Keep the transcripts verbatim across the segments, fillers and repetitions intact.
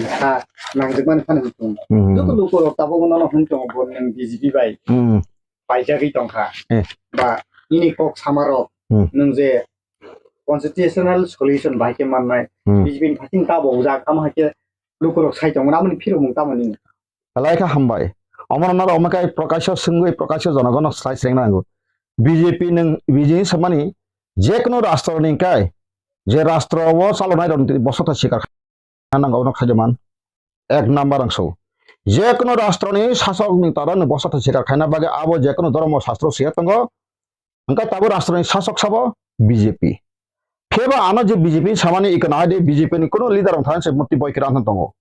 ha nangjak mani phano hwn tongo. Hmm. Joto luku rok tabuk no hwn tongo bo nwng B J P bai Hmm. paijagwi tongkha. Eh. Ba nini kok sama rok Hmm. nwng je constitutional solution bai khe mannai Hmm. B J P ni phaising tabuk jak tamo hai khe luku rok sai tongo aboni phirok mung tamo nini. Belai khe hambai. Omo no norok omo khe Prakasho swngwi Prakasho jonogono slai srengna nango. B J P nwng B J P ni samani je kono rastro ni kai je rastro o chalonai rok ni bosota sikar khaina nango ono khaijaman. Ek number ang so. Je kono rastro ni sasok ni tara ni bosota sikar khaina bagwi abo je kono dhormo shastro siya tongo. Hwnkhe tabuk rastro ni sasok sabo B J P. Pheba ano je B J P samani iko nahai de B J P ni kono leader rok thani se murti boi khe rang tongo.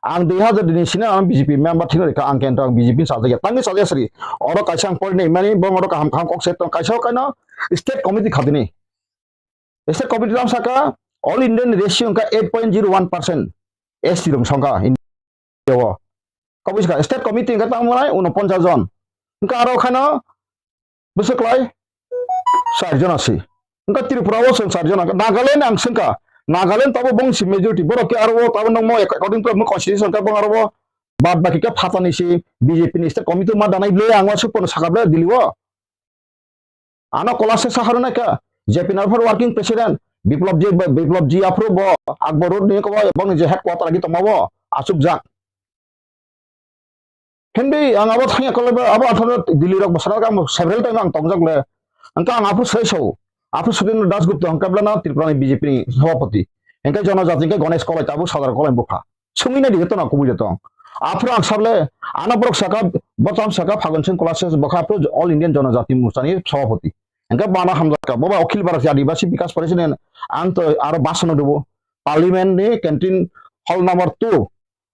Ang dui hazar dini sini ang B J P member thino rikha ang kento ang B J P sajagya tangni sajagya sri. Oro kaisa ang porinai mani bong oro kaham kaham kok se tong kaisa kaino state committee khatini. State committee lam saka all Indian ratio wngkha eight point zero one percent S T rok songkha India o. Kabui saka state committee wngkha tamo nai unoponchas jon. Wngkha aro khano bwswk lai char jon asi. Wngkha Tripura o chwng char jon wngkha. Nagaland ang swngkha. Nagaland tabo bongsi majority borok khe aro o tabo nokmo according to constitution khe bong aro o bad baki khe phatani si B J P ni state committee ma danai ble ang ma supono saka ble Delhi o. Ano Kolashe Saha rwna kha, J P Nagar working president, Biplab ji, Biplab ji aphuru bo Akbar Road ni kobo boni je headquarter agi tongma bo achukjak. Hindi ang abo thangya kolai ba, abo atharo Delhi rok bwsara ang several time ang tongjak le. Angka ang aphuru sai sao, aphuru Sudendra Das Gupta ang kablana Tripura ni B J P ni sabhapati. Angka jonojati angka Ganesh Kolai tabuk Sadar Kolai bupha. Sungwi nai di jotono kubui joto. Aphuru ang sable, ano borok saka, bo tamo saka Phagun Singh Kolashe bokha aphuru All Indian Jonojati Morcha ni sabhapati. Hingke bana hamjakka, bo ba Akhil Bharatiya Adibasi Bikas Parishad ni ang to aro basano dubo. Parliament ni canteen hall number two,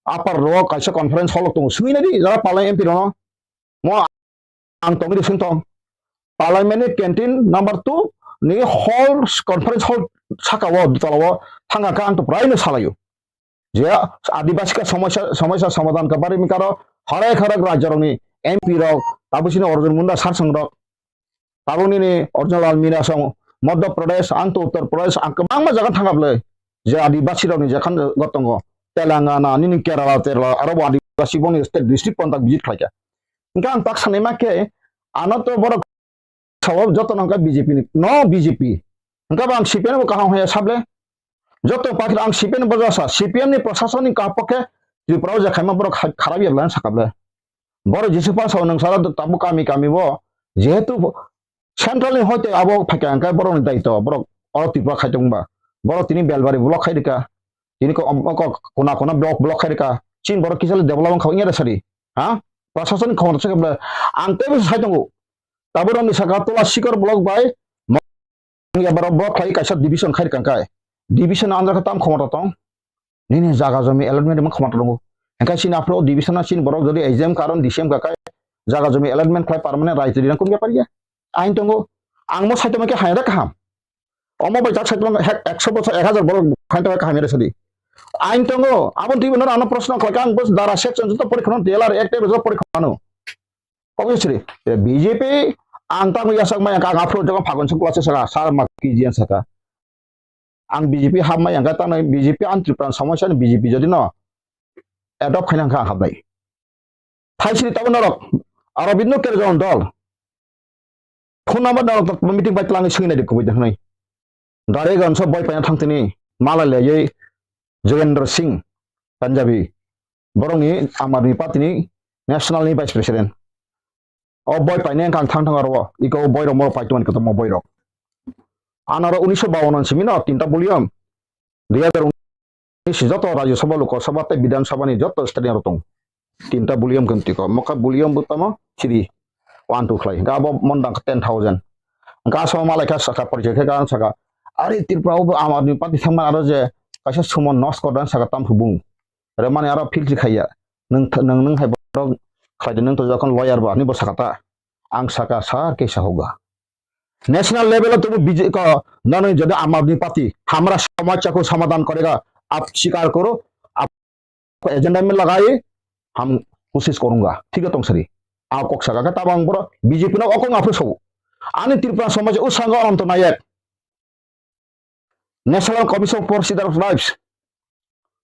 upper row kaisa conference hall tongo. Sungwi nai di, jara Parliament M P rono. Mo ang tongwi di sing tong. Parliament ni canteen number two ni hall, conference hall saka o, dutala o thangka kha ang to prai no salaio. Je Adibasi ka somosya, somosya somadhan ka bari mi karo hare hare rajya rok ni M P rok, tabuk sini Arjun Munda sarsong rok, tabuk nini Arjun Lal Meena song, Madhya Pradesh, ang to Uttar Pradesh, ang kwbangma jaga thangka bwle. Je Adibasi rok ni jekhan go tongo, Telangana, nini Kerala, Kerala, aro bo Adibasi boni state district pontak visit khlaika. Hingke ang tak sanai ma khe, ano to borok sao joto nangka B J P ni, no B J P. Hingke bo ang C P M bo kaham haya sable. Joto pakhir ang C P M bo jasa, C P M ni prasasoni kaham pokhe Tripura o je khaima borok kha-, kharap ya bwlai sakable. Borok Jisu pa sao nang sara tabuk kami kami bo, jehetu central ni hoite abo phaikha hingke borok ni daito, borok oro Tripura khai tongba. Borok tini Belbari block khai rika, tini ko, ko, kona kona block, block khai rika, chin borok kisa le development kha wngya sadi. Ha? Prasasoni khomota se kable, ang tei bo sai tongo. Tabuk rokni saka Tola Sikor block bai, mo-, ya borok block khlai kaisa division khai rwkha khe. Division andar khe tam khomota tong? Nini jaga jomi allotment rwma khomota tongo. Hingkhe chini aphuru division o chini borok jodi exam karon D C M kakai jaga jomi allotment khlai permanent raitri rang kun bepar ya. Ain tongo. Ang mo saitoma khe haina da kaham. Omo bai jak saitoma hek ekso bosor ek hazar borok khain tongo kaham ya sadi. Ain tongo. Abon twi bono ano proshno khlai kha ang bos dara section joto porikha no D L R Act rok joto porikha no. Kok sri, B J P ang tamo yasak maya kha, ang aphuru jogo Phagun Singh Kolashe saka, sar ma K G N saka. Ang B J P hap maya kha, tamo B J P ang Tripura somosya ni B J P jodi no adopt khaina kha ang hapnai. Thai sri tamo norok, Arabindo Kerjon dol. Phone number norok meeting bai twlangwi swngwi nai di kubui de hwnwi. Dare ganso boi paina thangtini, mala leyoi Jogendra Singh, Punjabi. Borokni Aam Aadmi Party ni national ni vice president. O boi paine wngkha ang thang thang aro, iko o boi rok mo pai tongmani kotorma boi rok. Anaro unisho bawan simi no tinta volume, dui hazar unis joto Rajya Sabha, Lok Sabha tei Bidhan Sabha ni joto stadium rok tongo. Tinta volume khe tiko, mokha volume bo tamo siri one two khlai. Ga bo mondang ten thousand. Ga so malai kha saka porichai khe ga saka. Ari Tripura o bo Aam Aadmi Party thangma aro je kaisa sumo nos kordan saka tam phubung. Remani aro philsi khaiya. Nung th-, nung, nung hai borok khlai de, nung to jokhon lawyer ba, ani bo saka ta. Ang saka sar ke sahoga. National level o tubu B J P ko, nani jodi Aam Aadmi Party, hamra samasya ko samadhan karega, aap sikar karo, aap ko agenda mein lagaye, hum koshish karunga. Thik hai tong sari. Aap kok saka ka tabang boro B J P no okong aphru so. Ani Tripura samaj o sanga Ananta Nayak. National Commission for Citizenship Rights.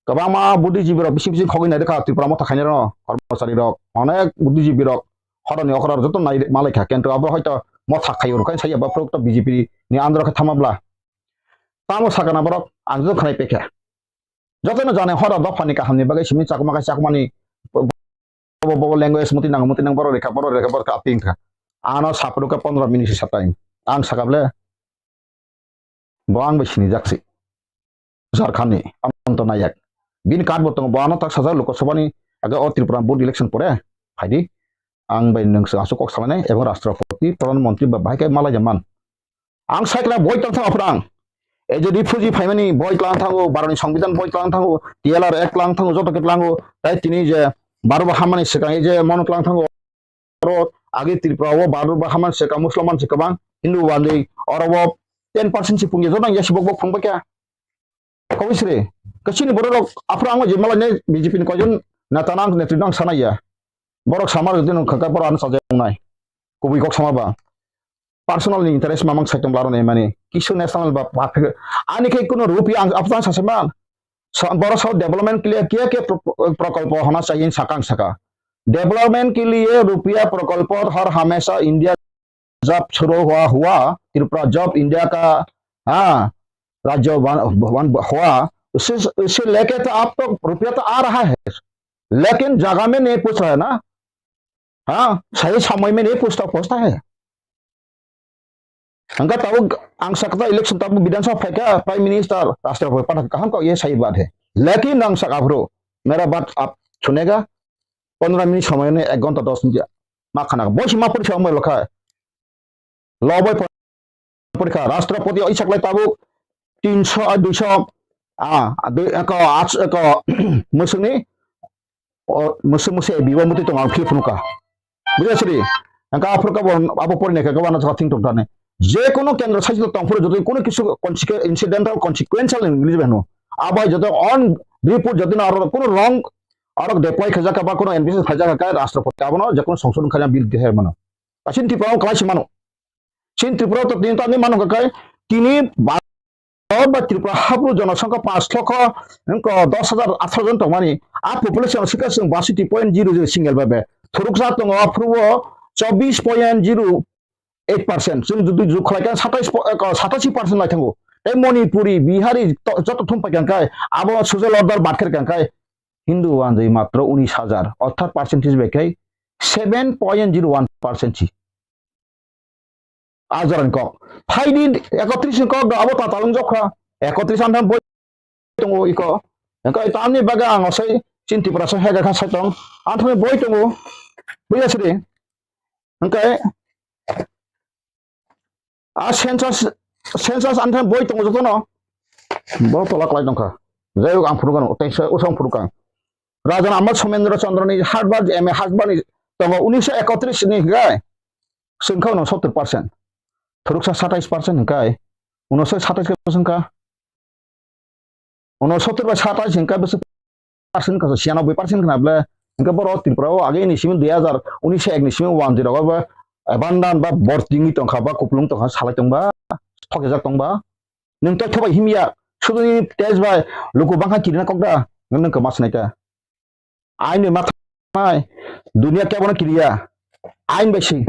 Kwbangma buddhijibi rok bising bising khogwi nai rwkha Tripura motha khainai rok, kormochari rok, onek buddhijibi rok horoni okra joto nai malai kha, kintu abo hoito motha khaio rwkha sai abo phuru to B J P ni andro khe thama bla. Tamo sakana borok ang joto khnai pekha. Jotono jani horo dophani kahamni bagwi simi chakma kai chakmani bo, bo, bo language muti nango, muti nang borok rekha, borok rekha, borok aping kha. Ano sapro ka pondro minute sa time. Ang saka ble, bo ang bai sini jaksi. Jharkhand ni Ananta Nayak. Bini card bo tongo, bo ano tak sajak Lok Sabha ni aga o Tripura board election pore. Phaidi. Ang bai nwng swng aswk kok salanai, ebong Rashtrapati, Pradhan Mantri ba bahai khe malai jaman. Ang sai kla boi tlang thango phwrang. Ei je refugee phaimani boi tlang thango, Bharoni Songbidan boi tlang thango, T L R Act tlang thango, joto khe tlango. Tai tini je Bharot bo hamani swkang ei je mono tlang thango. Oro age Tripura o Bharot bo hamani swkang, Musulman se kwbang, Hindu bandwi, oro bo ten percent se phungya, joto ang yasi bok bok phung bakya. Kobisre, kachini borok rok aphuru ang je malai ne B J P ni koijon neta nang netri nang sanaya. Borok samar jodi nung khaka borok ano sajak nai. Kubui kok sama ba. Personal ni interest mamang saitung laro ne mani. Kisu national ba, ba, ani khe kuno rupi ang aphuru ang sase man. Sa-, borok sao development ke liye kya kya pro-, prokolpo hona chahiye sakang saka. Development ke liye rupiya prokolpo har hamesha India जब शुरू हुआ, हुआ, त्रिपुरा जब इंडिया का, हाँ, राज्य बन, बन, हुआ, उसे, उसे लेके तो आप तो रुपया तो आ रहा है, लेकिन जगह में नहीं पहुंच रहा है ना, हाँ, सही समय में नहीं पहुंचता, पहुंचता है। Hingke tabuk ang sakha election tabuk Bidhan Sabha phaikha, Prime Minister, Rashtrapati pathak kaham kok ye sai baat hai. Lekin ang sakha aphuru, mera baat aap sunega, pondro minute somoy ne ek ghonta dos minute ma khana. Boi se ma porikha ongbai lokha. Lo boi porikha. Rashtrapati o isak lai tabuk tinso, ah, duiso, ah, dui, eko, ats, eko, musungni, o, musu, musu, biwa muti tongo, ang phil phunukha. Buja siri? Angka aphuru ka bo, abo porine ka, ka wana thing tong tane. Je kono kendro saichito tongphuru joto kono kisu consequ-, incidental consequential English beno. Abo joto on report joto na aro kono wrong, aro deploy khajak ba kono ambition khajak ka Rashtrapati abono je kono songsodhon khajak bill deher mano. Asin Tripura o kalai si mano. Chin Tripura to tini tani mano ka kai tini Bharat ba Tripura hapru jonosongkha panch lokho, wngkha dos hajar atharo jon tongmani. A population sikha chwng baisiti point zero zero single bai bai. Thuruksa tongo aphuru o chobbish point zero eight percent. Chwng jodi jukhlai kha satais po-, eh, ko, satashi percent lai thango. Tei Manipuri, Bihari to-, joto thum pai kha kai abo social order bat khe kha kai Hindu wanjwi matro unis hajar. Orthat percentage bai khai seven point zero one percent si. A jorani kok. Phaidi ekotris ni kok do abo tatal wng jokha. Ekotris antham boi tongo iko. Engka ito ani baga ang osai chin Tripura so hega kha sai tong. Antham boi tongo. Buya sidi. Engka a census, census antham boi tongo jotono. Bo tola klai tongkha. Jai hok ang phunukha no. Tei so usang phunukha. Raja Amal Somendra Chandra ni husband, M A husband ni tongo unisho ekotris ni hingkai. Sengkha uno sottor percent. Thuruksa satais percent hingkai. Uno soi satais percent ka. Uno sottor bai satais hingka bwswk percent ka, siyanoboi percent khna ble. Hingke boro Tripura o age ni simi dui hajar unis ek ni simi one zero ba abandon ba bor tingwi tongkha ba kuplung tongkha salai tongba. Thokjak tongba. Nwng tei thobai himya, suduni test bai luku bangkha kirina kokda, nwng nwng kwma swnai ta. Aini ma thanai, dunia kebono kiriya, ain bai si.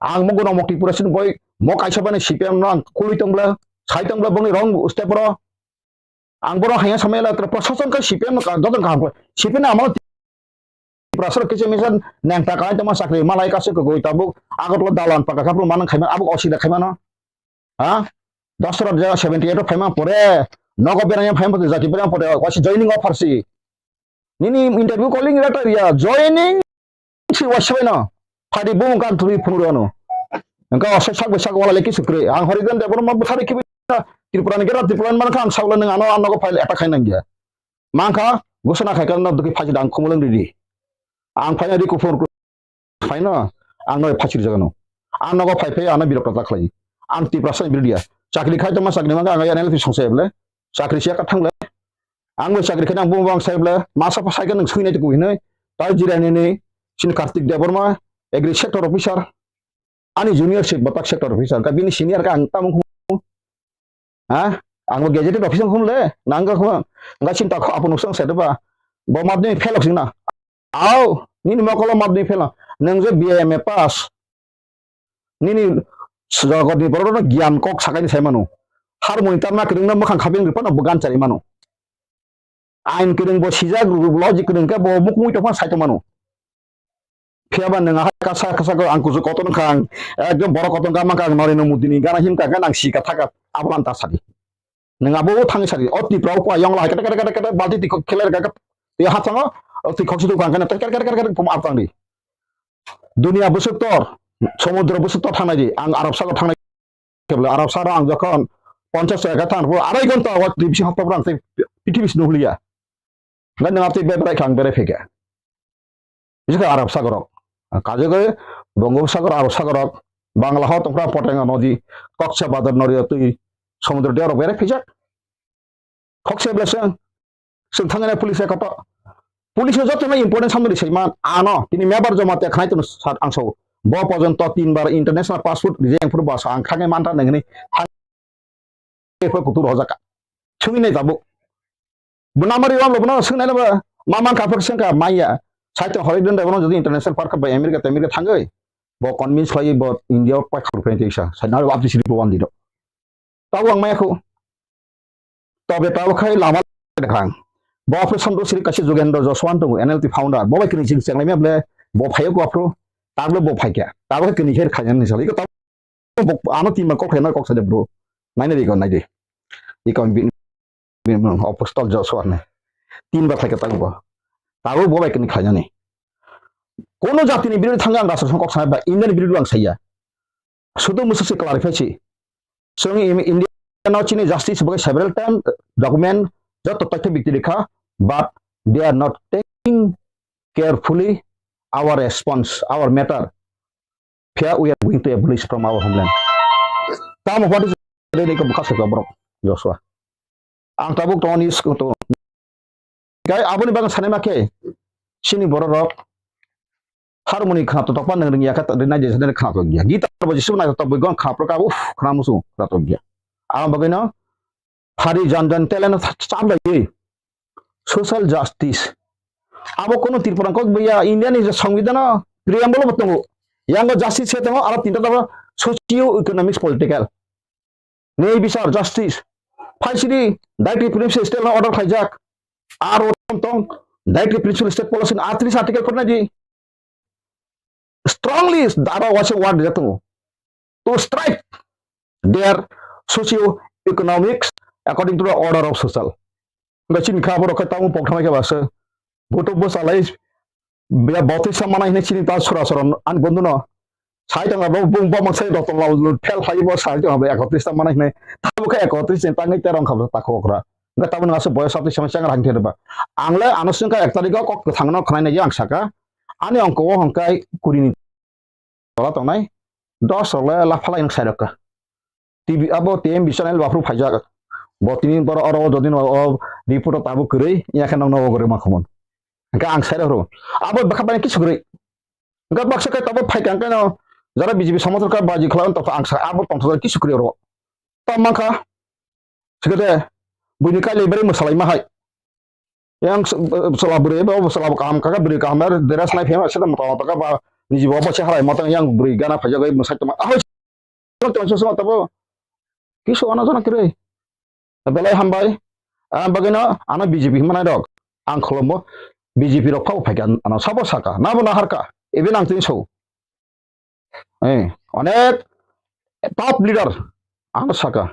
Ang mo gono mokti pura sin boi, mo kaisa bani C P M no ang kului tong bla, sai tong bla bongni rong step ro. Ang bono hanya samaya la tra prosason ka C P M no ka dodon kaham ko. C P M no amalo Tiprasa rok kisa misa neng ta kai tongma chakri malai kaisa kwgwi tabuk Agartala dalan paka khapru manang khaima abuk osida khaimano. Ha? Dasra jaga seventy eight o phaima pore nogo berang phaima pore jati berang pore wasi joining offer si. Nini interview calling letter ya joining si wasi bai no. Phadi bung kan thui phunuro no. Engka osai sak bai sak wala leki sukre. Ang hori dan debor ma buthari kibi Tripura ni gera Tripura man kha ang sakla nang ano ano ko file attack khai nang ya. Mangkha, gosona khai khe no dukhi phachi dang khumulwng ridi. Ang phaina ri kuphur ku-, phaino, ang no phachir jagano. Ang nogo phai phai ano birok rata khlai. Ang Tiprasa ni birdia. Chakri khai tongma chakri mangkha ang N L P songsa eble. Chakri siya kathang le. Ang bo chakri khai ang bung bang sai ble. Masa pa sai khe nang sui nai tu hinoi. Tai jira ni ni. Sin Kartik Debbarma, agri sector officer. Ani junior se batak sector officer. Ka bini senior ka ang tamung khum. Ha? Ang bo gazetted officer hum le, nang ga khum, ga chinta kho apo nusang sa de ba. Bo madhyamik fail ok sing na. Au, nini mokolo madhyamik fail. Nang je B A M A pass. Nini jogotni borok no giyan kok sakai ni sai mano. Harmoni tamna kwrwng no mwkhang khaping rwphano bo gan chari mano. Ain kwrwng bo sijak, logic kwrwng khe bo mukmui tongphano sai tongmano. Phiya ba nwng ahai kasa kasa ko ang kuchuk kotor wngkha ang, ekdom borok kotor wngkha mankha ang Narendra Modi ni gana himkha khe nang si ka thaka abolan ta sadi. Nwng abo thangwi sadi. O Tripura o kua yong lahai kete kete kete kete balti twi khok kheler kha khe twi hapsango twi khok situ kha khe kete kete kete pum aptang di. Dunia bwswk tor, somudro bwswk tor thangnai di. Ang Arab sago thangnai. Kebla Arab saro ang jokhon ponchash taka thang pho arai ghonta o twi bisi hapta phrang tei pithibis nuhliya. Ngai nang tei beberai khang berai phege. Bisi kha Arab sagorok. Kajagoi Bongobsagor Arab sagorok. Bangla ho tongkra Poteng nodi, Koksa Badar nori twi somudro diarok berai phijak. Khokse bleseng. Sing thangna police koto. Police joto na important samno risai man. Ano, tini mebar joma te khnai tunu sat angso. Bo pojonto tin bar international passport rijeng phuru ba sa ang khange manta nengni. Thang-, kutur hojaka. Chungi nai tabu. Buna mari wam lo buna sing nai ba. Maman ka phak sing ka maya. Sai to hori den da bono jodi international park ba America te America thangoi. Bo convince lai bo India pa khur pen te sa. Sai na abdi siri bo wan dino. Tabo ang maya khu. Tobe tabo khai lama dekhang. Bo operation do siri kaisa Jogendra Jaswant tongo, N L T founder. Bo bai kini jing chenglai mable, bo phayo ko aphro. Tabo bo phaikya. Tabo kini her khajan ni sali. Iko tabo bo ano tin ma kok khena kok sade bro. Nai nai iko nai de. Iko bin, bin, bin, Apostle Joshua ne. Tin ba phaikya tabo bo. Tabo bo bai kini khajani. Kono jati ni birodhi thangga ang rasa song kok sanai ba Indian birodhi ang saya. Sudu musu si clarify si. Song in India no chini justice bagai several time document joto totho bikti rikha, but they are not taking carefully our response, our matter. Phiya we are going to abolish from our homeland. Tamo what is the ko bukha sa borok Joshua. Ang tabuk tongani school to. Kai aboni bagwi sanai ma khe, chini borok rok harmoni khna to tokma nang ringya kha, rinai je sanai khna to gya. Guitar bo jisu nai to boi gon khna pro ka, uff, khna musu khna to gya. Ang bagwi no hari jan jan talent chap lai. Social justice. Abo kono Tripura kok bia India ni je songbidan o preamble bo tongo. Yang justice se tongo, aro tinta tongo socio economics political. Nei bisar justice. Phaisidi directly principal state no order khaijak. Aro tong directly principal state policy ni atris article korna di. Strongly dara wase word jato. To strike their socio economics according to the order of social. Ga chini kha borok khe tamo pok thamai khe basa. Boto bo salai Bia botwi sa manai hinwi chini ta sora sora an bondu no. Sai tong abo bung bo mansai rotong lal fel phai bo sai tong abo ekotris ta manai hinwi. Ta bo khe ekotris ni tangwi terong kha ta khokra. Ga tabun asu boyos atwi sama chang rang theba. Ang le ano sing ka ek tarik o kok thang no khnai nai ang saka. Ani ongko o hongkai kuri ni tola tongnai, dos rok le laphalai nwng sai rok ka. T V abo T M B channel baphru phaijak. Bo tini boro oro o dodin o, o report o tabuk kwrwi, ya khe nokno o kwrwi ma khumon. Hwnkhe ang sai rok abo bwkha bai kisu kwrwi. Hwnkhe baksa khe tabuk phai kha hwnkhe no jara B J P somothor kha baji khlai on tongkha ang sa abo tongthok kisu kwrwi oro. Tamo mankha. Sikhe de buini kailai bari mwsalai ma hai. Yang s-, b-, bwsala bwrwi, bo bwsala bo kaham kha, bwrwi kaham, dress nai phema, sida mota mota kha ba, niji bo bo se halai mota yang bwrwi gana phaijak bai mwsai tongma. Ahoi, tongma, tongma, tongma, tabo. Kisu ano jana kwrwi. Belai hambai. Ah, bagwino ano B J P hwnmanai rok. Ang khulumbo B J P rok phabo phaikha, ano sabo saka. Nabo naharkha. Even ang tini so. Eh, onek top leader ano saka.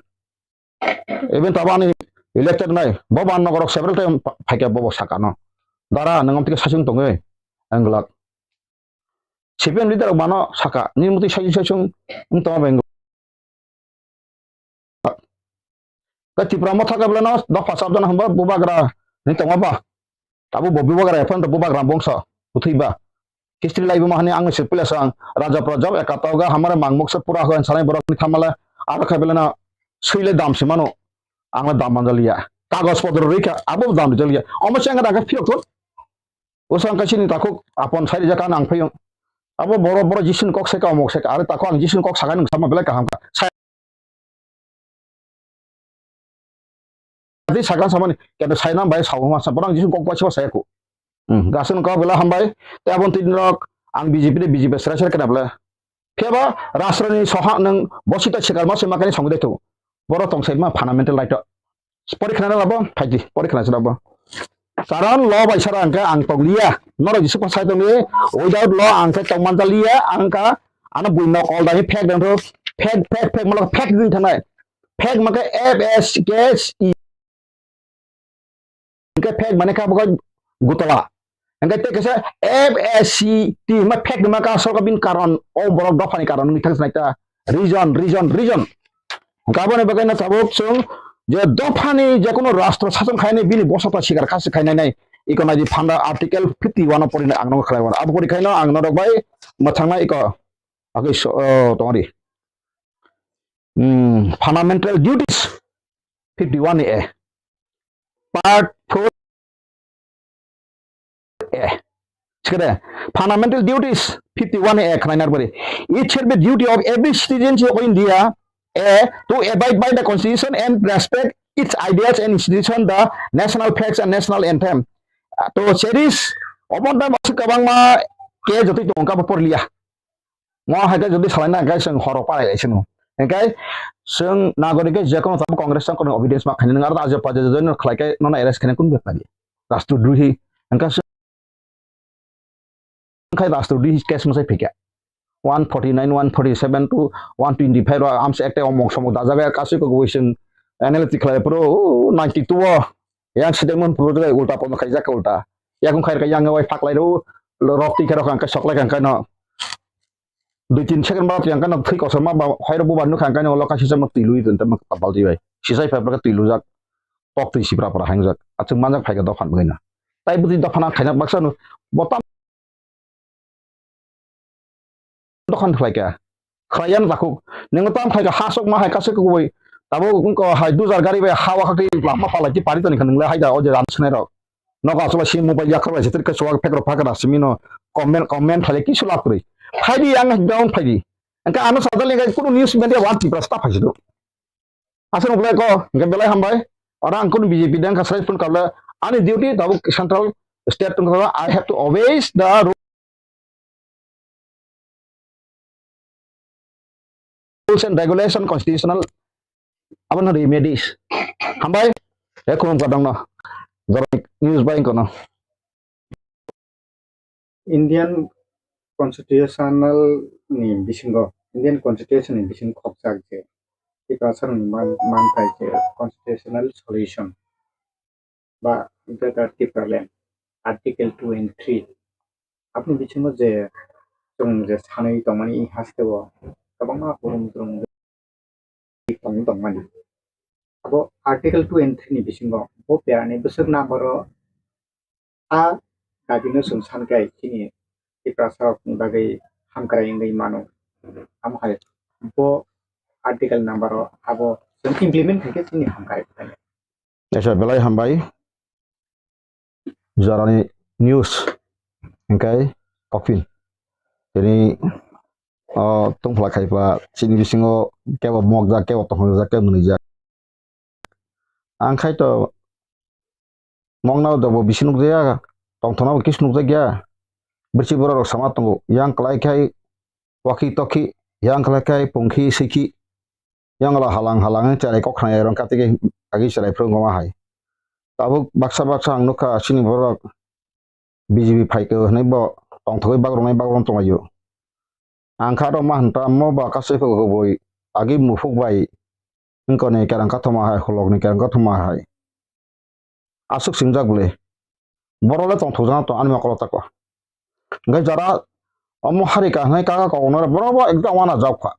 Even tabani elected nai, bo ban nogorok several time pa-, phaikha bobo saka no. Dara nang amtike sasung tongwi, ang glak. C P M leader rok bano saka, ni muti sasung sasung wng tongma beng. Ka Tipra motha ka belano dopha sabjana hamba bubagra ni tongma ba. Abo bo bubagra ephano to bubagra bongso bwthwi ba. History lai buma hani ang se pila sang raja prajab ekatoga hamare mangmok se pura hoen sanai borok ni thamale aro kha belano swile dam se mano. Ang le dam manjaliya. Kagos podro rikha abo dam jaliya. Omo se ang daga phiyok thon. Usa ang kaisini takhuk apon sai rijak ang phiyong. Abo boro boro Jisu ni kok se ka omok se ka are takhuk ang Jisu ni kok sakai nung sama belai kaham ka. Sai Tei sakang samani kete saina bai sao ma sa borang jisu kok bai sa saya ku. Hmm, gasung kau bela hambai. Te abon tin rok ang B J P de B J P serai serai kena bela. Phiya ba rastro ni soha nang bosita sikar ma se makani song de tu. Boro tong sai ma fundamental right. Pori khana labo phaidi pori khana labo. Karon lo bai sara angka ang tong liya. Noro jisu pa sai tong liya. Without lo angka tong manja liya angka ano bui nok all dani phek dang thok. Phek phek phek malo phek din thanai. Phek maka F S K S E. Hingke phek mane kha bokha gutala. Hingke tei kaisa F S C T hingma phek nima ka sorka bin karon o borok dophani karon wngwi thang sinai ta reason, reason, reason. Hingke aboni bagwi no tabuk chwng je dophani je kono rastro sason khainai bini bosota sikar khasi khainai nai economy phanda article fifty one o porinai ang no khlai mano. Abo pori khaino ang norok bai mwthangna iko agwi so, o, tongri. Hmm, fundamental duties fifty one A. Part four A. Sikade, fundamental duties fifty one A khnai narbari. It shall be duty of every citizen of India, A, to abide by the constitution and respect its ideals and institution, the national flags and national anthem. To cherish, omo tamo aswk kwbangma ke jotoi tongo, kabo porliya. Mo hai khe jodi salai na, hingke chwng horo palai lai sino. Hingke chwng nagorik khe je kono tabuk Congress chang kono evidence ma khainai, nwng aro ajo pajo jodi no khlai khe nono arrest khainai kun bepari? Rastrodrohi. Hingke chwng khai rastrodrohi case mwsai phika. One forty nine, one forty seven to one twenty five ro amsa ekta omok somok dajabe kasui ko goi chwng analytic khlai pro, oh, ninety two o yang statement pro ulta pono khaijak ulta. Yakung khai ka yang wai phaklai ro, rok twi khe rok ang khe soklai kha, ang khe no dui tin second ba yang khe no thwi kosom ma ba, hai ro bubar nukha, ang khe no ulo kaisa sama twi lui tong tamo kapal twi bai. Sisai phai phai twi lujak, tok twi sipra pra hangjak. Achuk manjak phai kha dophan bagwi no. Tai bwtwi dophan ang khaina baksa no, bo tam Dokhan khlai kha. Khlai yan takhuk. Nang tam khlai kha, ha sok ma hai kase kubui. Tabo wngko hai dujar gari bai ha wa khakti lama palai ti pari toni kha nang le hai da o je ran swnai rok. Nogo aswk bai si mobile yak khlai se trik khe chuwak phek rok phakra simi no comment, comment khlai kisu lab kwrwi. Phai di yang down phai di. Engka ano sajal ni kunu news media wan Tripura sta phai si do. Aswk nukle ko, hingke belai hambai. Oro ang kunu B J P dang kasai phone kable, ani duty tabuk central state tong kable, I have to obey the rules and regulation, constitutional, abono remedies. Hambai, e khulum kadang no. Jorok news bai kono. Indian Constitutional ni bisingo, Indian Constitution ni bisingo khokjak je Tiprasarokni man-, manthai je constitutional solution ba Greater Tipraland, Article two and three. Aboni bisingo je chwng je sanwi tongmani hasteo kwbangma kurum kurum tong tongmani. Abo Article two and three ni bisingo bo perani bwswk number o a dabi no chwng san khe chini Tiprasa rok ni bagwi hamkrai wngwi mano. Amo hai bo article number o abo chwng implement khaikhe chini hamkrai. Esa belai hambai. Jorani news hingkai kopin. Tini o tongphla khaipa chini bisingo kebo mokjak, kebo tongthokjak, kebo mwnwijak. Ang khai to mokna dobo bisi nukjaya, tongthokna bo kisu nukjakya. Bwrwi borok rok sama tongo, yang kwlai khai waki toki, yang kwlai khai pungkhi swikhi. Yang la halang halang cherai kok khnai rong kati ke agi cherai phuru ngoma hai. Tabuk baksa baksa ang nukha chini borok B J P phaikhe hwnwi bo tongthogwi bagrwnai bagron tonglaio. Ang kha rok ma hwn ta mo ba kasui phai kubui agi muphuk bai wngkoni kerang kathoma hai, khulokni kerang kathoma hai. Aswk singjak bwle. Borok le tongthokjak tong ani mokolo tako. Hwnkhe jara omo hari kahwnai kaka koknai borok bo ekdam uanajak kha.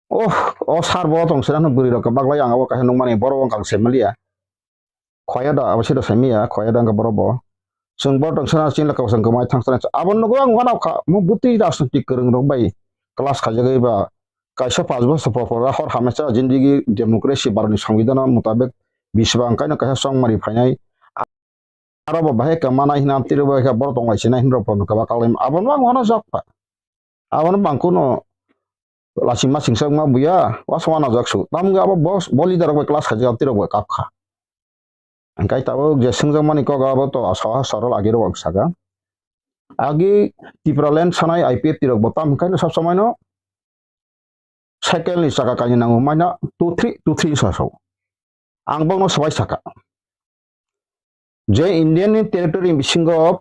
Oh, o sar bo tong sira hwnwi bwrwi rok baglai ang abo kaisa nukmani borok wngkha se maliya. Khoya da abo sida se miya, khoya da wngkha borok bo. Chwng borok tong sira chini laka bo chwng kwmai thang sira. Abo nugwi ang uanakha mo bwtwi rajnitik kwrwng rok bai class khaijagwi ba kaisa paanch bosor por por hor hamya cha jindigi democracy Bharatni Songbidan mutabek biswang kaino kaisa chongmari phainai. Aro bo bahai khe manai hwnwi amtwiro bai khe borok tonglaisina hwnwi rok bono kwbak kaklaima. Abono ang uanajak kha. Abono bo ang kuno lasingma singsa wngma buya, uasuk uanajak su. Tamo wngkha abo bo, bo leader rok bai class khaijak amtwirok bai kap kha. Hingkai tabuk je swngjak mani kok abo to sohaj sorol agi rok saka. Agi Tipraland sanai I P F T rok bo tam hingkai no sab somai no cycle ni chaka kainwi nango maina two three two three sa sao. Ang bokno swbai saka. Je Indian ni territory bisingo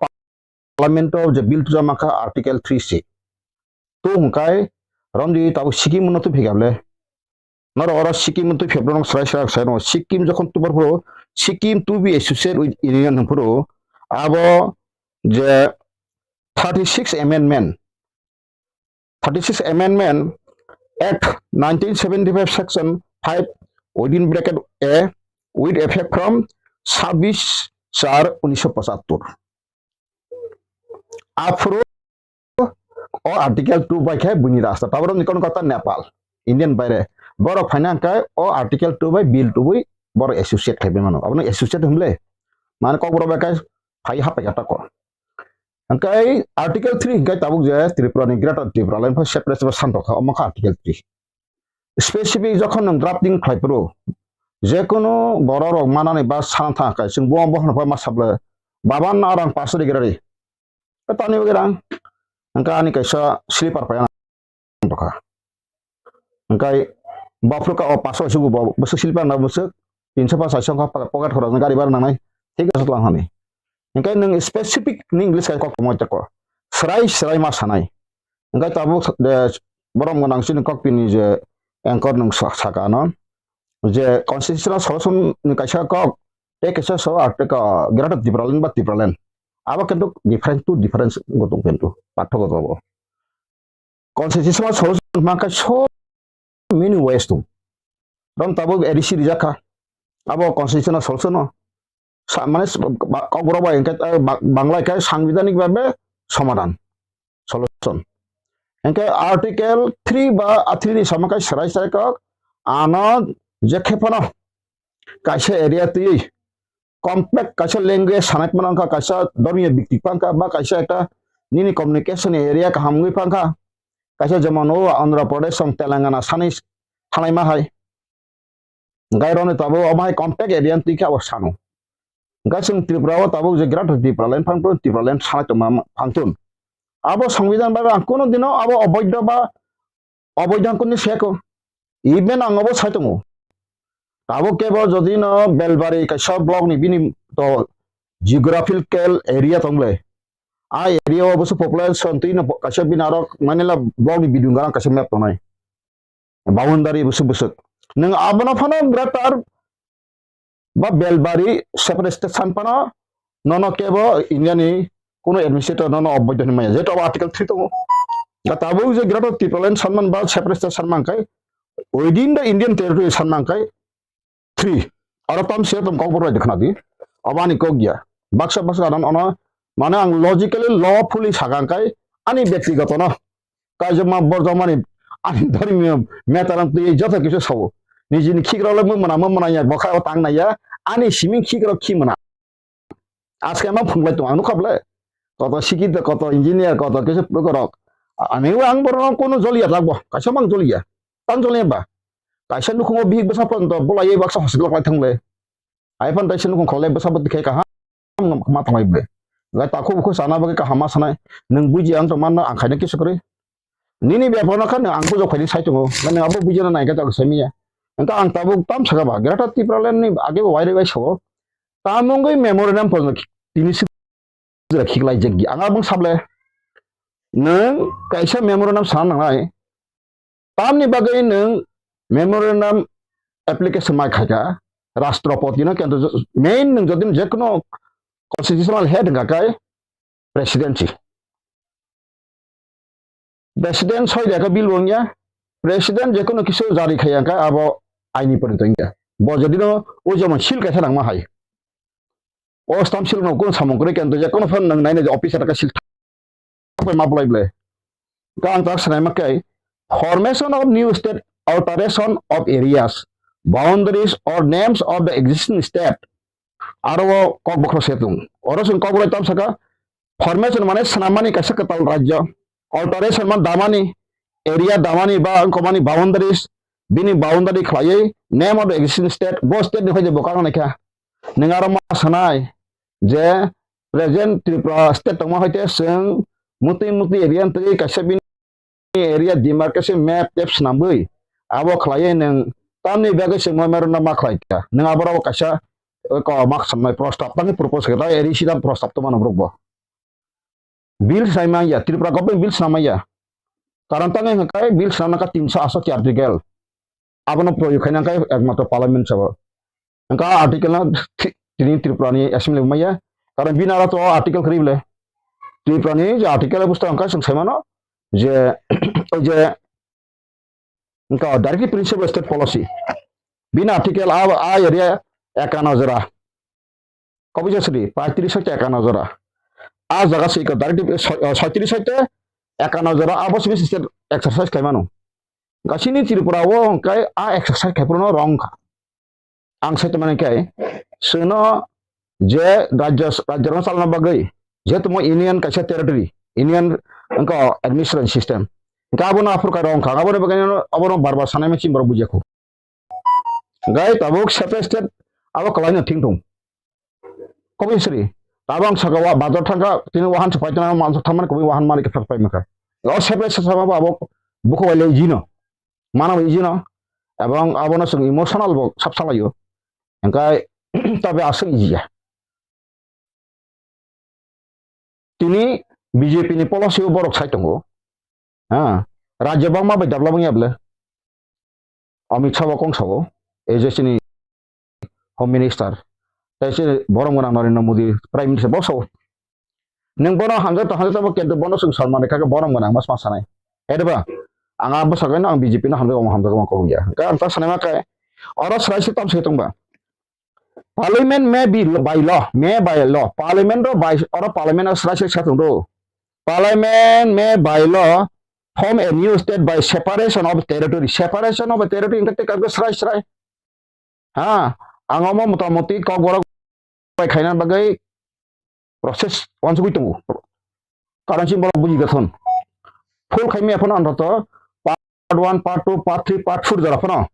Parliament o je bill tujama kha Article three C. Tu hwnkhe romdi tabuk Sikkim no tu phikable. Norok oro Sikkim twi phepra rok srai srai sai rok. Sikkim jokhon tubar phuru, Sikkim to be associated with Union hwn phuru, abo je thirty six amendment, thirty six amendment Act nineteen seventy five section five within bracket A with effect from sabbish char unisho pochattor. Aphuru o Article two bai khe buini rasta. Taboro ni kono kota Nepal, Indian baire. Borok phaina hwnkhe o Article two bai bill tubui borok associate khai bai mano. Abono associate hwnle. Mane kokborok bai khe phai hapai kha tako. Hwnkhe Article three hwnkhe tabuk je Tripura ni Greater Tripura line pha separate separate santok kha, omo kha Article three. Specific jokhon nwng drafting khlai phuru, je kono borok rok manani ba sana thang khe chwng bo bohorno pha ma sable, "Baba, na rang paso de gerari." Tani bagwi rang. Hwnkhe ani kaisa slipper paiya nang tongkha. Hwnkhe bafru ka o paso sugu bo bwswk slipper na bwswk tinso pa saiso wngkha pocket khoroknwi gari bara nangnai thik aswk lang hani. Hwnkhe nwng specific ni English kai kok tongmani teko. Srai srai ma sanai. Hwnkhe tabuk, eh, borom gwnang chini kokpini je anchor nwng sa-, saka ano je constitutional solution ni kaisa kok tei kaisa so ar tei ka Greater Tipraland ba Tipraland. Abo kintu different to difference go tong kintu pathok go tong. Constitutional solution hwnkhe so many ways tong. Rom tabuk A D C rijak kha. Abo constitutional solution no sa-, mane s-, ba-, kokborok bai hwnkhe, eh, ba-, Bangla khe sangbidhanik bhabe somadhan, solution. Hwnkhe Article three ba, ah, three ni sama khe srai srai kok ano je khe phano kaisa area twiwi compact kaisa language sanai phano wngkha, kaisa dhormiyo bikti phano wngkha, ba kaisa ekta nini communication area kaham wngwi phano wngkha, kaisa jemon o Andhra Pradesh song Telangana sanai thanai ma hai. Hwnkhe roni tabuk omo hai compact area ni twi khe abo sano. Hwnkhe chwng Tripura o tabuk je Greater Tipraland phang tun, Tipraland sanai tongma phang tun. Abo songbidhan bai ang kunu dino abo oboidho ba oboidho ang kunu seko. Even ang obo sai tongo. Tabuk kebo jodi no Belbari kaisa block ni bini to geographical area tong le. A area o bwswk population twi no kaisa bini aro Manila block ni bidung gana kaisa map tongnai. Boundary bwswk bwswk. Nwng abono phano greater ba Belbari separate state san phano nono kebo India ni kuno administrator nono oboidho hinwi maya. Jehetu abo Article three tongo. Ga tabuk je Greater Tipraland sanman ba separate state sanman khai within the Indian territory sanman khai three. Aro tam se tom kokborok bai khna di. Abo ani kok ya. Baksa baksa anan ono mane ang logically lawfully sakang khai ani byaktigoto no. Kaijokma borjokmani ani dhormiyo metaram twi joto kisu sao. Nijini khikrok le mung mwnamo mwnaya, bokha o tang naiya, ani siming khikrok khi mwnam. Aske ma phunglai tong ang nukha ble. Koto sikit, koto engineer, koto kisu phukrok. Ani ang borok kono joliya lagbo, kaisa mang joliya. Tang joliya ba. Kaisa nukhungo bihik bwsa pon to bolai baksa hospital lai thang le. Ai phan tai sini kong kholai bwsa bwtwi khai kaham ma tong lai ble. Lai takhuk bukhuk sana bagwi kaham ma sanai. Nwng buji ang tong manno ang khaina kisu kwrwi. Nini bepar no kha nwng ang bujok phaini sai tongo. Nwng abo buji na nai kha tok sai miya. Engka ang tabuk tam saka ba Greater Tipraland ni age bo wai rwi bai sao. Tamungwi memorandum pon tini si jora khiklai jekgi. Ang abang sable. Nwng kaisa memorandum sana nangnai. Tamni bagwi nwng memorandum application mai khaika Rashtrapati no, kintu main nwng jodi jekono constitutional head wngkha khe presidency. President soi reka bill wngya, president jekono kisu jari khaya wngkha abo aini porito wngya. Bo jodi no o jemon seal kaisa nangma hai. O stamp seal no kun samung kore kintu jekono phone nwng naina officer ka seal Pai ma bolai ble. Ka ang tak sanai ma kai, formation of new state, alteration of areas, boundaries or names of the existing state. Aro o kok bokhro setung. Oro sung kok bokhro tam saka, formation mane swnamani kaisa kwtal rajyo. Alteration man damani, area damani ba wngkomani boundaries, bini boundary khlaiwi name of the existing state, bo state ni phai je bokang naikha. Nwng aro ma sanai je present Tripura state tongma hoite chwng mutwi mutwi area twi kaisa bini area demarcation map tep swnamwi abo khlaiwi nwng tamni bagwi chwng memorandum ma khlai kha. Nwng aborok kaisa, eh, ko mak samnai prostab tangwi propose khe ta area sida prostab to mano borok bo. Bill swnamya, Tripura government bill swnamya. Karon tangwi hwnkhe bill swnamna kha tinso aswk article. Abono proyog khaina khe ekmatro parliament sabo. Hwnkhe article no thi-, tini Tripura ni assembly maya. Karon bini aro to article kwrwi bole. Tripura ni je article busto hwnkhe chwng sai mano je, o je hwnkhe directive principle state policy. Bini article a, a area ekano jora. Kobisa sidi, paitris hoite ekano jora. A jaga se iko directive, eh, soi-, eh, soitris hoite ekano jora, abo simi state exercise khaimano. Gasini Tripura o hwnkhe a exercise khaiphuru no wrong kha. Ang sai tongmani khe, chwngno je rajya, rajya rong chalna bagwi, jehetu mo union kaisa territory, union wngkha administration system. Hwnkhe abono aphuru kha wrong kha, aboni bagwi no, abono bar bar sanai machine borok bujiya kho. Gai tabuk separate state abo kwlaino thing thung. Kobisri, tabuk ang saka wa bazar thangkha, tini wahan se paitana mansa thamani kubui wahan mani khe phak pai mankha. O separate state sama abo bukho bai le jino. Mana bai jino. Ebong abono chwng emotional bo sab salaio. Hwnkhe tabe aswk ijiya. Tini B J P ni policy o borok sai tongo. Ha, rajya bangma bai develop wngya bwle. Amit Shah bo kong sao, A J C ni Home Minister. Tai se borom gwnang Narendra Modi Prime Minister bo sao. Nwng bono hamjak tong, hamjak tong, kintu bono chwng sormani kha khe borom gwnang ma sanai. Edeba, ang abo sakai no ang B J P no hamjak, omo hamjak, omo kok ya. Hwnkhe ang ta sanai ma khe, oro srai se tam se tong ba. Parliament may be by law, may by law. Parliament ro by, oro parliament o srai se sa tong do. Parliament may by law form a new state by separation of territory. Separation of territory hwnkhe tei kok srai srai. Ha, ang omo motamoti kok borok bai khaina bagwi process wansugwi tongo. Karon chini borok buji gathon. Full khaimi aphano antoto part one, part two, part three, part four jora phano.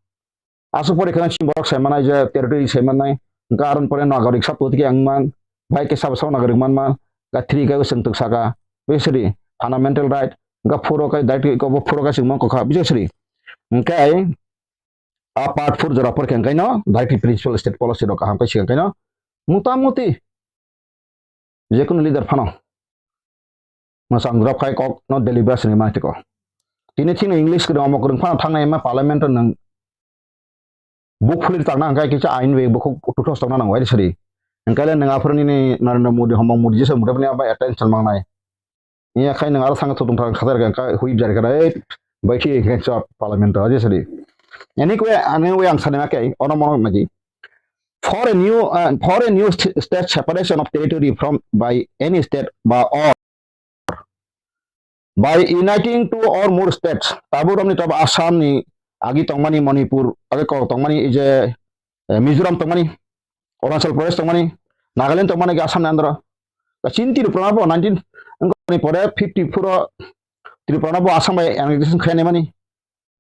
Aswk pore kheno chini borok sai manai je territory sai manai. Hwnkhe aron pore nagorik sab totike ang man. Bai khe sabo sabo nagorik man man. Ga three khe chwng twk saka. Bisri fundamental right. Ga four o khe direct ko bo four o khe chwng man kokha. Bisri. Hwnkhe a part four jora pore khe hwnkhe no directive principle state policy rok kaham khe swkang khe no motamoti jekunu leader phano mwchang drop khai kok no deliberate ni mani tiko. Tini thikno English kwrwng omo kwrwng phano thangnai ma parliament o nwng buk phuli tangna hwnkhe kisa ain bai bukhuk tuthos tongna nango ai sari. Hwnkhe le nwng aphuru nini Narendra Modi, Homang Modi jesa mutha phani abo attention mangnai. Iya khai nwng aro thangkhe thutung thang khatar khe whip jari khe, "Ei, baikhi," khe chwp parliament o, je sadi. Anyway, anyway, ang sanima khe, ono mono nagi. For a new, uh, for a new st-, state separation of territory from by any state ba or by uniting two or more states, tabuk romni tab Assam ni agi tongmani, Manipur agi kok tongmani, ije, eh, Mizoram tongmani, Arunachal Pradesh tongmani, Nagaland tongmani, Assam ni andro. Chini Tripura bo nineteen, wngkha ni pore fifty-four o Tripura bo Assam bai annexation khainai mani.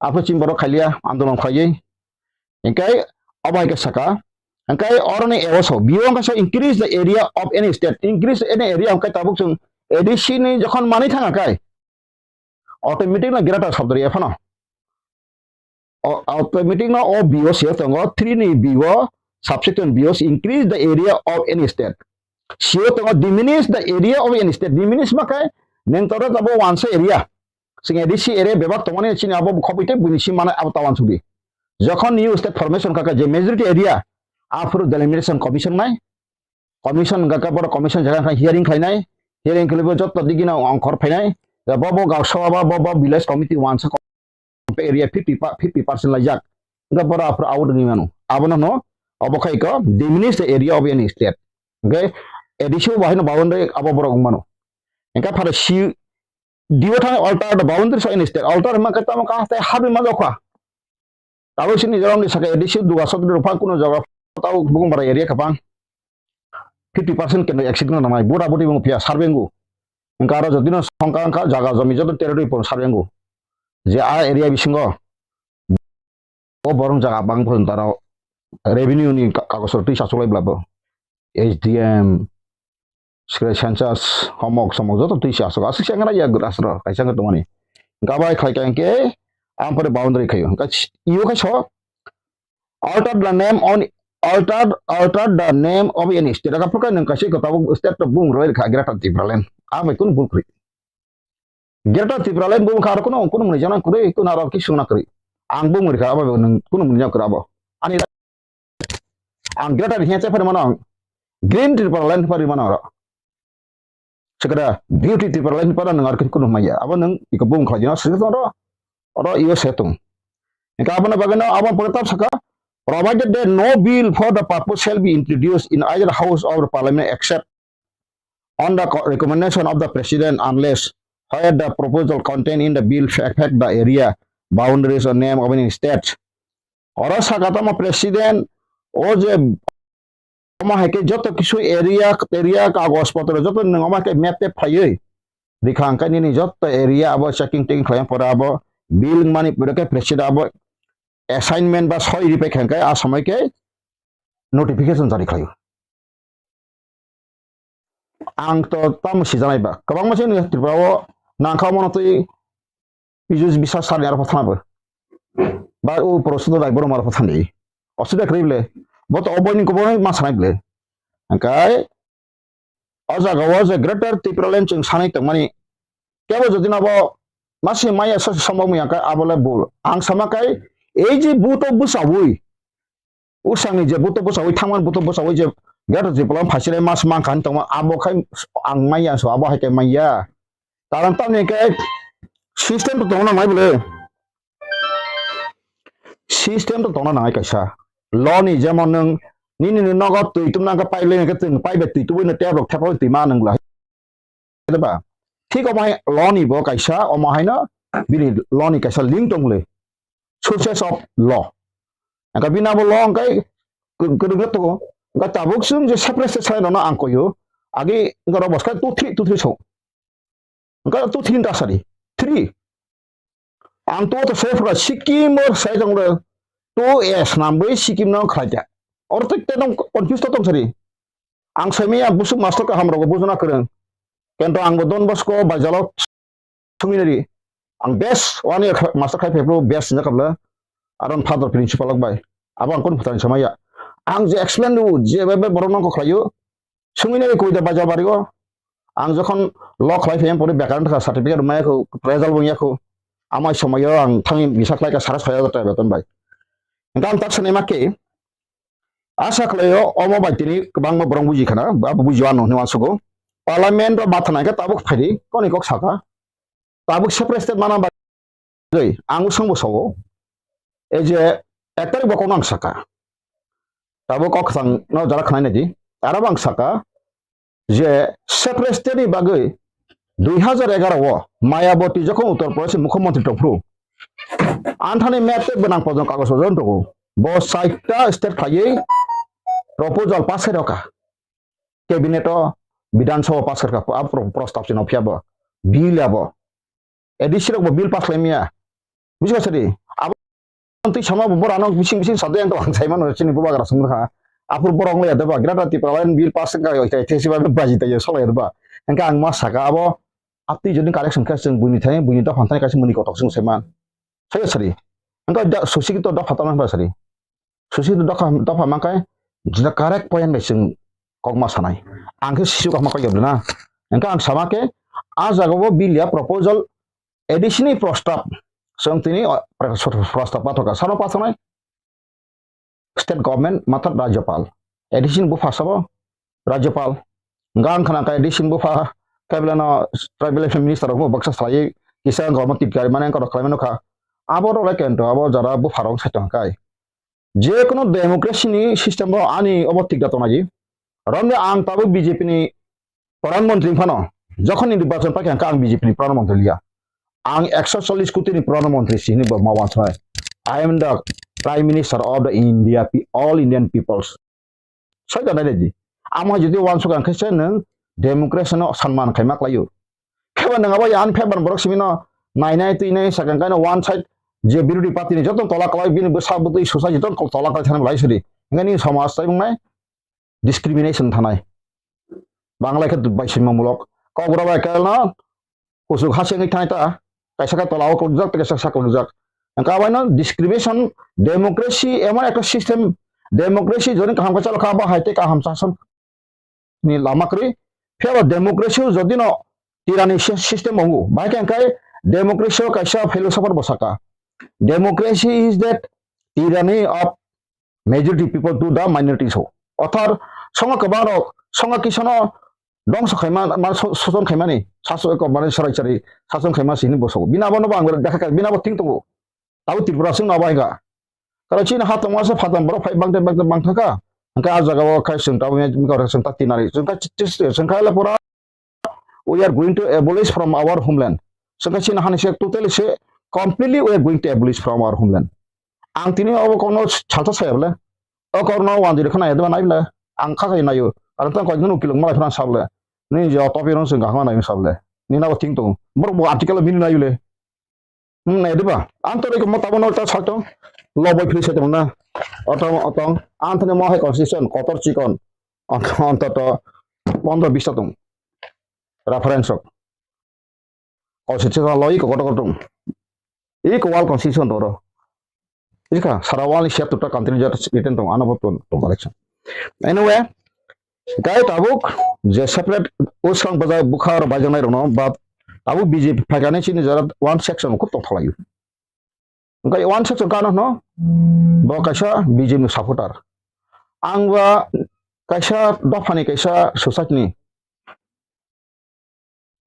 Aphuru chini borok khailia, andolon khlaiwi. Hwnkhe abo hai khe saka. Hwnkhe oroni eoso, biyo wngkha so increase the area of any state. Increase any area hwnkhe tabuk chwng A D C ni jokhon manwi thangkha khai, automatic no greater sabdari ephano. O, automatic no o B O C tongo, three ni B O, subsection B O increase the area of any state. C O tongo diminish the area of any state. Diminish ma khai neng toro tabo wansa area. Sing A D C area bebak tongmani chini abo khoboi tei buini si mana abo tawan sudi. Jokhon new state formation kaka je majority area, aphuru delimitation commission nai. Commission hwnkha khe borok commission jaga khe hearing khlainai, hearing khlaibo joto digino ongkhor phainai, bo bo gausao ba bo bo village committee wansa area fifty pa-, fifty percent laijak, hwnkhe borok aphuru out wngwi mano. Abono hwno obo khai khe diminish the area of any state. Hwnkhe A D C o bahai no boundary abo borok wng mano. Hwnkhe phara si dibo thang alter the boundaries of any state. Alter hwnkhe tamo kha tei habi ma jokha. Abo sini Mizoram ni saka A D C duga sotri rok phang kuno jaga tao bukung bara area kapang fifty percent keno exit no nangnai. Bura buri bung pia survey ngu. Hwnkhe aro jotino songkha wngkha jaga jomi joto territory pon survey ngu. Je a area bisingo o borong jaga bang pon taro revenue ni ka-, kagos rok twi sasulai bla bo. H D M, Secretary census, homok somok joto twi se aswk, aswk se wngna ya aswk kaisa wngwi tongmani. Hwnkhe abo hai khlai kha hwnkhe ang pore boundary khaio. Hwnkhe io khai so, alter the name on, alter, alter the name of any state. Aka phwrwkhe nwng kaisa kwtal state to bung roi kha Greater Tipraland. Abai kunu bul kwrwi. Greater Tipraland bung kha aro kunu, kunu mwnwi jana kwrwi, kunu aro kisung na kwrwi. Ang bung rikha abo nwng kunu mwnwi jana kwrwi abo. Ani ang Greater hiya chai phari mano ang. Green Tipraland phari mano aro. Sekada beauty Tipraland para nwng aro kunu maya. Abo nwng iko bung khlai jana sik oro. Oro iyo setung. Ika abana bagano abo pore tab saka, provided that no bill for the purpose shall be introduced in either house of the parliament except on the co-, recommendation of the president unless where the proposal contained in the bill affect the area, boundaries or name of any state. Oro saka tamo president o je omo hai khe joto kisu area, area kagoj potro joto nwng omo hai khe map tep phaiwi rikha hwnkhe nini joto area abo checking teking khlai pore abo bill mani pore khe president abo assignment ba soi ripai kha hwnkhe a somoi khe notification jari khlaio. Ang to tamo sijanai ba kwbangma se Tripura o nangkha mano twi Piju bisa sani aro thana bo. Ba o prosto dai boro maro thani. Osida kri ble. Bo to obo ni kobo ma sanai ble. Angkai o jaga o je Greater Tipraland chwng sanai tongmani. Kebo jodi na bo masi maya sa sambo mi angkai abo le bul. Ang sama kai ei je buto busawi. Usangni je buto busawi thangman buto busawi je Greater Tipraland phaisire mas mankha tongma abo khai ang maya so abo hai kai maya. Karon tamni khe system to tongna nangnai bole. System to tongna nangnai kaisa. Law ni jemon nwng nini ni nogo twi tumna khe pipe le khe twi pipe twi tubui no tep rok thepa twi ma nwng lai. Ba thik omo hai law ni bo kaisa omo haino bini law ni kaisa link tong le. Sources of law. Angka bini abo law angkai kwrwngno tongo. Angka tabuk chwng je separate state sai rokno ang koyo. Agi angka rok boskai two three two three so. Hwnkhe two three ta sadi. Three. Ang to to sai phra Sikkim or sai tong re. Two S nam bai Sikkim no khlai ta. Or to te tong confuse to tong sadi. Ang sai maya busuk master ka hamro go bujuna kwrwng. Kento ang bo Don Bosco bai jalo sungwi nari. Ang best one year kha-, master khai phepro best sinja kabla. Aron father principal ok bai. Abo ang kon phutani samaya. Ang je explain du je bai bai borok nang ko khlaio. Sungwi nai koi da bajar bari o. Ang jokhon law khlai phai pore bekar wngkha certificate maya khu, result bo wngya khu. Amai somayo ang thangwi bisa khlai ka sara soi hajar taka beton bai. Hingke ang tak sanai ma khe, asa khlai o omo bai tini kwbangma borok buji khana, abo buji o ano hinwi uansugo. Parliament o matha nai khe tabuk phaidi, koni kok saka. Tabuk separate state mana bagwi ang swngbo sao. Ei je ek tarik bo kokno ang saka. Tabuk kok kwchang no jara khnai naidi. Aro bo ang saka je separate state ni bagwi dui hajar egaroh o Mayawati jokhon Uttar Pradesh ni mukhyamantri tongphuru, anthani map tei bwnang pojong kagoj ojon tongo. Bo chaita state khlaiwi proposal pass khai rokha. Cabinet o, Bidhan Sabha pass kharkha, abo pro-, prostab se nokphiya bo. Bill abo. A D C rok bo bill pass khlai maya. Buji kha sadi? Abo twi sama bo borok ano bising bising sadi ang to ang sai mano chini bubagra song kha. Aphuru borok wng ya deba, Greater Tipraland bill pass wngkha, oi, tai thesi ba baji tai solai deba. Hingke ang ma saka abo, atwi jodi correction khe chwng buini thani, buini dopha thani kaisa muni kotok chwng sai man. Sai sadi? Hingke da, susi to dopha tama ba sadi? Susi dopha, dopha mankai, jeta correct point bai chwng kokma sanai. Ang khe sisu kokma kok yabla na. Hingke ang sama khe, a jaga o bill ya proposal A D C ni prostab. Chwng tini o, prostab pathoka. Sano pathonai state government mathar Rajyapal. A D C ni bupha sabo Rajyapal. Hingke ang khna khe A D C ni bupha kaiblano tribal affairs minister rok baksa salai kisa government titkari mane korok khlai mano kha. Abo rok lai kento abo jara bupha rok sai tong kai. Je kono democracy ni system o ani obo thik da tongnai. Romde ang tabuk B J P ni pradhan mantri phano, jokhon ni nirbachon paikha ang B J P ni pradhan mantri liya. Ang ekso chollish koti ni pradhan mantri si hinwi bo ma wansuknai. I am the Prime Minister of the India, pe-, all Indian peoples. Sai da nai di. Amo jodi wansuk ang khe se nwng democracy no sanman khai ma khlaio. Kheba nwng abo ani phai ban borok simi no nainai twinai sakang kaino one side je birodhi party ni joto tola kwlai bini bwsa bwtwi susa joto tola kwlai thani belai sidi. Hingke nini somaj tai wngnai discrimination thanai. Bangla khe bai sima mulok. Kokborok bai khe no kuchuk ha sengwi thai ta, kaisa khe tola o kulukjak, kaisa sak kulukjak. Hwnkhe abaino discrimination, democracy emon ekta system, democracy joni kaham khe chalo kha, abo hai tei kaham sason ni lama kwrwi. Phiya ba democracy o jodi no tirani sy-, system wngo, bai khe hwnkhe democracy o kaisa philosopher bo saka, "Democracy is that tyranny of majority people to the minorities" ho. Orthat songo kwbang rok, songo kisa no dongso khaima, ma so-, soson khaimani, saso ko mane sarai chari sason khaima sini boso. Bini abo no bo ang bekha kha, bini abo thing tongo. Tabo Tripura sing no bai ga. Karo chini ha tongma se phatam borok phai bangte bangte bang thaka. Hwnkhe a jaga o khai sung tabo me, me kore sung ta tinari. Sung ta chi-, chi-, sung khai la pura, "We are going to abolish from our homeland." Sung khai chini hani se totally se completely we are going to abolish from our homeland. Ang tini abo kono salsa saya bole. O kono wanjiri khana ya deba nai bole. Ang kha khai nayo. Aro tang koi gunu kilong malai phana sable. Ni je topi rong sung gahma nayo sable. Ni na bo thing tongo. Borok bo article bini nayo le. Hmm, nai diba? Ang to reko mo tabo no ta sak tong. Loboi phri se tong na. Otong, otong. Ang thani mo hai constitution kotor chikon. Ant-, antoto pondro bis ta tong. Reference rok. Constitution lo iko kotor kotor tong. Iko wal constitution toro. Ika sara wal ni siat tuta country jat written tong. Ano bo tong, tong collection. Anyway, Gai tabuk je separate usang bwjak bwkha rok baijaknai rokno ba tabuk B J P phaikani chini jora one section khub tongthok laio. Hwnkhe one section kano hwno bo kaisa B J P ni supporter. Ang ba kaisa dophani kaisa society ni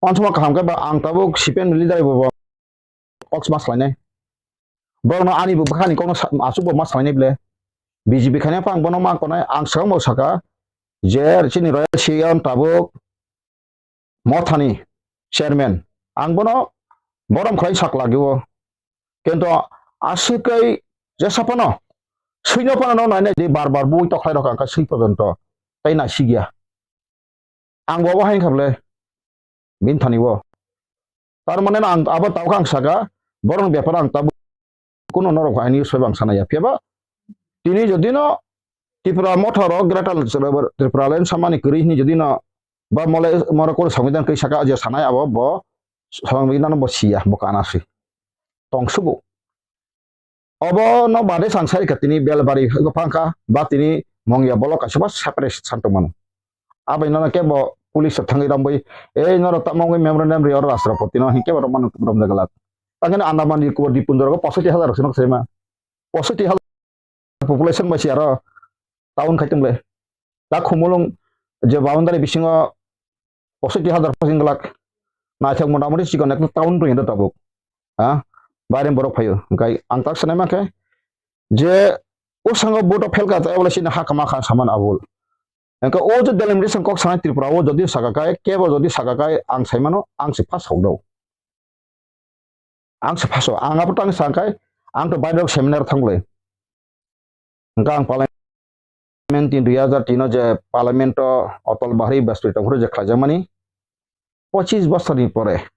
Wansukma kaham khe ba ang tabuk C P M ni leader bai bo kok ma salainai. Borokno ani bo bwkhani kokno sa-, aswk bo ma salainai ble. B J P khaina phang bono ma konai ang swkang bo saka je chini Royal C M tabuk Mothani chairman. Ang bono borom khlai sak lagio. Kintu aswk kai jesa phano swino phano no nainai di bar bar bui tokhlai rok ang kha swi porjonto. Tai naisigya. Ang bo obo hai wngkha bwle, bini thani o. Tar mane no ang abo tabuk ang saka, borokni bepar ang tabuk kuno norok hai news bai ang sanaya. Phiya ba tini jodi no Tipra Motha rok, Greater Tipraland samani kwrwi hwnwi jodi no ba mole, moro koro Songbidan kwi saka je sanai abo bo Songbidan no bo siya, bo kana si. Tong sugo. Obo no bade sang sai kha tini Belbari phang kha ba tini Mongya bolok kaisa ba separate san tong mano. Abai no kebo police rok thangwi romwi, "Ei norok tamo wngwi memorandum ri oro Rashtrapati no," hinkhe bo romjak glak. Tangkhe no Andaman Nicobar Dipundra go posoiti hajar rok se nok sema. Posoiti hajar population bai si aro town khai tong le. Ta Khumulwng je boundary bisingo posoiti hajar pasing glak. Naithok motamoti chikon ekta town tong tabuk. Ha? Baire borok phaio. Hwnkhe ang tak sanai mankhe je o sango vote o phelka ta ebole sini ha kama kha saman abul. Hwnkhe o je delimitation kok sanai Tripura o jodi saka kai, kebo jodi saka kai ang saimano ang se pass hok do. Ang se pass o, ang abo tang sa kai, ang to bairok seminar thanglai. Hwnkhe ang parliament tin dui hajar tin o je parliament o Atal Bihari Vajpayee tongphuru je khlaijakmani, pochis bosorni pore,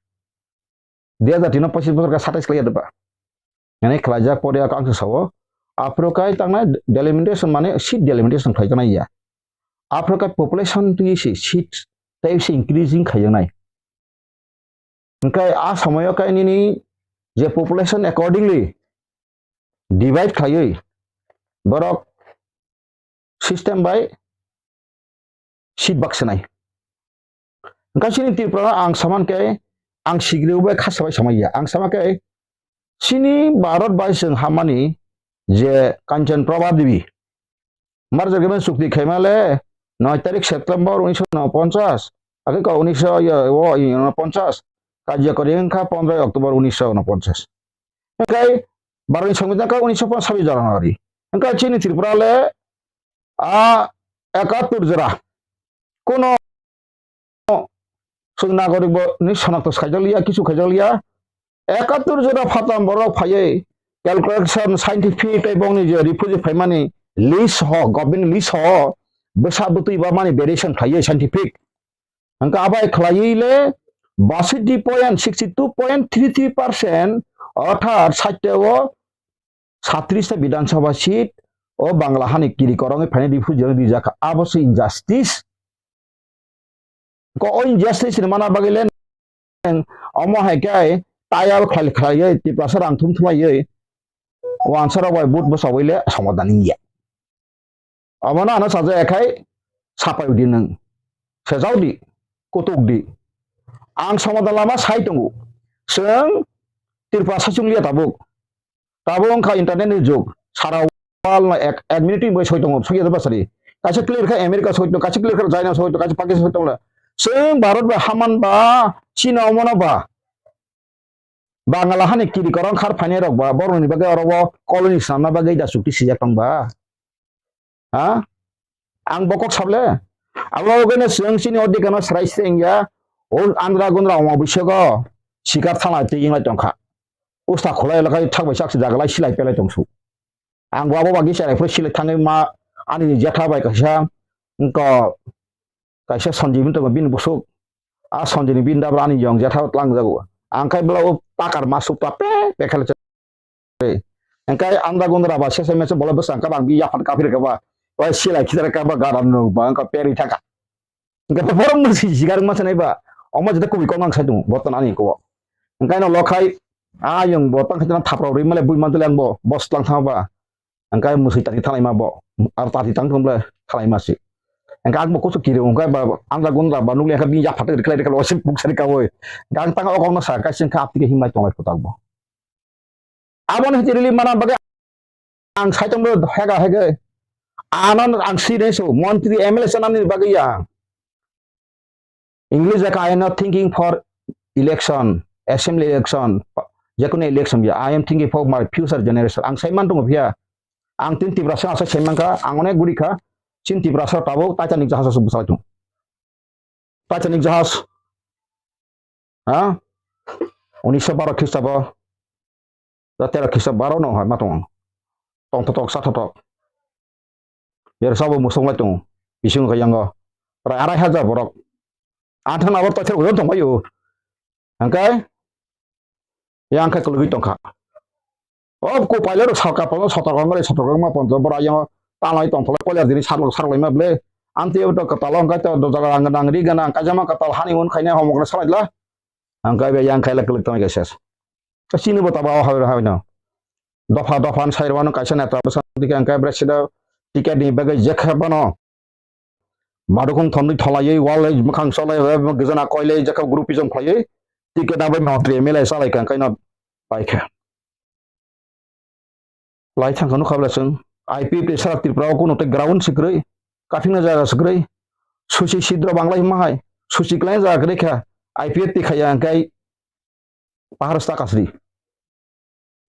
dui hajar tin o pochis bosor khe satais khlaiya deba. Ani khlaijak pore ang se sao, aphuru kai tangnai delimitation mane seat delimitation khlaijaknai ya. Aphuru kai population twi se seat tei se increasing khaijaknai. Hwnkhe a somoyo khe nini je population accordingly divide khlaiwi borok system bai seat baksinai. Hwnkhe chini Tripura ang saman khe ang sigriu bai khasa bai samai ya. Ang sama khe chini Bharat bai chwng hamani je Kanchan Prabha Devi, Marjar Gabin chukti khaima le noi tarik September unisho unoponchas, ake ko unisho, yo, o, unoponchas, kajya kori wngkha pondro October unisho unoponchas. Hwnkhe baroni songbidan kha unisho ponchas January. Hwnkhe chini Tripura le a ekattur jora kuno chwng nagorik bo ni sonakto khaijak liya, kichu khaijak liya. Ekattur jora phatam borok phaiwi calculation scientific tei bongni je refugee phaimani list ho, government list ho, bwsa bwtwi ba mani variation khlaiwi scientific. Hwnkhe abai khlaiwi le basaiti point sixty two point three three percent, orthat sait o satris ta Bidhan Sabha seat, o Bangla hani kiri korongwi phainai refugee rok rijak kha. Abo se injustice. Ko o injustice ni mana bagwi le neng omo hai khe tayal khlai khlaiwi Tiprasa rang thum thumlaiwi wansa rok bai vote bwsawui le somadan wngya. Omono ano sajak ya khai sapai di nwng. Sejak di, kutuk di. Ang somadan lama sai tongo. Chwng Tiprasa chungliya tabuk. Tabuk wngkha internet ni jug. Sara world no ek, ek minute ni bagwi soi tongo, soi ya basari. Kaisa clear kha America soi tongo, kaisa clear kha China soi tongo, kaisa Pakistan soi tongo. Chwng Bharat ba haman ba, China omono ba. Bangala hani kiri korong khar phainai rok ba, borok ni bagwi oro o colony swnamna bagwi da chukti sijak tong ba. Ha? Ang bo kok sable. Abo bagwi no chwng chini o dikano srai se wngya. O andra gundra omo bisogo sikar thanglai twi wnglai tongkha. Usta khulai lakai thak bai sak se jagalai silai pelai tongsu. Ang bo abo bagwi cherai phuru silai thangwi ma ani jetha bai kaisa wngkha kaisa Sanjibini tongo bini busuk. A Sanjibini bini dabra ani yong jetha tlang jago. Ang khai bwla o takar masuk ta pe pe khala. Engkai anda gundra ba sese mese bola bwsang ka bang bi yaphar kapir ka ba. Wai silai khidar ka ba garan no ba engka peri thaka. Engka borok no si sigar ma sanai ba. Omo jeta kubi kong ang sai tung botan ani ko. Engkai no lokhai a yong botan khidana thapra ri male bui mantul ang bo bos lang thang ba. Engkai musui tati thalai ma bo. Ar tati tang thum le thalai ma si. Engkai ang bo kusu kiri engkai ba anda gundra ba nukle engka bi yaphar khlai khlai osip buk sari ka woi. Gang tang o kong no sa kai sing kha apti ke himlai tonglai putak bo. Aboni hiti rili mana bagwi ang saitung bo hega hege. Ano ang si reso montri M L A sanani bagwi ya. English jaka, "I am not thinking for election, assembly election, jekunu election ya. I am thinking for my future generation." Ang sai man tongo phiya. Ang tin Tiprasa ang sai sai man kha, ang onek guri kha. Chin Tiprasa tabuk Titanic jahaj asuk bwsai tung. Titanic jahaj. Ha? Unisho baro Khristabo. Da tero Khristabo baro no hai ma tongo. Tong thotok sa thotok. Yer sabo musung lai tongo. Bising kha yango. Prai arai hajar borok. Ang thang abo toithar ujon tong baio. Hangkai yang khe kulugwi tongkha. O ku pailai rok sal kapal no sotor kong bai sotor kong ma ponto bora yang tanglai tong phalai koilar dini sarlok sarlai ma ble. Amtwi to katal hangkai to do jaga ang nang ri gana ang kaijama katal hani un khaina homok na salai la. Hangkai be yang khaila kuluk tong khe ses. Chini bo taba o hawi hawi no. Dopha dopha sai rwano kaisa neta bwsa dikhe hangkai bre sida ticket ni bagwi jekha bano. Madukung thomni tholaiwi wal le mwkhang cholai gizana koilai jekha groupism khlaiwi ticket abai montri M L A salai kha kaino paikha. Lai thangkha nukha bwla chwng I P F T sara Tripura o kuno tei ground se kwrwi, kaphikna jaga se kwrwi, suchi sidro banglai hwnma hai, suchi kwlai jaga kwrwi kha, I P F T khaiya hwnkhe pahar sta kasri.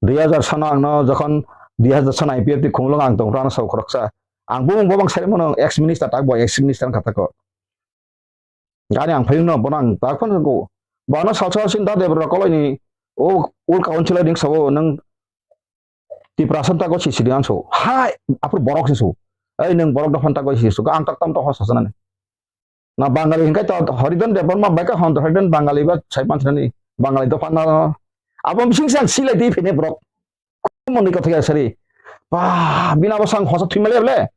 Dui hajar sano ang no jokhon dui hajar sano I P F T khumulwng ang tongphuru ano sao khoroksa. Ang bumung bo bang sai mano ex minister tak bo ex minister wngkha tako. Gani ang phai no bono ang tak phano ko. Bono salsa sin da debra koloi ni o ul kaun chilai ding sao nang Tiprasa tako si sidi ang so. Hai aphuru borok si so. Ei nang borok dophan tako si so. Ang tak tam to hosa sanani. Na Bangali hingkai to Haridan Debbarma bai ka hon Haridan Bangali ba sai pan thani Bangali to pan na. Abo bising sang silai di phine brok. Mon ni kotha sari. Ba bina bo sang hosa thwi male le.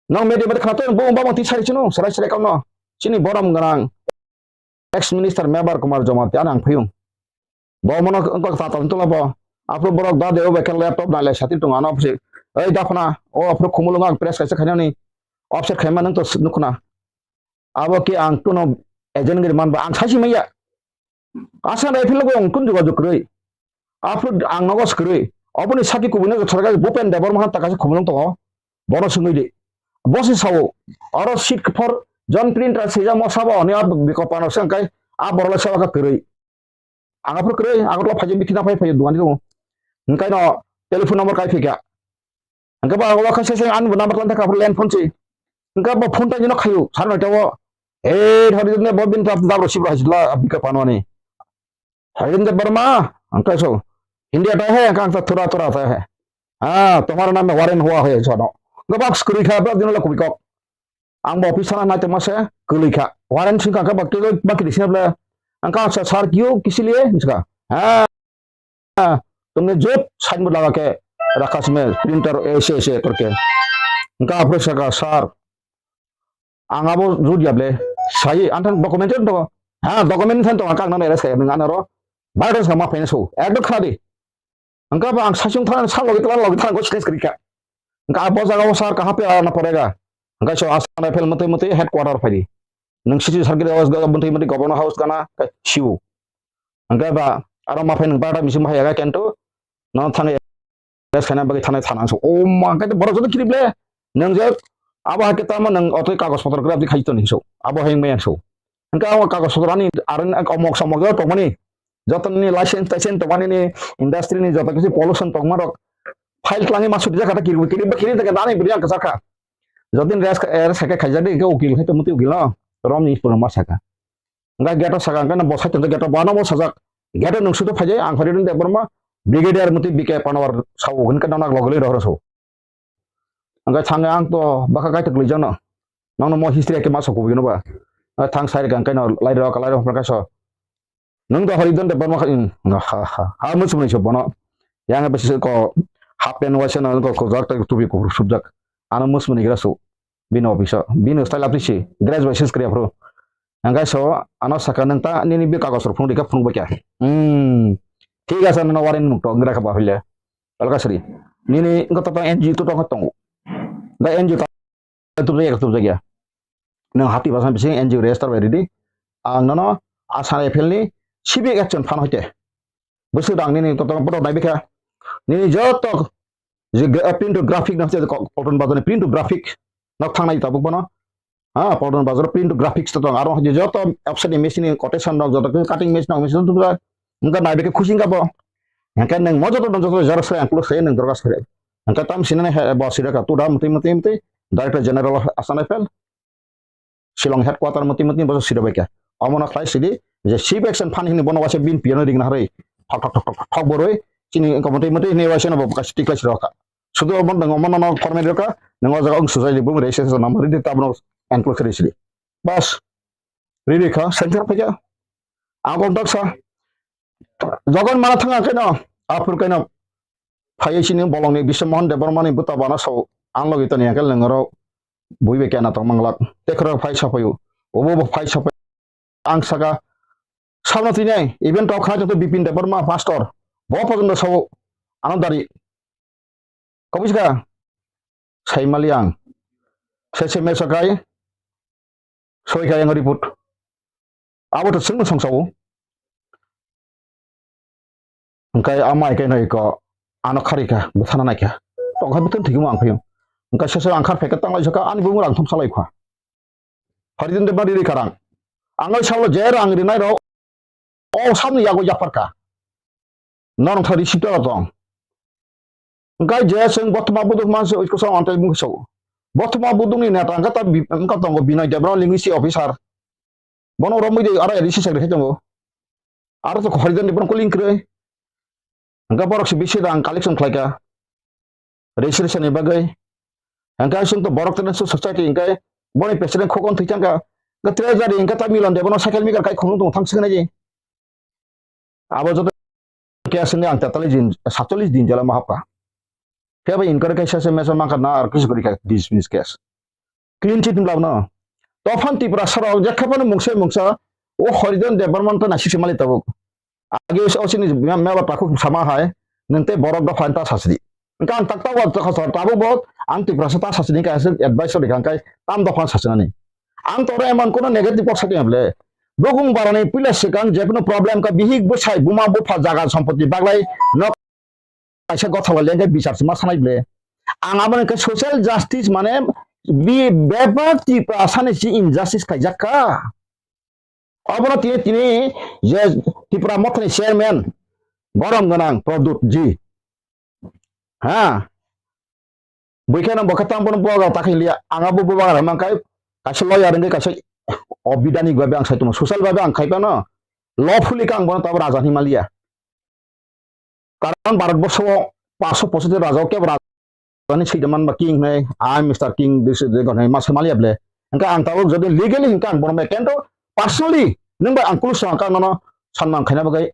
Nang media bai khana to bo ba ti sari chino sarai sarai kamno. Chini borom ganang. Ex minister Mebar Kumar Jamatia nang phiyung. Bo mono wngkha tatal wngtongla bo. Aphuru borok da de o bai khe laptop nai lai sati tongo ano opposite. Ei da khuna o aphuru khumulwng ang press kaisa khainani offset khaima nang to nukhuna. Abo khe ang kuno agent giri manba ang saisi maya. Asa dai philo ang kun jogajog kwrwi. Aphuru ang nogo swkrwi. Oboni sati kubui no sorkar Bhupen Debbarma han takasa khumulwng tongo. Bono swngwi di. Bosi sao. Oro seat for John Printer sijak mo sabo hwnwi a bikopano se wngkha a borok le seba kha kwrwi. Ang aphuru kwrwi Agartala phaijak bithi na phai phai dukan tongo. Hwnkhe no telephone number kai phikha. Hwnkhe ba o kha se se ani bo number tlan thaka aphuru land phone si. Hwnkhe bo phone tang no khayu sar noi tawo. Ei thori ne bo bin tap dabro sibra hajla bika panwani. Hajin de Barma hwnkhe so. India tai hai hwnkhe ang ta thura thura tai hai. Ha tomar nam warren hua hai sono. Gabak kwrwi kha bra dino la kubikok. Ang bo office sana nai tongma se kwlwi kha. Warren sing kha ba kilo ba kili sina bla. Ang ka sa sar kiyo kisi liye hinska. Ha. Tumne jot sign board laga ke. rakha sime printer ese ese torke. Hwnkha aphuru saka, "Sir, ang abo jut ya ble, sai, ang thang document tongo." "Ha, document thang tongo, kang nang arrest kaya, nang ano ro, virus ma phaina so, ekdom khna di." Hwnkha ba ang saichung thang, sa logi tla logi thang, ko stress kri kha. Hwnkha abo jaga o sir kaha pe ana porega. Hwnkha so asana fel mate mate headquarter phai di. Nang city circle house ga mate mate governor house gana, siu. Hwnkha ba aro ma phai nang barta misi ma phai aga kento, no thang Test khaina bagwi thanai thana so. O ma, hwnkhe borok joto kirip le. Nang je abo hai khe tamo nang otwi kagoj potro graph di khai toni so. Abo hai maya so. Hwnkhe abo kagoj potro ani aro omok somok joto tongmani. Jotoni license taisen tongmani ni industry ni joto kisi pollution tongma rok. File tlangi ma suti jakha ta kirip kirip ba kirip ta ani bri ang kasa kha. Jodin res res khe khaijak di ke ukil khai to muti ukil no. Rom ni pura ma saka. Hwnkhe gate o saka, hwnkhe no bo side hwnkhe gate o bo ano bo sajak. Gate o nwng sudo phaijai, ang Hariron Debbarma, Brigadier Muti B K Panwar sao, hwnkhe no nak logolwi rohor sao. Hwnkhe thangwi ang to bwkha kaitor kwlwijano. Nangno mo history khe ma sokubui no ba. Hwnkhe thang sai rwkha, hwnkhe no lairok, lairok hwnkhe so. Nwng do Hariron Debbarma kha, ha, ha, ha, ha, mwswmani so bono. Yang besi ko half pant waisa no ko kojak tei tupi kuphur subjak. Ano mwswmani gra so. Bini office o, bini style apni si, dress bai sis kriya phuru. Hwnkhe so, ano saka, "Nwng ta nini bi kagos rok phunuk di khe phunuk bai kha." Hmm. Thik ase, nono warning nuk tok, ngra kha ba hile. Alka sri. Nini wngkha to N G O to tong tongo. Da N G O ta tu ya tu ya. Nwng hati basan bising N G O register bai ridi. Ang nono Assam Rifle ni civic action phan hoite. Bwswk rang nini to tong bodo nai bikha. Nini joto je gra-, print to graphic no se ko-, Polton Bazar ni print to graphic no thangnai tabuk bono. Ha, Polton Bazar print to graphics to tong. Aro je joto offset ni machine ni quotation no joto cutting machine no machine to tong. Wngkha nai bikha khusi wngkha bo. Hwnkhe nwng mo joto no joto xerox khlai ang plus khlai nwng dorkar khlai. Hwnkhe tam sinani he bo siraka tu da mutwi mutwi mutwi Director General of Assam Rifle. Shillong headquarter moti moti boso siro bai kha. Omono khlai sidi je chief action phan hini bono waisa bin piano ring na harwi thok thok thok thok thok boroi chini wngkha moti moti hini waisa no bo kaisa tikla siro kha. Sudu omo nang omo no format rokha nang o jaga wng sujai di bung rei se se number di tabno enclose khe sidi. Bas. Ri ri kha center phaikha. Ang kok dak sa. Jogon mana thanga keno aphur keno phaiye sini bolongni Biswa Mohan Debbarmani buta bana sao ang logi toni angkel nengoro bui be kena tong manglak. Tekhro phai sapayu. Obo bo phai sapai. Ang saka sabno tini event rok kha joto Bipin Debbarma pastor. Bo pojono sao ano dari. Kabuska sai mali ang. Sese mesa kai. Soi kai ang report. Abo to sengno songsao. Hwnkhe amai khe noi ko ano khari kha, bwthana nai kha. Tong kha bwthwng thwigwi ang phiyung. Hwnkhe sese ang khar phaikhe tanglai saka ani bumung rang thum salai kha. Pharidin de bari ri kharang. Ang oi salo je rang rinai rok. O samni yago yapar kha. Norong thari sipta tong. Hwnkhe je seng bothoma buduk manse oisko sa antai bung so. Bothoma budukni neta hwnkhe ta bi-, hwnkhe tongo Binoy Debra linguistic officer. Bono romwi de aro A D C secretary tongo. Aro to Harijan ni bono kuling kwrwi. Hwnkhe borok se bisi rang collection khlaika. Registration ni bagwi. Hwnkhe aswk to borok tene society hwnkhe boni president khokon thwi thangkha. Hwnkhe treasury hwnkhe ta Milon de bono cycle maker kai khunung tongo thang swknai di. Abo joto case ni ang tetalis din, satchallis din jela ma hapkha. Khe bai inquiry kaisa se mesa mangkha na ar kisi gori kha dismiss case. Clean chit wng lab no. Tophan Tiprasa rok je khe phano mungsa mungsa o Harijan Debbarma to naisik se mali tabuk. Age o sini mela takhuk sama hai nang tei borok dopha ta sasidi. Hwnkhe ang tak tak wa tokha tabuk bo ang Tiprasa ta sasidi khe aswk advice rikha hwnkhe tam dopha sasinani. Ang toro emon kono negative kok sakya ble. Bokong barani puila swkang jekunu problem ka bihik bwsai buma bupha jaga sompoti baglai nok kaisa gothola lengkhe bichar se ma sanai ble. Ang aboni khe social justice mane bi bebak Tiprasa ni si injustice khaijak kha. Obono tini, tini je Tipra Mothani chairman borom gwnang Pradyut ji. Ha. Buikhe no bokhe tang bono bubagra ta khailiya. Ang abo bubagra mankhe kaisa lawyer wngwi kaisa o bidani gwabe ang saitongma social babe ang khaipano lawfully khe ang bono tabo raja hinwi maliya. Karon Bharat borsho o paanso pochoti raja o kebo raja ni side man ba king hinwi, I Mister King, this is the god hinwi ma sai maliya ble. Hwnkhe ang tabuk jodi legally hwnkhe ang bono kento personally nwng bai ang kulusa ang kang nono sanman khaina bagwi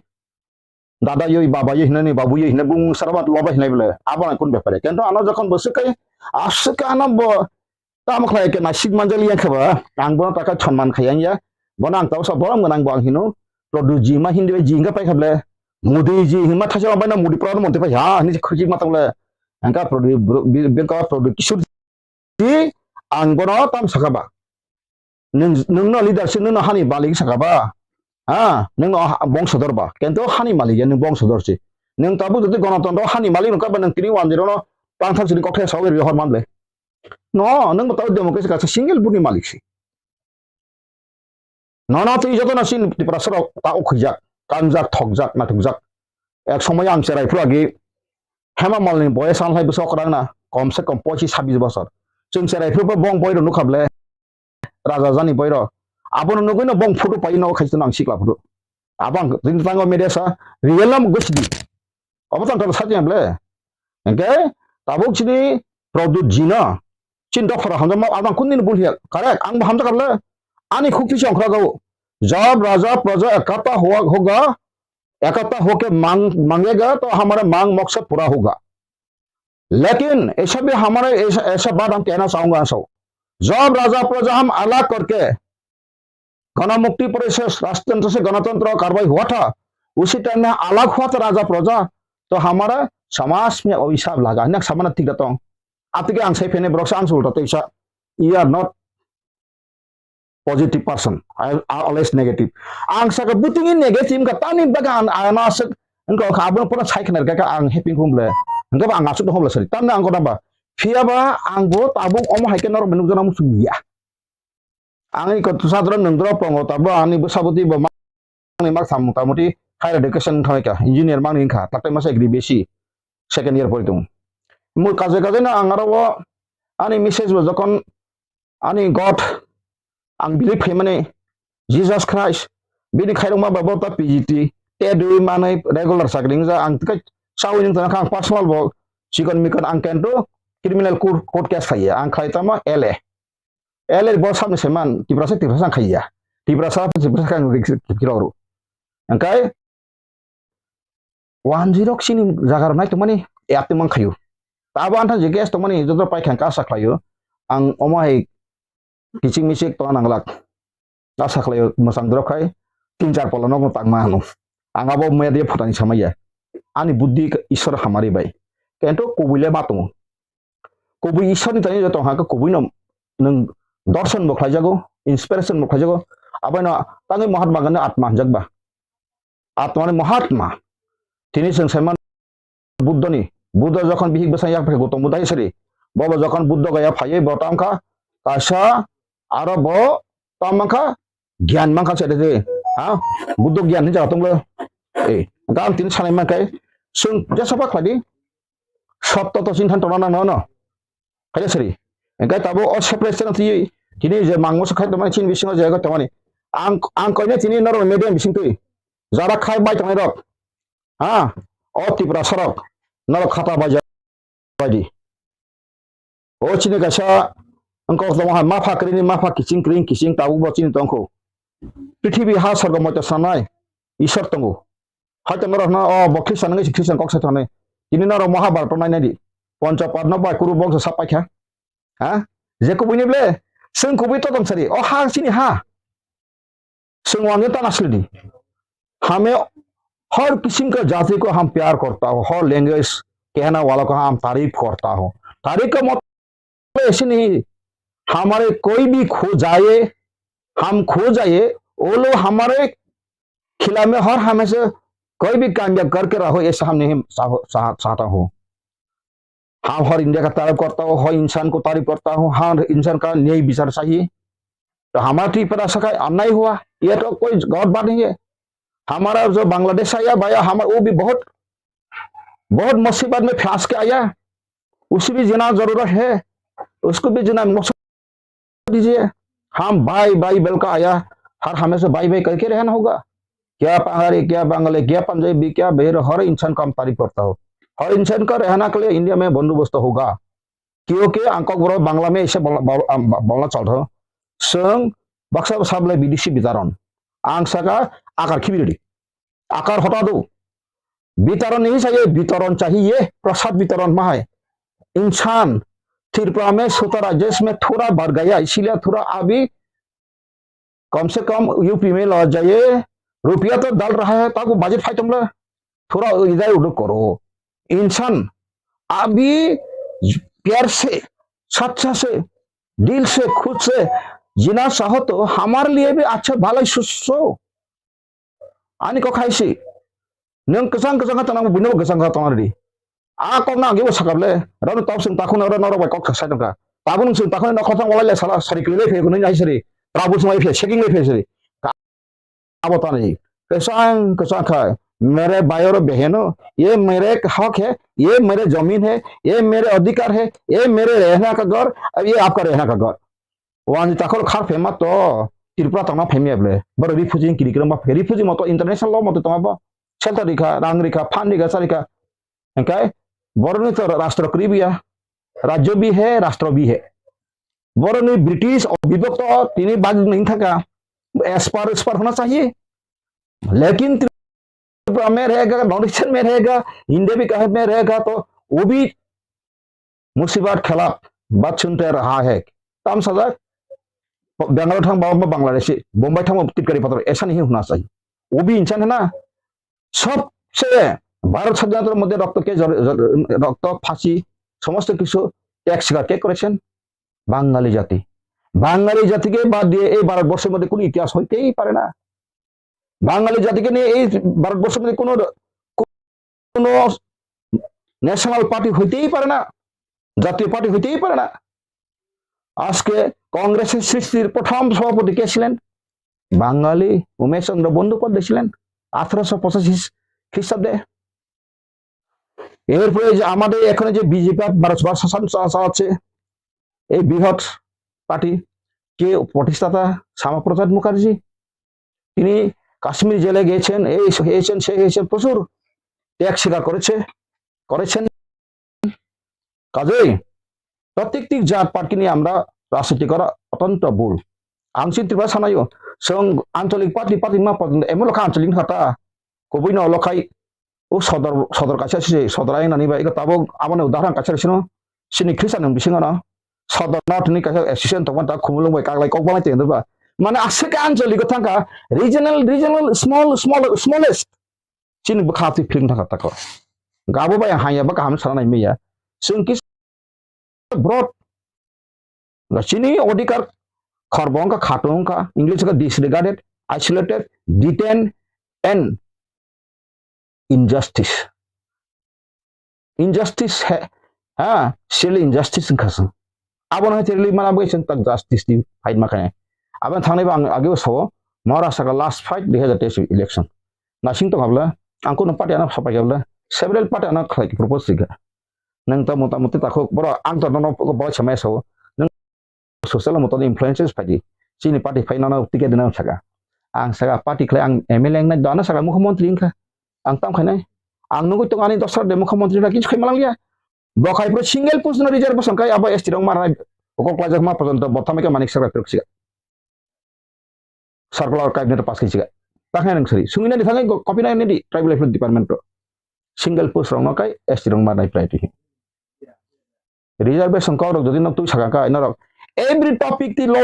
dada yoi, baba yoi hinani, babu yoi hinani, bung saraba loba hinai bole. Abo ang kun bepare. Kento ano jokhon bo swk kai, aswk ano bo tamo khlai ke nasik manjali yang khaba, ang bono taka chonman khai yang ya. Bono ang tausa borom gwnang bo ang hino. Produ ji ma hindi ji hinga pai khable. Modi ji hinma thasa bai na Modi pradhan mantri pai ha, ni khuji ma tole. Angka produ bengka produ kisur ji ang bono tam sakaba. Nung, nungno leadership nungno hani malik sakaba. Ha, nungno ha-, bongso dorba. Kento hani malik ya nung bongso dorsi. Nung tabu jodi gonotontro hani malik nung kaba nung tini wanjiro no pangtham sini kokthai sawi ri hor manble. No, nung bo tabu democracy kaisa single buni malik si. Nono twi jotono chini Tiprasarok ta ukhwijak, kanjak, thokjak, nathokjak. Ek somoy ang cherai phuru agi Hema Malni boyes anlai bwsa okrangna, komse kom pochis sabis bosor. Chwng cherai phuru bo bong boiro nukha ble, Raja Jani boiro. Abono nugwino bong photo pai no khaisano ang sikla photo. Abo ang tini tango media sa, real nam gusdi. Obo tang tang sakya ble. Engke tabuk chini Pradyut jina. Chin dok phara hamjak ma abang kun din bul hiya. Correct. Ang bo hamjak kable. Ani khuk twi chong khra gau. Jab raja praja ekata hua hoga. Ekata hoke mang mangega to hamara mang maksad pura hoga. Lekin aisa bhi hamara aisa, aisa baat hum kehna chahunga so. Jab raja praja hum alag karke गणमुक्ति परिषद राष्ट्रतंत्र से गणतंत्र कार्रवाई हुआ था, उसी टाइम में अलग हुआ था राजा प्रजा, तो हमारा समाज में अभिशाप लगा है ना, समाना ठीक रहता हूँ। Atike ang sai phene borok sa ang sulta tei sa, you are not positive person, I, I always negative. Ang saka buting in negative ka tani baga an ana sek engko kha abun pura sai khnar ka ang happy khum le. Engko ang asuk hom le sari. Tamna ang ko namba. Phiya ba ang bo tabuk omo hai ke norok nukjana musu ya. Ani kotwsa doro nwng doro pongo tabuk ani bwsaboti bo ma-, ani mak samung tamuti higher education wngkha, engineer mani wngkha, taktei masa agri B S C second year pori tongo. Mo kaje kaje no ang aro o ani message bo jokon ani God ang believe khaimani Jesus Christ bini khairokma ba bo ta P G T te dui manai regular chakri wngja ang tikai chawi nung tongkha ang personal bo chikon mikon ang kento criminal court, court case khaiya ang khlai tamo L A. L A bo sabni saiman, Tiprasa, Tiprasa ang khaiya. Tiprasa, Tiprasa ang rik-, rik-, rok ru. Angkai, one zero sini jaga rok nai tongmani, e atwng mang khayu. Tabo antha je gas tongmani, joto pai khang kasa khlayu. Ang omo hai kichik michik tongna nanglak. Kasa khlayu, mwsang drop khai, tin char pola nokno tangma ano. Ang abo media photani samaya. Ani buddhi Ishwar hamari bai. Kento kubui le ma tongo. Kubui Ishwarni thani joto hwnka khe kubui no nwng dorson bo khlaijago, inspiration bo khlaijago. Abono tangwi Mahatma Gandhi atma hwnjak ba. Atmani Mahatma. Tini chwng sai mano Buddhani. Buddha jokhon bihik bwsang yak phai Gautam Buddha hai sari. Bobo jokhon Buddha gaya phaiwi bo tamo kha kaisa aro bo tamo kha gyan mankha se de, ha? Buddho gyan hinwi jaga tonglo. Eh, hwnka ang tini sanai mankhe, chwng jesa ba khlai di. Sotto to chini thani tongna nang nono. Khaja sari. Hwnka tabuk o separate channel twi, tini je mangmo se khai tongmani chini bisingo je khai tongmani. Ang, ang koine tini norok media bising twi. Jara khai bai tongnai rok. Ha? O Tiprasa rok. Norok khata bai baidi. O chini kaisa wngkok tongo hai mapha kwrwini mapha kiching kwrwing kiching tabuk bo chini tongkho. Prithibi ha sorgo moito sanai Ishwar tongo. Haito norok no o bo Khristan wngwi se Khristan kok sai thani. Tini norok Mahabharata nainai di. Poncho Padma bai Kuru bongso sap paikha. Ha? Je kubui ni ble? Chwng kubui to tong sari. O ha chini ha. Chwng wngya ta nasildi. Hame har kisim ka jati ko ham pyar karta ho, har language kehna wala ko ham tareef karta ho. Tareef ka matlab aise nahi, hamare koi bhi kho jaye, ham kho jaye, wo log hamare khilaf mein har hamesha koi bhi kamyab karke raho, aisa hum nahi chah-, chah-, chahta ho. हम हर इंडिया का तारीफ करता हूँ, हर इंसान को तारीफ करता हूँ, हर इंसान का न्याय विचार चाहिए। तो हमारा त्रिपुरा से का अन्याय हुआ, ये तो कोई गलत बात नहीं है। हमारा जो बांग्लादेश आया भाई, हम, वो भी बहुत, बहुत मुसीबत में फंस के आया, उसे भी जीना जरूरत है, उसको भी जीना मौसम दीजिए। हम भाई भाई बोल कर आया, हर हमेशा भाई भाई करके रहना होगा। क्या पहाड़ी, क्या बंगाली, क्या पंजाबी, क्या बिहारी, हर इंसान का हम तारीफ करता हो। हर इंसान का रहना के लिए इंडिया में बंदोबस्त होगा। क्योंकि ang kokborok Bangla में ऐसे बोलना, बोल-, आ, बोलना चल रहा हूँ। Chwng baksa sablai bidesi bidaron. Ang saka akar khibiridi. Akar hota do. वितरण नहीं चाहिए, वितरण चाहिए, प्रसाद वितरण मा है। इंसान त्रिपुरा में सोता राजेश में थोड़ा बढ़ गया, इसीलिए थोड़ा अभी कम से कम यूपी में ला जाइए, रुपया तो डाल रहा है, ताको बजट फाइट हमला थोड़ा इधर उधर करो। इंसान अभी प्यार से, सच्चा से, दिल से, खुद से जीना चाहो तो हमारे लिए भी अच्छा भला ही सोचो। Ani kok hai si. Nung kwchang kwchang kha tonang, buino bo kwchang kha tonang di. A kok na agi bo sakap le. Rano tok sung takhuna ro norok bai kok sai tongkha. Tabuk nung sung takhuna nok khotang walai le sala sari kwlai le phe kunui nai sari. Tabuk sung lai phe seking lai phe sari. Ka abo tani. Kwchang kwchang kha. मेरे भाई और बहनों, ये मेरे हक है, ये मेरे जमीन है, ये मेरे अधिकार है, ये मेरे रहना का घर, अब ये आपका रहना का घर। Wani takhor khar phema to Tripura tongna phaimya ble. Boro refugee ni kiri kiri ma refugee moto international law moto tongma bo. Shelter rikha, rang rikha, phan rikha, sa rikha. Engkai boroni to rastro kribiya. Rajyo bi hai, rastro bi hai. Boroni British obibhakto tini bag ning thaka. Aspar, aspar hona chahiye. Lekin Tripura mein rahega, North Eastern mein rahega, India bhi kahin mein rahega, to wo bhi musibat khilaf baat sunte raha hai. Tam sajak, Bangalore thang ba Bangladeshi, Bombay thang ba Tipkari pator, aisa nahi hona chahiye. Wo bhi insan hai na, sabse Bharat sadhinatar moddhe rokto ke jor-, jor-, rokto, phasi, somosto kichu tyag sikar ke korechen Bangali jati. Bangali jati ke bad diye ei Bharatborsher moddhe kono itihas hoitei pare na. বাঙালি জাতিকে নিয়ে এই ভারতবর্ষের মধ্যে কোনো, কোনো national party হইতেই পারে না, জাতীয় পার্টি হইতেই পারে না। আজকে কংগ্রেসের সৃষ্টির প্রথম সভাপতি কে ছিলেন? বাঙালি উমেশ চন্দ্র বন্দ্যোপাধ্যায় ছিলেন আঠারোশো পঁচাশি খ্রিস্টাব্দে। এরপরে যে আমাদের এখানে যে বিজেপি ভারতবর্ষ শাসন চা-, চালাচ্ছে, এই বৃহৎ পার্টি, কে প্রতিষ্ঠাতা? শ্যামাপ্রসাদ মুখার্জি। তিনি কাশ্মীর জেলে গিয়েছেন, এই হয়েছেন, সেই হয়েছেন, প্রচুর ত্যাগ স্বীকার করেছে, করেছেন। কাজেই প্রত্যেকটি জাত পার্টি নিয়ে আমরা রাজনীতি করা অত্যন্ত ভুল। Ang chini Tripura sanayo, chwng ancholik party, party ma party, emo lokha ancholik ni kha ta, kubui no lokhai, o sodor, sodor kaisa se, sodor ayang nani bai, iko tabuk aboni udaharan kaisa sino, chini Christian ni bisingo no, sodor north ni kaisa association tongma ta, khumulwng bai kaglai kok balai tengdo ba. Mane aswk ancholik o thangkha, regional, regional, small, small, smallest. Chini bwkha twi film thangkha tako. Gabo bai ang hanya ba kaham sana nai maya. Chwng kisa broad. Chini odhikar khorbo wngkha, khatung wngkha, English wngkha disregarded, isolated, detained and injustice. Injustice he, ha, still injustice wngkha chwng. Abono hai therli mana bagwi chwng tak justice ni fight ma khainai. Aboni thangnai bo ang ageo sao, Maharashtra ka last fight dui hazar teis election. Nasing tongkha bwle, ang kunu party ano sapai kha bwle, several party ano khlai propose rikha. Nwng ta mota moti takhuk, borok ang to nono borok samaya sao. Nwng social moto influences phaidi. Chini party phai nono ticket dina saka. Ang saka party khlai ang M L A wngnai, dana saka mukhyamantri wngkha. Ang tam khainai. Ang nugui tongo ani dosra de mukhyamantri na kichu khai malangya. Bo khai pro single post no reservation kai abo S T rok marnai. Okok klajak ma porjonto bo thamai khe manik saka truk siga. Circular cabinet pass khai siga. Takhnai nang sari. Sungina ni thangai copy nai ni tribal welfare department to. Single post rok no kai S T rok marnai priority. Reservation kok rok jodi no twi saka ka norok every topic ti lo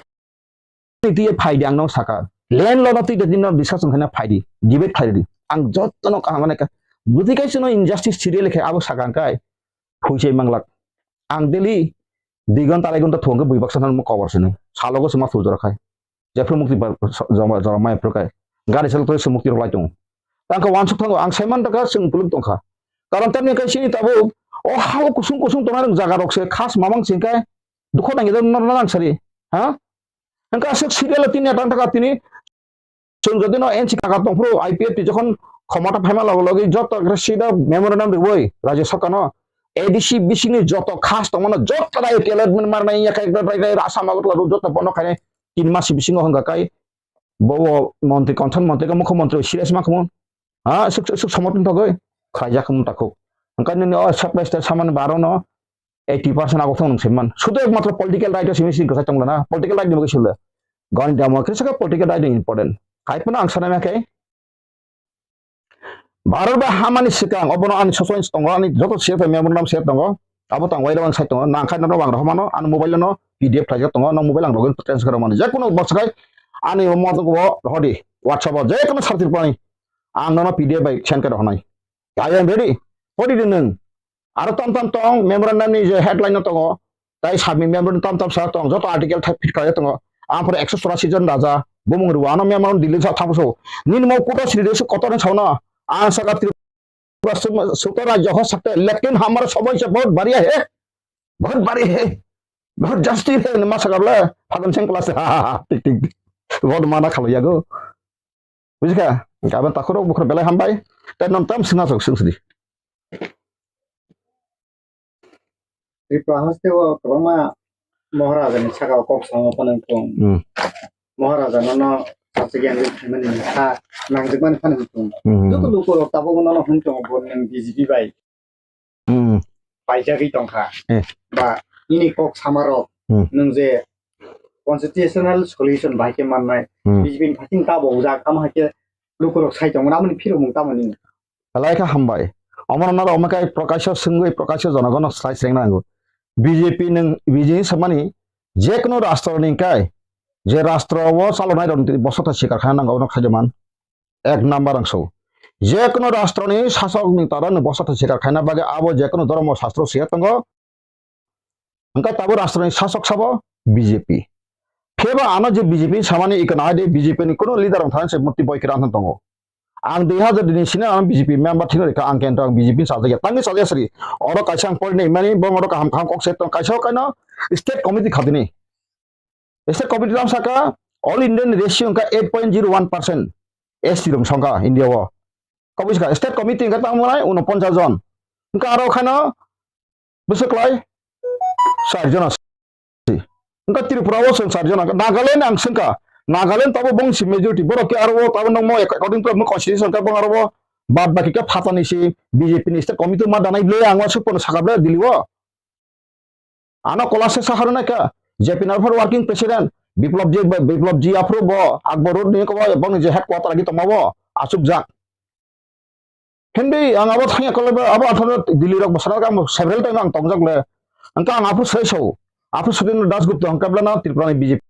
ni twi phaidi ang no saka. Land lo no twi jodi no discussion khaina phaidi, debate khaidi. Ang joto no kaham mane ka. Bwtwi kai chwng no injustice serial khe abo saka ang kai. Phuisai manglak. Ang daily dui ghonta arai ghonta thwng khe bui baksa no kobor sini. Salogo se ma thujora khai. Jephru mukti ba-, so-, joma, joma mai phru kai. Gari sal twi se mukti rok lai tongo. Tang kha wansuk thango, ang saiman da ka chwng puluk tong kha. Karon tamni kai sini tabuk, o ha o kusung kusung tongnai rok jaga rok se khas mamang sing kai. Dukho nang idam nor nang sari. Ha? Ang ka aswk serial tini atang taka tini. Chwng jodi no N C kaka tongphuru, I P F T jokhon khomota phaima logo logi joto khe sida memorandum riwi Rajya Sarkar no A D C bisingni joto khas tongmano joto rai allotment marnai ya kai rai rai Assam Agartala joto bono khainai tin mas bisingo hwnga kai bo montri concern montri ka mukhyamantri serious ma khumo ha suk suk somotun thogoi khaijak khumo takhuk hwnkhe nini o supply state samani baro no eighty percent abo thong nung saiman. Sudu ekmatro political right o simi sini kwchai tongla na. Political right ni bagwi sila. Gani damo khe saka political right ni important. Hai phano ang sana ma khe. Bharat bai hamani swkang obono ani social tongo, ani joto C F I memorandum share tongo. Abo tang wairok ang sai tongo, nang khai norok ang rohormano, ani mobile no P D F khlaijak tongo, no mobile ang login transfer mano. Je kono bwswk hai ani mo rohordi, WhatsApp o je kono sartir pani ang nono P D F bai send khe rohornai. I am ready. Hori di nwng. Aro tam tam tong memorandum ni je headline no tongo. Tai submit memorandum tam tam sa tong, joto article thai fit khlai tongo. Ang pore ekso chorasi jon raja, bumung rwano memorandum Delhi sa thabuso. Nini mo kuta siri desu kotor ni sauna. Ang saka Tripura sum-, suta rajya ho sakta hai, lekin hamara samajya bahut badiya hai, bahut badi hai, bahut jasti hai, ma saka bole, Phagun Singh class, ha, ha, ha, tik, tik, tik. Bahut mana khalo yago. Bujikha, gaban takhurok bukhur belai hambai, tai nom tam singa sok sungsdi. Tripura haste o kwbangma Maharaja ni saka o kok sama phano wng thung. Hmm. Maharaja no no sachi yang ri phaimani ha nangjak mani phano wng thung. Hmm. Joto luku rok tabuk no no hwn thung bo nwng B J P bai. Hmm. Paijagwi tongkha. Eh. Ba nini kok sama rok Hmm. nwng je constitutional solution bai khe mannai. Hmm. B J P ni phating tabo ujak ama hai khe luku rok sai tongmani amoni phirok mung tamo nini. Belai kha hambai. Omono norok omo khe Prakasho swngwi Prakasho jonogono slai srengna nango. B J P nwng B J P samani je kono rastro ni kai je rastro o chalonai rok ni bosota sikar kha nango obono khaide man. Ek number ang so. Je kono rastro ni sasok ni tara ni bosota sikar khaina bagwi abo je kono dhormo shastro siya tongo. Hwnkhe tabuk rashtroni sasok sabo B J P. Pheba ano je B J P samani iko nahai de B J P ni kuno leader rok thani se murti boi kwran thang tongo. Ang dui hazar dini sini ano B J P member thino rikha ang kento ang B J P sajagya tangwi sajagya sri. Oro kaisa ang porinai mani bong oro kaham kaham kok se tong kaisa kaino state committee khatini. State committee lam saka all Indian ratio wngkha eight point zero one percent S T rok songkha India o. Kobui saka state committee wngkha tamo nai unoponchas jon. Wngkha aro khaino bwswk lai char jona si. Wngkha Tripura o chwng char jona. Nagaland ang swngkha. Nagaland tabo bongsi majority. Borok ke aro o tabo nokmo according to constitution ka bong aro o bad baki ka phatani si B J P ni state committee ma danai ble ang wa supono saka ble Delhi o. Ano kola se saharuna ka J P Nagar working president Biplab ji, Biplab ji aphuru bo Akbar Road ni ko bo boni je headquarter agi tongma bo achuk jak. Hindi ang abo thangya kole ba abo atharo Delhi rok bosana ka several time ang tongjak le. Angka ang aphuru sei so. Aphuru Sudendra Das Gupta ang kabla na Tripura ni B J P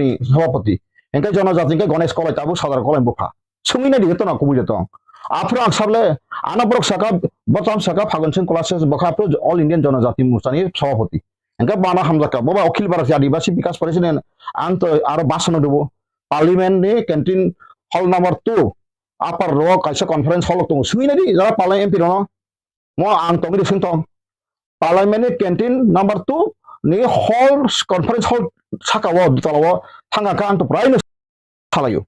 ni sabapati. Hingke jonojati hingke Ganesh Kolai tabuk Sadar Kolai bupha. Sungwi nai di jotono kubui joto. Aphuru ang sable, ano borok saka, botam saka Phagun Singh Kolashe bokha aphuru All Indian Jonojati Morcha ni sabapati. Hingke bana hamjaka, boba Akhil Bharatiya Adibasi Bikas Parishad ni ang to aro basono dubo. Parliament ni canteen hall number two, upper row kaisa conference hall tongo. Sungwi nai di, jara Parliament M P rono. Mo ang tongwi sing tong. Parliament ni canteen number two ni hall, conference hall saka o dutala o thangka kha ang to prai no salaio.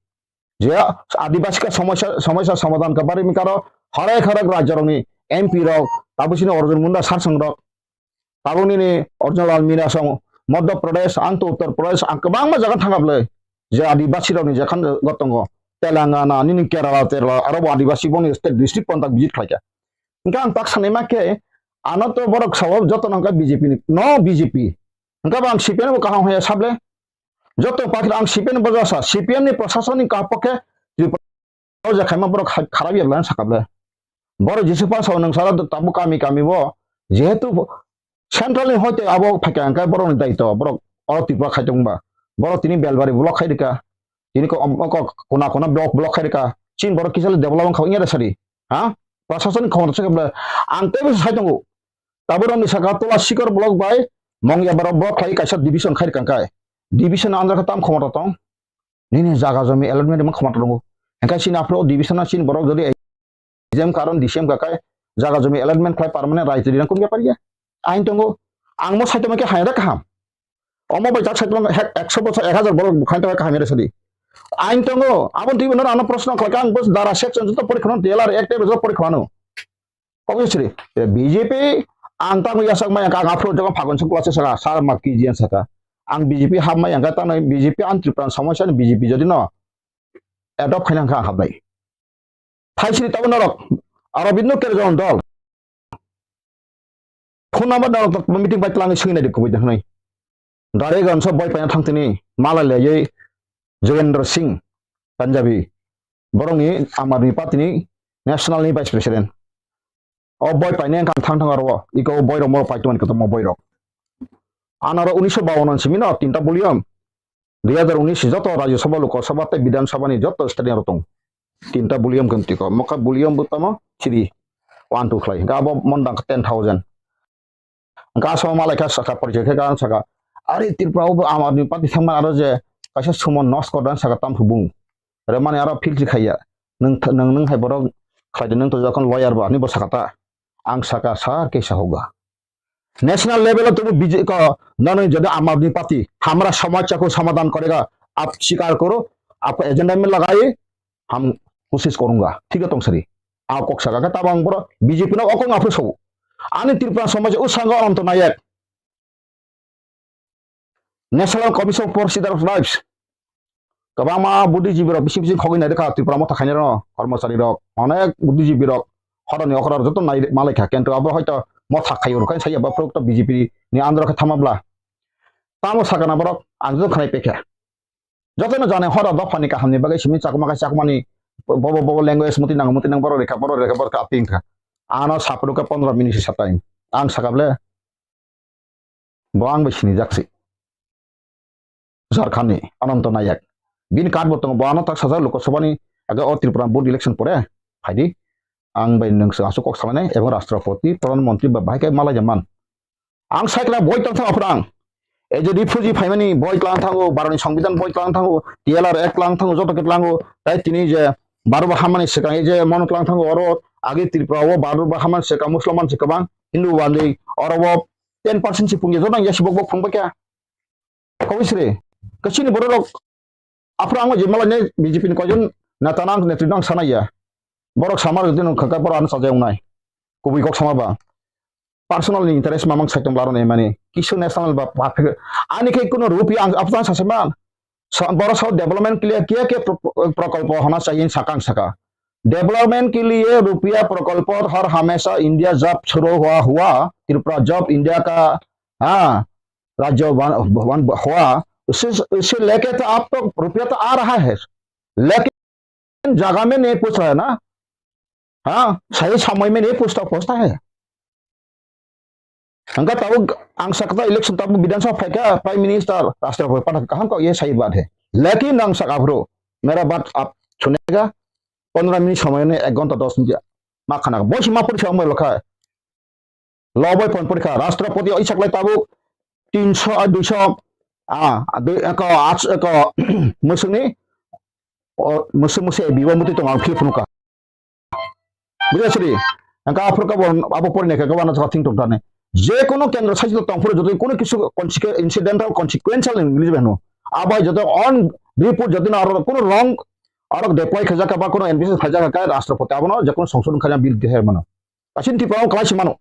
Je Adibasi ka somosya, somosya somadhan ka bari mi karo harek harek rajya rok ni M P rok, tabuk sini Arjun Munda sarsang rok, tabuk nini Arjun Lal Meena song Madhya Pradesh, ang to Uttar Pradesh, ang kwbangma jaga thangka bwle. Je Adibasi rok ni jekhan go tongo, Telangana, nini Kerala, Terala, aro bo Adibasi boni state district pontak visit khlaika. Hingke ang tak sanai ma khe, ano to borok sao joto no hingke B J P ni, no B J P. Hingke bo ang C P M bo kaham haya sable. Joto party ang C P M bo jasa, C P M ni prasasoni kaham pokhe Tripura o je khaima borok kha-, kharap ya bwlai sakable. Borok Jisu pa sao nang sara tabuk kami kami bo, jehetu central ni hoite abo phaikha hingke borok ni daito, borok oro Tripura khai tongba. Borok tini Belbari block khai rika, tini ko, ko, kona kona block, block khai rika. Chin borok kisa le develop wngkha wngya da sadi. Ha? Prasasoni khomota se kable. Ang teibo sai tongo. Taborok ni saka Tola Sikor block bai Mongya Barok block khlai kaisa division khai rikang kai. Division andra khe tam khomota tong. Nini jaga jomi allotment rima khomota tongo. Engkai sini aphro division na sini borok jodi exam karon D C M ka kai jaga jomi allotment khlai permanent raijri rang kum yapar ya. Ain tongo. Ang mo saitoma khe haira kaham. Omo bai jak saitoma hek ekso bosor ek hazar borok bukhai tongo kaham yare sadi. Ain tongo. Abon twi bono ano proshno khlai kha ang bos dara section joto porikhono D L R ek tei joto porikhono. Obviously, B J P ang tamo yasak maya ang aphro jogon Phagun Singh Kolashe saka, sar ma K G N saka. Ang B J P hap maya ang tamo B J P ang Tripura somosya ni B J P jodi no adopt khaina ang hapnai. Thaisini tamo norok, Arobindno Kerjon dol. Phone number norok meeting pai twlangwi swngwi naidi kubui de hwnwi. Dare ganso boi paina thangtini, mala leyei Jogendra Singh, Punjabi. Borokni Aam Aadmi Party ni National ni Vice President. O boi paine wngkha ang thang thang aro, iko o boi rok mo paitwmani kotorma boi rok. Anaro unisho bawan simi no tinta volume. Dui hajar unis joto Rajya Sabha, Lok Sabha tei Bidhan Sabha ni joto state ni aro tong. Tinta volume khe tiko. Mokha volume bo tamo three, one, two khlai. Ga bo mondang ten thousand. Ga so malai kha saka porichai khe ga saka. Ari Tripura o bo Aam Aadmi Party thangma aro je kaisa sumo nos kordan saka tam phubung. Remani aro feel si khaiya. Nung th-, nung, nung hai borok khlai de nung to jokhon lawyer ba ni bo saka ta. Ang saka sir ke sa hoga. National level o tubu B J P ko nani jodi Aam Aadmi Party hamra samasya ko samadhan karega, aap sikar karo, aapka agenda mein lagaiye, hum koshish karunga. Thik hai tong sari. A kok saka ka tabang boro B J P no okong aphru so. Ani Tripura samaj usanga Ananto Nayak. National Commission for Citizenship Rights. Kwbangma buddhijibirok bising bising khogwi nairwkha Tripura motha khainai rokno, kormocharirok, onek buddhijibirok horoni okra joto nai malaikha, kintu abo hoito motha khaio rwkha saya ba phurukto B J P ni andro khe thamabla. Tamo sakana borok ang joto khanai pekha. Jotono jane horo dophani kahamni bagwi simi chakma khe chakmani bobo bobo language muti nang muti nang borok rekha borok rekha borok aping kha. Ano saphuru khe pondro minute sa time. Ang sakable Bo ang bai sinijak se. Jharkhand ni Ananto Nayak. Bini card bo tongo, bo ano tak sajak Lok Sabha ni age o Tripura board election pore phaidi. Ang bai nwng se aswk kok salainai, ebong Rashtrapati, Pradhan Mantri ba bahai khe malai man. Ang sai kla boi tong thang aphuru ang. Ei je refugee phaimani boi tlang thango, Bharat ni Songbidan boi tlang thango, T L R Act tlang thango, joto khe tlango. Tai tini je Bharat ba hamani swkang ei je mono tlang thango oro age Tripura o Bharat ba hamani swkang Muslim man se kwbang, Hindu wandi oro o ten percent si pungya, jotang ya sibok bo phung bakya. Kobisri, kachini borok rok, aphuru ang je malai ne B J P ni koijon neta nang netri nang sana ya. Borok samar jodi nung khaka borok ano sajai wngnai. Kubui kok sama ba. Personal ni interest mamang saitung laro ne mani. Kisu national ba, ba, ani khe kuno rupi ang aphuru ang saseman. Sa-, boro sao development ke liye kya kya pro-, prokolpo hona chahiye sakang saka. Development ke liye rupiya prokolpo har hamesha India jab shuru hua hua, Tripura jab India ka, ha, rajya ban, ban hua, usse, usse leke to aap to rupiya to aa raha hai, lekin jaga mein nahi pahunch raha hai na, ha, sahi samay mein nahi pahunchta, pahunchta hai. Hingke tabuk ang sakta election tabuk Bidhan Sabha phaikha, Prime Minister, Rashtrapati pata kaham kok ye sai baat hai. Lekin ang saka aphuru, mera baat aap sunega, pondro minute samay ne ek ghonta dos minute ma khana. Bosi ma pori samay lokha. Lobai pon pori kha. Rashtrapati o isaklai tabuk tinso, ah, duiso, ah, dui, eko, ats, eko, musungni, o, musung musi biwa muti tong ang phil phunukha. Buja siri, angka aphuru kabo, abo pori naikha kabo ano thing tok dane. Je kono kendro sachito tongphuru joto kono kisu consequ-, incidental consequential English beno. Abai joto on report joto na aro kono wrong, aro deploy khajak ba kono N P C khajak ka Rashtrapati abono je kono songsodhon khajak bill deher mano. Kasin Tripura o kalai si mano.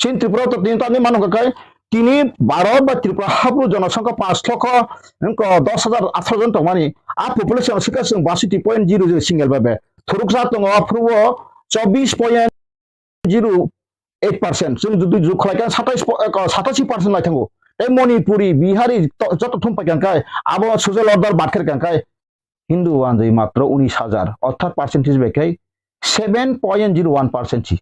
Chin Tripura to tini tani mano hwnkhe tini Bharat ba Tripura hapro jonosongkha panch lokho wngkha dos hajar atharo jon tongmani. A population sikha chwng baisoti point zero zero single babe. Thuruksa tongo aphuru o chobbish point zero eight percent. Chwng jodi jukhlai kha satais po-, eh, satasi percent lai thango. Tei Manipuri, Bihari to-, joto thum paikha khe abo social order batkher kha khe Hindu wanjwi matro unis hajar. Orthat percentage bai khe seven point zero one percent si.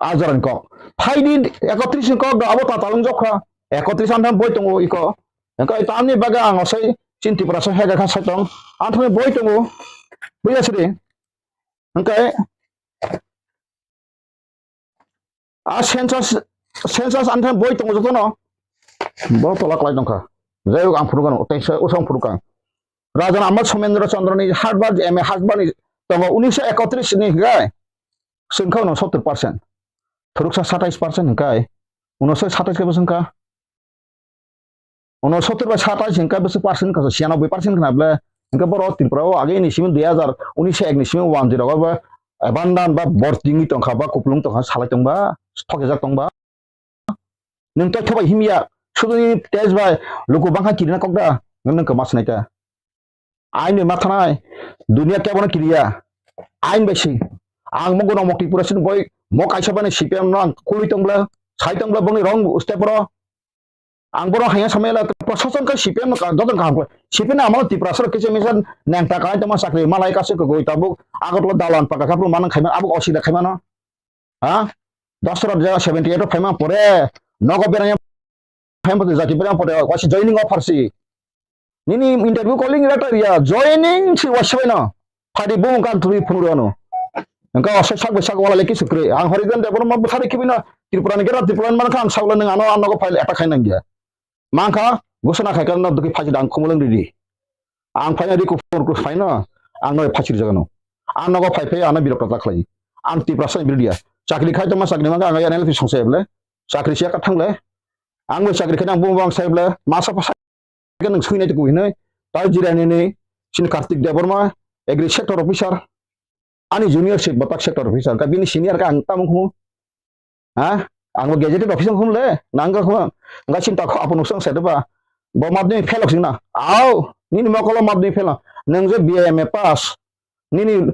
A jorani kok. Phaidi ekotris ni kok do abo tatal wng jokha. Ekotris antham boi tongo iko. Engko tamni bagwi ang osai chin Tripura so hega kha sai tong. Antham boi tongo. Buya sidi. Engkai a census, census antham boi tongo jotono. Bo tola klai tongkha. Jai hok ang phuru kano, tei se usang phuru kang. Raja Amal Somendra Chandra ni hatbar M A hatbar ni tongo unisho ekotris ni hingkai. Sengkha uno sottor percent. Thuruksa satais percent hingkai. Uno se satais ke bosong ka. Uno sottor bai satais hingkai bosong percent ka siyanoboi percent khna ble. Hingke boro Tripura o age ni simi dui hajar unis ek ni simi one zero ba abandon ba bortingwi tongkha ba kuplung tongkha salai tongba thokjak tongba. Nwng tei thobai himya, suduni tej bai luku bangkha kirina kokda, nwng nungkha ma swnai ta. Ain bai ma thanai, dunia kebono kiriya, ain bai si. Ang mo gono mokti pura sin boi, mo kaisa bani C P M no ang kului tongble, sai tongble bongni wrong step ro. Ang borok hanya samaya la prosason ka C P M no ka doton kaham ko. C P M no amalo Tiprasa rok kisa misa neng ta kai tama chakri malai kasu ko goi tabuk Agartala dalan paka kapru manang khaima abuk osida khaima no. Ha? Dasra ja seventy eight phaima pore nogo berang phaima pore jati berang pore wasi joining offer si. Nini interview calling letter ya joining si wasi no. Phadi bung kan tuli phunuro no. Engka oso sak bai sak wala leki sukre. Ang hori dan debor ma buthari kibino Tripura ni gera Tripura man kan saula nang ano ano ko file attack khai nang ya. Mangkha gusana khai kan no duki phaji dang khumulung ridi. Ang phaina di kuphur kuphur phaina ang no phachir jagano. Ang nogo phai phai ano birok rata khlai. Ang Tiprasa ni birdia. Chakri khai tama chakri mangkha ang N L P songsa eble. Chakri siya kathang le. Ang bo chakri khai ang bung bang sai eble. Masa pa sai kan nang sui nai tu kuhinai. Tai jira ni ni. Sin Kartik Debbarma, agri sector officer. Ani junior se batak sector officer ka bini senior ka ang tamung khu. Ha? Ang bo gazetted officer khum le. Nang ka khu. Nga sin ta khu apun usang se ba. Bo madhyamik fail sing na. Au, nini mokolo madhyamik fail. Nang je B A M A pass. Nini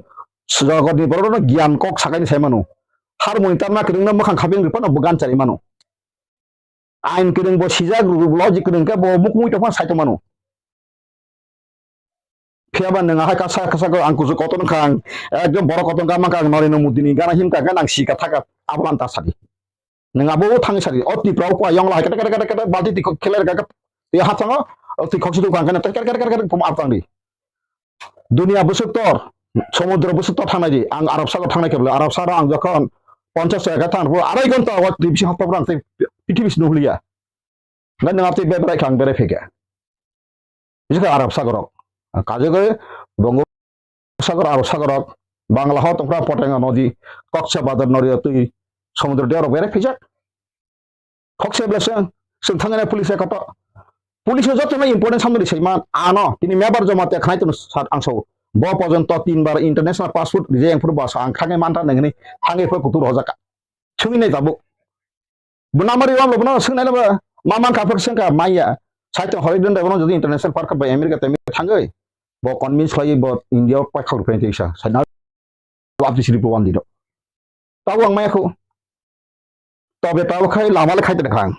jogotni borok no giyan kok sakai ni sai manu. Harmoni tamna kwrwng no mwkhang khaping rwphano bo gan chari manu. Ain kwrwng bo sijak logic kwrwng khe bo mukmui tongphano sai tongmano. Phiyaba nwng ahai kasa kasa ko ang kuchuk kotor wngkha ang ekdom borok kotor wngkha mankha ang Narendra Modi ni gana himkha khe nang sika thaka abo lanta sadi. Nwng abo thangwi sadi o Tripura o kua yong lahai kete kete kete kete balti twi kok kheler kha khe twi hapsango twi khoksu twi kang khe kete kete kete kete pum aptang di. Dunia bwswk tor, somudro bwswk tor thangnai di. Ang Arab sago thangnai khe bwle, Arab sagro ang jokhon ponchash taka thang pho, arai ghonta o twi bisi hapta phrang tei pithibis nuhliya. Ngai nang tei beberai khang berai phege. Bisi khe Arab sagro. Kajagoi Bongo sagor, Arab sagro, Bangla ho tongkra Poteng nodi, Koksa Badar nodi twi somudro diaro berai phijak. Khokse bleseng, seng thangene police koto. Police joto na important samno risai man, ano, tini mebar joma te khnai tunu sat angso. Bo pojonto tin bar international passport rije yang puru basa ang khange manta nengni, thange pho putur hojaka. Chungi nai tabuk. Buna mari wam lo buna sung nai ba, maman ka phak sengka maya. Saito hoi den da bono jodi international park ba America te thangoi. Bo convince lai bo India pa khor pe te sa. Sa na abdi siri pwan di do. Tabo ang maya ko. Tobe tabo khai lama le khai tene khang.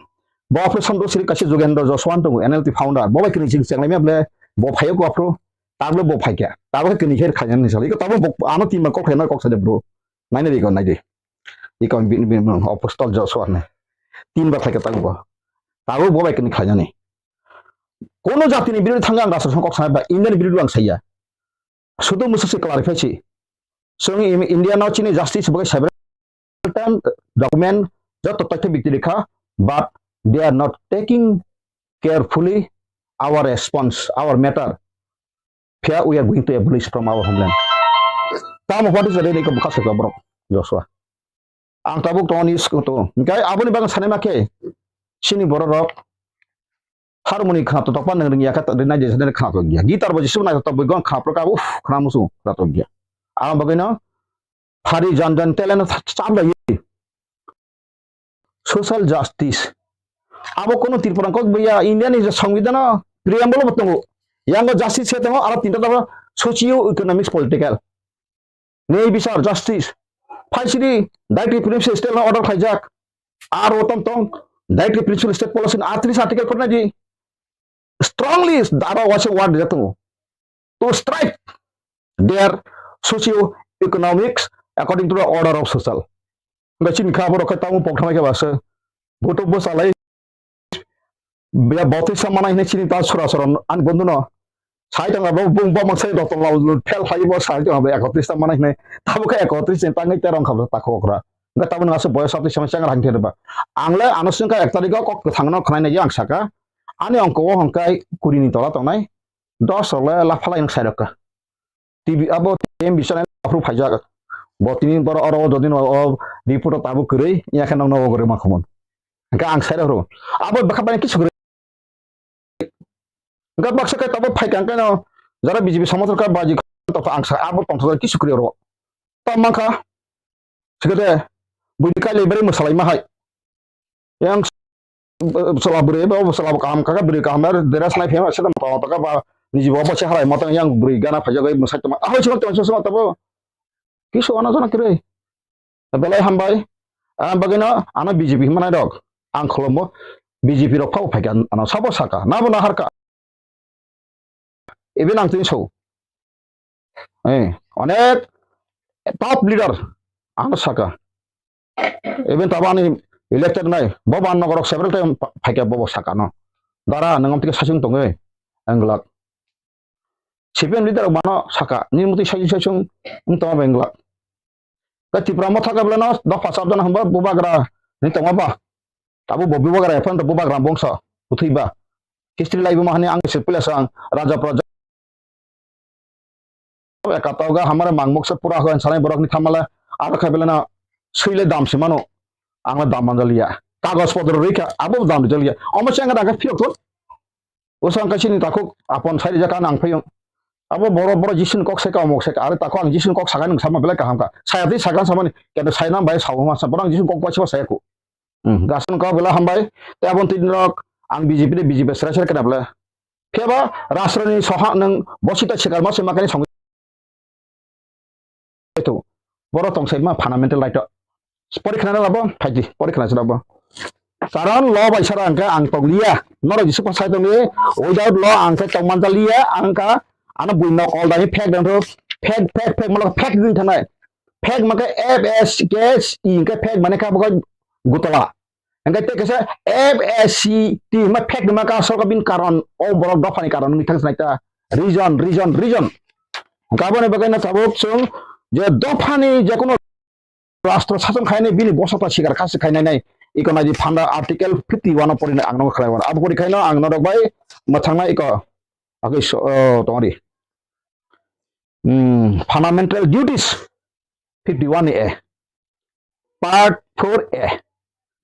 Bo operation do siri kachi Jugendra Joshwan tongo N L T founder. Bo bai kini jing cheng lai me ble bo phayo ko apro. Tabo bo phai kya. Tabo kini kher khajan ni sali. Ko tabo bo ano team ko khai na kok sa de bro. Nai ne ri ko nai de. Iko bin bin apostol Joshua ne. Team ba khai ka tabo. Tabo bo bai kini khajan ni. Kono jati ni birodhi thang ang rasa kok sa ba Indian birodhi ang saya. Sudu musu si clarify si. Sung India no chini justice bagai several time document joto totho bikti rikha, but they are not taking carefully our response, our matter. Here we are going to abolish from our homeland. Tamo what is the ready ko bukha sa borok Joshua. Ang tabuk tongo news ko to. Hingke aboni bagwi sanai ma khe, chini borok rok harmoni khna to tokma nang ringya khe rinai je sanai khna to gya. Guitar bo jisuk nai to bui gon khna pro ka uf khna musu khna to gya. Ang bagwi no phari jan jan talent chap lai. Social justice. Abo kono Tripura kok bwya India ni je songbidano preamble bo tongo. Yango justice se tongo aro tinta tongo socio economics political. Nei bisar justice. Phaisidi directive principal state no order khaijak. Aro tong tong directive principal state policy ni atris article korna di. Strongly dara waisa word jato. To strike their socio economics according to the order of social. Hingke chini kha borok khe tamo pok thangnai khe basa. Boto bwsa lai biya botisa manai hinui chini ta sura sura ani bondhu no. Sai tong abo bung bamang sai rotong lal fel phai bo sai tong abo ekotris ta manai hinui. Tabo khe ekotris ni tangwi terong kha ta khokra. Hingke tabo nang asuk boyos atwi sama changra hangke ba. Ang le ano sungka ek tarikh o kok kwthang no khnai nai ang saka. Ani ongko o hongkai kuri ni tola tongnai. Dos rok le laphalai wng sai rok kha. T V abo T M Biswanath aphuru phaijak. Bo tini borok oro o jodi no o report o tabuk kwrwi, ya khe nokno o kwrwi ma khumon. Hingke ang sai rok abo bwkha bai kisu kwrwi. Hingke baksa khe tabuk phai kang khe no jara B J P somothor kha baji tongtho ang sa abo tongtho kisu kwrwi oro. Tam mankha. Sikete bui kai le bari mwsalai ma hai. Yang Bwsala bwrwi bo bwsala bo kaham kha khe bwrwi kaham bai dress nai phiyama se tongma tongma tongkha ba niji bo bo se halai motong yang bwrwi gana phaijak bai mwsai tongma ahoi se tongma se tongma tabo kisu ano jana kwrwi belai hambai. Ang bagwino ano B J P hwnmanai rok ang khulumbo B J P rok phabo phaikha, ano sabo saka, nabo naharka. Even ang tini so. Eh, onek top leader ano saka. Even tabo ani elected nai, bo ban nogorok several time pha-, phaikha bobo saka no. Dara, nwng amtike sasung tongwi, ang glak. C P M leader rok bano saka, ni muti sasung sasung wng tongma bengla. Ka Tipra motha ka belano dopha sabjana hwnba bubagra ni tongma ba. Abo bo bubagra ephano bubagra bongso bwthwi ba. History laibo mahani ang se pula sang raja praja. Ekatoga hamare mangmok se pura hwn sanai borok ni thamale aro khai belano suile dam se mano. Ang dam manjaliya. Kagos podro rika abo dam jaliya. Omo se ang daga phiyok thon. Bwswk ang kaisa ni takhuk apon sai rijak, ang phiyung. Abo boro, boro Jisu ni kok sai ka, omok sai ka, are takhuk ang Jisu ni kok sakai nung sama belai kaham ka. Saya tei sakan samani, kete sai nam bai sao ma sa, borok ang Jisu ni kok bai sa saya ku. Hmm, gasan ka belai hambai, te abon tin rok ang B J P de B J P serai serai kena belai. Phiya ba Rashtra ni soha nung bosita sikar ma se makani song. Eto, borok tong sai ma fundamental right o. Pori khna labo, phaidi, pori khna labo. Karon law bai sara ang khe ang tong liya. Norok Jisu pa sai tong liya. Without law ang khe tong man liya. Ang ka ano bui nok all dai phek dang tho. Phek, phek, phek, malo phek din thanai. Phek ma khe F S K S E, ang khe phek mane kha bo gutala. Hingke tei kaisa F S C T hima phek nima ka sorkar bini karon, o borok dophani karon wngwi thang sinai ta. Reason, reason, reason. Hingke aboni bagwi no tabuk chwng je dophani je kono rastro sason khainai bini bosota sikar khasi khainai nai. Iko nai di phanda article fifty one o porinai ang no khlai wan. Abo pori khaino ang norok bai mwthangna iko agwi so, o, tongri. Hmm, fundamental duties fifty one A. Part four A.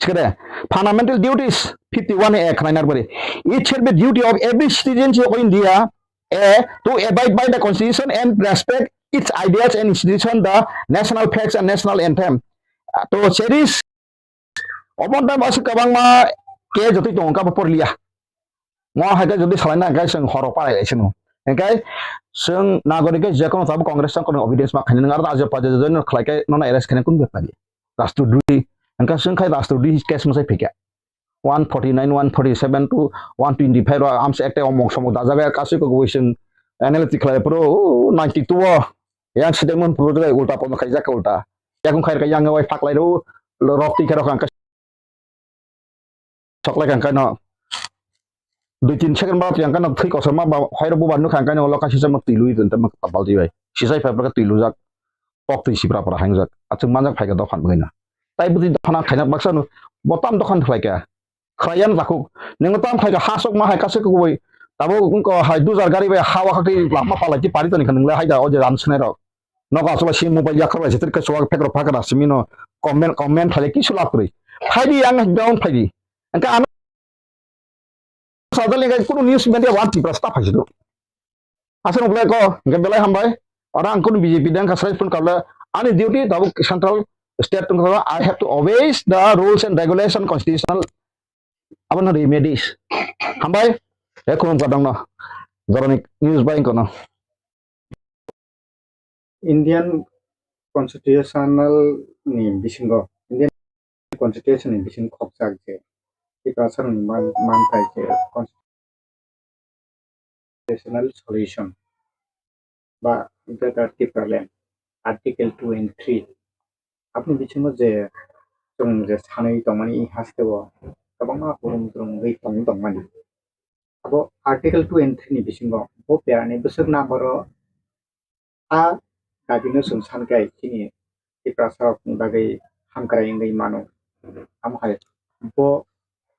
Sikade, fundamental duties fifty one A khwlainar bari. It shall be duty of every citizen of India, A, to abide by the constitution and respect its ideas and institution, the national flags and national anthem. To cherish, omo tamo aswk kwbangma ke jotoi tongo, kabo porliya. Mo hai khe jodi salaina hwnkhe chwng horo palai lai sino. Hwnkhe chwng nagorik khe je kono tabuk Congress chang kono obedience ma khainai, nwng aro ajo pajo jodi no khlai khe nono arrest khainai kun bepari. Rastrodrohi. Hwnkhe chwng khai rastrodrohi case mwsai phikha. One forty nine, one forty seven to one twenty five ro amse ekta omok somok dajaga kasui ko goi chwng analytic khlai pro ninety two o yang side mon pro ulta pon khaijak ulta. Yakung khai ka yang wai phaklai ro rok tikhe rok ang soklai kha, hwnkhe no dui tin second ba yang khe no thwi kosom ma ba, hoi rok bubar nukha, hwnkhe no ulo kaisa sama twi lui tong tamo balti bai. Sisai phai phai twi lujak, tok twi sipra pra hangjak. Achuk manjak phai kha dophan bagwi no. Tai bwtwi dophan ang khaina baksa no, bo tam dophan khlai kha. Khlai yan takhuk. Nung tam khai kha ha sok ma hai kaisa kubui. Tabo wngko hai dujar gari bai ha wa kha twi lama palai twi pari toni kha nung le hai da o je ran swnai rok. Nogo aswk bai se mobile yakhar bai se, tei kaisa phek rok phakra simi no comment, comment khlai kisu lab kwrwi. Phaidi ang down phaidi. Hwnkhe ano sajali kunu news media wan Tripura sta phaisi do. Aswk wngkha ko, hwnkhe belai hambai. Oro ang kunu B J P dang kha srai phone kable. Ani duty tabuk central state tong kha, I have to obey the rules and regulation constitutional. Abono remedies. Hambai. He khulum kadang no. Jorani news bai kono. Indian Constitutional ni bisingo, Indian Constitution ni bisingo khokjak je Tiprasa rokni man-, manthai je Constitutional Solution ba Greater Tipraland, Article two and three. Aboni bisingo je chwng je sanwi tongmani hasteo kwbangma hurum jurumwi tong tongmani. Abo Article two and three ni bisingo bo perani bwswk number o a dagino chwng sankhe chini Tiprasa rokni bagwi hamkrai wngwi mano. Amo hai bo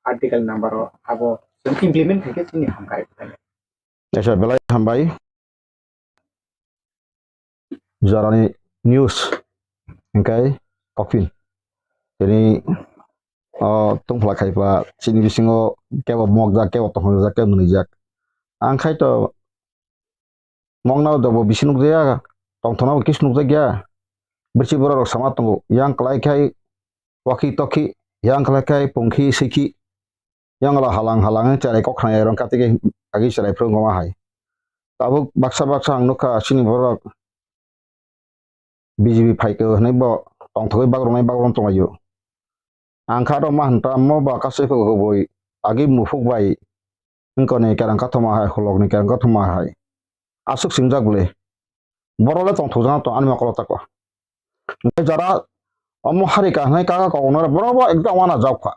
article number o abo chwng implement khaikhe chini hamkrai. Kaisa belai hambai. Jorani news hingkai kopin. Tini o tongphla khaipa chini bisingo kebo mokjak, kebo tongthokjak, kebo nwnijak. Ang khai to mokna dobo bisi nukjaya, tongthokna bo kisu nukjakya. Birsi borok rok sama tongo, yang kwlai khai wakhi tokhi, yang kwlai khai pungkhi swikhi. Yang la halang halang cherai kok khnai rong kati ke agi cherai phuru goma hai. Tabuk baksa baksa ang nukha chini borok B J P phaikhe hwnwi bo tongthogwi bagrumnai bagrum tonglaio. Ang kha rok ma hwn ta mo ba kasui khe kubui agi muphuk bai wngkoni kerang kathoma hai, holokni kerang kathoma hai. Aswk singjak bwle. Borok le tongthokjak tong ani mokolo tako. Hwnkhe jara omo hari ka hwnwi kaka kok nare borok bo ekdom wana jak kha.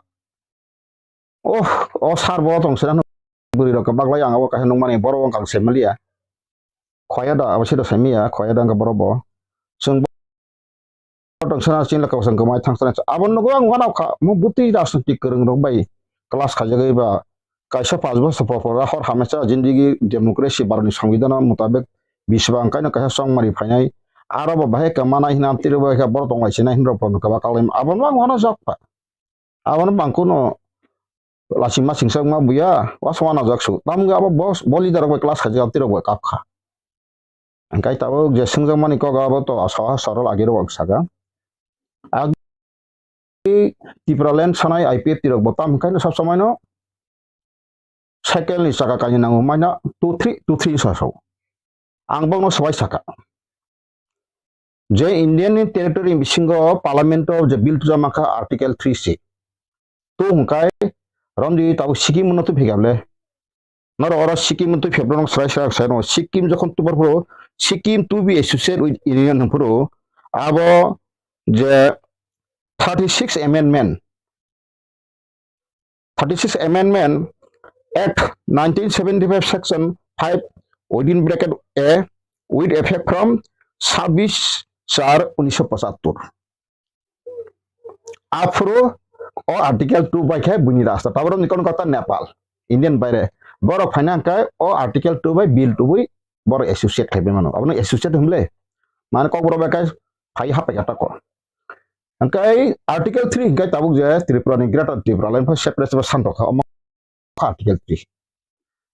Oh, o sar bo tong sira bwrwi rok baglai ang abo kaisa nukmani borok wngkha se maliya. Khoya da abo sida se miya, khoya da wngkha borok bo. Chwng tong sana chini laka bwsang kwmai thang sana. Abo nugo ang wanao kha, mo bwtwi rajnitik kwrwng rok bai class khaijagwi ba kaisa paanch bosor por por hor hamesa jindigi democracy Bharatni Songbidan mutabek bisbang kaino kaisa chongmari phainai. Aro bo bahai kwmana hina amtwi rok bai kha borok tonglaisina hinrok bo kwbak kalai. Abo no ang wanajak kha. Abo no bangkhu no lasing masing sak ma buya, wasong wanajak su. Tamo wngkha abo boss, bo leader rok bai class khaijak amtwi rok bai kap kha. Hingkai tabuk je swngjakmani kok abo to saha sorol agirok saka. Ag-, Tipraland sanai I P F T rok bo tam hingkai no sab somai no cycle ni chaka kainwi nango maina two three, two three sa sao. Ang bokno swbai saka. Je Indian ni territory bisingo parliament o je bill tuja mankha article three C. Tu hingkai romdi tabuk Sikkim no tu phigable. Noro oro Sikkim twi February srai srai sai no Sikkim jokhon tubar phuru Sikkim to be associated with Union hwn phuru abo je thirty six amendment, thirty six amendment Act nineteen seventy five section five within bracket A with effect from sabbish char unisho pochattor. Aphuru o article two bai khe buini rasta. Taboro ni kono kota Nepal, Indian baire. Borok phaina hwnkhe o article two bai bill tubui borok associate khai bai mano. Abono associate hwnle. Mane kokborok bai khe phai hapai kha tako. Hwnkhe article three hwnkhe tabuk je Tripura ni Greater Tripura line pha separate separate santok kha. Omo Article three.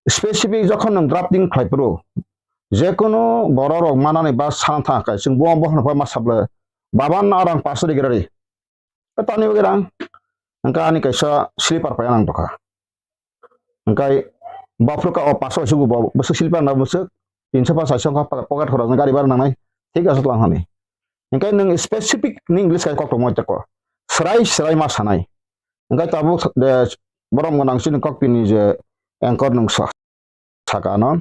Specific jokhon nwng drafting khlai phuru, jekunu borok rok manani ba sana thang khe, chwng bo bohorno pha ma sable, baba na rang paso ri gra ri. Tani bagwi rang, hwnkhe ani kaisa slipper paiya nang tokha. Hwnkhe bophuru ka o paso sugu bo bwswk slipper na bwswk tinso pa saiso wngkha pocket khoroknwi gari bara nangnai, thik ase twlang hani. Hwnkhe nwng specific ni English kai koktwma teko, srai srai ma sanai. Hwnkhe tabuk, eh, borom gwnang chini kokpini je anchor nwng sa-, saka ano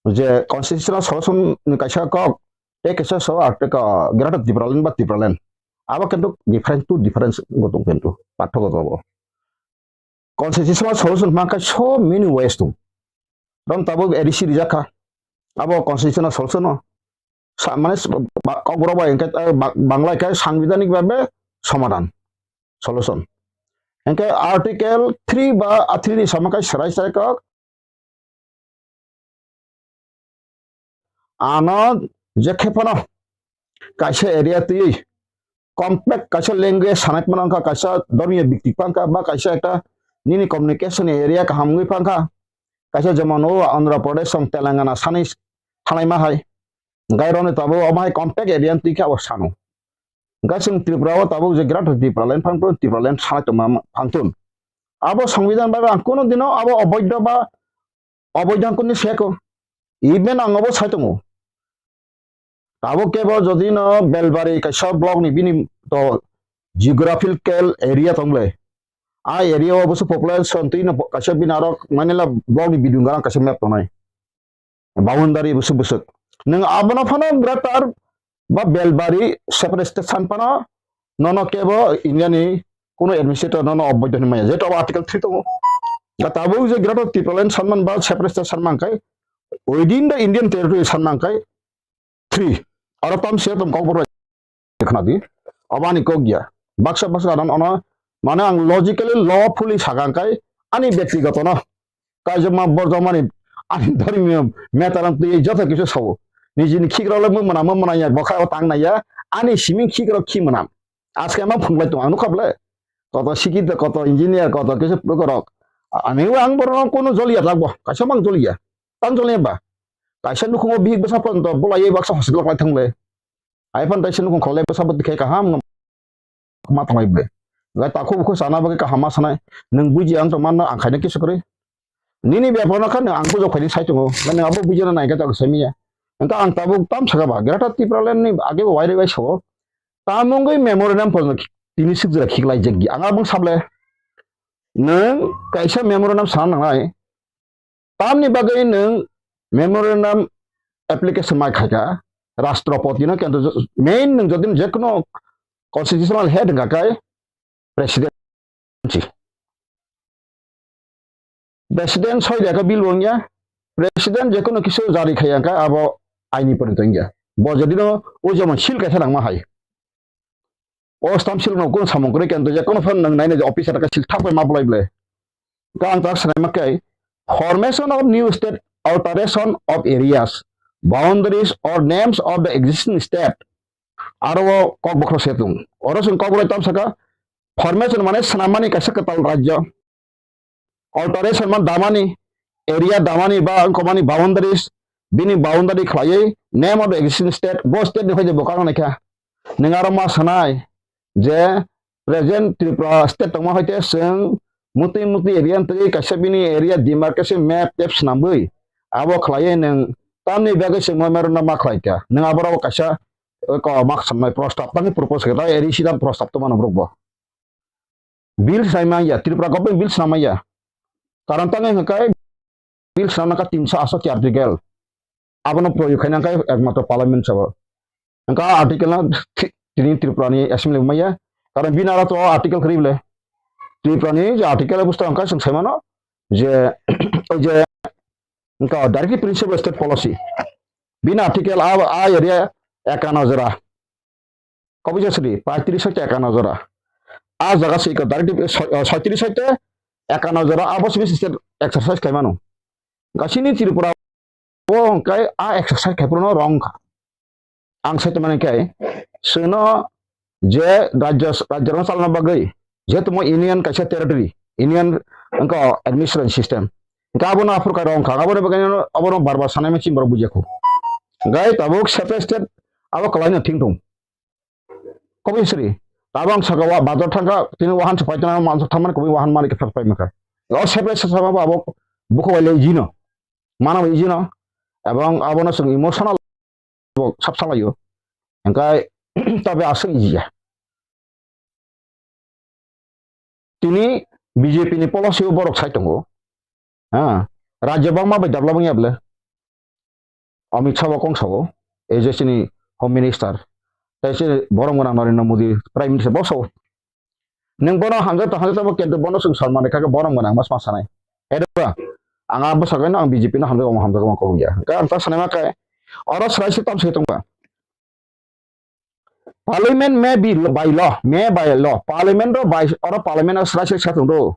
je constitutional solution ni kaisa kok, tei kaisa so, ah, tei ka Greater Tipraland ba Tipraland. Abo kintu different to difference go tong kintu, pathoko tongo. Constitutional solution hwnka so many ways tong. Rom tabuk A D C rijak kha. Abo constitutional solution no. Sa-, mane s-, ba-, kokborok bai hwnkhe, eh, ba-, Bangla khe sangbidhanik bhabe somadhan, solution. Hwnkhe article three ba, ah, three ni sama khe serai serai kok. Ano je khe phano kaisa area twi compact kaisa language sanai phano wngkha, kaisa dhormiyo bikti phano wngkha, ba kaisa ekta nini communication area kaham wngwi phano wngkha, kaisa jemon o Andhra Pradesh song Telangana sanai thanai ma hai. Hwnkhe roni tabuk omo hai compact area twi khe abo sano. Hwnkhe chwng Tripura o tabuk je Greater Tripura Land phano Tripura Land sanai tongma phano. Abo Songbidan bai ang kuno dino abo oboidho ba oboidho ang kuni seko. Even ang obo sai tongo. Tabuk kebo jodi no Belbari kaisa block ni bini to geographical area tongle. A area o bwswk population twi no kaisa bini aro manila block ni bidung garang kaisa map tongnai. Boundary bwswk bwswk. Nwng abono phano greater ba Belbari separate state san phano nono kebo India ni kuno administrator nono oboidho hinwi maya. Jeto article three tongo. Tabuk je greater Tipraland sanman ba separate state sanman kai within the Indian territory sanman kai three. Aro tam se tom kokborok khna di. Abani kok ya. Baksa baksa adan ono mane ang logically lawfully sakang kai ani byaktigoto no. Kaijak ma borjak mani ani dhormiyo metaram twi joto kisu sao. Nijini khikrok le mung mwnam mung mwnam ya bokha o tang nai ya. Ani siming khikrok khi mwnam. Aske ma phunglai tong ang nukha ble. Koto sikit koto engineer koto kisu phukrok. Ani ang borok kono joliya thakbo. Kaisa mang joliya. Tang joliya ba. Kaisa nukhungo bihik bwsa pon to bolai baksa hospital klai thangle. Ai phan taisa nukhung kholai bwsa bo tikhe kaham ma tongbai ble. Ga takhuk bukhuk sana bagwi kaham ma sanai. Nwng buji ang tong manno ang khaina kisu kwrwi. Nini bepar no kha nwng ang bujo khaini sai tongo. Ga nwng abo buji na nai ga tak sai miya. Engka ang tabuk tam saka ba Greater Tipraland ni age bo wairi bai sao. Tamungwi memorandum pon tini sik jora khiklai jek gi. Ang abang sable. nwng kaisa memorandum sana nangnai. Tamni bagwi nwng memorandum application mai khaikha Rashtrapati no, kintu main nwng jodi jekono constitutional head wngkha khe president si. President soi reka bill wngya, president jekono kisu jari khaiya khe abo aini porito wngya. Bo jodi no o jemon seal kaisa nangma hai. O stamp seal no kun samung kore kintu jekono phan nwng naina je officer ka seal thap ma bulai ble. Ka ang tak sanai ma khe formation of new state, alteration of areas, boundaries or names of the existing state. Aro o kok bokhro setung. Oro sung kok bokhro tam saka formation mane swnam mani kaisa kwtal rajya. Alteration man damani, area damani ba wngkha mani boundaries, bini boundary khlaiwi name of the existing state, bo state ni hoide bo kang naikha. Nwng aro ma sanai je present Tripura state tongma hoite chwng mutwi mutwi area ntwi kaisa bini area demarcation map tep swnamwi abo khlaiwi nwng tamni bagwi chwng memorandum ma khlaikha. Nwng aborok kaisa, eh, ko mak sanai prostab tangwi propose khe ta area sida prostab tongmano borok bo. Bill swnam manya, Tripura government bill swnam manya. Karon tangwi hwnkhe bill swnamna kha tinso aswk article. Abono proyog khaina khe ekmatro parliament sabo. Hwnkhe article no thi-, tini Tripura ni assembly manya. Karon bini aro to article kwrwi bole. Tripura ni je article busto hwnkhe chwng sai mano je, o je, hwnkhe directive principle state policy. Bini article a, a area ekano jora. Kobisa sidi, paitris hoite ekano jora. A jaga se iko directive soi-, o, soitris hoite ekano jora, abo simi state exercise khaimano. Gasini Tripura o hwnkhe a exercise khaiphuru no wrong kha. Ang sai tongmani khe, chwngno je rajya, rajya no chalna bagwi, jehetu mo union kaisa territory, union wngkha administration system. Hwnkhe abono aphuru khe wrong kha, aboni bagwi no, abono bar bar sanai machine borok bujiya kho. Hwnkhe tabuk separate state abo kwlaino thing thung. Koboi sri. Tabang saka wa bazar thangka, tini wahan se paitana mansa thamani koboi wahan mani khe phak pai maka. O sepe sasa ba abo bukho bai le jino. Mana bai jino. Abang abono sung emotional bo sap salayo. Engkai tabe asung jiya. Tini B J P ni policy o borok sai tongo. Ha, rajya bangma bai dabla bangya bole. Amit Shah bo kong sao, A J C ni Home Minister. Tai se borom gwnang Narendra Modi Prime Minister bo sao. Neng bono hamjak to hamjak to bo kintu bono sung salmani kha borom gwnang mas mas sanai. Edeba, ang abo sagai no ang B J P no hamjak omo hamjak omo kobong ya. Ka ang ta sanai ma kai. Oro srai se tam se tongba. Parliament may be by law, may by law. Parliament ro by, oro Parliament o srai srai sa tongdo.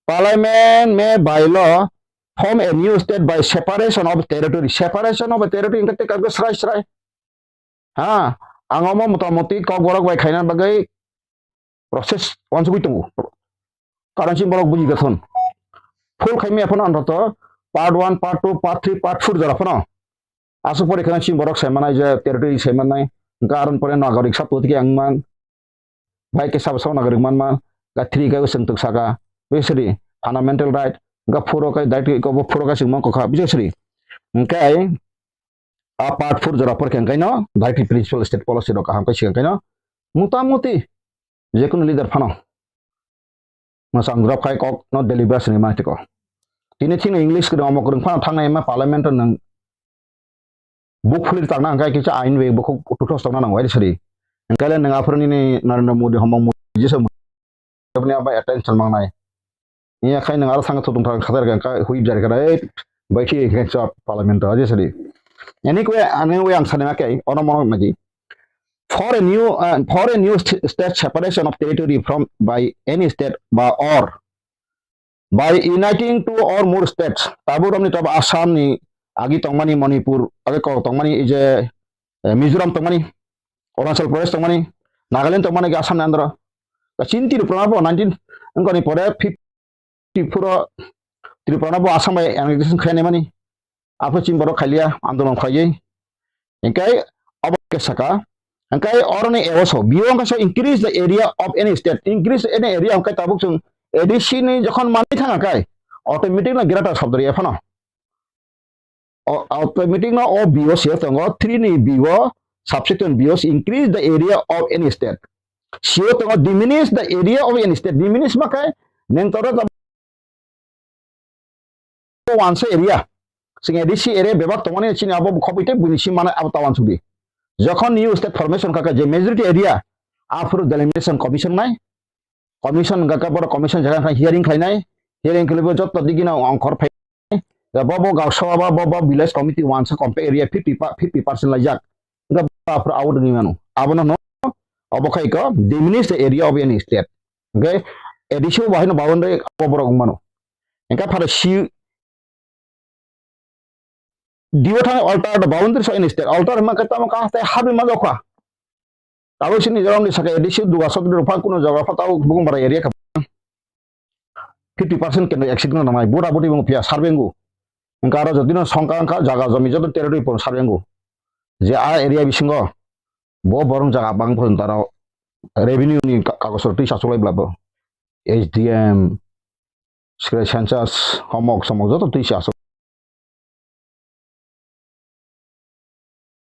Parliament may by law form a new state by separation of territory. Separation of territory hingke tei kago srai srai. Ha, ang omo motamoti kok borok bai khaina bagwi process wansugwi tongo. Karon si borok buji gathon. Full khaimi aphano anroto part one, part two, part three, part four jora phano. Aswk pore kheno chini borok sai manai je territory sai manai, hwnkhe aroni pore nagorik sabo tike ang man, bai khe sabo sabo nagorik man man, ga three ga useng tuk saka, bisri fundamental right, ga four o kai direct ko bo four o kai sing man kokha, bisri. Hwnkhe a part four jora pore khe hwnkhe no direct principal state policy rok kaham kai sing hwnkhe no, motamoti jekunu leader phano. Mwchang drop khai kok no deliberate ni mantiko. Tini thikno English kwrwng omo kwrwng phano thangnai ma parliament o nwng buk phuli tangna hwnkhe kisa ain bai bukhuk tuthos tongna nango ai sari. Hwnkhe le nwng aphuru nini Narendra Modi homong Modi jesa Modi ni abo attention mangnai. Iya khai nwng aro thang thutung thang khatar kha hui jar kha ei bai thi kha chap parliament o ai sari. Anyway, anyway ang sani ma kai ono mono magi. For a new, uh, for a new st-, state separation of territory from by any state ba or by uniting two or more states, tabuk romni tabuk Assam ni agi tongmani, Manipur agi kok tongmani, ije, eh, Mizoram tongmani, Arunachal Pradesh tongmani, Nagaland tongmani agi Assam ni andro. Kachin Tripura bo nineteen wngkani pore fifty Tripura, Tripura no bo Assam bai annexation khainai mani. Aphuru chini borok khailia andolon khlaiwi. Hingkai abo khe saka. Hingkai oroni eoso. Biyo hingkai so increase the area of any state. Increase any area hingkai tabuk chwng A D C ni jokhon manwi thanga kai. Automatic no greater sabdari ephano. O, automatic no o B O C tongo, three ni B O, subsection B O increase the area of any state. C O tongo diminish the area of any state. Diminish ma khe, neng toro ta wansa area, chwng A D C area bebak tongmani chini abo khobwi tei buini sim manai abo ta wansukdi. Jokhon new state formation kaka je majority area, aphuru delimitation commission nai, commission hwnkha khe borok commission jaga wngkha hearing khlainai, hearing khlaibo joto digino ongkhor phai, bo bo gausaba ba bo bo village committee wansa compact area fifty pa-, fifty percent laijak, hwnkha bo aphuru out wngwi mano. Abono hwno obo khai kho diminish the area of any state. Hwnkhe A D C bo haino boundary abo borok wng mano. Hwnkhe phara si D O thani alter the boundaries of any state. Alter hima khe tamo kaha tei habi ma jokha. Abo sini jorom ni saka A D C duga sotri rok phang kuno jaga pha tao bukung bara area kha fifty percent keno exit no namai. Bura buri bung pia survey ngu. Hwnkhe aro jotino songkha wngkha jaga jomi joto territory pon survey ngu. Je a area bisingo bo borong jaga bang pon taro revenue ni ka-, kagos rok twi sachuklai bla bo. S D M, Secretary census, homok somok joto twi se aswk.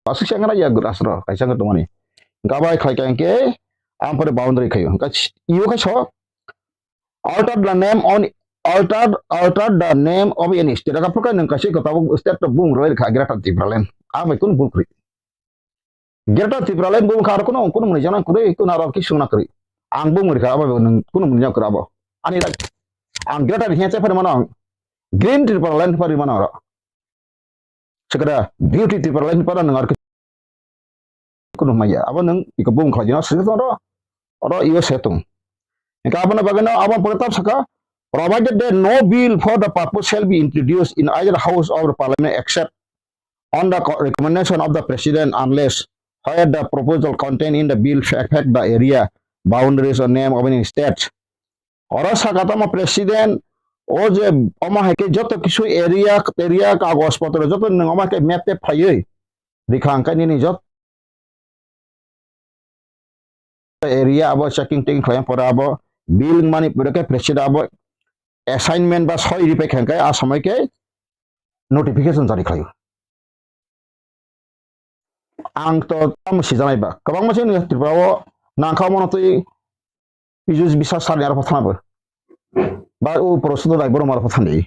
Aswk se wngna ya grasro kaisa wngwi tongmani. Gabai khlai kha hwnkhe ang pore boundary khaio. Hwnkhe io khai so, alter the name on, alter, alter the name of any state. Aka phurkha nwng kaisa kwtabuk state to bung roi kha Greater Tipraland. Ang bai kun bul kri. Greater Tipraland bung kha aro kuno, kuno muni jana kuri, kuno aro kisung na kuri. Ang bung rikha abo nwng kuno muni jana kuri abo. Ani rak. Ang Greater hiya che phari mano ang. Green Tipraland phari mano aro. Sekada beauty Tipraland phara nwng aro kuno maya. Abo nwng iko bung kha jana sik ro. Oro iyo se tung. Ika abo na bagano abo pore tab saka. Provided that no bill for the purpose shall be introduced in either house of the parliament except on the co-, recommendation of the president unless where the proposal contained in the bill affect the area boundaries or name of any state. Oro saka tamo president o je omo hai khe joto kisu area, area kagos potro joto nwng omo hai khe map tep phaiwi rikha hwnkhe nini joto area abo checking teking khlai pore abo bill mani pore khe president abo assignment ba soi ripai kha hwnkhe a somoi khe notification jari khlaio. Ang to tamo sijanai ba kwbangma se Tripura o nangkha mano twi pijus bisa sani aro thana bo ba o prosto dai boro maro thani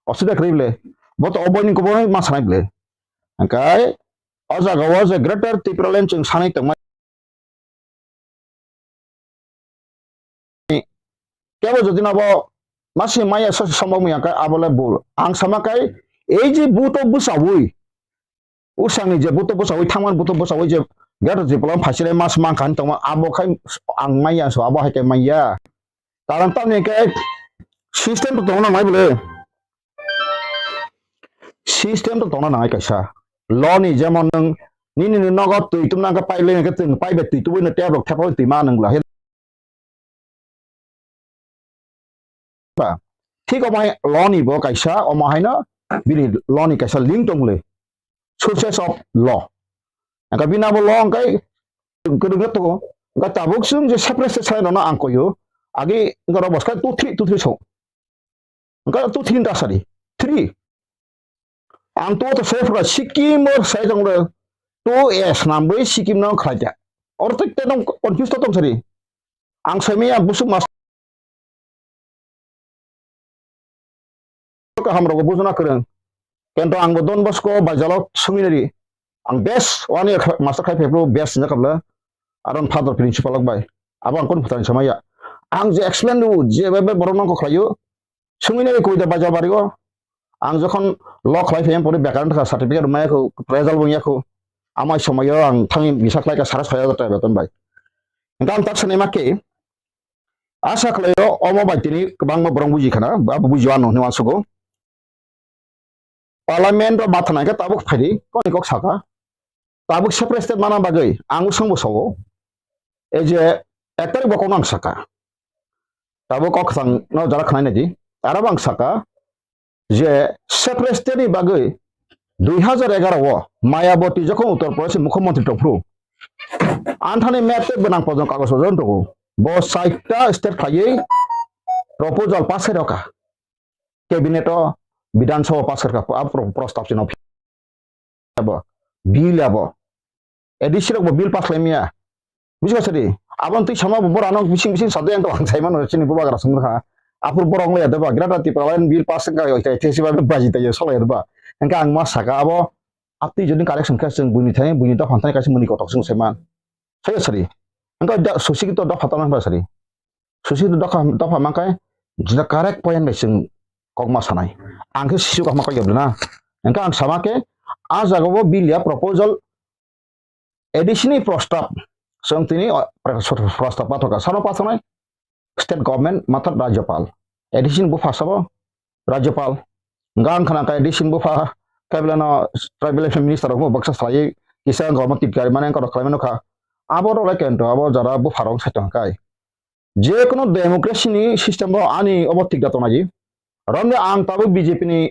osida kri ble bo to obo ni kobo ma sanai ble angkai o jaga o je Greater Tipraland chwng sanai tongma kebo jodi nabo masi maya sosi sombok maya kai abo le bul ang sama kai ei je buto bwsawi usangni je buto bwsawi thangman buto bwsawi je gato je polam phasile mas mangkha tongma abo khai ang maya so abo hai kai maya tarang tamni kai system to tongna mai bole system to tongna nangai kaisa law ni jemon nung nini ni nogo twi tumna ka paile ka twi paibe twi tubui no tep rok thepa twi ma nung la ba. Thik omo hai law ni bo kaisa, omo haino bini law ni kaisa link tong le. Sources of law. Angka bini abo law angkai kwrwngna tongo. Angka tabuk chwng je separate state sai rokno ang koyo. Agi angka rok bwskang two three, two three so. Angka two three ta sadi. Three. Ang to to sai phra Sikkim or sai tong le. Two S nam bai Sikkim no khlai ta. Or to te tong confuse to tong sadi. Ang sai maya busuk mas kaham rogo bujuna kwrwng. Kento ang bo Don Bosco Baijalo sungwi nari. Ang best one year kha-, master khai phepro best sinja kabla. Aron father principal ok bai. Abo ang kon phutan samaya. Ang je explain du, je bai bai borok nang ko khlaio. Sungwi nari kuida Baijal bari o. Ang jokhon law khlai phai pore bekaran kha certificate maya ko, result bo ya ko. Amai somoyo ang thangwi bisa khlai ka sara soi hajar taka beton bai. Engka ang tak sene ma ke. Asa khlaio omo bai tini kwbangma borok buji khana, abo buji ano hinwi uansugo. Parliament o matha nai khe tabuk phaidi, koni kok saka. Tabuk separate state mana bagwi ang usang bo sao. Ei je ek tarik bo kokno ang saka. Tabuk kok khasang no jara khnai naidi. Aro bo ang saka. Je separate state ni bagwi dui hajar egaroh o Mayawati jokhon Uttar Pradesh ni mukhyamantri tongphuru, anthani map tei bwnang pojong kagoj ojon tongo. Bo chaita state khlaiwi proposal pass khai rwkha. Cabinet o, Bidhan Sabha pass khai rwkha, a pro-, prostab chino abo, bill abo. A D C rok bo bill pass khlai maya. Buji kha sadi? Aboni twi sama bo borok ano bising bising sadai ang to ang sai mano chini bubagra song kha. Aphuru borok wng ya deba, Greater Tipraland Bill pass wngkha, ita ita siba baji ta ya solo ya deba. Hingke ang ma saka abo, apni jodi correction khe chwng buini thani, buini dopha thani kaisa muni kotok chwng sai man. Sai ya sari. Hingke da, susi to dopha tong nang sari. Susi to dopha, dopha mangkai, jila correct point bai chwng kok ma sanai. Ang khe sisu kok ma kok ya na. Hingke ang sama khe, a jaga o bill ya proposal A D C ni prostab, chwng tini, o, prostab pathokha. Sano pathoknai state government mathar Rajyapal. A D C ni bupha sabo Rajyapal. Gang khana kai A D C ni bupha, kaibla no tribal affairs minister rok baksa salai, kisa government titkari mane korok khlai mano kha. Abo rok lai kento, abo jara bupha rok sai tong kai. Je kono democracy ni system o ani obo thik da tongnai. Romde ang tabuk B J P ni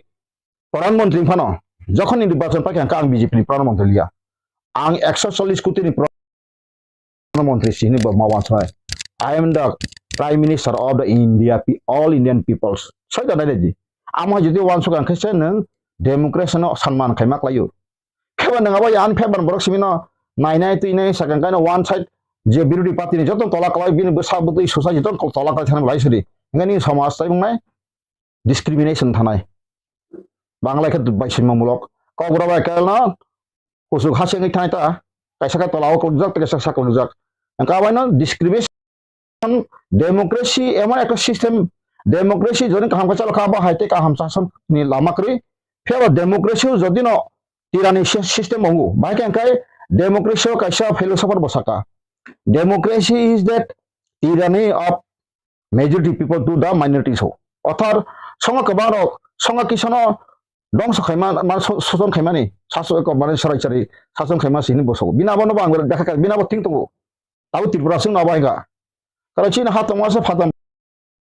Pradhan Mantri phano, jokhon ni nirbachon paikha ang B J P ni Pradhan Mantri liya. Ang ekso chollish koti ni Pradhan Mantri sini bo ma wansai. I am the Prime Minister of the India, pe-, all Indian peoples. Sai da nai di. Amo jodi wansuk ang khe se nwng democracy no sanman khai ma klaio. Khe ba nwng abo ya ani phai ban borok simi no nai nai twi nai sakang kai no one side je birodhi party ni joto tola klai bini bwsa bwtwi society joto tola klai thani lai sidi. Hingke ni samaj tai wngnai discrimination thanai. Bangla khe bai sima mulok. Kokborok bai kelno kusuk hasengwi thani ta. Kaisa khe tola o kulukjak, kaisa sak kulukjak. Hingke abai no discrimination, democracy emon ekta system, democracy jodi kaham khe chalo kha, abo hai tei kaham sasoni lama kwrwi. Phiya ba democracy o jodi no tirani sy-, system wngo, bahai khe hingke democracy o kaisa philosopher bo saka, "Democracy is that tyranny of majority people to the minorities" ho. Othar songo kwbang rok, songo kisono dongso khaima, ma so-, soson khaimani, sasu ko mane sarai chari sason khaima sini boso. Bini abo no bo ang dekha kha, bini abo thing tongo. Abo Tripura sing no abo hai kha. Kala chini ha tongma se phatam.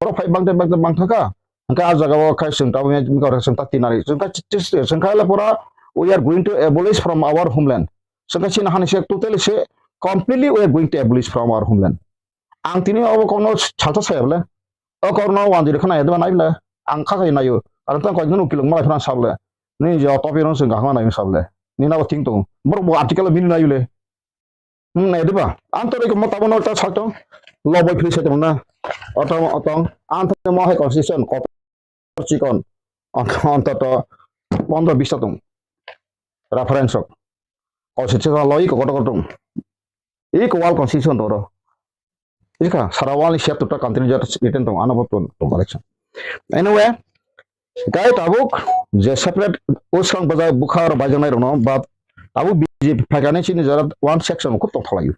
Borok phai bangte bangte bangthaka. Hingke a jaga o khai chwng tabuk ya, hingke oro chwng ta tinari. Chwng kha chi-, chi-, chwng kha le pura, "We are going to abolish from our homeland." Chwng kha chini hani se totally se completely "We are going to abolish from our homeland." Ang tini obo kokno salsa saya bole. O kokno wanjui khna ya deba nai bole. Ang kha khai nayo. Karon tang koi gano kilong malai phran sa bole. Ni jo topi rong chwng kahma nai sa bole. Ni na bo thing tong. Borok bo article bini nai bole. Hmm, nai diba? Ang to reko mo tabo no ta sak tong. Loboi phri se tong na. Otong, otong. Ang to mo hai constitution kotor chikon. Ant-, antoto pondro bis ta tong. Reference rok. Constitution lo iko kotor kotor tong. Iko wal constitution toro. Ika sara wal ni siya tuta country jat written tong. Ano bo tong, tong election. Anyway, Gai tabuk je separate usang baja bukha aro baijaknai rokno ba tabuk B J P phaikani chini jara one section kuk tongthalaio.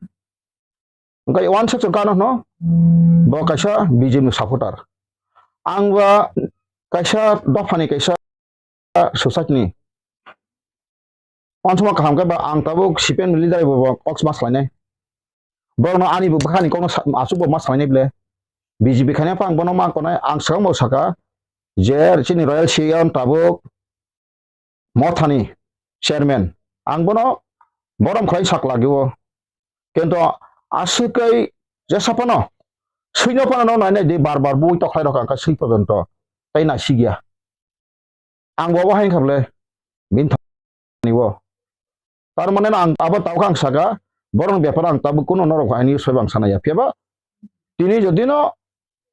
Hingke one section kano hwno bo kaisa B J P ni supporter. Ang ba kaisa dophani kaisa society ni. Wansukma kaham khe ba ang tabuk C P M ni leader bai bo kok ma salainai. Borokno ani bo bwkhani kokno sa-, aswk bo ma salainai ble. B J P khaina phang bono ma konai ang swkang bo saka je chini Royal Siyam tabuk Mothani chairman. Ang bono borom khlai sak lagio. Kintu aswk kai jesa phano swino phano no nainai di bar bar bui tokhlai rok ang kha swi porjonto tei naisigya. Ang bo hai kha ble bini thani bo. Tar mane ang abo tau kha ang saka borok ni bepar ang tabuk kuno norok ani soi bang sana ya. Phiya ba tini jodi no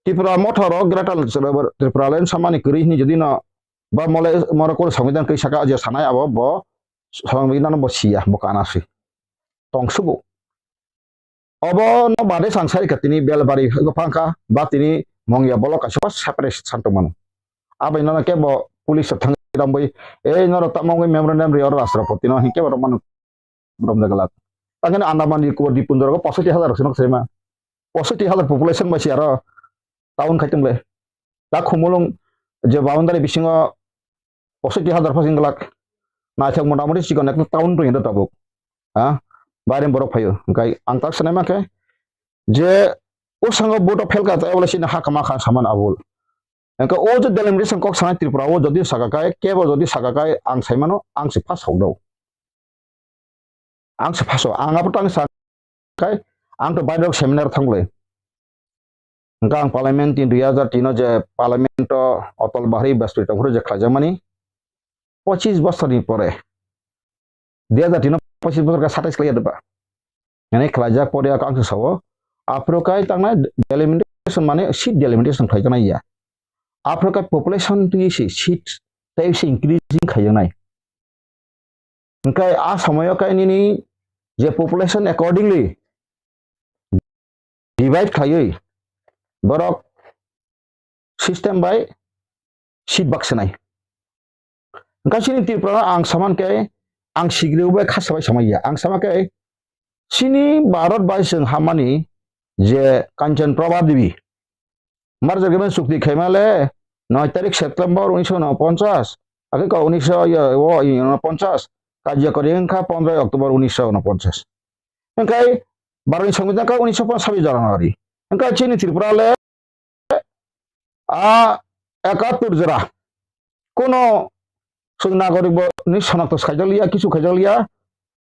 Tripura motha rok Greater Tripura Land samani kwrwi hini jodi no ba mole moro kor samwi dan kwi saka je sanai abo bo samwi dan bo siya bo kana si. Tong subu. Obo no bade sang sai kha tini Belbari phang kha ba tini Mongya bolok kaisa separate san tong mano. Abai no kebo police rok thang ramboi, "Ei norok tamo wngwi memorandum ri oro Rashtrapati no," hinkhe borok mano romjak glak. Tangkhe Andaman Nicobar Dipundor rok posotti hazar rok se nok sema. Posotti hazar population bai si aro town khai tong le. Ta Khumulwng je boundary bisingo posotti hazar pha sing glak. Naithok motamoti chikon ekta town tong tabuk. Ha? Baireni borok phaio. Hingkai ang tak sanai mankhe je o sango vote o phelka tei obo le chini ha kama kha saman abul. Hingke o je delimitation kok sanai Tripura o jodi saka kai, kebo jodi saka kai ang sai mano, ang se pass hok do. Ang se pass o, ang abo tang sa kai, ang to bairok seminar thang le. Hingke ang parliament tin dui hazar tin o je parliament o Atal Bihari Vajpayee tongphuru je khlaijakmani, pochis bosorni pore, dui hazar tin o pochis bosor khe satais khlai ya deba. Hwnwi khlaijak pore ang se sao, aphuru kai tangnai delimitation mane seat delimitation khlai kanai ya. Aphuru khe population twi se seat tei se increasing khaijaknai. Hwnkhe a somoyo khe nini je population accordingly divide khaiwi borok system bai seat baksanai. Hwnkhe chini Tripura ang saman khe ang sigriu bai khasa bai samai ya. Ang sama khe chini Bharat bai chwng hamani je Kanchan Prabha Devi, Marjar Gabin chukti khaima le noi tarik September unisho unoponchas, ake ko unisho, ya, o, unoponchas, karjakori wngkha pondro October unisho unoponchas. Hwnkhe Bharatni Songbidan kha unisho ponchas January. Hwnkhe chini Tripura le a ekattur jora. Kono chwng nagorik bo ni sonakto saijakliya, kichu khaijakliya.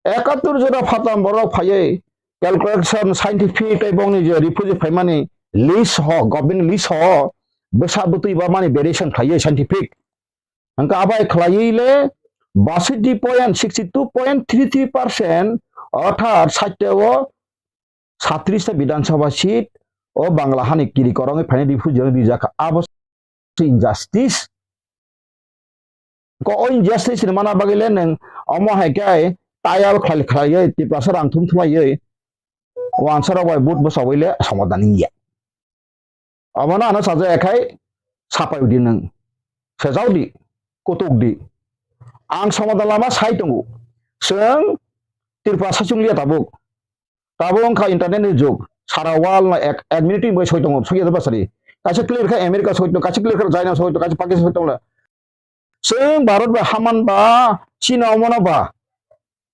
Ekattur jora phatam borok phaiwi calculation scientific tei bongni je refugee phaimani list ho, government list ho, bwsa bwtwi ba mani variation khlaiwi scientific. Hwnkhe abai khlaiwi le basiti point sixty two point three three percent, orthat site o satris ta Bidhan Sabha seat o Bangla hani kiri korongwi phaini refugee rok rijak kha. Abo se injustice. Ko o injustice ni mana bagwi le nwng omo hai khe tayal khlai khlaiwi Tiprasa rang thum thumaiwi wansa rok bai vote bwsawi le somadan wngya. Omono ano sajak ya khai sapai di nwng. Sejak di, kutuk di. Ang somadan lama sai tongo. Chwng Tiprasa chungliya tabuk. Tabuk wngkha internet ni jug. Sara world no ek, ek minute ni bai soi tongo, soi ya basari. Kaisa clear kha America soi tongo, kaisa clear kha China soi tongo, kaisa Pakistan soi tongo. Chwng Bharat bai haman ba, China omono ba.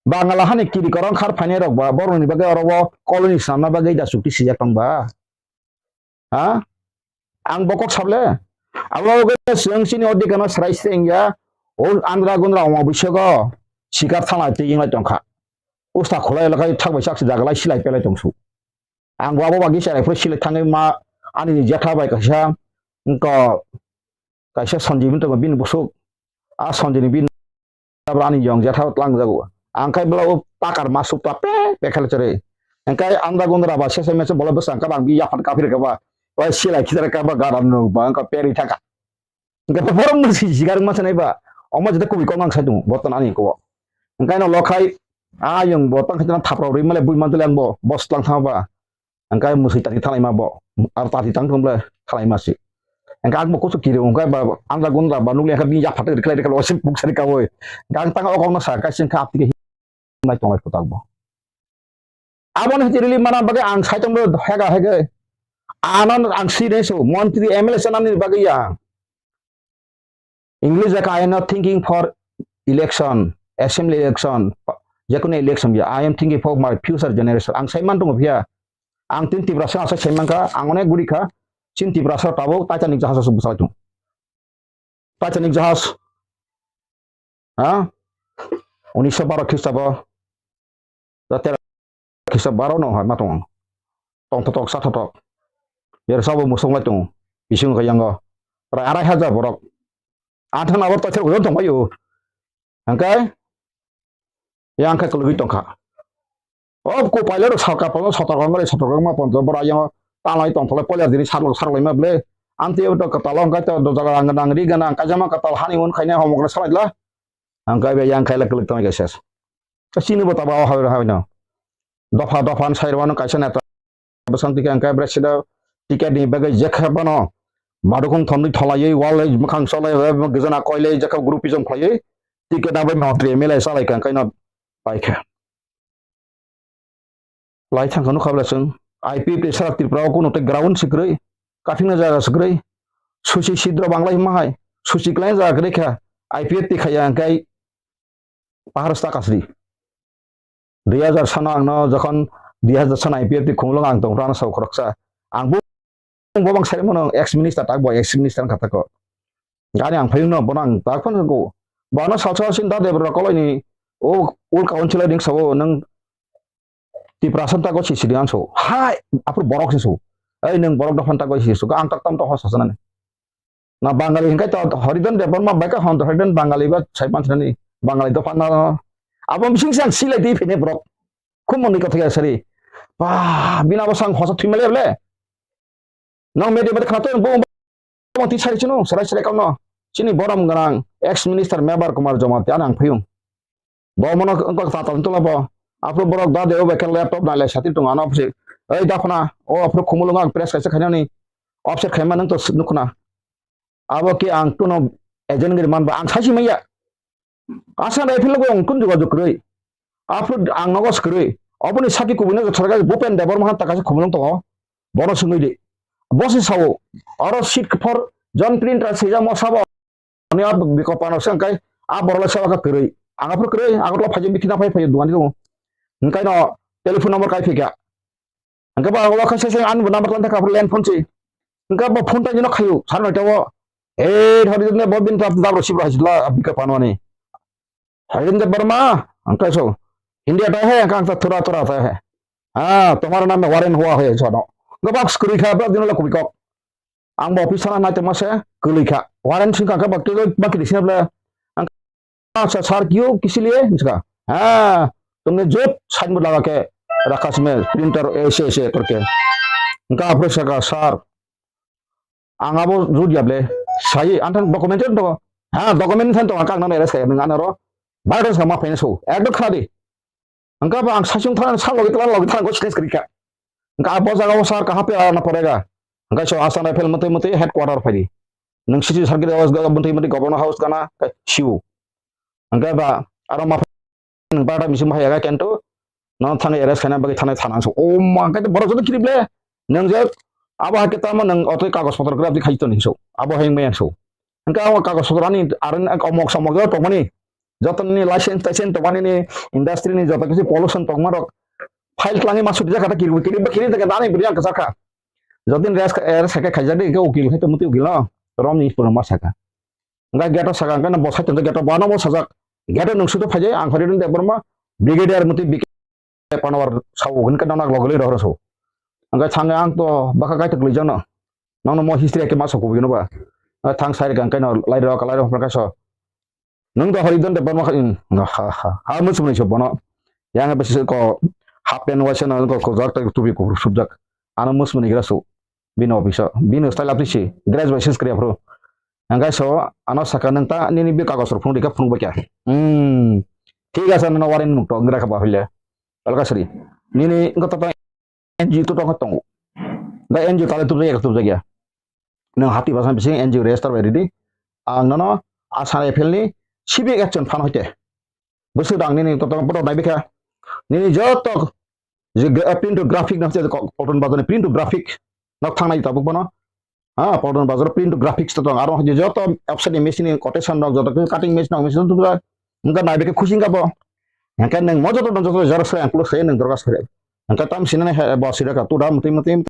Bangla hani kiri korong khar phainai rok ba, borok ni bagwi oro o colony swnamna bagwi da chukti sijak tong ba. Ha? Ang bo kok sable. Abo loge chwng chini o dikano srai se wngya. O andra gundra omo bisogo sikar thanglai twi wnglai tongkha. Usta khulai lakai thak bai sak se jagalai silai pelai tongsu. Ang bo abo bagwi cherai phuru silai thangwi ma ani jetha bai kaisa wngkha kaisa Sanjeev wng tongo bini busuk. A Sanjeev ni bini Tabra ani yong jetha tlang jago. Ang khai bela o takar masuk ta pe pe khela chore. Ang khai anda gundra ba sese mese bola bwsang ka bang bi yapan kapir ka ba. Oi silai khidar ka ba garan no ba ang ka peri thaka. Ang ka borom no si sigar ma sanai ba. Omo jeta kubi kong ang sai tung botan ani ko. Ang khai no lo khai a yong botan khai thapra ri male bui man tele ang bo bos tlang thang ba. Hingke musui tati thalai ma bo, aro tati tang tong ble thalai ma si. Hingke ang bo kuchuk kiri hingke ba, anda gundra ba nukli hingke bini yapha tei rikhlai rikhlai osim puk sari kawoi. Hingke ang tang o kokno sa, kaisa hingke aptike himlai tonglai kutak bo. Aboni hiti rili mana bagwi ang saichung bo hega hege. Ano ang si re so, montri M L A sanani bagwi ya. English jaka, "I am not thinking for election, assembly election, jekunu election ya, I am thinking for my future generation." Ang sai man tongo phiya, ang tin Tiprasa asa sai man kha, ang onek guri kha, chin Tiprasa tabuk Titanic jahaj asuk bwsai tongo. Titanic jahaj, ha? Unisho baro Khristabo, Da tera kisa baro no hai ma tong. Tong thotok sa thotok. Yer sabo musung lai tong. Bising kha yango. Prai arai hajar borok. Athang abor toithar ujon tong bayo. Hangkai. Yang kha kulugui tong kha. O ko pailo rok sal kapalo sotok ang bai sotok ma ponto bora yang talai tong tole poiler dini sarlok sarlai ma ble. Anti to katalo hangkai to jaga ang nang ri gana ang kajama katal hani un khaina homok salai la. Ang kai be yang kai la klik tong kaisa. Chini bo taba o hawi hawi no. Dopha dopha sai rwano kaisa neta bwsang tike ang kai bwrasida ticket ni bagwi jekha bano. Madukung thondwi tholaiwi walai mwkhang solai gajana koilai jekha groupism khlaiwi ticket abai montri M L A salai kha ang kai no paikha. Lai thangkha nukha bwla chwng, I P F T sara Tripura o kunu tei ground se kwrwi, kathikna jaga se kwrwi, suchi sidro banglai hwnma hai, suchi kwlai jaga kwrwi kha, I P F T khaiya hwnkhe pahar sta kasri. Dui hajar sano ang no jokhon dui hajar sano I P F T khumulwng ang tongphuru ano sao khoroksa. Ang bo Bo bang sai mano ex minister tak bo ex minister kha tako. Gani ang phayung no bono ang tak phano ko. Bono salsa sin da debra koloi ni o ul council ding sabo nang Tiprasa tako si sidi anso. Hai apur borok si so. Ei nang borok dophan tako si so. Ang tak tam to hosa sanani. Na Bangali hingkai to Haridan Debbarma bai ka hon Haridan Bangali ba sai pan sanani. Bangali dophan na. Abo bising sang silai di phine borok. Khum mani kotha ya sari. Ba bina bo sang hosa thwi male ble. Nang media mate khana to bo Jamatia sari chino, sarai sarai kauno. Chini borom gwnang ex minister Mebar Kumar Jamatia ani ang phiyung. Bo mono wngkha tatal tula bo. Aphuru borok da de obe khe laptop nai lai sati tongo ano opposite. Ei da khuna, o aphuru khumulungo ang press kaisa khainani offset khaima nang to nukhuna. Abo khe ang kuno agent giri manba ang saisi maya. Asa rifle logo ang kun jogajog kwrwi. Aphuru ang nogo swkrwi. Oboni saki kubui no thorkha Bhupen Debbarma han ta kaisa khumulung tongo. Bono swngwi di. Bo se sao. Oro seat for John printer swijamo sabo. Ani a bikop ano se hwnkhe a borok le seba khe kwrwi. Ang aphuru kwrwi, Agartala phaijak bithi na phai phai dugan tongo. Hwnkhe no telephone number kai phikha. Hwnkhe ba o khe se se ani bo number tlan thaka aphuru land phone se. Hwnkhe bo phone ta jino khayu, sar noi ta o. Ei, thori ne bo bin ta dabro sibra hajla bikop ano ani. Hajin de Burma, hwnkhe so. India ta hai, hwnkhe ang ta thura thura ta hai. Ah, tomar naam mein warrant hua hai, so no. Gabak kwrwi kha, ba dino la kubikok. Ang bo office sana nai tongma se kwlwi kha. Warrant sing kha ba kilo ba kili sina bla. Ang sa sar kyo kisi liye hinska. Ha, tumne jot sign board laga ke rakha sime printer aise aise karke. Hwnkha aphuru saka sar. Ang abo jot ya ble. Sai anthang document to. Ha, document than to kang nang arrest kaya nang anaro. Virus ka ma phaina so. Ekdom khadi. Hwnkha ba ang saichung thang sa logi tla logi thang ko stress kri kha. Hwnkha bo jaga o sar kaha pe ana porega. Hwnkha so Assam Rifle mate mate headquarter phai di. Nang siti sarkir house ga mate mate governor house gana siu. Hwnkha ba aro ma nang bata misi ma yaga kento. Nang thang arrest khaina bagwi thana thana so. O ma hwnkha borok joto kiri ble. Nang je abo hai ke tamo nang otoi kagos potro grab di khai toni so. Abo hai maya so. Hwnkha o kagos potro ani aro omok somok jo tongmani. Jotoni license taisen tongmani ni industry ni joto kisi pollution tongma rok file tlangi ma suti jakha ta kiri kiri ba kiri ta nani bri ang kachar kha. Jotin res res kha khaijak de ukil khai to muti ukil no rom ni pura ma saka. Hwnkha gate o saka hwnkha bo sai tong gate o bana bo sajak gate o nung sutu phaijai ang phari de borma brigadier muti bike panawar sao hwnkha nang logoloi rok so. Hwnkha thang ang to baka kai to glai jano. Nang no mo history ke ma so kubui no ba. Thang sai ga hwnkha no lai rok lai rok hwnkha so. Nung da hori don de borma kha in. Ha ha. Ha muchung ni so bono. Yang be se ko half pant waisa na ko ko jak ta tubi ko subjak. Ano muchung ni gra so. Bini office o. Bini style apni si. Dress by sense kre pro. Ang kai so ano saka nang ta nini bi kagos rok phung dikha phung bakya. Hmm. Thik asa no warin nuk to ngra kha ba hile. Alka sri. Nini ko ta N G O to tong tongo. Da N G O tale tubjak ya tubjak ya. Nang hati basan bising N G O register bai ridi. Ang nono Assam Rifle ni civic action phan hoite. Bwswk dang nini to tong boto nai bikha. Nini joto je gra- print to graphic na hoite ko- Polton Bazar ni print to graphic nok thangnai tabuk bono. Ha, Polton Bazar print to graphics to tong. Aro je joto offset ni machine ni quotation nok joto cutting machine nok machine to tubjak. Engka nai bikha khusi engka bo. Engka nang mo joto joto xerox khlai ang plus khlai nang dorgas khlai. Engka tam sinane he bo sida ka tu da muti muti.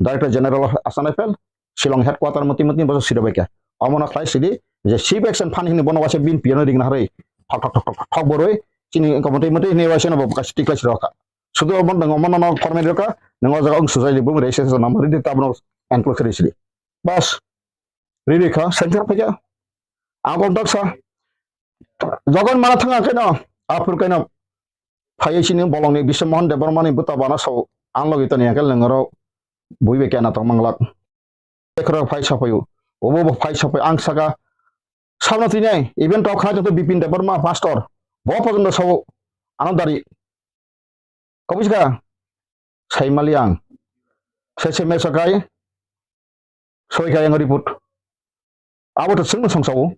Director General of Assam Rifle, Shillong headquarter mati mati boso sida baikha. Omono khlai sidi je chief action phan hini bono waisa bin piyano ring naharwi. Thok thok thok thok thok boroi chini engko mati mati hini waisa no bo kasi tiklai sida ka. Sudu omono nang omono no formal ka nang o jaga ung sujai libu rei sesa number di tabno enclose kri sidi. Bas. Riri kha center phaikha. Ang kok daksa. Jogon mana thanga keno. Apur keno. Phaiwi chini bolongni Biswamohan Debbarmani bwta bana sao ang logi toni hwnkhe lengro bui bai kena tong manglak. Ekhorok phai sapaio, obo bo phai sapai ang saka sabna tini ai event rok kha joto Bipin Debbarma pastor bo pojono sao ano dari. Kobui sika saimali ang sese mesa kai soi kai ang report abo to sengno songsao.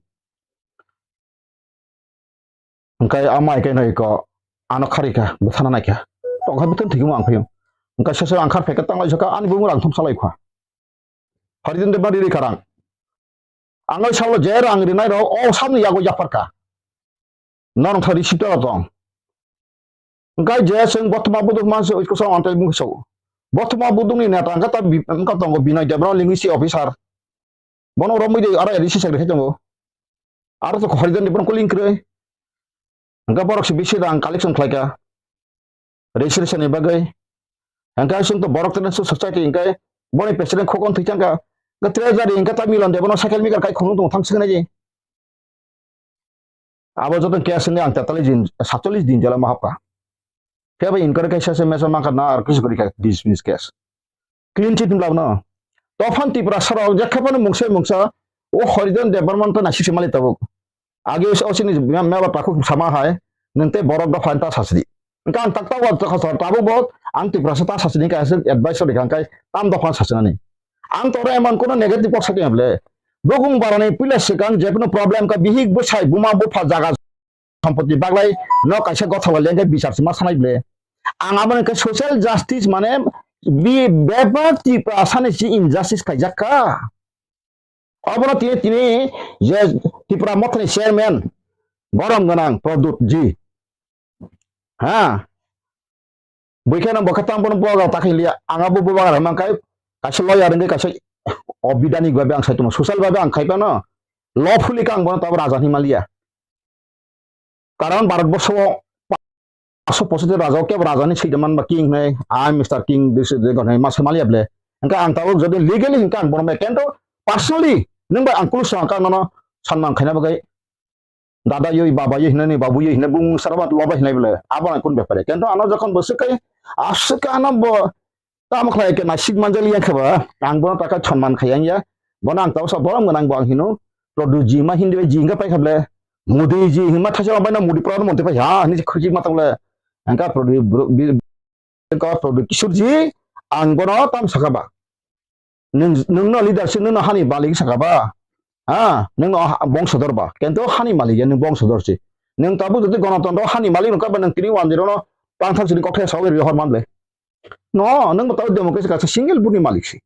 Hwnkhe a mai khe no iko ano kharika bwthana naikha. Tongkha bwthwng thwimo ang phiyung. Hwnkhe sese ang khar phaikhe tanglai saka ani bumung rang thum salai kha. Haridin de bari ri karang. Ang oi salo je rang rinai rok o samni yago yapharka. Norong thari sipta tong. Hwnkhe je chwng bothoma buduk manse oiko sa antai bung so. Bothoma budukni neta hwnkhe ta bi- hwnkhe tongo Binoy Debra linguistic officer. Bono romwi de aro A D C secretary tongo. Aro to Haridin de bono kuling kre. Hwnkhe borok se bisi rang collection khlaika. Registration ni bagwi. Hwnkhe aswk to borok tene society hwnkhe boni president khokon thwi thangka. Hwnkhe treasury hwnkhe ta Milon de bono cycle maker kai khunung tongo thang swknai. Abo joto case ni ang tetalis din, satchallis din jela ma hapka. Khe bai inquiry kaisa se mesa mangkha na ar kisi gori kha dismiss case. Clean chit wng lab no. Tophan Tiprasa rok jekhe phano mungsa mungsa o Harijan Debbarma to naisik se mali tabuk. Age o chini meba takhuk sama hai, nwng tei borok dopha ta sasidi. Hwnkhe ang tak tak wa khosor tabuk bo ang Tiprasa ta sasidi hwnkhe aswk advice rikha hwnkhe tam dopha sasinani. Ang toro emon kono negative kok sakya ble. Bukung barani puila swkang jekunu problem ka bihik bwsai buma bupha jaga sompoti baglai no kaisa gothola lengkhe bichar se ma sanai ble. Ang abo hwnkhe social justice mane bi bebak Tiprasa ni si injustice khaijak kha. Obono tini tini je Tipra Mothani chairman borom gwnang Pradyut ji. Ha. Buikhe no bokhe tang bono bubagra ta khailiya. Ang abo bubagra hwnmang kai kaisa lawyer wngwi kaisa obidani gwabe ang sai tongma social babe ang khai phano lawfully kang bono tabo raja hinmaliya. Karon Bharat borso o paso pochoti raja o kebo raja ni swijak man ba king hinwi, I Mister King, this is the god hinwi ma swijak maliya ble. Hwnkhe ang tabuk jodi legally hwnkhe ang bono bai kento personally nwng bai ang kulu swng kang nono sanman khaina bagwi dada yoi, baba yoi hinani, babu yoi hinani, bung saraba loba hinai ble. Abo ang kun bepare. Kento ano jokhon bo swk kai, aswk ano bo tamo khlai khe naisik manjali yang khe ba, ang bono taka chonman khai yang ya. Bono ang tausa borom gwnang bo ang hino. Produ jima hindi bai jinga pai khable. Modi ji hima thaisa bai na Modi pradhan mantri pai ha, ni khuji ma tong le. Angka Produ bro-, bi-, ka Produ Kishore ji, ang bono tam saka ba. Nung, nung no leadership, nung no hani malik saka ba. Ha, nung no ha-, bongsodor ba. Kento hani malik ya, nung bongsodor si. Nung tabu jodi gonotontro hani malik nung ka ba nung tini one zero no tang thang sini kokthai sawi ri hor man le. No, nung bo tabu democracy ka single buni malik si.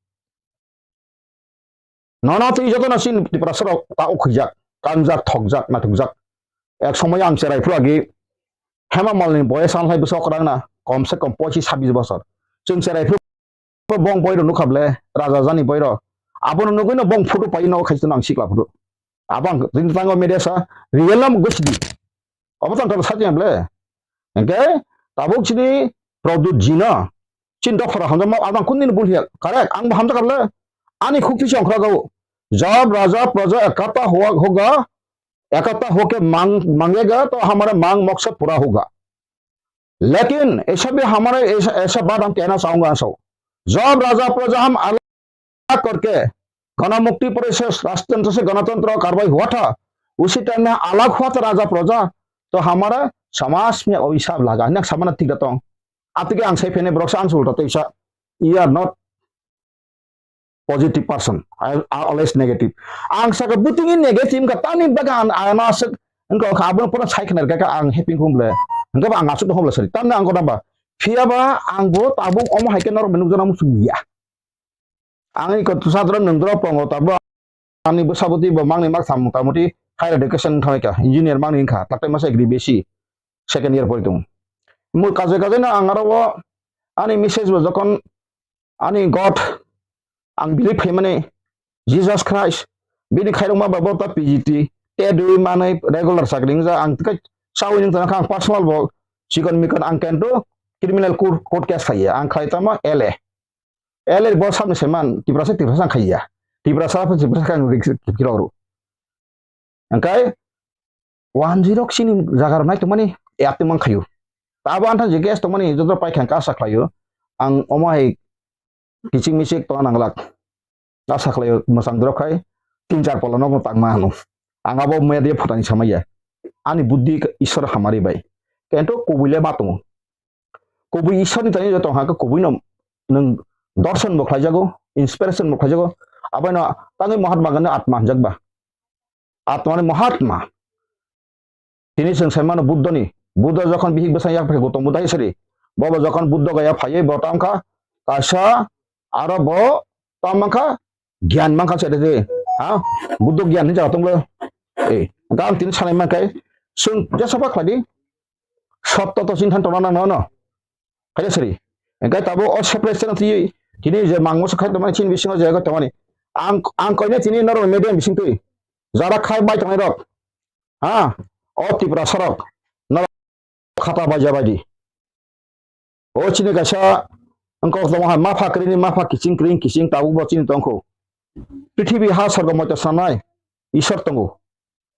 Nono twi jotono chini Tiprasa rok ta ukhuijak, kangjak, thokjak, naithokjak. Ek somoy ang cherai phuru agi Hema Malni boyes ang hai bwsok rang na, kom se kom pochis sabis bosor. Chwng cherai phuru bong boi rok nukha ble, raja jani boi rok. Abono nugwi no bong photo pai no khai chwng ang sikla phuru. Abo ang tini tango media sa, real nam gusdi. Obo tang tang sakya ble. Hwnkhe tabuk chini Pradyut jino. Chini dophara hamjakma abang kundini bul hiya. Correct, ang bo hamjakha ble. Ani khuk twi chongkhra gao. Jab raja praja ekata hua hoga, ekata hoke mang, mangega to hamara mang moksa pura hoga. Lekin aisa bhi hamara aisa, aisa baat hum kehna chahunga so. Jab raja praja hum करके गणमुक्ति परिषद राजतंत्र से गणतंत्र कार्रवाई हुआ था, उसी टाइम में अलग हुआ था राजा प्रजा, तो हमारा समाज में अभिशाप लगा। Nak samana tiga tong. Atike ang sai phene borok sa ang sulta tei sa, you are not positive person. I, I always negative. Ang saka buting in negative ka tani baga an ana sek engka ka abun pura sai khna ka ang happy humble. Engka ba ang asuk humble sari. Tamna ang kona ba. Phiya ba ang bo tabuk omo hai ke norok nukjana musu ya. Ani ko tusa dro nung dro pongo tabo ani bwsaboti bo mangni mak sam mota moti higher education thangnai ka engineer mangni wngkha taklai masa agri B S C second year pori tongo. Mo kaje kaje no ang aro o ani message bo jokon ani God ang believe khaimani Jesus Christ bini khairokma ba bo ta P G T te dui manai regular chakri wngja ang tikai chawi nung tongkha ang personal bo chikon mikon ang kento criminal court, court case khaiya ang khlai tamo L A. Ele bo sabni se man, Tiprasa, Tiprasa ang khaiya. Tiprasa, Tiprasa ang rik-, rik-, rok ru. Angkai, one zero chini jaga rok nai tongmani, e atwi mang khayu. Tabo antha je gas tongmani, joto pai khang kasa khlayu. Ang omo hai kichik michik tongna nanglak. Kasa khlayu, mwsang drop khai, tin char pala nokno tangma hanu. Ang abo media photani samaya. Ani buddhi Ishwar hamari bai. Kento kubui le ma tongo. Kubui Ishwarni tani joto hwnka khe kubui no nwng dorson bo khlaijago, inspiration bo khlaijago. Abono tangwi Mahatma Gandhi atma hwnjakba. Atmani Mahatma. Tini chwng sai mano Buddhani. Buddha jokhon bihik bwsang yak phai Gautam Buddha hisari. Bobo jokhon Buddha gaya phaiwi bo tamo kha kaisa aro bo tamo kha gyan mankha se de, ha? Buddho gyan hinwi jaga tonglo. Eh, hwnkhe ang tini sanai mankhe, chwng jesa ba khlai di. Sotto to chini thani tongna nang nono. Khaida siri. Hwnkhe tabuk o separate channel twiwi, tini je mangmo se khai tongmani chini bisingo je tongmani. Ang, ang koine tini norok media bising twi. Jara khai bai tongnai rok. Ha? O Tiprasa rok. Norok khata baija baidi. O chini kaisa wngkok tongo hai, mapha kwrwini mapha kiching kwrwing kiching tabuk bo chini tongkho. Prithibi ha sorgo moito sanai Ishwar tongo.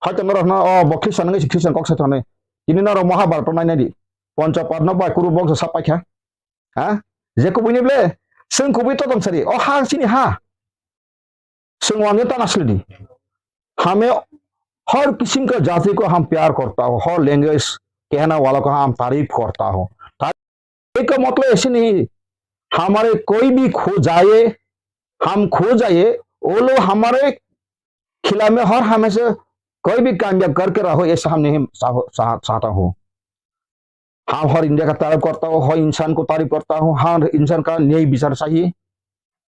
Haito norok hwna o bo Khristan wngwi se Khristan kok sai thani. Tini norok Mahabharata nainai di. Poncho Padma bai Kuru bongso sap paikha. Ha? Je kubui ni ble? Chwng kubui to tong sari. O ha chini ha. Chwng wngya ta naslidi. हमें हर किस्म का जाति को हम प्यार करता हो, हर लैंग्वेज कहने वालों को हम तारीफ करता हो। तारीफ का मतलब ऐसे नहीं, हमारे कोई भी खो जाए, हम खो जाए, वो लोग हमारे खिला में हर हमेशा कोई भी कामयाब करके रहो, ऐसा हम नहीं चाह-, चाह-, चाहता हूँ। हम हर इंडिया का तारीफ करता हूँ, हर इंसान को तारीफ करता हूँ, हर इंसान का न्याय विचार चाहिए।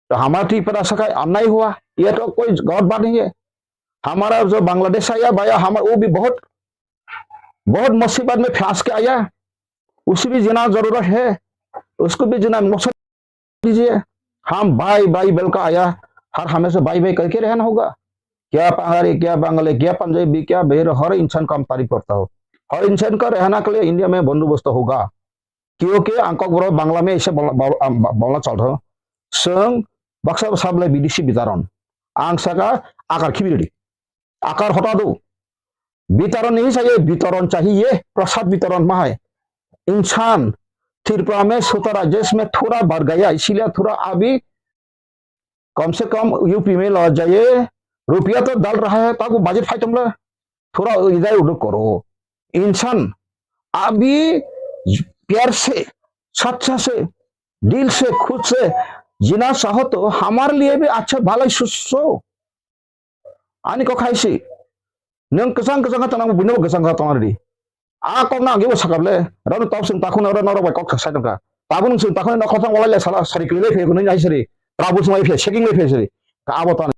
तो हमारा त्रिपुरा का अन्याय हुआ, ये तो कोई गलत बात नहीं है। हमारा जो बांग्लादेश आया भाई, हम, वो भी बहुत, बहुत मुसीबत में फंस के आया, उसे भी जीना जरूरत है, उसको भी जीना मकसद दीजिए। हम भाई भाई बोल का आया, हर हमेशा भाई भाई करके रहना होगा। क्या पहाड़ी, क्या बंगाली, क्या पंजाबी, क्या बेर, हर इंसान को हम तारीफ करता हो। हर इंसान का रहना के लिए इंडिया में बंदोबस्त होगा। क्योंकि ang kokborok Bangla में ऐसे बोलना, बोल-, आ, ब-, बोलना चाहता हूँ। Chwng baksa sablai bidesi bitaron. Ang saka akar khibiridi. आकार हटा दो। वितरण नहीं चाहिए, वितरण चाहिए, प्रसाद वितरण मा है। इंसान त्रिपुरा में सुतरा देश में थोड़ा बढ़ गया, इसीलिए थोड़ा अभी कम से कम यूपी में ला जाइए, रुपया तो डाल रहा है, ताको बजट फाइट हमला थोड़ा इधर उधर करो। इंसान अभी प्यार से, सच्चा से, दिल से, खुद से जीना चाहो तो हमारे लिए भी अच्छा भला सोचो। Ani kok hai si. Nung kesang kesang kata nang bini kesang kata nang di. A kok na agi sakable. Rano tau sing takun rano rano bai kok sai tongka. Tabun sing takun na kotang walai sala sari kile phe kunai sari. Tabun sing lai phe seking lai phe sari. Ka abo tan.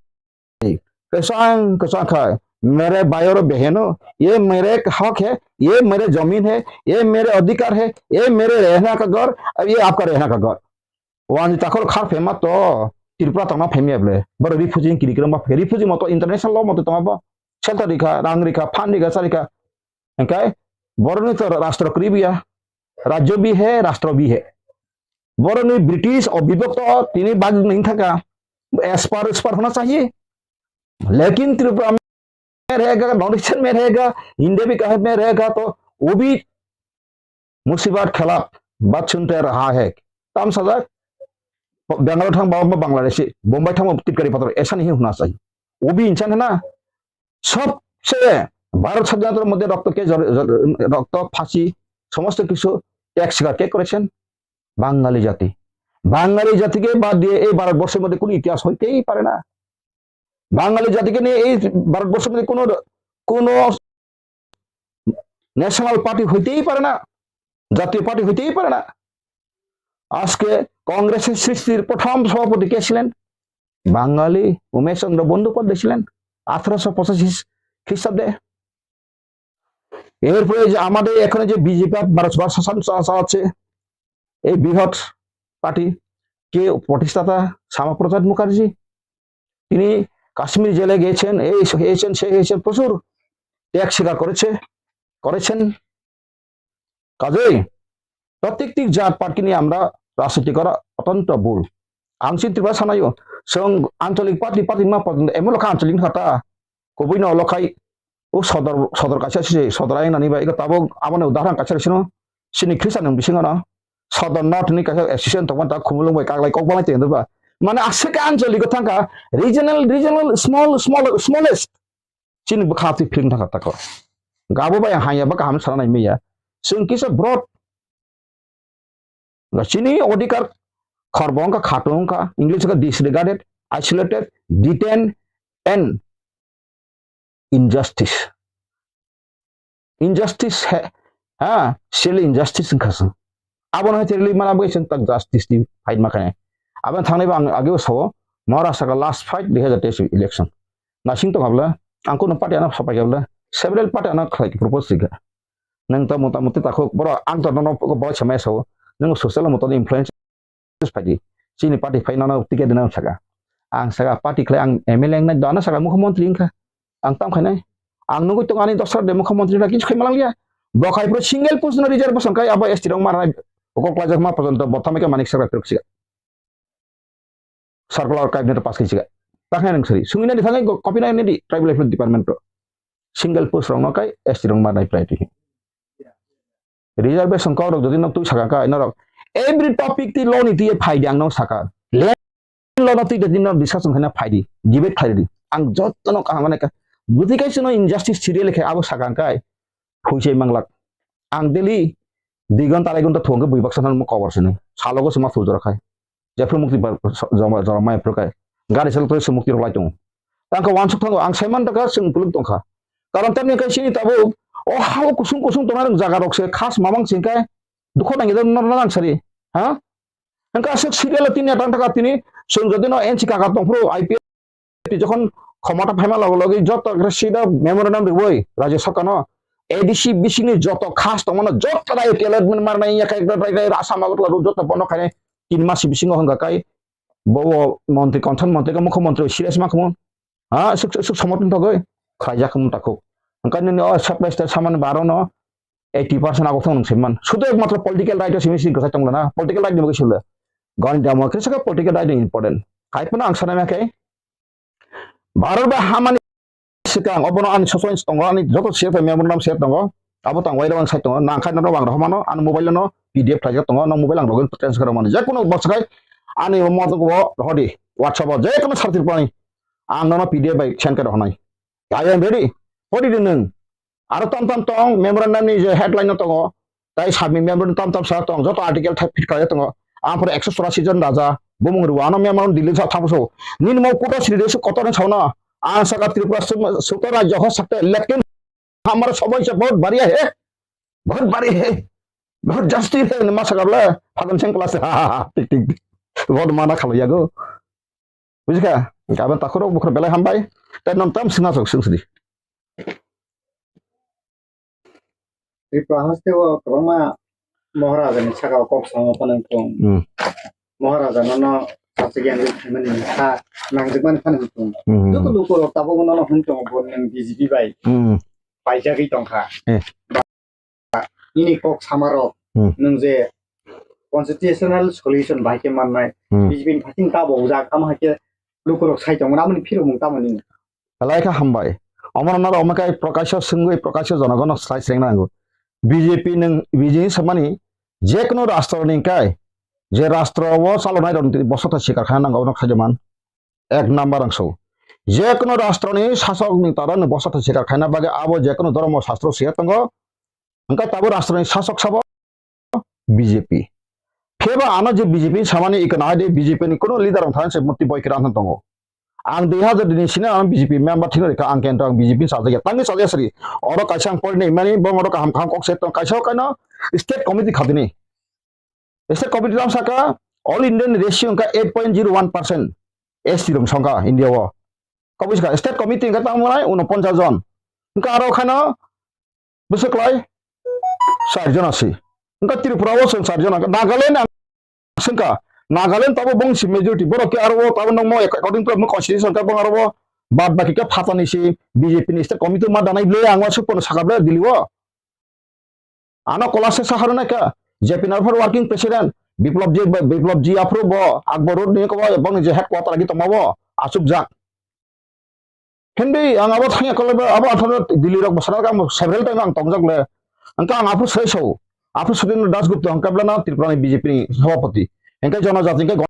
Kesang kesang khai. मेरे भाई और बहनों, ये मेरे हक है, ये मेरे जमीन है, ये मेरे अधिकार है, ये मेरे रहना का घर, अब ये आपका रहना का घर। Wani takhor khar phema to Tripura tongna phemya ble. Boro refugee kiri kiri ma refugee moto international law moto tongma bo. Shelter rikha, rang rikha, fund rikha, sa rikha. Engkai boroni to rastro kribiya. Rajyo bi hai, rastro bi hai. Boroni British o bibokto tini bag ning thaka. Aspar, aspar hona chahiye. Lekin Tripura में रहेगा, north eastern में रहेगा, इंडिया भी कहीं में रहेगा, तो वो भी मुसीबत खिलाफ बात सुनते रहा है। Tam sajak, Bangalore thang ba Bangladeshi, Bombay thang ba Tipkari pator, ऐसा नहीं होना चाहिए। वो भी इंसान है ना, सबसे भारत স্বাধীনতার মধ্যে রক্ত কে জড়-, জড়-, রক্ত, ফাঁসি, সমস্ত কিছু ত্যাগ স্বীকার কে করেছেন? বাঙালি জাতি। বাঙালি জাতিকে বাদ দিয়ে এই ভারতবর্ষের মধ্যে কোনো ইতিহাস হইতেই পারে না। বাঙালি জাতিকে নিয়ে এই ভারতবর্ষের মধ্যে কোনো, কোনো ন্যাশনাল পার্টি হইতেই পারে না, জাতীয় পার্টি হইতেই পারে না। আজকে কংগ্রেসের সৃষ্টির প্রথম সভাপতি কে ছিলেন? বাঙালি উমেশ চন্দ্র বন্দ্যোপাধ্যায় ছিলেন আঠারোশো পঁচাশি খ্রিস্টাব্দে। এরপরে যে আমাদের এখানে যে বিজেপি ভারত সরকার শাসন চা-, চালাচ্ছে, এই বৃহৎ পার্টি কে প্রতিষ্ঠাতা? শ্যামাপ্রসাদ মুখার্জি। তিনি কাশ্মীর জেলে গিয়েছেন, এই হয়েছেন, সেই হয়েছেন, প্রচুর ত্যাগ স্বীকার করেছে, করেছেন। কাজেই প্রত্যেকটি জাত পার্টি নিয়ে আমরা রাজনীতি করা অত্যন্ত ভুল। Ang chini Tripura sanayo, chwng ancholik party, party ma party emo lokha ancholik kha ta, kubui no lokhai, o sodor, sodor kaisa se, sodor ayang nani bai, iko tabuk aboni udaharan kaisa sino, chini Christian ni bisingo no, sodor north ni kaisa association tongma ta khumulwng bai kaglai kok balai tengdo ba. Mane aswk ancholik o thangkha, regional, regional, small, small, smallest. Chini bwkha twi philwng thangkha tako. Gabo bai ang hanya ba kaham sana nai maya. Chwng kisa broad. Chini odhikar khorbo wngkha, khatung wngkha, English wngkha disregarded, isolated, detained and injustice. Injustice he, ha, sili injustice wngkha chwng. Abono hai twi rwlwi mana bagwi chwng tak justice ni fight ma khainai. Aboni thangnai bo ang ageo sao, Maharashtra ka last fight dui hazar teis election. Nasing tongkha bwle, ang kuno party ano sapai kha bwle, several party ano khlai propose rikha. Nwng to mota moti takhuk, boro ang to nono bo samai sao, nwng social moto influence phaidi. Chini party phai nono ticket dina saka. Ang saka party khlai ang M L A wngnai, dana saka mukhyamantri wngkha. Ang tam khainai. Ang nugui tongo ani dosra de mukhyamantri na kichu khai malangya. Bo khai pro single post no reservation kai abo S T rok marnai. Oko klajak ma porjonto bo thamai khe manik saka truk siga. Circular cabinet pass khai siga. Takhnai nang sari. Sungina ni thangai copy nai ni tribal affairs department to. Single post rok no kai S T rok marnai priority. Reservation kok rok jodi no twi saka ka norok every topic ti law ni twi phai di ang no saka. Land law no twi de din no discussion khaina phai di, debate khai di. Ang joto no kaham mane ka, bwtwi kai chwng no injustice serial khe abo sakang kai, huisai manglak. Ang daily dui gonta, arai gonta thung khe bui baksa thang mo cover sini. Salo go sima thul jora khai. Jephru mukti ba, joma, jora mai phru kai. Gari sal twi sumukti rok lai tongo. Tang kha wansuk thango, ang saiman da ka chwng puluk tong kha. Karon tamni kai sini tabuk, o ha o kusung kusung tong nang jaga rok se khas mamang sing kai. Dukho nang ida nor nang sari. Ha? Hingke aswk serial o tini atang taka tini, chwng jodi no N C kaka tongphuru I P F ti jokhon khomota phaima logo logi joto khe sida memorandum riwi Rajya Sarkar no A D C bisingni joto khas tongmano joto dayo allotment marnai ya kai rai rai Assam Agartala ro joto bono khainai tin mas bisingo hwnka kai bo montri, content montri ka mukho montri serious ma khumon. Ha, suk, suk, suk somotni bagwi khlaijak wng takhuk. Hwnkhai nini o sub minister samani baro no eighty percent agok thang nung saiman. Sudu ekmatro political right o simi sini kwchai tong lana. Political right ni bagwi sila. Gani damo khe saka political right ni important. Hai phano ang sanai ma khe. Bharat bai hamani swkang obono ani sosoin tongo, ani joto C F memorandum se tongo. Abo tang wairok ang sai tongo. Nang khai no bang rohmano, ani mobile no P D F khlaijak tongo. No mobile ang login transfer mani. Je kono bwswk hai ani mo rohodi WhatsApp o je kono sartir pani. Ang nono P D F bai send khe rohonai. I am ready. Pori di nwng. Aro tam tam tong, memorandum ni je headline no tongo. Tai submit memorandum tam tam sa tong, joto article thai fit khlai tongo. Ang pore ekso chorasi jon raja, bumung rwano memorandum Delhi sa thabuso. Nini mo kuta siri desu kotor ni sauna. Ang saka Tripura sum-, suta rajya ho sakte, lekin hamara samay se bahut bari hai, bahut bari hai, bahut jasti hai, ma saka bole, Phagun Singh class, ha, ha, ha, tik, tik, tik. Bahut mana khalo yago. Bujikha, gaben takhurok bukhur belai hambai. Tai non tam singa sok sing sidi. Tripura haste o kwbangma Maharaja ni saka o kok samo phano wng thung. Hmm. Maharaja no no sachi yang thangmani ha nangjak mani phano wng thung. Hmm. Joto luku rok tabuk no no hwn thung bo nang B J P bai. Hmm. Paijagwi tongkha. Eh. Nini kok samarok, hmm, nwng je constitutional solution bahai khe mannai, hmm, B J P ni phaising tabo ujak, tamo hai khe lukurok sai tongmani, amoni phirokmung tamo nini? Belai kha hambai. Omono naro omo khe Prakasho swngwi, Prakasho jonogono sai sreng nango. B J P nwng, B J P ni samani je kono rastro ni kai, je rastro o chalonai rok ni bosotha sikar kha nango, obono khajaman. Ek number ang so. Je kono rastro ni sasok ni tara ni bosotha sikar khaina bagwi abo je kono dhormo shastro siya tongo. Hingke tabo rastro ni sasok sabo B J P. Pheba ano je B J P samani ikana hai de B J P ni kono leader ang than se muti boi kira ang tongo. Ang dui hajar dini sini ang B J P member thino rikha ang kento ang B J P sajak ya. Tangni sajak sri. Oro kaisa ang porinai mani bong oro kaham kaham kok se tong kaisa kaino state committee khatini. State committee lam saka all Indian ratio wngkha eight point zero one percent S T rok songkha India o. Kobui saka state committee wngkha tamo nai uno ponchas jon. Wngkha aro khano bwswk lai char jon asi. Wngkha Tripura o chwng char jon wngkha. Nagaland ang swngkha. Nagaland tabo bongsi majority. Borok ke aro o tabo nangmo according to constitution ka bong aro o bad baki ka phatani si B J P ni state committee ma danai ble ang o supono saka ble Delhi o. Ano Kolase Sahar nai kha, J P Nagar working president, Biplab ji, Biplab ji aphuru bo Akbar Road ni kobo boni je headquarter agi tongma bo achukjak. Hindi ang abo thangya kolai ba, abo atharo Delhi rok bwsana kha, several time ang tongjak le. Angka ang aphuru sai sao, aphuru Sudendra Das Gupta ang kablana Tripura ni B J P ni sabhapati. Angka jonojati angka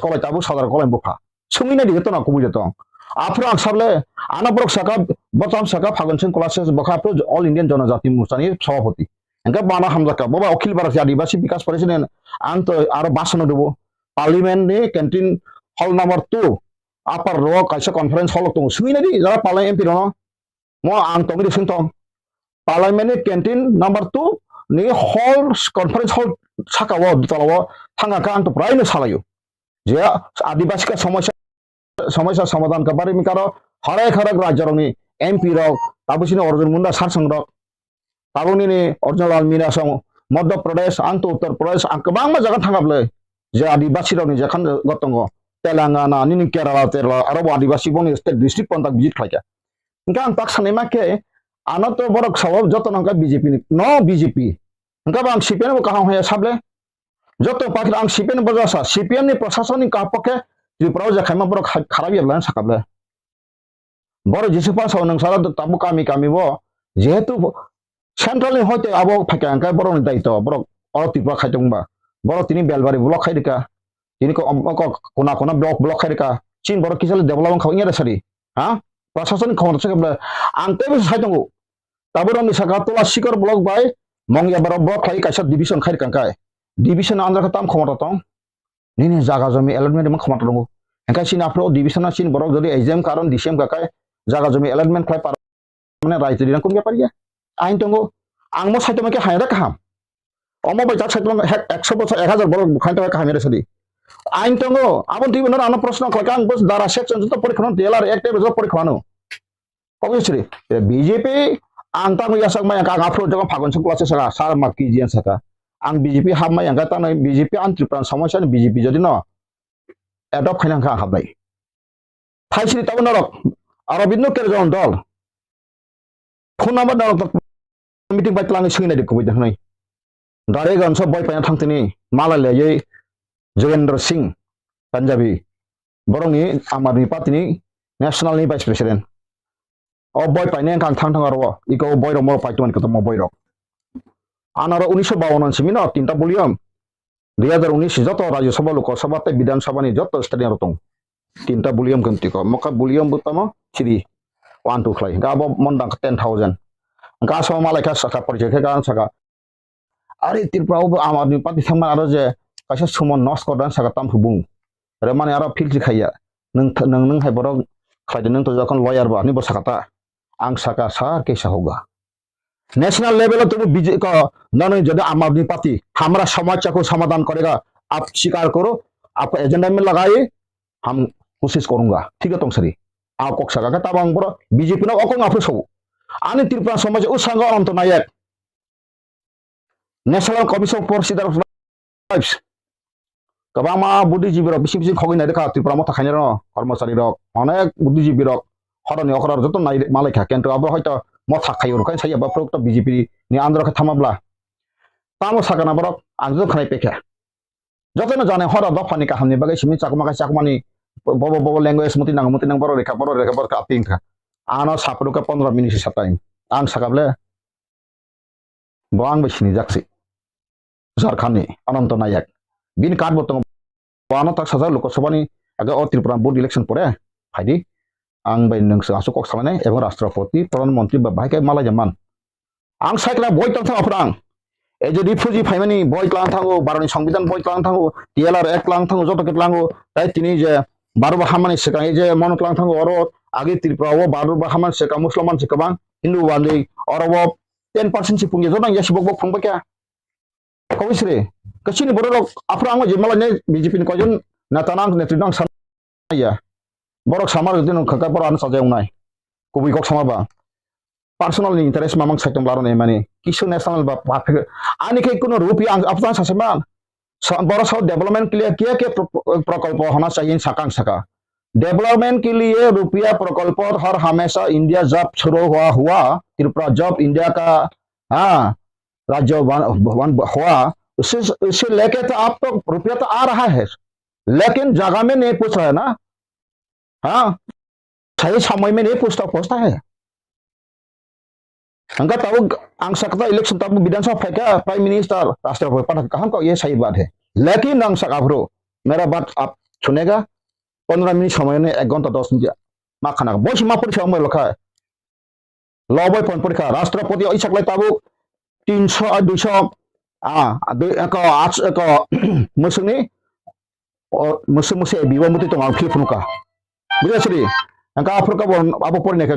Kolai tabuk sadar kolai bupha. Sungwi nai di tongna kubui de tong. Aphuru ang sable, ano borok saka, bocham saka, Phagun Singh Kolase bokha aphuru All Indian Jonojati Morcha ni sabhapati. Hingke bana hamjaka, boba Akhil Bharatiya Adibasi Bikas Parishad ni ang to aro basano dubo. Parliament ni canteen hall number two, upper ro kaisa conference hall tongo. Sungwi nai di, jara Parliament M P rono. Mo ang tongwi rwsong tong. Parliament ni canteen number two ni hall, conference hall saka o, dutala o thangka kha ang to prai no salaio. Je Adibasi ka somosya, somosya somadhan ka bari mi karo harai kharak rajya rok ni M P rok, tabuk sini Arjun Munda sarsong rok, tabuk nini Arjun Lal Meena song, Madhya Pradesh, ang to Uttar Pradesh, ang kwbangma jaga thangka bwlai. Je Adibasi rok ni jekhan go tongo, Telangana, nini Kerala, Kerala, aro bo Adibasi boni state district pontak visit khlaika. Hingke ang tak sanai ma khe, ano to borok sao joto no hingke B J P ni, no B J P. Hingke bo ang C P M bo kaham haya sable. Joto pakhir ang C P M bo jasa, C P M ni prasasoni kaham pokhe Tripura o je khaima borok kha-, kharap ya bwlai sakable. Borok jisuk pa sao nung sara tabuk kami kami bo, jehetu central ni hoite abo phaikha hingke borok ni daito, borok oro Tripura khai tongba. Borok tini Belbari block khai rika. Tini ko, ko, kona kona block block khai rika. Chin borok kisa le development khabai ya sadi. Ha? Prasasani khomota se kable. Ang tei sai tongo. Tabuk rong ni saka tola sikor block bai mongya borok block khai kaisa division khai rika kai. Division andra kha tam khomota tong. Nini jaga jomi allotment rima khomota tongo. Engkai sini aphro division na sini borok jodi exam karon D C M kakai jaga jomi allotment khlai par mane rai tiri nang kun bepar ya. Ain tongo. Ang mo saito make haira kaham. Omo bai jak saito hek ekso bosor ek hazar borok khain tongo kaham ere sadi. Ain tongo. Abon twi bono ano proshno khlai kang bos dara section joto porikha no D L R ek tei joto porikha no. Obviously, B J P ang tamo yasak maya ang aphro jogo phagon sung klase saka sar ma K G N saka. Ang B J P hap maya ang tamo B J P ang Tripura somosya ni B J P jodi no adopt khaina kha habai. Thaisri tabo norok, Arobindno Kerjon dol. Phone number norok meeting bai twlangwi swngwi naidi kubui de hwnwi. Direct ang so boi paina thangtini malai laiwi Jogendra Singh Punjabi. Borokni Aam Aadmi Party ni national ni vice president. O boi paina ang thang thang aro iko boi rok mo pai tongani kotorma boi rok. Anaro unisho bawan simi no tinta volume. Dui hazar unis joto Rajya Sabha, Lok Sabha tei Bidhan Sabha ni joto stadium rok tong. Tinta volume kan tiko. Moka volume bo tamo siri one two khlai. Ga bo mondang ten thousand. Ga so malai kha saka porichai khe ga saka. Ari Tripura o bo Aam Aadmi Party thangma aro je kaisa Suman Nosko dan saka tam hubung. Remani aro filtri khaiya. Nung nung nung hai borok khlai de nung to jokhon lawyer ba ni bo saka ta. Ang saka sa ke sa hoga. National level o tubu B J P ko nani jodi Aam Aadmi Party hamra samasya ko samadhan karega, aap swikar karo, aapko agenda mein lagaiye, hum koshish karunga, thik hai tong sari. Aap kok saka ka tabang boro B J P no okong aphru sobo. Ani Tripura samaj o sanga Ananto Nayak, National Commission for Citizenship Tribes. Kwbangma buddhijibi rok bising bising khogwi nairwkha Tripura motha khainai rok, kormochari rok, onek buddhijibi rok horoni okra joto nai malai kha, kintu abo hoito motha khaio rwkha sai abo phwrwk to B J P ni under khe thama bla. Tamo sakana borok ang joto khnai pekha. Jotono jani horo dophani kahamni bagwi simi chakma khe chakmani bobo bobo language muti nang muti nang borok rekha borok rekha borok aping kha. Ano saphuru khe pondro minute sa time. Ang saka ble Bo ang bai sinijak se. Jharkhand ni Ananto Nayak. Bini card bo tongo. Bo ano tak sajak Lok Sabha ni age o Tripura board election pore. Phaidi. Ang bai nwng se aswk kok salainai ebong Rashtrapati, Pradhan Mantri ba bahai khe malai man. Ang sai kla boi tang thang aphrang. Ei je refugee phaimani boi tlang thango, Bharat ni Songbidan boi tlang thango, T L R Act tlang thango, joto khe tlango. Tai tini je Bharat bo hamani swkang ei je mono tlang thango oro age Tripura o Bharat bo hamani swkang Muslim man se kwbang Hindu wandi oro bo ten percent si phungya jotang ya sibok bo phungba kya. Kobisre. Kasini borok rok aphra ang je malai ne B J P ni koijon neta nang netri nang san ya. Borok samar jodi nung khaka borok ano sajai wngnai. Kubui kok sama ba. Personal ni interest mamang saitung laro ne mani. Kisu national ba. Ani khe kuno rupi ang apsa saseman. Sa-, borok sao development ke liye kya kya pro-, pro-, prokolpo hona chahiye sakang saka. Development ke liye rupiya prokolpo har hamesha India jab shuru hua hua, Tripura jab India ka, ha, rajya ban, ban hua, usse, usse leke to aap to rupiya to aa raha hai, lekin jaga mein nahi pahunch raha hai na, ha, sahi samay mein nahi pahunchta, pahunchta hai. Hingke tabuk ang sakha election tabuk Bidhan Sabha phaikha Prime Minister Rashtrapati pathak kaham kok ye sai baat hai. Lekin ang sakha aphuru mera baat aap sunega, pondro minute somoy ne ek ghonta dos minute ma khana bo si ma porikha ongbai lokha. Lobai pon porikha Rashtrapati oi saklai tabuk tinso a duiso a dui eko ach eko musungni o musung musung bibo muti tong ang phil phunuka. Bujha siri? Ang ka aphuru ka bo abo porinai ka.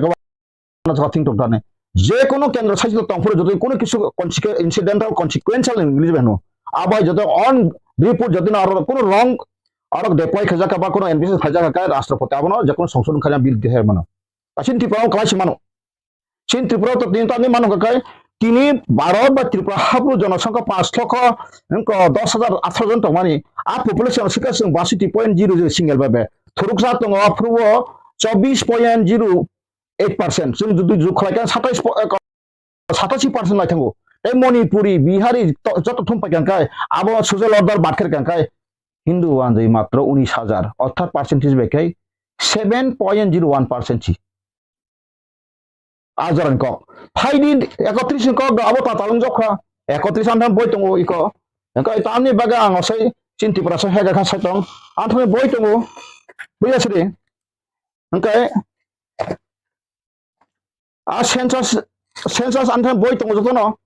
Jekunu kendro sasito tongphuru jodi kunu kisu consequ-, incidental consequential English beno. Abai jodi on report jodi na aro kunu wrong aro deploy khajak ba kunu ambition khajak ka Rashtrapati abono jekunu songsodhon khajak bill deher mano. Asin Tripura o kalai si mano. Sin Tripura to tini tani mano ka kai tini Bharat ba Tripura hapru jonosongkha panch lokho wngkha dos hajar atharo jon tongmani. A population sikha sing basi point zero zero single babe. Thuruksa tongo aphuru o chobbish point zero eight percent. Chwng jodi jukhlai kha satais po-, eh, ko-, satashi percent lai thango. Tei Manipuri, Bihari to-, joto thum pai kang kai, abo social order bat kher kang kai, Hindu wanjwi matro unis hajar, orthat percentage bai khai seven point zero one percent si. A jora ni kok. Phaidi ekotris ni kok do abo tatal wng jokha. Ekotris amthan boi tongo iko. Engkai tamni bagwi ang osai Chini Tripura sa hega kha sa tong. Anthani boi tongo. Buya sri. Hingke a census, census anthani boi tongo jotono.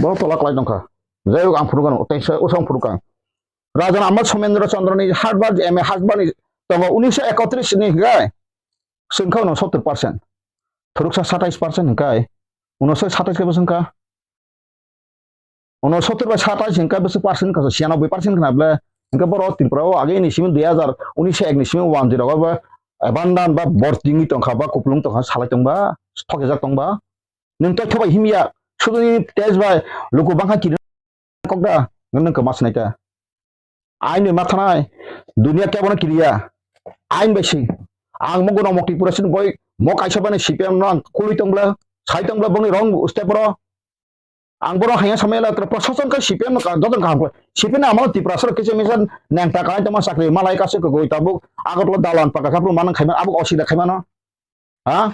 Bo tola kwlai tongkha. Jai hok ang phunukha no, tei se usang phunukha. Raja Ahmad Somendra Chandra ni hatbar M A hatbar ni tongo unisho ekotris ni hingke. Sengkha uno sottor percent. Thuruksa satais percent hingkai. Uno soi satais kebo sengkha. Uno sottor bai satais hingka bwswk percent kha, siyanoboi percent khna ble. Hingke borok Tripura o age ni simi dui hazar unis ek ni simi one zero o ba abandon ba bortingwi tongkha ba kupulung tongkha salai tongba thokjak tongba. Nwng totho bai himya, suduni test bai luku bangkha kiri kokda nwng kama swnai ta. Ain bai mathanai, dunia kebono kiriya. Ain bai si. Ang mo gwnang mokti pura sin boi mo kaisa bani C P M no ang kului tong bla, sai tong bla bongni rong step ro. Ang borok haya samaya la tra prosason ka C P M no ka dodon kaham ko. C P M no amo Tripura sor kisa misa neng ta kai tama sakri malai ka se ko goi tabuk Agartala dalan paka kapru manang khaima abuk osida khaima no. Ha?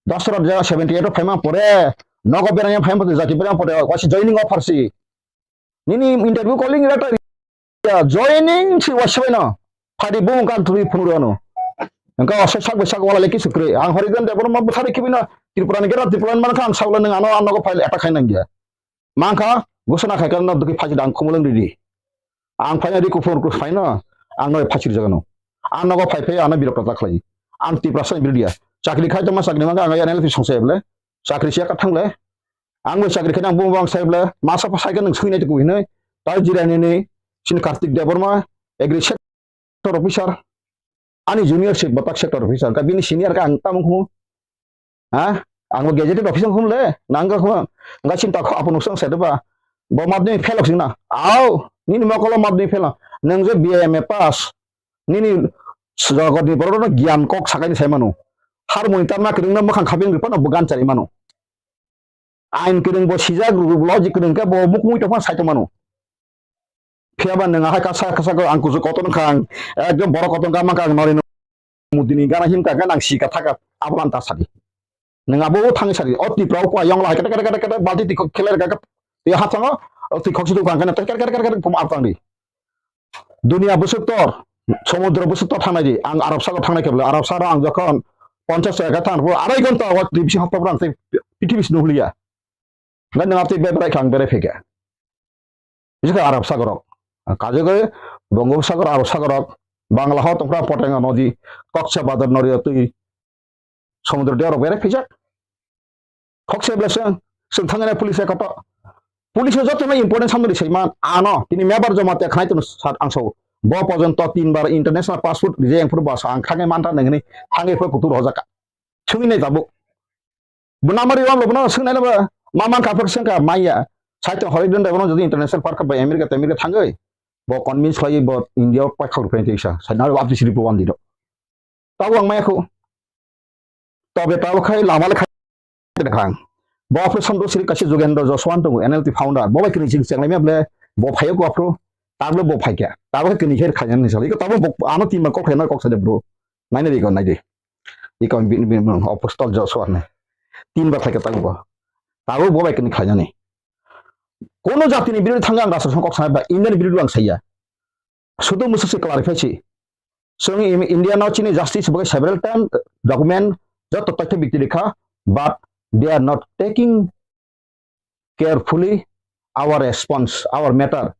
Dasra ja seventy eight o phaima pore nogo berang phaima pore jati berang pore wasi joining offer si. Nini interview calling letter ya joining si wasi bai no. Phadi bung kan turi phunuru ano. Engka oso sak bai sak wala leki sukre. Ang hori dan debor ma buthari kibino Tripura ni gera Tripura man kha ang sakla nang ano ano ko file attack khai nang ya. Mangkha gosona khai kan dukhi phaji dang khumulung ridi. Ang phaina ri kuphur kus phaina ang noi phachir jagano. Ang nogo phai phai ano birok ta khlai. Ang Tiprasa birdia. Chakri khai tongma chakri mangkha ang N L P songsa eble. Chakri siya ka thangle. Ang bo chakri khai nang bung bang sai eble. Masa pa sai ka nang sui nai tu hinoi. Tai jira ni ni. Sin Kartik Debbarma. Agri sector officer. Ani junior se batak sector officer. Ka bini senior ka ang tamung khu. Ha? Ang bo gazetted officer hum le, nang ga khuma, ga chinta kho apu nusang sa ba. Bo madhyamik fail sing na. Au, nini mokolo madhyamik fail. Nang je B A M A pass. Nini jagat ni borok no gyan kok sakai ni sai manu. Har moni tarma kiring na makhang khabing ripa no bugan chari manu. Ain kiring bo sijak logic kiring ke bo mukmui topha sai to manu. Phiya ba nwng ahai kasa kasa ko ang kusu kotor wngkha ang ekdom borok kotor wngkha mankha ang Narendra Modi ni gana himkha khe nang si ka thaka abo lan ta sadi. Nwng abo thangwi sadi o Tripura o kua yong lai kete kete kete kete balti twi kheler kha twi ha thango o twi khoksu twi kang khe twi kete kete kete pum ap tang di. Dunia bwswk tor somudro bwswk tor thangnai di ang Arab sago thangnai khe bwle Arab saro ang jokhon ponchas taka thang pho arai ghonta o twi bisi hapta phrang tei pithibis nuhliya. Ngai nwng ap twi beberai kha ang berai phikha. Bisi khe Arab sagorok. Kajagwi Bongopsagor, Arab sagorok, Bangla hor tongphra Poteng nodi, Koksa Bazar nori twi somudro deorok berai phijak. Khokse bleseng, seng thangani police koto. Police joto no important samno di saiman, ano, tini mebar joma te khnai tunu sat angso. Bo pojonto tin bar international passport reject phuru basa ang khangai manta nengni, khangai phuru kutur hojaka. Sungwi nai tabuk. Bo namari wam lo bono sung nai ba. Ma man ka phak sung ka maya. Sai to hoi don da bono jodi international park ba America te America thangoi. Bo convince khlai bo India o pai khak rupai tisa. Sai na abdi siri bo wandi do. Tabo ang maya khu. Tobe tabo khai lama le khai de khang. Bo aphro Santosh Sri kaisa Jogendra Jaswant tongo N L T founder. Bo bai kini jing chenglai mya ble. Bo phayo ko aphro. Tabo bo phaikya. Tabo kini kher khayan ni sali. Ko tabo bo ano tin ma kok khayan kok sa de bro. Nai nai ko nai de. Iko bin bin apostol Joshua ne. Tin bar khlai ka tang bo. Tabo bo bai kini khlai nani. Kono jati ni birodhi thangga ang rasa song kok sanai ba Indian birodhi ang saya. Sudu musu se clarify si. Song India no chini justice bagai several time document joto totho bikti rikha but they are not taking carefully our response, our matter.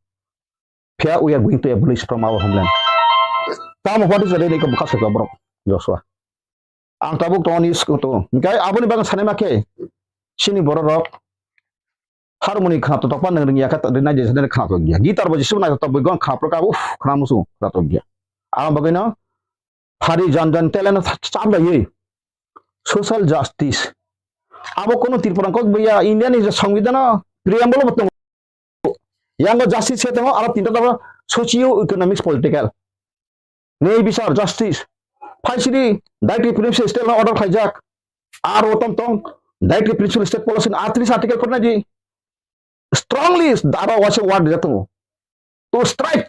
Here we are going to abolish from our homeland. Tamo what is the ready ko bukha sokya borok Joshua. Ang tabuk tongani skuto. Hingkai aboni bagwi sanai ma khe sini borok rok harmoni khna to tokpa nang ringya kha rinai je sanai khna to gya. Gitar bo jisu nai to bui gon khna pro ka uf khna musu khna to gya. Ang bagwi no Phari jan jan talent chaplaiwi social justice. Abo kono Tripura kok buya India ni je songbidano preamble bo tongo. Yango justice se tongo aro tinta tongo socio economics political. Nei bisar justice. Phaisidi directive principal state no order khaijak. Aro tom tong directive principal state policy ni atris article korna di. Strongly aro waisa word rijak tongo. To strike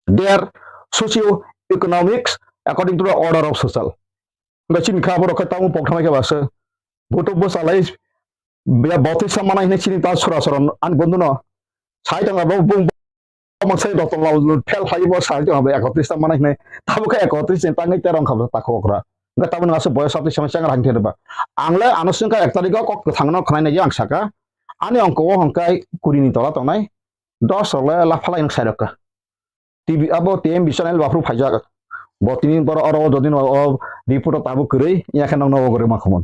their socio-economics according to the order of social. Hingke chini kha borok khe tamo pok thangnai khe ba se. Boto bwsa lai ya botwi sa manai hinwi chini ta sora sora ani bondhu no. Sai tong abo bung Tamo sai Ratan Lal fail khlai bo sai tong ekotris ta manai hinai. Tabo khe ekotris ni tangwi terong kha ta kho okra. Ga tabo nang asuk boyos atwi sama chang rang theba. Ang le ano sung ka ek tarik o kok kwthang no khwnai nai ang saka. Ani ongko o hongkai kuri ni tola tongnai. Dos rok le la phalai nang sai rok ka. T V abo T M B channel bafru phaijak. Bo tini boro oro jodi no o report o tabo kwrwi ya khe nang no o gori ma khumon.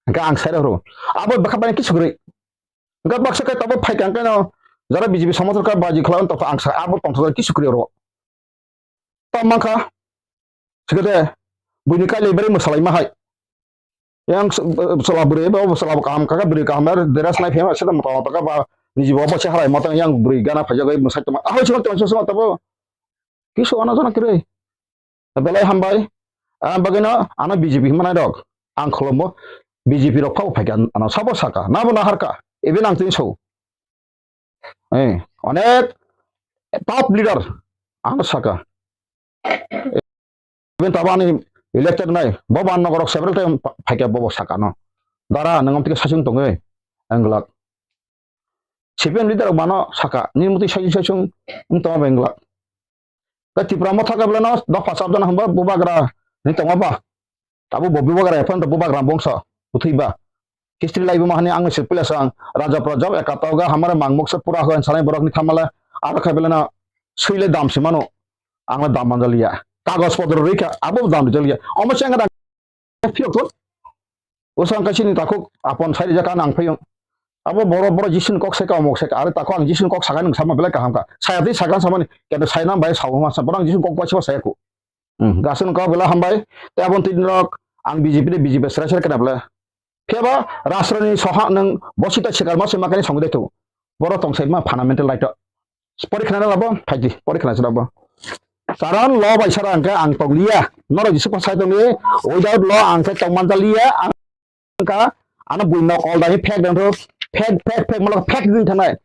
Hingke ang sai rok. Abo bwkha bai kisu kwrwi. Hingke baksa khe tabo phai kang khe no jara B J P somothor kha baji khlai tong abo tong thok kisu kwrwi oro. Tamo mankha. Sikete buini kailai bari mwsalai ma hai. Yang s-, b-, bwsala bwrwi, bo bwsala bo kaham kha, bwrwi kaham ber, dress nai phema, sida mota mota kha ba, niji bo bo se halai mota yang bwrwi gana phaijak bai mwsai tongma. Ahoi sima tongma, sima tabo. Kisu ano jana kwrwi. Belai hambai. Ah, bagwino ano B J P hwnmanai rok. Ang khulumbo B J P rok phabo phaikha ano sabo saka. Nabo naharkha. Even ang tini so. Eh, onek top leader ano saka. Even tabani elected nai, bo ban nogorok several time pa-, phaikha bobo saka no. Dara nang amtike sasung tongwi, englak. C P M leader rok bano saka, ni muti sasung sasung wng tongma englak. Ka Tipra motha ka belano dopha sabjana hwnba bubagra ni tongma ba. Abo bo bubagra ephano bubagra bongso bwthwi ba. History lai buma hani ang se pila sang raja praja ekatoga hamare mangmok se pura hoen sanai borok ni thamale aro khe belano suile dam se mano. Ang dam manjaliya. Kagos potro rika abo dam jaliya. Omo se ang phiyok thun. Usa ang kaisini takhuk apon sai rijak ang phiyong. Abo boro boro Jisun kok seka omok seka. Are takhuk ang Jisun kok sakai nung sama belai kaham ka. Saya twi sakan samani. Kendo sai nam bai sawo ma sa. Borang Jisun kok bai sa saya ku. Hmm, gasun kok belai hambai. Te abon twi rok ang B J P de B J P serai serai kena belai. Phiya ba rastro ni soha nung bosita sikar ma se makani songde tu. Boro tong sai ma fundamental right. Porikhna na labo, phaidi, porikhna se labo. Karon law bai sara angka ang tong liya. Norok Jisu pa sai tong liya. Without law ang khe tong manjal liya. Ang ka, ano bui nok all dani fake dan to fake, fake, fake, malo fake din thanai.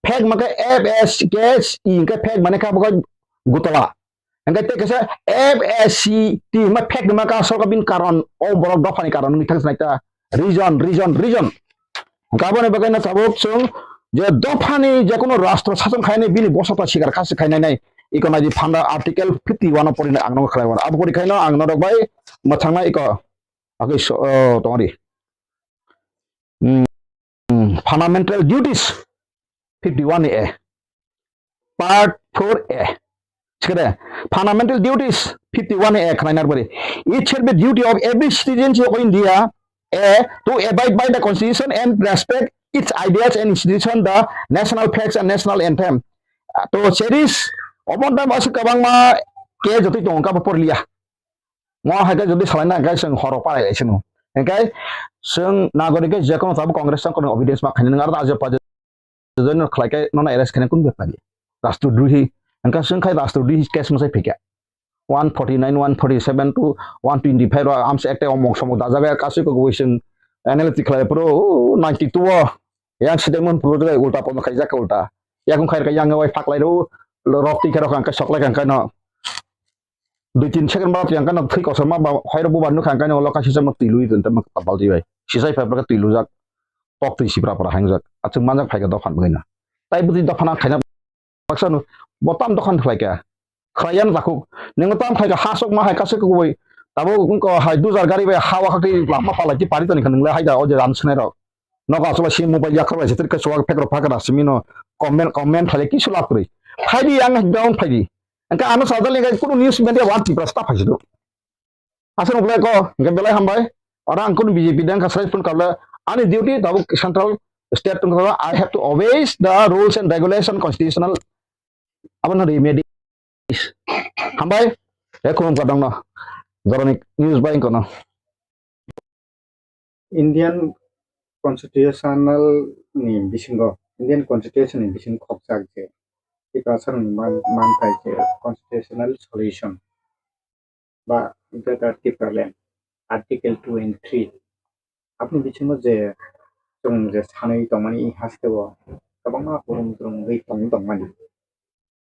Fake maka F S K S E, angka fake mane ka baka gutala. Angka te kasa F S C T, ma fake maka soka bin karon, o borok dophani karon, ni thang snaita. Reason, reason, reason. Gaboni bagwi no tabuk chwng je dophani je kono rastro sason khainai bini bosota sikar khasi khainai nai. Iko nai di phanda article fifty one o pori ang no khlai wan. Abo pori khaino ang norok bai mwthangna iko agwi so, o, tongri. Hmm, hmm, fundamental duties fifty one A. Part four A. Sikere, fundamental duties fifty one A khwlainar bari. It shall be duty of every citizen of India, A, to abide by the constitution and respect its ideas and institution, the national flags and national anthem. To cherish, obon tam asuk kabang ma ke jotoi tong ka por liya. Mo hai ke jodi salai na, hingke chwng horo parai lai sino. Hingke chwng nagorik ke je kono tabuk Congress chwng kono obedience ma khainai nang aro ajo pajo join no khlai ke nono arrest khainai kun bepari. Rastrodrohi. Hingke chwng khai rastrodrohi case mwsai phika. One forty nine, one forty seven to one twenty five ro amsa ekta omong somok dajabe kasui ko goi chwng analytic khlai pro ninety two o. Yang side mon pro ulta pon khaijak ulta. Yakung khair ka yang wai phaklai ro rok tikhe rok ang ka soklai kang kano. Dui tin second ba yang kano thwi kosom ma ba hoiro bubar nukha ang kano loka sisa ma twi lui tun ta ma kapal twi bai. Sisai phai phai twi lujak. Tok twi sipra pra hangjak. Achung manjak phai ka dophan bwina. Tai bwtwi dophana khaina baksa no bo tam dokhan khlai ka. Khlai yan takhuk. Nang tam khlai ka hasok ma hai kasuk kubui. Tabo ko hai dujar gari bai hawa khakti lama phalai ki pari tani khanung le hai da o je ran swnai rok. Nogo aswk bai si mobile yakhar bai se, tei kaisa phek rok phakra simi no comment, comment khlai kisu lab kwrwi. Phaidi ang down phaidi. Engka ano sajal ni kunu news media wan Tripura sta phaisi do. Aswk no ko, engka belai hambai. Ora ang kunu B J P dang ka srai phone kable. Ani duty tabuk central state tong kable. I have to obey the rules and regulation constitutional. Abo no remedy. Hambai. E khulum ka dong no. Joroni news bai kono. Indian Constitutional ni bisingo, Indian Constitution ni bisingo khokjak je Tiprasarokni man-, manthai je constitutional solution ba Greater Tipraland, Article two and three. Aboni bisingo je chwng je sanwi tongmani hasteo kwbangma hurum turum wngwi tongwi tongmani.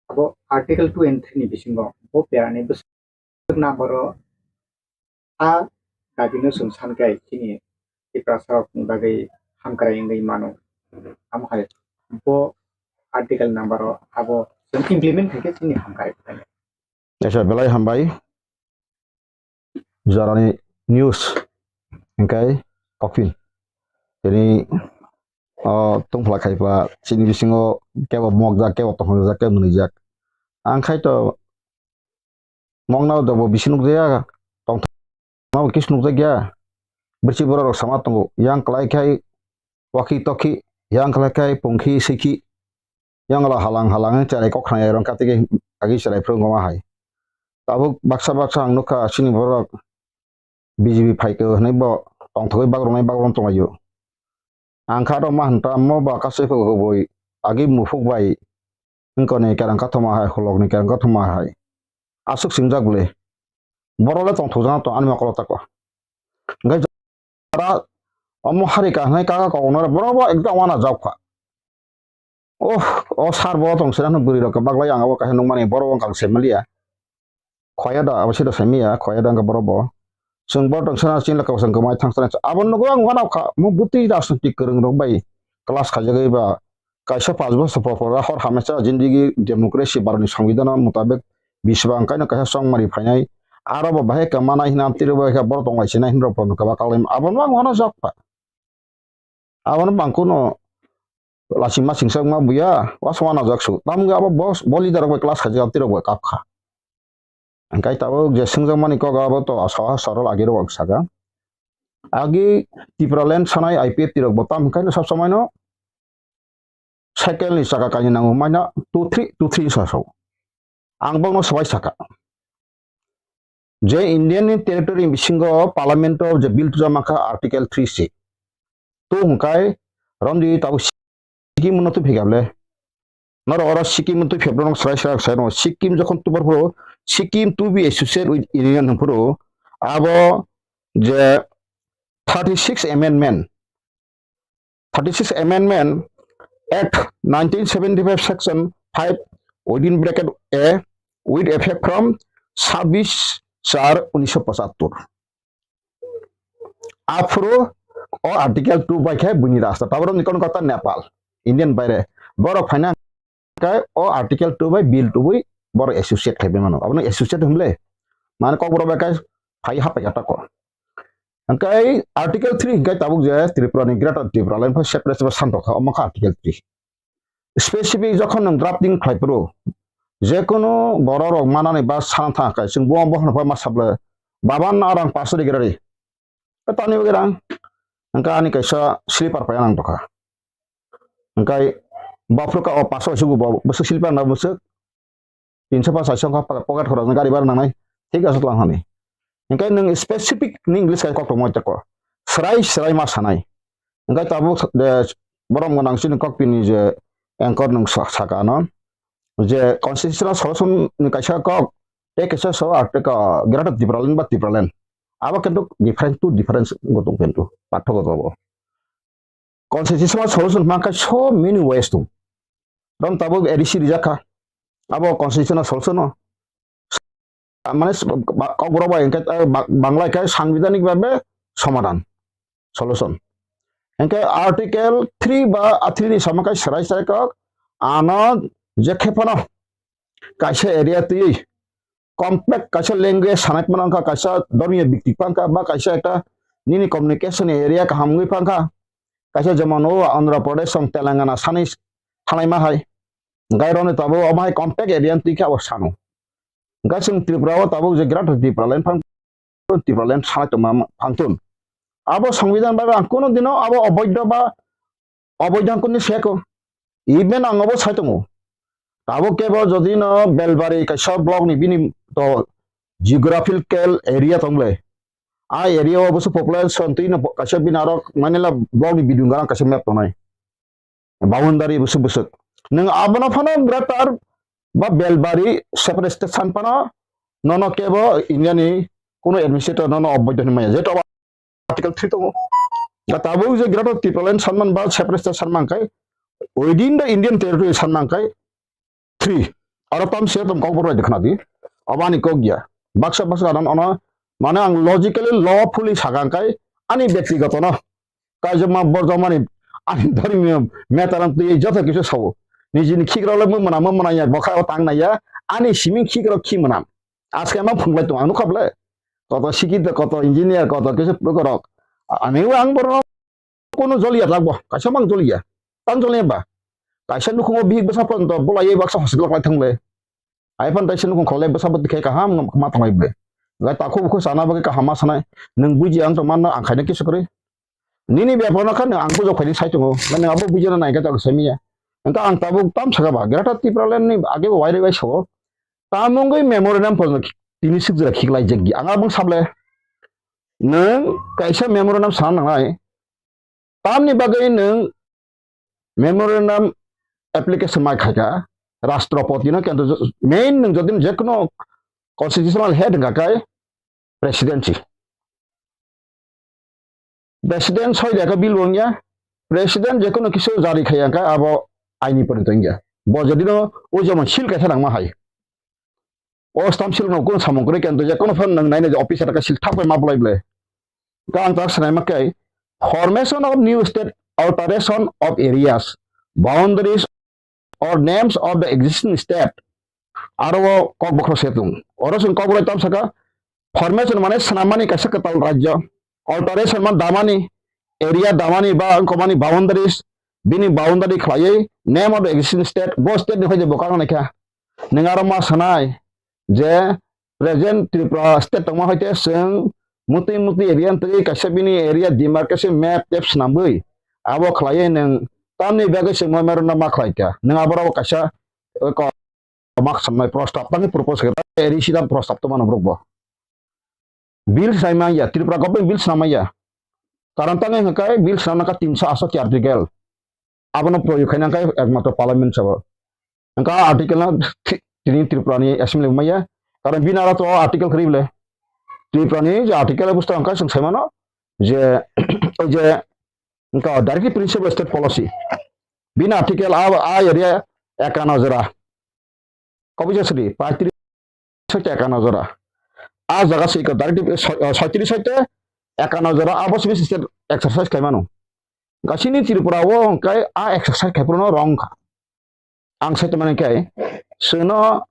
Abo Article two and three ni bisingo bo berani bwswk number o a dabi no chwng san khe chini Tiprasa rok ni bagwi hamkrai wngwi mano. Amo hai bo article number o abo Chwng implement khaikhe chini hamkrai. Esa belai hambai. Jorani news hingkai kopin. Tini o tongphla khaipa chini bisingo kebo mokjak, kebo tongthokjak, kebo mwnwijak. Ang khai to mokna dobo bisi nukjaya, tongthokma bo kis nukjakya. Birchi borok rok sama tongo, yang klai khai waki tokhi, yang klai khai pungkhi sikhi. Yang la halang halang cherai kok khnai rong kati ke agi cherai phuru goma hai. Tabuk baksa baksa ang nukha chini borok B J P phaikhe hwnwi bo tongthokgwi bagrumnai bagrum tonglaio. Ang kha rok ma hwn ta mo ba kasui phai kubui agi muphuk bai wngkoni kerang kathoma hai, hulokni kerang kathoma hai. Aswk singjak bwle. Borok le tongthokjak tong ani mokolo tako. Hwnkhe jara omo hari kaham kaka koknai borok bo ekdam wana jok kha. Oh, o sar bo tong sira bwrwi rok baglai ang abo kaisa nukmani borok wng kang se maliya. Khoya da abo sida se miya, khoya da wngkha borok bo. Chwng borok tong sira chini laka bo chwng kwmai thang sira. Abo nugo ang wana kha mo bwtwi rajnitik kwrwng rok bai class khaijagwi ba kaisa panch bosor por por hor hamya cha jindigi democracy Bharatni Songbidan mutabek biswang kaino kaisa chongmani phainai. Aro bo bahai kwmana hina amtwi rwbai kha borok tong lai sinai hinwi rok bo nukha ba kalai abono ang wana jok kha. Abono bangkhuno lachima singsa wngma buya, wasama najak su. Tamo wngkha abo bo, bo leader rok bai class khaijak, tei rok bai kap kha. Hingkai tabuk je swngjakmani kok abo to saha sorol agi rok saka. Agi Tipraland sanai I P F T rok bo tamo hingkai no sab somai no cycle ni chaka kainwi nango maina two three, two three sa sao. Ang bokno swbai saka. Je Indian ni territory bisingo parliament o je bill tujak mankha article three C. To hwnkai romdi tabuk Sikkim no twi phikable. Norok oro Sikkim no twi phikable no srai srai sai no. Sikkim jokhon tubar phuru Sikkim to be associated with Union hwn phuru abo je thirty six amendment thirty six Amendment Act nineteen seventy five Section five within bracket A with effect from sabbish char unisho pochattor. Aphuru o Article two bai khe buini rasta. Taboro ni kono kota Nepal, Indian baire. Borok phaina khe o Article two bai Bill two bai borok associate khai mano. Abono associate hwnle. Mane kokborok bai khe phai hapai kha tako. Hingkai Article three hingkai tabuk je Tripura ni Greater Tipraland pha separate ba santok kha, omo kha Article three. Specific jokhon nwng drafting khlai phuru, je kono borok rok manani ba sana thang kha, chwng bo bo hwnba ma sable, baba na rang paso de gerari. Tani bo gerang. Hingkai ani kaisa slipper pai nang tokha. Hingkai bafru ka o paso sugu bo bwswk slipper na bwswk tinso paanch soi wngkha pocket khoroknwi gari bara nangnai, thik ase tlang hani. Hingke nwng specific ni English kai kok tongmoi teko, srai srai ma sanai. Hingke tabuk de borom gwnang chini kok tini je anchor nwng sa-, saka ano je constitutional solution ni kaisa kok tei kaisa so Article Greater Tipraland ba Tipraland abo kintu different to difference go tong kintu pathok go tong. Constitutional solution hwnka so many ways tong. Rom tabuk A D C rijak kha. Abo constitutional solution no. Mane s-, ba-, kok borok bai hingke, eh, ba-, Bangla khe sangbidhanik bhabe somadhan, solution. Hingke Article three ba, ah, three ni sama khe serai serai kok ano je khe phano kaisa area twi compact kaisa language sanai phano wngkha, kaisa dhormiyo bikti phano wngkha, ba kaisa ekta nini communication area kaham wngwi phano wngkha, kaisa jemon o Andhra Pradesh song Telangana sanai thanai ma hai, gai roni tabuk omo hai compact area twi khe abo sano. Hingke chwng Tripura o tabuk je Greater Tipraland phano Tipraland sanai tongma phangthun. Abo Songbidan bai ang kuno dino abo oboidho ba oboidho ang kuni seko. Even ang obo sai tongo. Abo kebo jodi no Belbari kaisa block ni bini to geographical area tongle. A area o busu population twi no kaisa bini aro manila block ni bidung garang kaisa map tongnai. Boundary bwswk bwswk. Nwng abono phano greater ba Belbari separate state san phano nono kebo India ni kuno administrator nono oboidho hinwi maya. Jeto Article three tongo. Tabuk je Greater Tipraland sanman ba separate state sanman kai within the Indian territory sanman kai three. Aro tam se tom kok borok bai khna di. Abani kok ya. Baksa baksa anan ono mane ang logically lawfully sakang kai ani byaktigoto no. Kaijama borjamani ani dhormiyo metaram twi joto kisu sao. Nijini khikrok le mung mwnam, mung mwnam ya, bokha o tang nai ya. Ani siming khikrok khi mwnam. Aske ma phunglai tong, ang nukha ble. Koto sikit, koto engineer, koto kisa phukrok. Ani o ang borok kono joliya lagbo, kaisa mang joliya. Tang joliya ba. Kaisa nukhungo bihik bwsa pon to bolai baksa hospital lai thangle. Ai phan taisa nukhung kholai bwsa bo tikhai kaham ma thanglai ble. Ga takhu bukhu sana bagwi kaham ma sanai. Nwng buji ang to manna ang khaina kisa kwrwi. Nini bepar no kha nwng ang bujok khaini sai tongo. Nwng abo bujina nai kha tak samiya. Engka ang tabuk tam saka ba Greater Tipraland ni age bo wairi wai so. Tamungwi memorandum pon tini sikjra khiklai jekgi. Ang abang sable. Nwng kaisa memorandum sana nangnai. Tamni bagwi nwng memorandum application mai khaika Rashtrapati no, kintu main nwng jodi je kono constitutional head wngkha kai presidency. President soi reka bill wngya, president je kono kisu jari khaya kha abo aini porito wngya. Bo jodi no o jemon seal kaisa nangma hai. O stamp seal no kono samung kwrwi khe, je kono phan nang nai nai officer ka seal thap ma bulai ble. Ka ang tak sanai ma khe, formation of new state, alteration of areas, boundaries or names of the existing state. Aro o kok bokhro se tung. Oro sung kok bokhro tam saka, formation mane swnamani kaisa kwtal rajyo. Alteration man damani, area damani ba wngkokmani boundaries, bini boundary khlaiwi name of the existing state, bo state ni hoide bo kang naikha. Nwng aro ma sanai je present Tripura state tongma hoite chwng mutwi mutwi area twi kaisa bini area demarcation map tep swnamwi abo khlaiwi nwng tamni bagwi chwng memorandum ma khlaikha. Nwng aborok kaisa, eh, ko-, mak sanai prostab tangwi propose khe ta area sida prostab to mano borok bo. Bill sai manya, Tripura government bill sai manya. Karon tangwi hwnkhe bill sai manya tinsho aswk article. Abono proyog khaina khe ekmatro parliament sabo. Hwnkhe article no thi-, tini Tripura ni assembly maya. Karon bini aro to article kwrwi le. Tripura ni je article busto hwnkhe chwng sai mano je, o je hwnkhe directive principle state policy. Bini article a, a area ekano jora. Kobui je sidi, paitris hoite ekano jora. A jaga se iko directive soi-, soitris hoite ekano jora, abo simi state exercise khaimano. Gasini Tripura o hwnkhe a exercise khaiphuru no wrong kha. Ang sai tongmani khe, chwngno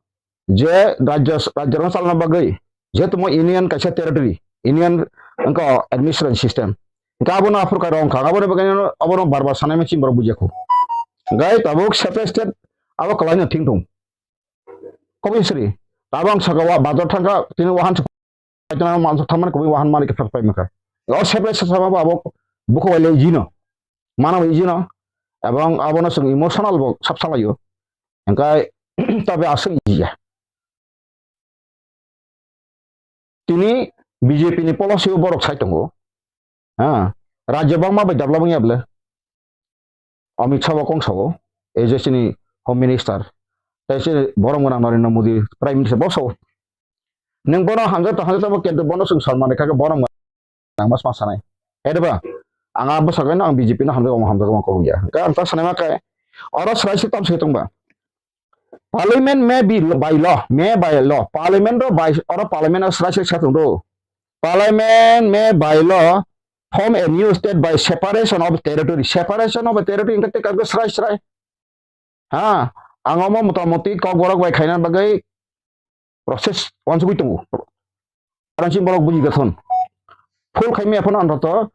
je rajyo, rajyo rok chalna bagwi, jehetu mo union kaisa territory, union wngkha administration system. Hwnkhe abono aphuru kha wrong kha, aboni bagwi abono bar bar sanai machine borok bujiya kho. Hwnkhe tabuk separate state abo kwlaino thing thung. Kobui sri. Tabang saka wa bazar thangka tini wahan se paitana mansa thamani kobui wahan mani keprak pai maka. O sepe sasama ba abo buko wale jino. Mana bai jino. Abang abono sung emotional bo sapsalayo. Engkai tabe asung iya. Tini B J P ni policy o borok sai tongo. Ha, rajyo bangma bai develop wngya bwle. Amit Shah bo kong sao, A J C ni Home Minister. Tei se borom gwnang Narendra Modi Prime Minister bo sao. Nwng bono hamjak ta hamjak ta bo kintu bono chwng sal manwi kha khe borom gwnang ma sama sanai. Hai da ba? Ang a bwsakgwi no ang B J P no hamjak omo hamjak omo kok ya. Khe ang ta sanai ma khe oro swrai se tam se tong ba. Parliament may be by law, may by law. Parliament ro by, oro Parliament o srai srai sa thung do. Parliament may by law form a new state by separation of territory. Separation of territory hwnkhe tei kakgo srai srai. Ha, ang omo motamoti kok borok bai khaina bagwi process wansugwi tongo. Karon chini borok buji gathon. Full khaimya phano antoto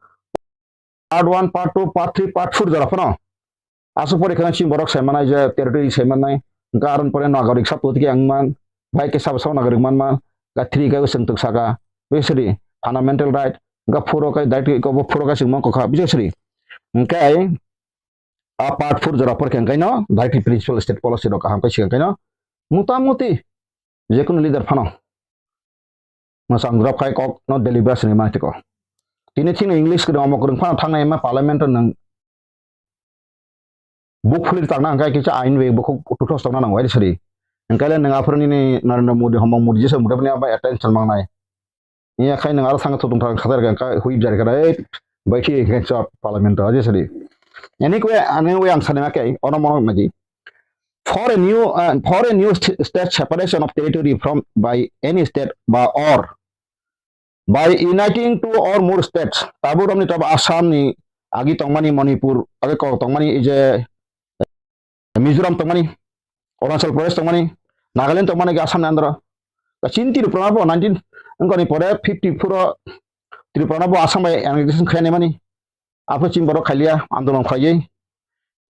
part one, part two, part three, part four jora phano. Aswk pore kheno chini borok sai manai je territory sai manai. Hwnkhe aron pore nagorik sabo tiki ang man. Bai khe sabo sabo nagorik man man. Ga three ga chwng tuk saka. Bisri fundamental right. Ga four o kai direct ko four o kai chwng man kokha. Bisri. Hwnkhe a part four jora pore khe hwnkhe no direct principal state policy rok kaham khe siya hwnkhe no. Motamoti jekunu leader phano mwchang drop khai kok no deliberate ni mantiko. Tini thikno English kwrwng omo kwrwng phano thangnai ma parliament o nwng buk phulwi tangna hwnkhe kisa ain bai bukhuk tuthos tongna nango ai sari. Hwnkhe le nwng aphuru nini Narendra Modi, Homang Modi jesa mudapni abo attention mangnai. Iya khai nwng aro thangna thutung thang khatar kha hui jar kha ei bai thi khe chap parliament o je sari. Anyway, anyway ang sani ma khe ono mono nagi. For a new, uh, for a new st-, state separation of territory from by any state ba or by uniting two or more states, tabuk romni tabuk Assam ni agi tongmani Manipur, agi kok tongmani je Mizoram tongmani, Arunachal Pradesh tongmani, Nagaland tongmani, Assam ni andro. Chini Tripura no bo nineteen wngkha ni pore fifty four o Tripura no bo Assam bai annexation khainai mani. Aphuru chini borok khailia andolon khlaiwi.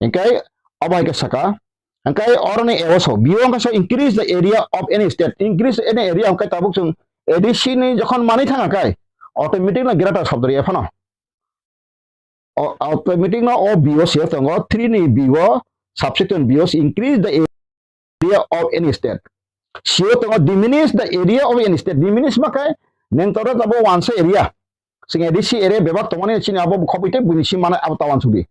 Hinkhe abo hai khe saka. Hinkhe oroni eoso, biyo wngkha so increase the area of any state. Increase any area hinkhe tabuk chwng A D C ni jokhon manwi thangkha khai, automatic no greater shobdo ri phano. O, automatic no o biyo se tongo, three ni biyo, subsection biyo se increase the area of any state. Sio tongo diminish the area of any state. Diminish ma khe neng toro tabo wansa area. Sing A D C area bebak tongmani chini abo khobwi tei buini sim manai abo tawan sudi.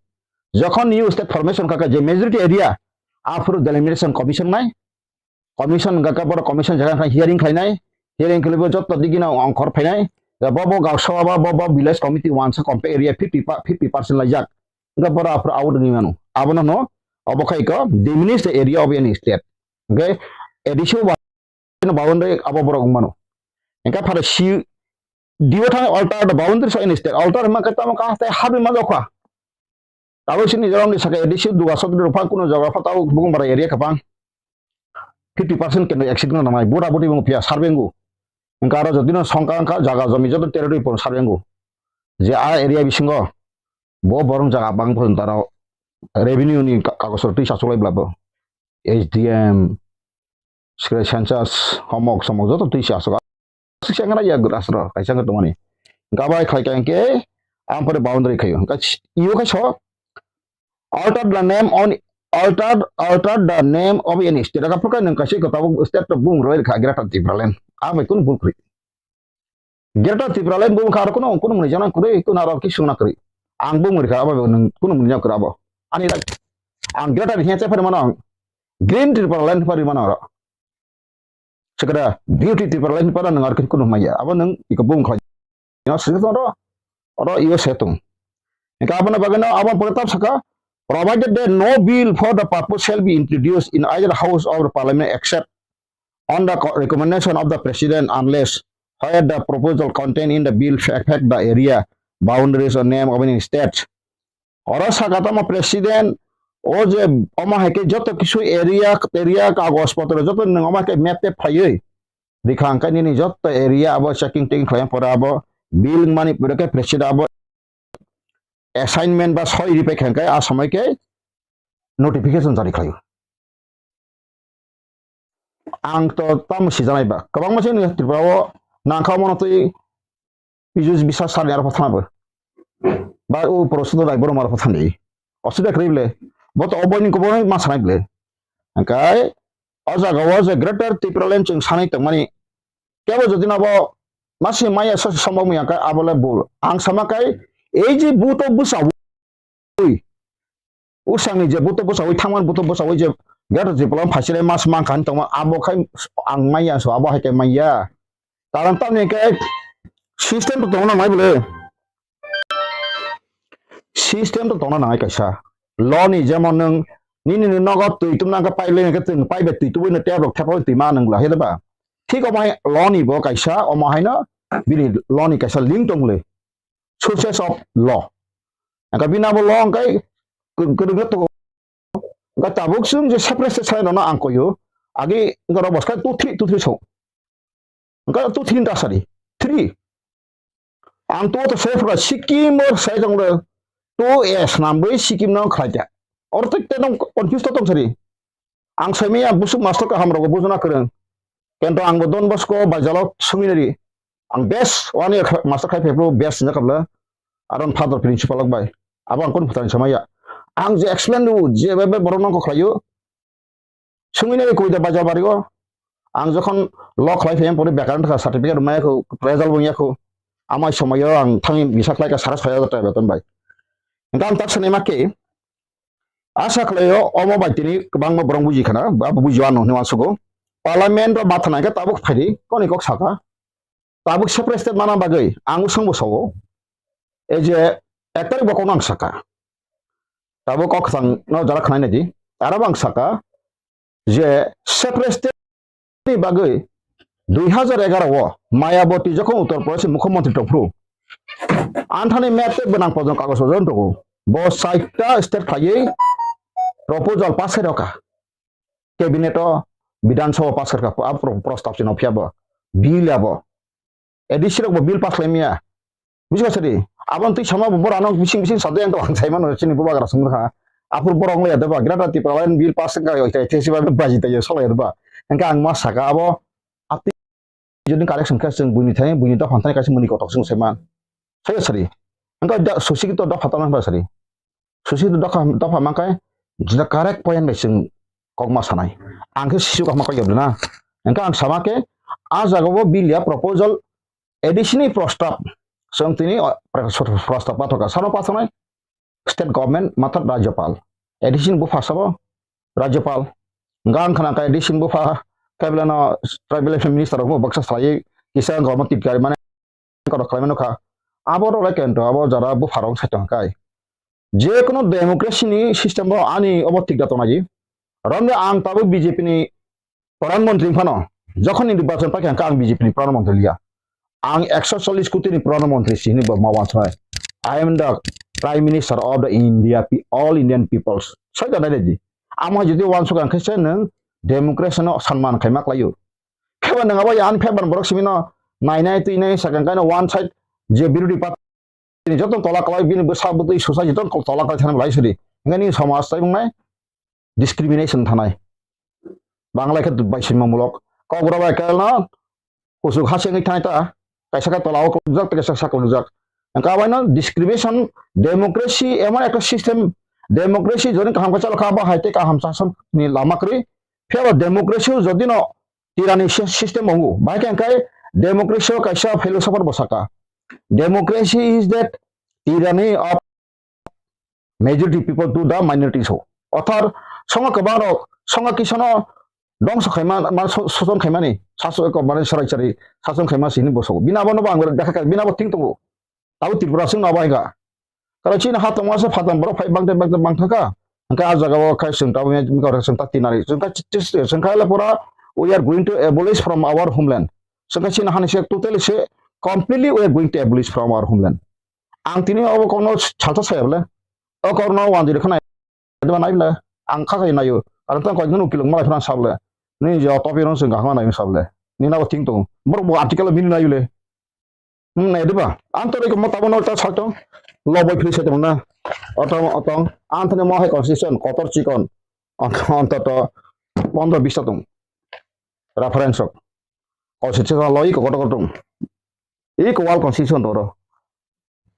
Jokhon new state formation kaka je majority area, aphuru delimitation commission nai. Commission kaka boro commission jaga kha hearing khlainai. Hearing khlaibo jotto digina ongkhor phainai. Ya bo bo gausaba bo bo village committee wansa compact area fifty pa-, fifty percent laijak. Ga boro aphuru out ni manu. Abono no obo khai ko diminish the area of any state. Okay? A D C o no boundary abo borok wng mano. Engka phara si dibo thang alter the boundaries of any state. Alter ma kata ma ka te habi ma lokha. Tabo sini jorom ni saka A D C duga sot ro phang kuno jaga pha tabo bung bara area kapang. Fifty percent kendo exit no namai. Bura buri bung pia sarbengu. Engka aro jodi no songka engka jaga jomi joto territory pon sarbengu. Je a area bisingo bo borong jaga bang pon taro revenue ni ka-, kagos rok twi sasulai bla bo. H D M, Secretary census, homok somok joto twi se aswk. Aswk se wngna ya grasro kaisa wngwi tongmani. Gabai khlai kha hinkhe ang pore boundary khaio. Hinkhe iyo khe so alter the name on, alter, alter the name of any state. Aka phukai nwng kaisa ko tabuk state to bung roi kha Greater Tipraland. Abai kun bul kri. Greater Tipraland bung kha aro kuno kuno muni jana kri kuno aro kisung na kri. Ang bung ri kha abo nwng kuno muni jana kri abo. Ani rak. Ang Greater hiya che phari mano ang. Green Tipraland phari mano aro. Sekada beauty Tipraland para nang arkin kuno maya. Abo nang iko bung khlai. Ino sini to ro. Oro iyo setung. Ika abo na bagano abo pore tap saka. Provided that no bill for the purpose shall be introduced in either house of the parliament except on the co-, recommendation of the president unless where the proposal contained in the bill affect the area, boundaries or name of any state. Oro saka tamo president o je omo hai khe joto kisu area, area kagos potro joto nwng omo hai khe map tep phaiwi rikha hwnkhe nini joto area abo checking teking khlai pore abo bill mani pore khe president abo assignment ba soi ripai kha hwnkhe a somoi khe notification jari khlaio. Ang to tamo sijanai ba kwbangma se Tripura o nangkha mono twi piju bisa sani aro thana bo ba o poro sudo dai boro maro thani osida kri ble bo to obo ni kobo ma sanai ble angkai o jaga o je Greater Tipraland chwng sanai tongmani kebo jodi nabo masi maya sosi sombo maya kai abole bul ang sama kai ei je buto busa ui. Usangni je buto bwsawi thangmani buto bwsawi je gato je polam phasile mas mangkha hinwi tongma abo khai ang manya so abo hai khe manya. Karon tamni khe system to tongna nai bole. System to tongna nai kaisa. Law ni jemon nwng nini ni nogo twi tumna khe pai le khe twi pai be twi tubui no tep rok thepa twi ma nwng la he ba. Thik omo hai law ni bo kaisa omo haino bini law ni kaisa link tong le. Sources of law. Angka bini abo law angkai kwrwngno tongo. Angka tabuk chwng je separate state sai rokno ang koyo. Agi angka rok bwskang two three, two three song. Angka two three ta sari. Three. Ang to to sai phra Sikkim or sai tong le. Two S nambai Sikkim no khlaita. Or tek te nong confuse to tong sari. Ang saimaya busuk master kaham rogo bujuna kwrwng. Kento ang bo Don Bosco bai jalo sumina ri. Ang best one year kha-, master khai phaiphru best hinja kabla. Aron father principal ok bai. Abo ang kun phatani samaya. Ang je explain du, je bai bai borok nang ko khlaio. Sumina ri kuida bai jalo bario. Ang jokhon law khlai phai pore bekar thaka certificate maya ko, result bo ya ko. Amai somayo ang thangni bisa khlai ka sara soya jata beton bai. Engka ang tak sani ma ke. Asa khlaio omo bai tini kwbangma borok buji khana, abo buji ano hinwi uansugo. Parliament o matha nai khe tabuk phaidi, koni kok saka. Tabuk separate state mana bagwi ang usang bo sao. Ei je ek tarik bo kokno ang saka. Tabuk kok khasang no jara khnai nai di. Aro bo ang saka je separate state ni bagwi dui hazar egaroh o Mayawati jokhon Uttar Pradesh ni mukhyamantri tongphuru, anthani map tei bwnang pojong kagoj pojong tongo. Bo chaita state khlaiwi proposal pass khai rokha. Cabinet o, Bidhan Sabha pass kharkha, a pro-, prostab chino phiya bo. Bill abo. A D C rok bo bill pass khlaimaya. Bujiba sadi. Abon twi sama bo borano bising bising sadi ang to ang saimano chini bubagra sungkha. Apur borok le deba Greater Tipraland bill pass kha oi tai thesi ba baji tai sola deba. Engka ang ma saka abo. Jodi correction khe chwng buini thani, buini dopha thani kaisa muni kotok chwng sai man. Sai sari. Engkha da susi to dopha tama ba sari. Susi to dopha, dopha man kai jina correct point bai chwng kokma sanai. Ang khe sisu kokma kok yabna. Engkha ang sama khe a jaga o bill ya proposal A D C ni prostab chwng tini prostab pathoka. Sano pathoknai state government matha Rajyapal. A D C ni bupha sabo Rajyapal. Gang khana kai A D C ni bupha kaibla no tribal affairs minister rok baksa salai kisa government tit gari mane korok khlai mano kha. Abo rok lai kento abo jara bupha rok sai tong kai. Je kono democracy ni system bo ani obo tik da tong nai. Romde ang tabuk B J P ni Pradhan Mantri phano, jokhon ni nirbachon paikha hwnkhe ang B J P ni Pradhan Mantri liya. Ang ekso chollish koti ni Pradhan Mantri si hinwi bo ma wansuknai. I am the Prime Minister of the India, pe-, all Indian peoples. Sai da nai di. Amo jodi wansuk ang khe se nwng democracy no sanman khai ma khlaiyo. Kheba nwng abo yan phebani borok simi no nainai twinai sakang kaino one side je birodhi party ni joto tola kwlai bini bwsa bwtwi susa joto tola kwlai thani belai sidi. Hwnkhe nini somaj tai wngnai discrimination thanai. Bangla khe bai sima mulok. Kokborok bai kelno kuchuk ha sengwi thanai ta. Kaisa khe tola o kulukjak, tei kaisa sak kulukjak. Hwnkhe abaino discrimination, democracy emon ekta system, democracy joni kaham khe chalo kha, abo hai tei kaham sasonni lama kwrwi. Phiya bo democracy o jodi no tirani sy-, system wngo, bai khe hwnkhe democracy o kaisa philosopher bo saka, "Democracy is that tyranny of majority people to the minorities" o. Othar songo kwbang rok, songo kisono dongso khaima, ma-, so-, soson khaimani, saso-, ko-, mane sorai chari sason khaima sini bosok. Bini abo no bo ang dekha kha, bini abo thing tongo. Abo Tripura sing no bai ga. Karo chini ha tongma se phatam borok phai bangte bangte bangthaka. Hwnkhe a jaga o khai chwng tabuk ya, chwng ta tinari. Chwng khai, chwng khai le pura, "We are going to abolish from our homeland." Chwng khai chini hani se totally se completely we are going to abolish from our homeland. Ang tini obo kokno salsa saya bole. O kokno wanjui khna diba nai bole. Ang kha khai nayo. Aro tang koi no kilung malai phran sable. Ni jo topi no chwng gahma nai sable. Ni na bo thing tong. Borok bo article bini nai bole. Hmm, nai diba? Ang to reko mo tabo no ta sak tong. Lo boi phri se tong na. Otong, otong. Ang thani mo hai constitution kotor chikon. Ant-, antoto pondro bis ta tong. Reference rok. Constitution lo iko kotor kotor tong. Iko wal constitution tong ro.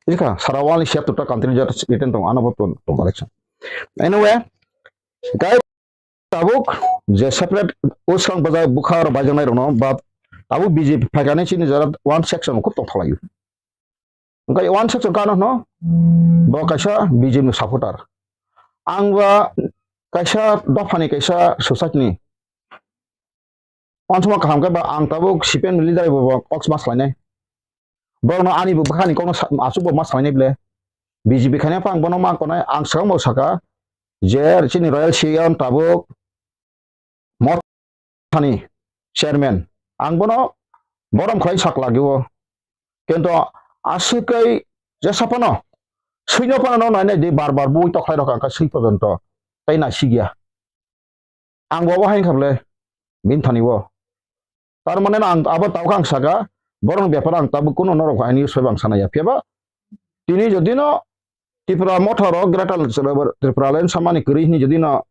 Ika sara wal ni siya tuta country jat written tong. Ano bo tong, tong collection. Anyway, guys, tabuk je separate usang baja bukha aro bajanai rokno ba tabuk B J P phaikani chini jara one section khub tongthok laio. Hwnkhe one section kano hwno bo kaisa B J P ni supporter. Ang ba kaisa dophani kaisa society ni. Wansukma kaham khe ba ang tabuk C P M ni leader bo, bo kok ma salainai. Borokno ani bo bwkhani kokno sa-, aswk bo ma salainai ble. B J P khaina phang bono ma konai ang swkang bo saka je chini Royal C M tabuk Mothani chairman. Ang bono borom khlai sak lagio. Kintu aswk kai jesa phano swino phano no nainai di bar bar bui tokhlai rok ang kha swi porjonto. Tai nai sigya. Ang bo bo hai kha ble, bini thani bo. Tar mane ang abo tau kha ang saka, borok ni bepar ang tabuk kuno norok hai news bai bang sana ya. Phiya ba tini jodi no Tripura motha rok Greater Tipraland samani kwrwi hini jodi no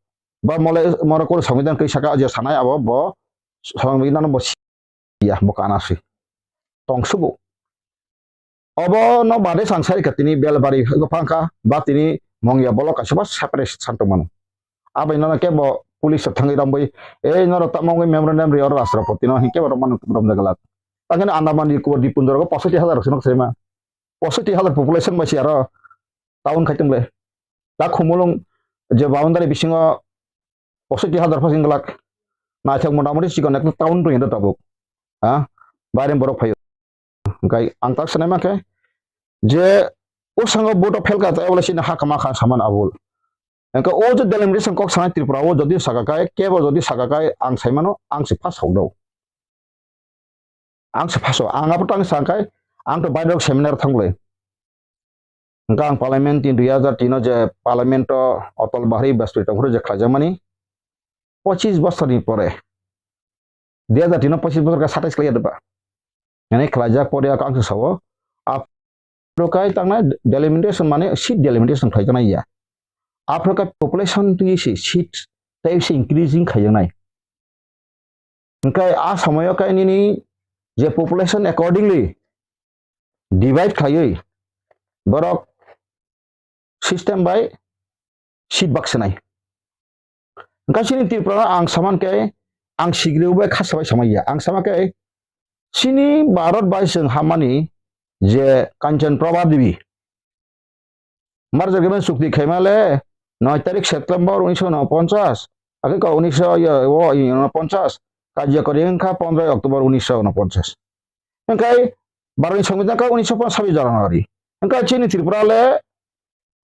ba mole moro kor samwidan kwi saka je sanai abo bo samwidan bo ya bo kana si tong sugo. Obo no bade sang sai ka tini Belbari phangkha ba tini Mongya bolok kaisa ba separate san tong mano. Abai no kebo police rok thangwi rambui, "Ei norok tamo wngwi memorandum ri oro Rashtrapati no," hinkhe bo romjak glak. Tangkhe Andaman Nicobar Dipundor go posoiti hazar rok se nok sema. Posoiti hazar population bai si aro town khai tong le. Ta Khumulwng je boundary bisingo posoiti hazar phasing glak. Naithok motamoti chikon ekta town tong tabuk. Ha? Baire borok phaio. Hwnkhe ang tak sanai mankhe je o sango vote o phelka ta ebole sini ha kama kha saman abul. Hwnkhe o je delimitation kok sanai Tripura o jodi saka kai, kebo jodi saka kai ang saimano ang se pass hok do. Ang se pass o, ang abo tang sa kai, ang to bairok seminar thanglai. Hwnkhe ang parliament ni dui hazar tin o je parliament o Atal Bihari Vajpayee tongphuru je khlaijakmani, pochis bosorni pore, dui hazar tin o pochis bosor khe satais khlaiya diba? Hwnwi khlaijak pore ang se sao, aphuru kai tangnai delimitation mane seat delimitation khlaijaknai ya. Aphuru kai population twi se seat tei se increasing khaijaknai. Hwnkhe a somoyo kai nini je population accordingly divide khaiwi borok system bai seat baksinai. Hwnkhe chini Tripura ang saman khe ang sigriu bai khasa bai samai ya. Ang sama khe chini Bharat bai chwng hamani je Kanchan Prabha Devi, Marjar Geben chukti khaima le noi tarik September unisho unoponchas, ake ko unisho yo, o, unoponchas, kajia kori wngkha pondro October unisho unoponchas. Hwnkhe Bharatni Songbidan kha unisho ponchas January. Hwnkhe chini Tripura le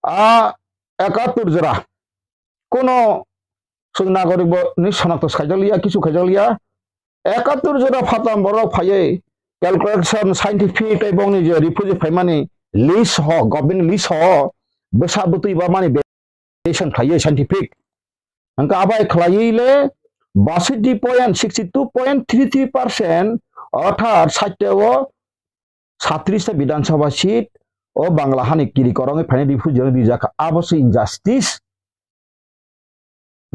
a ekattur jora. Kono chwng nagorik bo ni sonakto saijakliya, kisu khaijakliya. Ekattur jora phatam borok phaiwi calculation scientific tei bongni je refugee phaimani list ho, government list ho, bwsa bwtwi ba mani evaluation khlaiwi scientific. Hwnkhe abai khlaiwi le baisiti point sixty two point three three percent, orthat site o satris ta Bidhan Sabha seat o Bangla hani kiri korongwi phainai refugee rok rijak kha. Abo se injustice.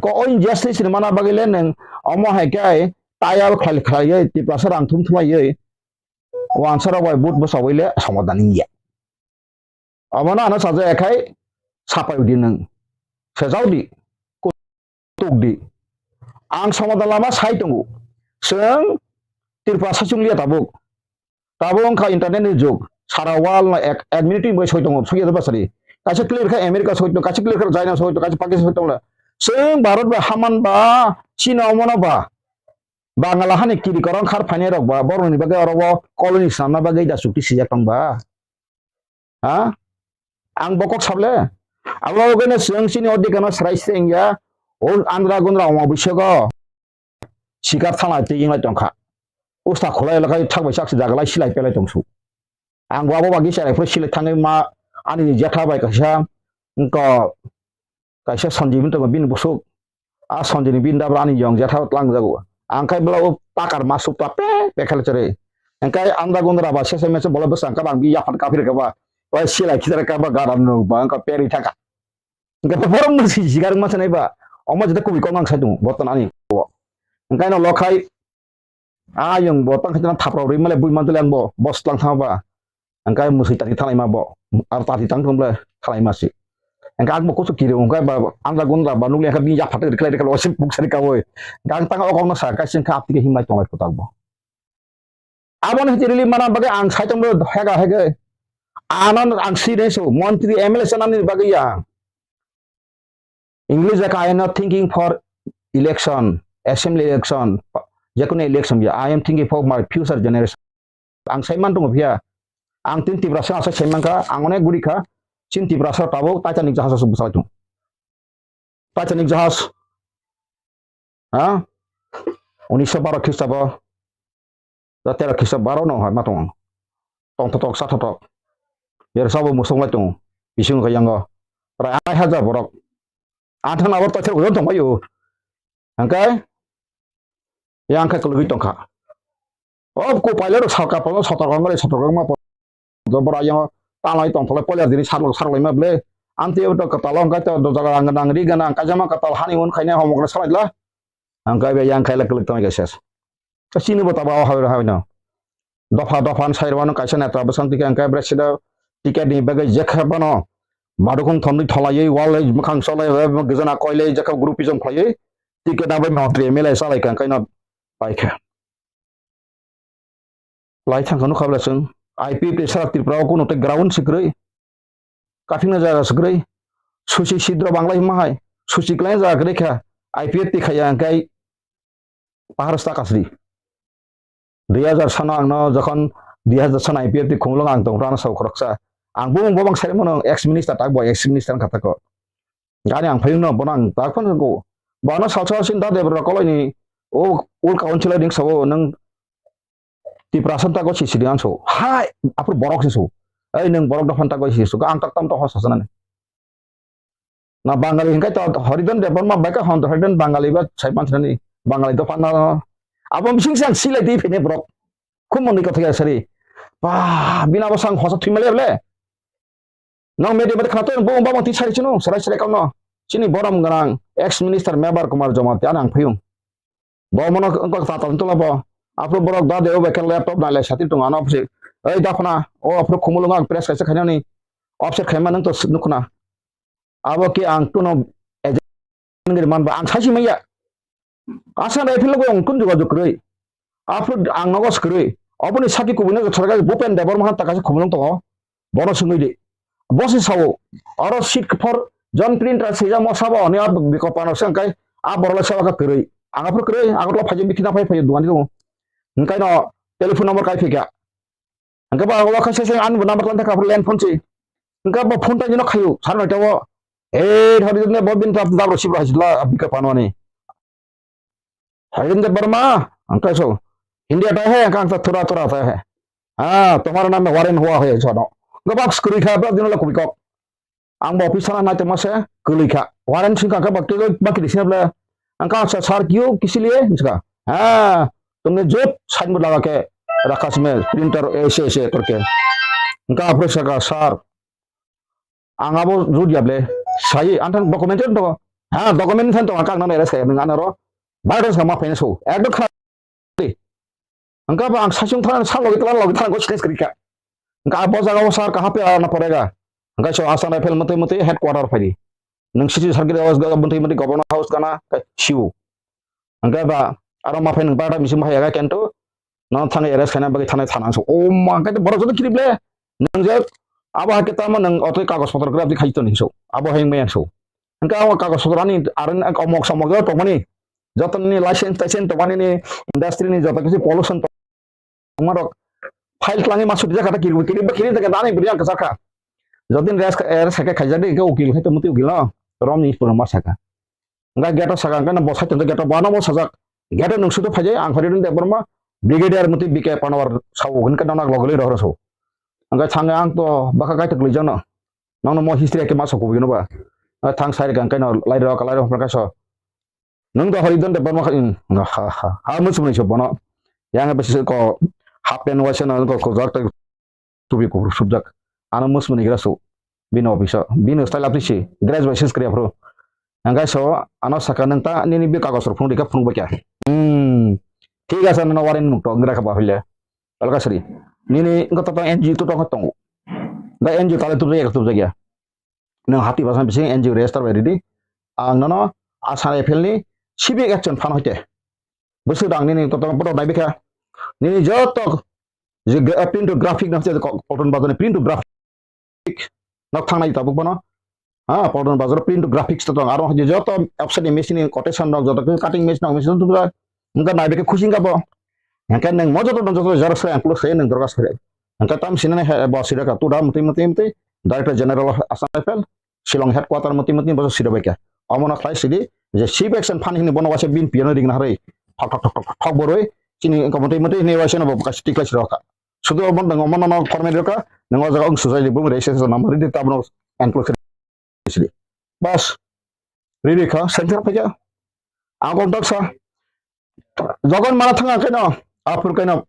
Ko o injustice ni mana bagwi le nwng omo hai khe tayal khlai khlaiwi Tiprasa rang thum thumaiwi wansa rok bai vote bwsawui le somadan wngya. Omono ano sajak khai sapai di nwng. Sejak di. Tuk di. Ang somadan lama sai tongo. Chwng Tiprasa chungliya tabuk. Tabuk wngkha internet ni jug. Sara world no ek, ek minute ni bagwi soi tongo. Soi ya basari. Kaisa clear kha America soi tongo, kaisa clear kha China soi tongo, kaisa Pakistan soi tongo. Chwng Bharat ba haman ba, China omono ba. Bangla hani kiri korong khar phainai rok ba, borok ni bagwi oro o colony swnamna bagwi da chukti sijak tong ba. Ha? Ang bo kok sable. Abo bagwi no chwng chini odhikar no srai se wngya. O Andra Gundra Oma Bisego sikar thana tei wnglai tongkha. Usta khulai lakai thak bai sak jaga lai silai pelai tongsu. Ang bo abo bagwi cherai phuru silai thangwi ma ani jetha bai kaisa wngkha kaisa Sanjeev wngwi tongo bini bwswk. A Sanjeev ni bini dabra ani yong jetha tlang jago. Ang khai bwla o takar ma suk ta pe pe khe chwrwi. Ang khai Andra Gundra ba sese mese bola bwsang kha ba ang bi yaphan kaphir kha ba. Oi silai khidar kha ba garam no ba ang kha peri thaka. Ang kha borok mwswi sigar ma sanai ba. Omo jeta kubui kok ang sai tongo botan ani. Ang khai no lo khai. Ayung bo tang khajana thapra rwi male bui mantele ang bo, bo slang thang ba. Ang kai musui tati thalai ma bo. Ar tati tang thung ble thalai ma si. Ang kai ang bo kusu kiri ang kai ba, ang da gun da ba nukli ang kai bini yapha tang rikhlai rikhlai osim puk sari ka boi. Ang tang okong no sa kai sing kha apti ke himlai tonglai putak bo. Abo no hiti rili mana bagwi ang sai tong bo hega hege. Ano ang si re so, montri M L A sanani bagwi ya. English jaka, "I am not thinking for election, assembly election, jekunu election ya. I am thinking for my future generation." Ang sai man tongo phiya. Ang tin Tiprasa asa sai man kha, ang onek guri kha. Chin Tiprasa tabuk Titanic jahaj asa bwsai tongo. Titanic jahaj. Ha? Unisho baro Khristabo. Da tera kisa baro no hai ma tong. Tong thotok sa thotok. Yer sabo musung lai tong. Bising kha yango. Rai ai hajar borok. Anthang abo toithar ujon tong bayo. Hangkai. Yang kha kulugui tong kha. O ko pilot rok sal kapal sotor kong bai sotor kong ma. Bora yang tanglai tong tholai poiler dini sarlok sarlai ma ble. Anti o to katal hangkai to do jaga ang nang ri gana kajama katal hani un khaina homok na salai la. Hangkai be yang khaila kuluk tong kha ses. Chini bo taba o hawi hawi no. Dopha dopha sai rwano kaisa netra bwsang tike hangkai bre sida ticket ni bagwi jekha bano. Badukung thondwi tholaiwi walai mwkhang solai gizana koilai jekha groupism khlaiwi ticket abai montri M L A salai kha hangkai no paikha. Lai thangkha nukha bwla chwng I P F T sara Tripura o kunu tei ground sikrwi. Kaphikna jaga swkrwi, suchi sidro banglai hima hai, suchi kwlai jaga kwrwi kha, I P F T khaiya hwnkhe pahar sta kasri. Dui hazar sano ang no jokhon dui hazar sano I P F T khumulwng ang tong rana sao khoroksa. Ang bumung bobang sai mano ex minister tak bo ex minister wngkha tako. Gani ang phayung no bono ang tak phano ko. Bono salsa sin da debra koloi ni o ul kaun chilai ding sao nang Tiprasa tako sisiri anso. Hai, aphuru borok se so. Ei, nwng borok dophani tagwi si suka, ang tak tam to hosa sanani. Na Bangali hinkai to Haridhan Debbarma bai ka hon Haridhan Bangali ba sai panchani Bangali dophani na. Abo bising sang silai di phine borok. Khum moni kotha ya sari. Ba, bina bo sang hosa thwi male le. Nang media mate khana to bo ba mati sari chino, sarai sarai kamno. Chini borom ganang ex minister Mebar Kumar Jamatia nang phiyung. Bo mono wngkha tata wngtongla bo. Aphuru borok da de o bai khe laptop nai lai sati tongo ano opposite. Ei da phana o aphuru khumulwng ang press kaisa khainani offset khaima nang to nukhna. Abo khe ang kuno agent wngwi manba ang saisi manya. Asa nai philok ang kun jogajog kwrwi. Aphuru ang nogo swkrwi. Oboni sati kubui no thorga Bhupen Debbarma ta kaisa khumulwng tongo. Bono swngwi di. Bo se sao, oro seat for John Printer swijak mo sabo, hwnwi a bikop ano se hwnkhai a borok le sabo khe kwrwi. Ang aphuru kwrwi, Agartala phaijak bithi na phai phai dukan ni tongo. Hwnkhai no telephone number kai phika. Hwnkhai ba o kha se se ani number lan thaka aphuru land phone si. Hwnkhai bo phone ta jino khayu, sar noi ta o. Eh, thari ne bo bin ta dabro sibra hajla bikop ano ani. Harin de Burma, ang kaiso. Hindi ata hai, ang kang ta thura thura ata hai. Ah, tomar naam mein warrant hua hai, jono. Gabak skuri kha, bla dino la kubikok. Ang bo office sana nai tongma se, kului kha. Warrant sing kha, bak kilo, bak kilo sini bla. Ang kang sa, "Sir, kyu, kisi liye?" Miska. "Ah, tumne jo signboard laga ke rakha sime, printer aise aise karke." Ang kang apre saka, "Sir, ang abo jut yable, sai, ang thang document chen to, ha, document than to, ang kang nang arrest kaya, nang anaro, virus kama phaina so, ekdom khana de." Ang kang ba ang sasung thang, sa logi tlan logi thang, go stress kari ka. Ang kang abo jaga o sir kaha pe ana porega. Ang kang so asa na fel mate mate headquarter phai di. Nang sisi sar kiri awas ga mate mate governor house kana, ka siu. Hwnkhe ba aro ma phai nwng barata bising bahai ya kento, no thangwi arrest khaina bagwi thanai thana so. O ma, hwnkhe borok joto kirip le. Nwng je abo hai khe tamo nwng otwi kagoj potro graph di khai toni so. Abo hai maya so. Hwnkhe abo kagoj potro ani aro omok somok joto tongmani. Joto ni license taisen tongmani ni industry ni joto kisi pollution tongmarok file tlangwi ma suti jakha ta kirip kirip ba kirip ta ani bri ang kachar kha. Jodin res res khaijak de ukil khai to muti ukil no. Rom ni pura ma saka. Hwnkhe gate o saka, hwnkhe no bo side hwnkhe gate o bo ano bo sajak. Gate o nwng sudo phaijai, ang Haridhan Debbarma, Brigadier Muti B K Panwar sao, hwnkhe no nak logolwi rohor sao. Hwnkhe thangwi ang to bwkha kaitor kwlwijak no. Nokno mo history khe ma sokubui no ba. Thang sai rwkha hwnkhe no lai rok, lai rok hwnkhe so. Nwng to Haridhan Debbarma kha, ha, ha, ha, mwswmani so bono. Yang besi ko half pant waisa no ko ko jak tei tubi kuphur subjak. Ano mwsmani gra su. Bini office o. Bini style apni si. Dress by sis kriya phru. Ang gai so, ano saka nang ta, nini bi kagos rok phunuk dikha phunuk bakya. Hmm. Thik asa nana warin nuk to, ngra kha bahule. Alka sri. Nini engko to N G O to tong tongo. Ga N G O tale tu ya tu ya. Nang hati basan bising N G O register bai ridi. Ang nono Assam Rifle ni civic action phan hoite. Bwswk rang nini kotor kotor nai bikha. Nini joto je gra-, print to graphic na je ko-, Paltan Bazar ni print to graphic nok thangnai tabuk bono. Ha, Paltan Bazar print to graphics to tong. Aro je joto offset ni machine ni quotation rok joto khe cutting machine rok machine to ga. Wngkha nai bikha khusi wngkha bo. Hingkhe nwng mo joto dong joto xerox khe ang plus khe nwng dorkar khe. Hingkhe tam sinani he bo siraka tu da mutwi mutwi mutwi Director General of Assam Rifle. Shillong headquarter moti moti boso siro bai kha. Omono khlai sidi je chief action phan hini bono waisa bin piyano ring na harwi thok thok thok thok thok boroi chini wngkha moti moti hini waisa no bo kaisa tikhlai siro kha. Sudu omo nang omo no format rokha nang o jaga wng sujai di bung rei se se number di tabno enclose sidi. Bas. Riri kha center phaikha. Ang kok daksa. Jogon mana thanga keno. Apur keno.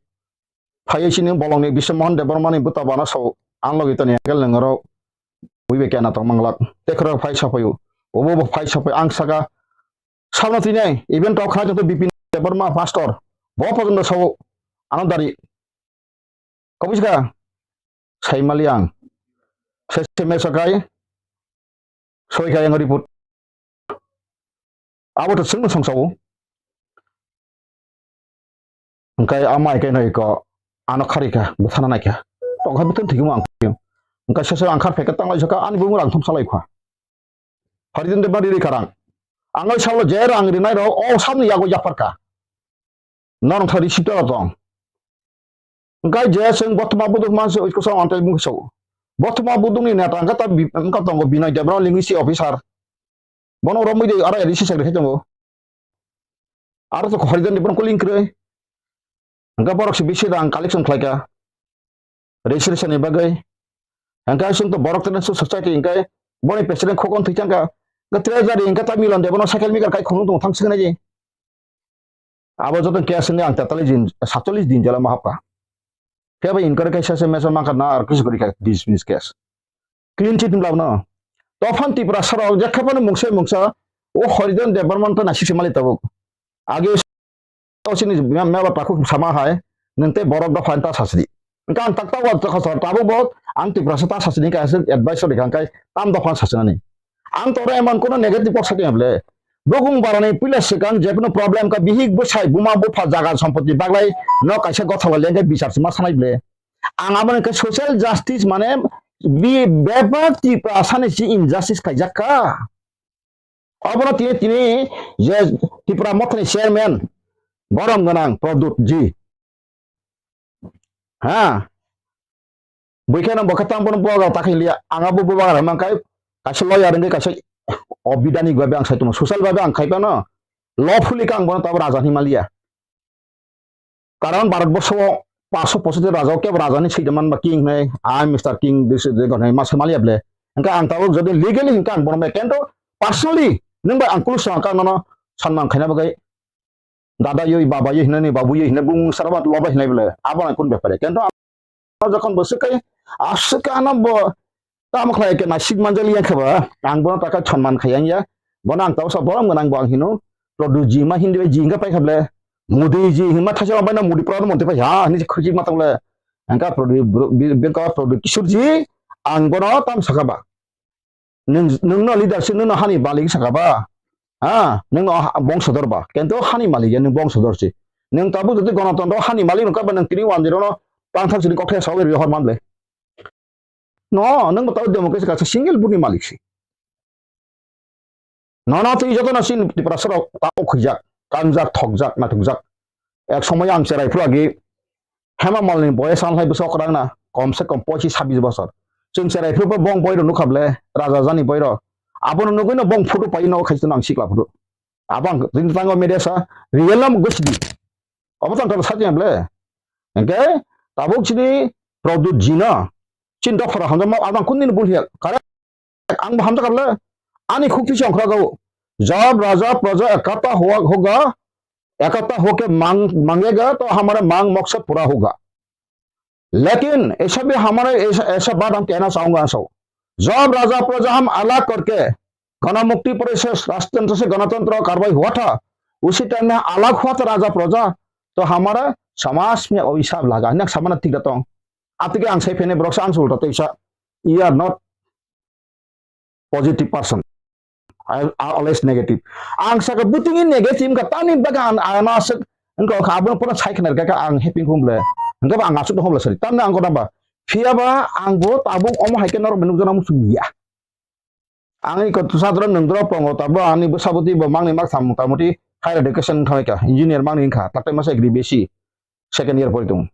Phaiwi chini bolongni Biswa Mohan Debbarmani bwta bana sao, ang logi toni angkel nengoro ui bai kena tong manglak. Tekhro phai sapaio. Obo bo phai sapai ang saka, "Sabna tini, even tok khana joto Bipin Debbarma pastor. Bo pojono sao, ano dari." Kobis ka? Saimali ang. Se se me sakai. Soi kaya ngari put. Abo to sengno songsawo. Hingkai amai kai noi ko ano khari kha, bwthana nai kha. Tong kha bwthang thikimo ang. Hingkai sese ang khar pheka tang lai saka ani bumung rang thum salai kha. Haridin de bari ri karang. Ang oi salo je rang ri nai ro o samni yago yapar ka. Norong thari sita tong. Hingkai je chwng bothoma buduk manse oiko sa antai bung so. Bothoma budukni neta hingka ta bi-, hingka tongo Binoy Debra linguistic officer. Bono romwi de aro A D C secretary tongo. Aro to Haridhan ni bono kuling kwrwi. Hingka borok se bisi rang collection khlaika. Registration ni bagwi. Hingke chwng to borok tene society hingke boni president khokon thwi changka. Hingke treasury hingke ta Milon Debano cycle maker kai khunung tongo thang siknai je. Abo joto case hingke ang tetalis din, satchallis din jela ma hapka. Khe bai inquiry kaisa se mesa mangkha na ar kisu gori kha dismiss case. Clean chit hwnlabno. Tophan Tiprasa rok jekha phano mungsa mungsa o Harijan Debbarma to naisik se mali tabuk. Age o chini meba takhuk sama hai nwng tei borok dopha ta sasidi. Hingke ang tak tak wa tokha sor tabuk bo ang Tiprasa ta sasidi hingke aswk advice rikha hingke tam dopha sasinani. Ang toro emon kono negative kok sakya ble. Bukung barani puila swkang jekunu problem ka bihik bwsai buma bupha jaga sompoti baglai no kaisa gothola lengkhe bichar sima sanai ble. Ang aboni khe social justice mane bi bebak Tiprasani si injustice khaijak kha. Obono tini tini je Tipra Mothani chairman borom gwnang Pradyut ji. Ha? Buikhe no bokhe tang bono bubagra ta khailiya. Ang abo bubagra hwnmang khai kaisa lawyer wngwi kaisa obidani gwabe ang sai tongma social babe ang khai phano lawfully khe ang bono tabo raja hinwi maliya. Karon Bharat borso o paanso pochoti raja o kebo raja ni swi man ba king hinwi, I am Mister King, this is the god hinwi ma sai maliya ble. Hingkhe ang tabuk jodi legally hingkhe ang bono bai kento personally nwng bai ang kulusa ang kang nono sanman khaina bagwi dada yoi, baba yoi hinani, babu yoi hinani, bung sarabat loba hinai bole. Abo ang kun bepare. Kento ang jokon bo swk kai, aswk ano bo tamo khlai ke nasik manjali yang khaba. Ang bono taka chonman khayang ya. Bono ang tausa borom gwnang bo ang hino. Produ ji ma hindi ji hinga pai khable. Mudi ji hinma thaisa bai na mudi produ monte pai ha ni khuji ma table. Angka produ bengka produ kisur ji ang bono tam sakaba. Nwng, nwngno leadership nwngno hani malik saka ba? Ha, nwngno ha-, bongsodor ba? Kento hani malik ya nwng bongsodor si. Nwng tabuk jodi gonotontro hani malik wngkha ba nwng tini wanjirokno pangthak sini kokthai sawi rwi hor manle. No, nwng bo tabuk democracy kaisa single buni malik si. Nono twi jotono chini Tiprasarok ta ukhuijak, kangjak, thokjak, naithokjak. Ek somoy ang cherai phuru agi Hema Malini boyes ang hai bwswk kwrang na, kom se kom pochis sabis bosor. Chwng cherai phuru bong boi rok nukha ble, raja jani boi rok. Abono nugwi no bong photo pai no khai no ang sikla photo. Abo ang tini tango media sa, real nam gosidi. Obo tang tang sakya ble. Hingke tabuk chini Pradyut jino. Chini dophara hamjakma abang kundin bul hiya. Kare ang bo hamjakha ble. Ani khukti se ongkhorok o. Jab raja praja ekata hua hoga, ekata hoke mang-, mangega to hamare mang moksa pura hoga. लेकिन ऐसा भी हमारा ऐसा, ऐसा बात हम कहना चाहूंगा सब। जब राजा प्रजा हम अलग करके गणमुक्ति परिषद राजतंत्र से गणतंत्र कार्रवाई हुआ था, उसी टाइम में अलग हुआ था राजा प्रजा, तो हमारा समाज में अभिशाप लगा। Next samana tiga tong. Atike ang sai phene borok sa ang sulta tei sa. You are not positive person. I, I always negative. Ang saka buting in negative ka tani baga an ana sek engko ka abun pura sai khna ka ang happy humble. Engko ang asuk humble sari. Tamna ang ko ba. Phiya ba ang bo tabuk omo hai ke norok menuk jana musu ya. Ang iko tu sadra nung dro pongo tabuk ani bwsa bwtwi bo mangni mak sam mota moti higher education khamai ka engineer mangni kha tak tai masa agri besi second year pori tung.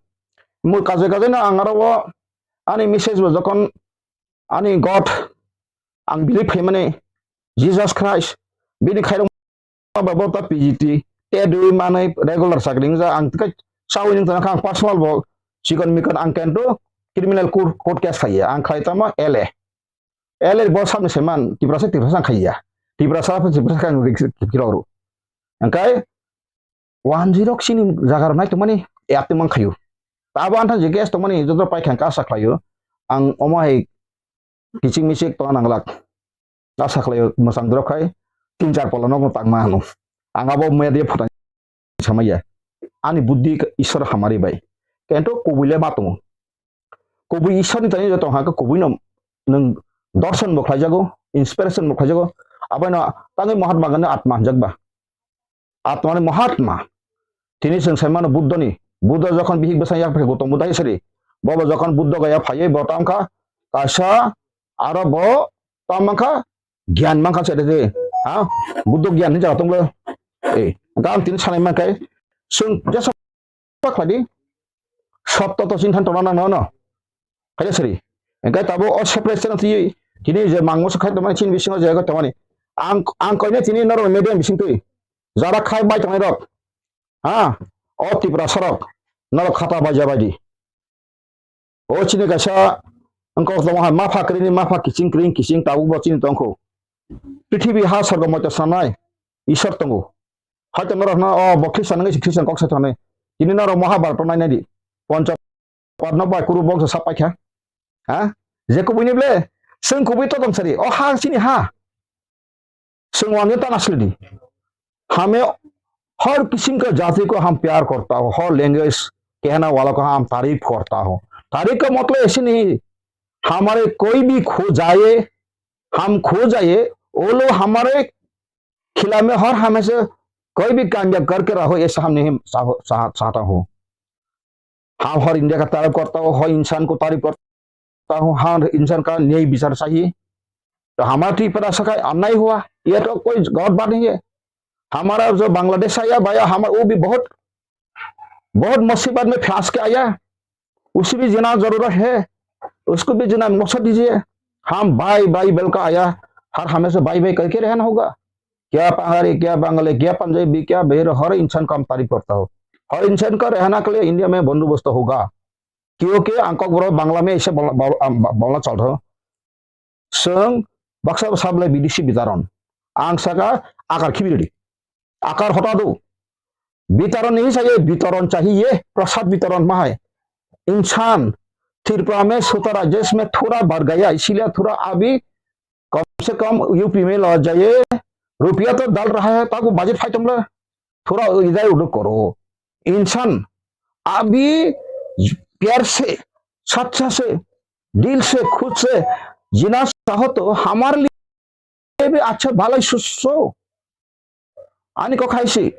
Mu kaje kaje no ang aro ani message bo jokon ani God, ang believe khaimani Jesus Christ, bini khairok ba bo ta P G T, te dui manai regular chakri wngja, ang tei sawi nung tongkha ang personal bo chikon mikon ang kento criminal court, court case khaiya, ang khai tamo L A. L A bo samni seman Tiprasa, Tiprasa ang khaiya. Tiprasa, Tiprasa ang rik kiro ru. Angkai one zero chini jaga rok nai tongmani, ya tongmang khayu. Abo antha je gas tongmani joto paikha kasa khlayu. Ang omo hai kichik michik tongna nanglak. Asa khlaio mwchang dorok khai tin char pola nokno tangma hano. Ang abo media photo samaya. Ani buddhi Ishwar hamari bai. Kento kubui le ma tongo. Kubui Ishwar ni tani tong ha kubui no nwng dorson bo khlaijago, inspiration bo khlaijago. Abai no tangwi Mahatma Gandhi atma hanjak ba. Atmani Mahatma. Tini chwng sai mano Buddhoni. Buddha jokhon bihik bwsang yak phai Gautam Buddha hisari. Bobo jokhon Buddha gaya phaiwi bo tamo kha kaisa aro bo tamo kha gyan mankha se de. Ha? Buddha gyan ni jaga tonglo. Eh, gam tini sanai mankai. Chwng jesa khlai di. Sotto to chini than tongna nang no. Khaida sari. Engkai tabo o separate channel twi tini je mangmo se khai tongmani chini bisingo je tongmani. Ang, ang koine tini norok media bising twi. Jara khai bai tongnai rok. Ha? O Tiprasa rok. Norok khata bai jabai di. O chini kaisa Wngkok tongma hai mapha kwrwini mapha kiching kwrwini kiching tabukbo chini tongkho. Prithibi ha sorgo moito sanai Isor tongo. Haito norok hwnna, "O bo Khristan wngwi se Khristan kok sai thani." Tini norok Mahabharata nainai di. Poncha Padma bai kuru bongso sak paikha. Ha? Je kubui ni ble, chwng kubui to tong sari. O ha chini ha. Chwng wangwi tana sili di. हमें हर किस्म का जाति को हम प्यार करता हो, हर लैंग्वेज कहने वालों का हम तारीफ करता हो। तारीफ का मतलब ऐसे नहीं, हमारे कोई भी खो जाए, हम खो जाए, वो लोग हमारे खिला में हर हमेशा कोई भी कामयाब करके रहो, ऐसा हम नहीं चाहो-, चाह-, चाहता हूँ। हम हर इंडिया का तारीफ करता हूँ, हर इंसान को तारीफ करता हूँ, हर इंसान का न्याय विचार चाहिए। तो हमारा त्रिपुरा से का अन्याय हुआ, ये तो कोई गलत बात नहीं है। हमारा जो बांग्लादेश आया भाई, हम, वो भी बहुत, बहुत मुसीबत में फंस के आया, उसकी भी जीना जरूरत है, उसको भी जीना मौका दीजिए। हम भाई भाई बोल के आया, हर हमेशा भाई भाई करके रहना होगा। क्या पहाड़ी, क्या बंगाली, क्या पंजाबी, क्या बिहारी, हर इंसान को हम तारीफ करता हो, हर इंसान का रहना के लिए इंडिया में बंदोबस्त होगा। क्योंकि ang kokborok Bangla में इसे बोलना, बोल-, आ, ब-, बोलना चल रहा हूँ। Chwng baksa bwsa bwlai bidesi bitaron. Ang saka akar khibiridi. Akar hota do. वितरण नहीं चाहिए, वितरण चाहिए, प्रसाद वितरण मा है। इंसान त्रिपुरा में सत्रह राज्य में थोड़ा बढ़ गया, इसीलिए थोड़ा अभी कम से कम यूपी में लौट जाइए। रुपया तो डाल रहा है, ताको बजट फाइट हम लोग थोड़ा इधर उधर करो। इंसान अभी प्यार से, सच्चा से, दिल से, खुद से जीना चाहो तो हमारे लिए भी अच्छा भला सुसो। Ani kok hai si.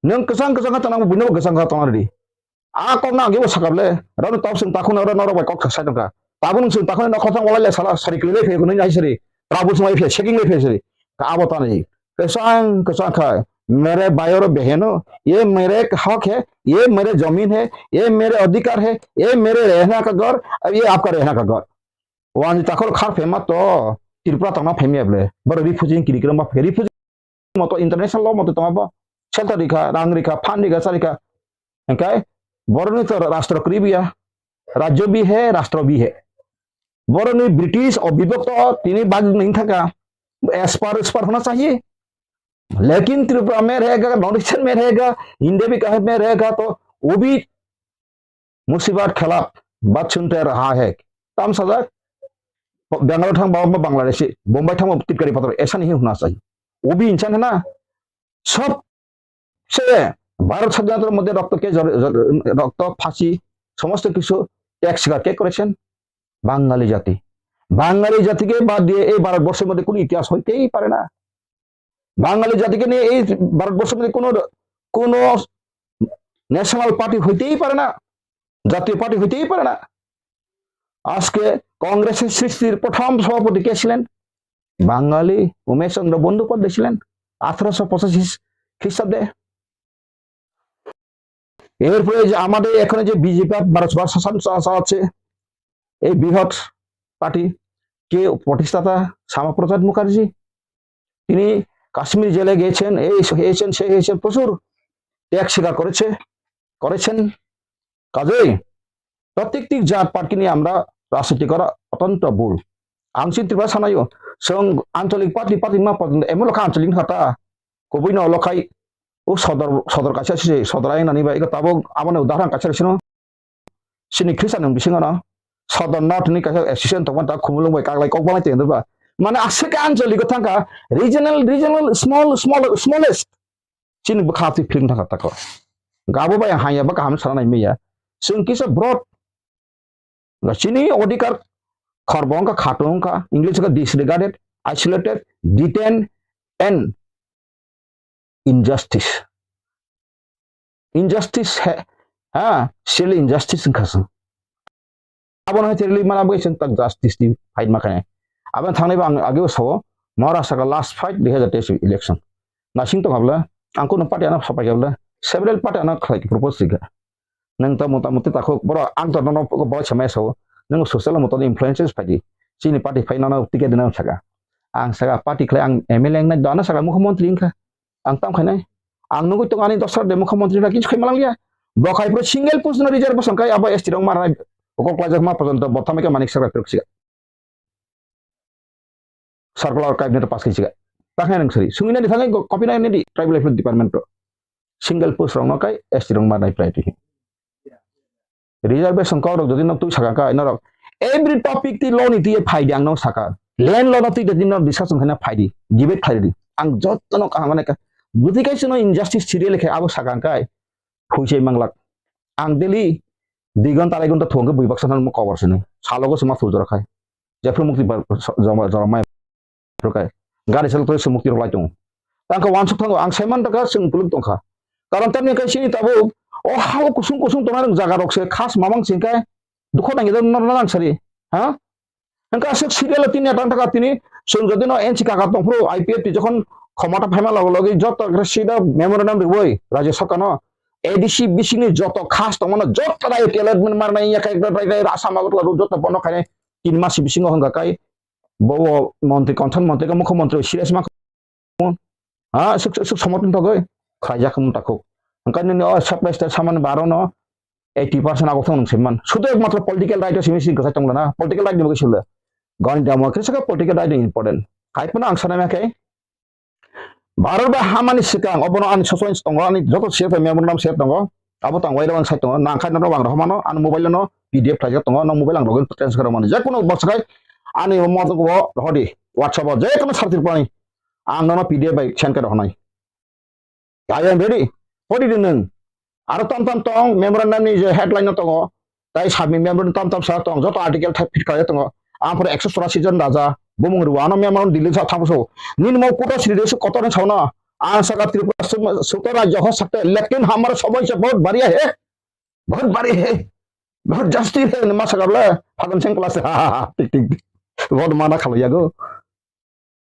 Nung kesang kesang kata nang bini kesang kata nang di. A kok na agi sakable. Rano tau sing takun aro norok bai kok sai tongka. Tabun sing takun nok khotang walai le sala sari kili le phe kunui nai sari. Trabu sung lai phe checking lai phe sari. Ka abo tani. Kesang kesang khai. मेरे भाई और बहनों, ये मेरे हक है, ये मेरे जमीन है, ये मेरे अधिकार है, ये मेरे रहना का घर, अब ये आपका रहना का घर। Wani takhor khar phema to Tripura tongna phemya ble. Boro refugee kiri kiri ma phai. Refugee moto international law moto tongma bo. Shelter rikha, rang rikha, fund rikha, sa rikha. Engkai boroni to rastro kribiya. Rajyo bi hai, rastro bi hai. Boroni British o bibok to tini bag ning thaka. Aspar, aspar hona chahiye. लेकिन त्रिपुरा में रहेगा, north eastern में रहेगा, इंडिया भी कहीं में रहेगा, तो वो भी मुसीबत खिलाफ बात सुनते रहा है। Tam sajak, Bangalore thang ba Bangladeshi, Bombay thang ba Tipkari pator, ऐसा नहीं होना चाहिए। वो भी इंसान है ना, सबसे भारत স্বাধীনতার মধ্যে রক্ত কে জড়-, জড়-, রক্ত, ফাঁসি, সমস্ত কিছু ত্যাগ স্বীকার কে করেছেন? বাঙালি জাতি। বাঙালি জাতিকে বাদ দিয়ে এই ভারতবর্ষের মধ্যে কোনো ইতিহাস হইতেই পারে না। বাঙালি জাতিকে নিয়ে এই ভারতবর্ষের মধ্যে কোনো, কোনো ন্যাশনাল পার্টি হইতেই পারে না, জাতীয় পার্টি হইতেই পারে না। আজকে কংগ্রেসের সৃষ্টির প্রথম সভাপতি কে ছিলেন? বাঙালি উমেশ চন্দ্র বন্দ্যোপাধ্যায় ছিলেন আঠারোশো পঁচাশি খ্রিস্টাব্দে। এরপরে যে আমাদের এখানে যে বিজেপি ভারতবর্ষ শাসন চা-, চালাচ্ছে, এই বৃহৎ পার্টি, কে প্রতিষ্ঠাতা? শ্যামাপ্রসাদ মুখার্জি। তিনি কাশ্মীর জেলে গিয়েছেন, এই হয়েছেন, সেই হয়েছেন, প্রচুর ত্যাগ স্বীকার করেছে, করেছেন। কাজেই প্রত্যেকটি জাত পার্টি নিয়ে আমরা রাজনীতি করা অত্যন্ত ভুল। Ang chini Tripura sanayo, chwng ancholik party, party ma party, emon lokha ancholik ni kha ta, kubui no lokhai, o sodor, sodor kaisa se, sodor ayang nani bai, iko tabuk aboni udaharan kaisa sino, chini Christian ni bisingo no, sodor north ni kaisa association tongma ta khumulwng bai kaglai kok balai tengdo ba. Mane aswk ancholik o thangkha, regional, regional, small, small, smallest. Chini bwkha twi film thangkha tako. Gabo bai hanya ba kaham sana nai meya. Chwng kisa broad. Chini odhikar khorbo wngkha, khatung wngkha, English wngkha disregarded, isolated, detained and injustice. Injustice he, ha, still injustice wngkha chwng. Abono hai release mana bagwi chwng tak justice ni fight ma khainai. Aboni thangnai bo ang ageo sao, Maharashtra ka last fight dui hazar teis election. Nasing tong habla, ang kuno party ano sapai habla, several party ano khlai propose rikha. Nang ta mota moti takhuk, boro ang to nono bo samai sao, nang social moto influences phaidi. Chini party phai nono ticket dina saka. Ang saka party khlai ang M L A wngnai, dana saka mukhyamantri wngkha. Ang tam khainai. Ang nugui tongo ani dosra de mukhyamantri na kichu khai malangya. Bo khai pro single post no reservation kai abo S T rok marnai. Kok klaijak ma porjonto bo tamo khe manik sakra peruk siga. Circular cabinet pass khai siga. Takhe nang sari. Sungina ni thangai copy na ni tribal affairs department to. Single post rok no kai S T rok ma nai priority. Reservation kok rok jodi nok twi saka kai norok. Every topic ti law ni tiye phaidi ang no saka. Land law no twi jodi nok discussion khaina phaidi. Debate phaidi. Ang jotto no kaham nai ka. Bwtwi kai chwng no injustice serial khe abo saka kai. Phuisai manglak. Ang daily dui ghonta arai ghonta thwng khe bui baksa no kobor sini. Salogo sima thujora khai. Jephru mukti ba-, so-, joma, joma mai phru khai. Gari salo twi sumuk tirok lai tongo. Tang kha wansuk thango, ang saiman taka chwng puluk tongkha. Karon tamni kai sini tabuk, o hao kusung kusung tongnai rok jaga rok se khas mamang sing kai. Dukho nang ida no nang sari. Ha? Hingke aswk serial o tini atang taka tini, chwng jodi no N C kaka tongphuru, I P F T jokhon khomata phaima logo logi joto khe sida memorandum riwi Rajya Sarkar no, A D C bisingni joto khas tongmano joto rai allotment marnai ya kai rai rai Assam Agartala ro joto bono khainai tin mas bisingo hwnga kai bo montri concern montri ka mukho montri serious ma Ha, suk, suk, suk somotni bagwi khlaijak wng takhuk. Hwnkhe nini o supply state samani baro no eighty percent agok thang nung siman. Sudu ekmatro political right o simi sini kwchai tongla na. Political right ni bagwi sila. Gani damo khe saka political right ni important. Hai phano ang sanai ma khe. Bharat bai hamani swkang obono ani sosoin tongo, ani joto share pai memorandum share tongo. Abo tang wairok ang sai tongo. Nang khai no bang rohmano, ani mobile no P D F khlaijak tongo. No mobile ang login transfer mani. Jekono bwswk hai ani mo rohodi WhatsApp o jekono sartir pani. Ang nono P D F bai send khe rohornai. I am ready. Pori di nwng. Aro tam tam tong, memorandum ni je headline no tongo. Tai submit memorandum tam tam sa tong, joto article thai fit khlai tongo. Ang pore ekso chorasi jon raja, bumung rwano memorandum Delhi sa thamuso. Nini mo kuta sri desu kotor ni sauna. Ang saka Tripura sum-, suta rajya ho sakte, lekin hamara samay se bahut bhari hai, bahut bhari hai, bahut jasti hai, ma saka bole, Phagun Singh class, ha, ha, ha, tik, tik, tik. Bahut mana khalo yago.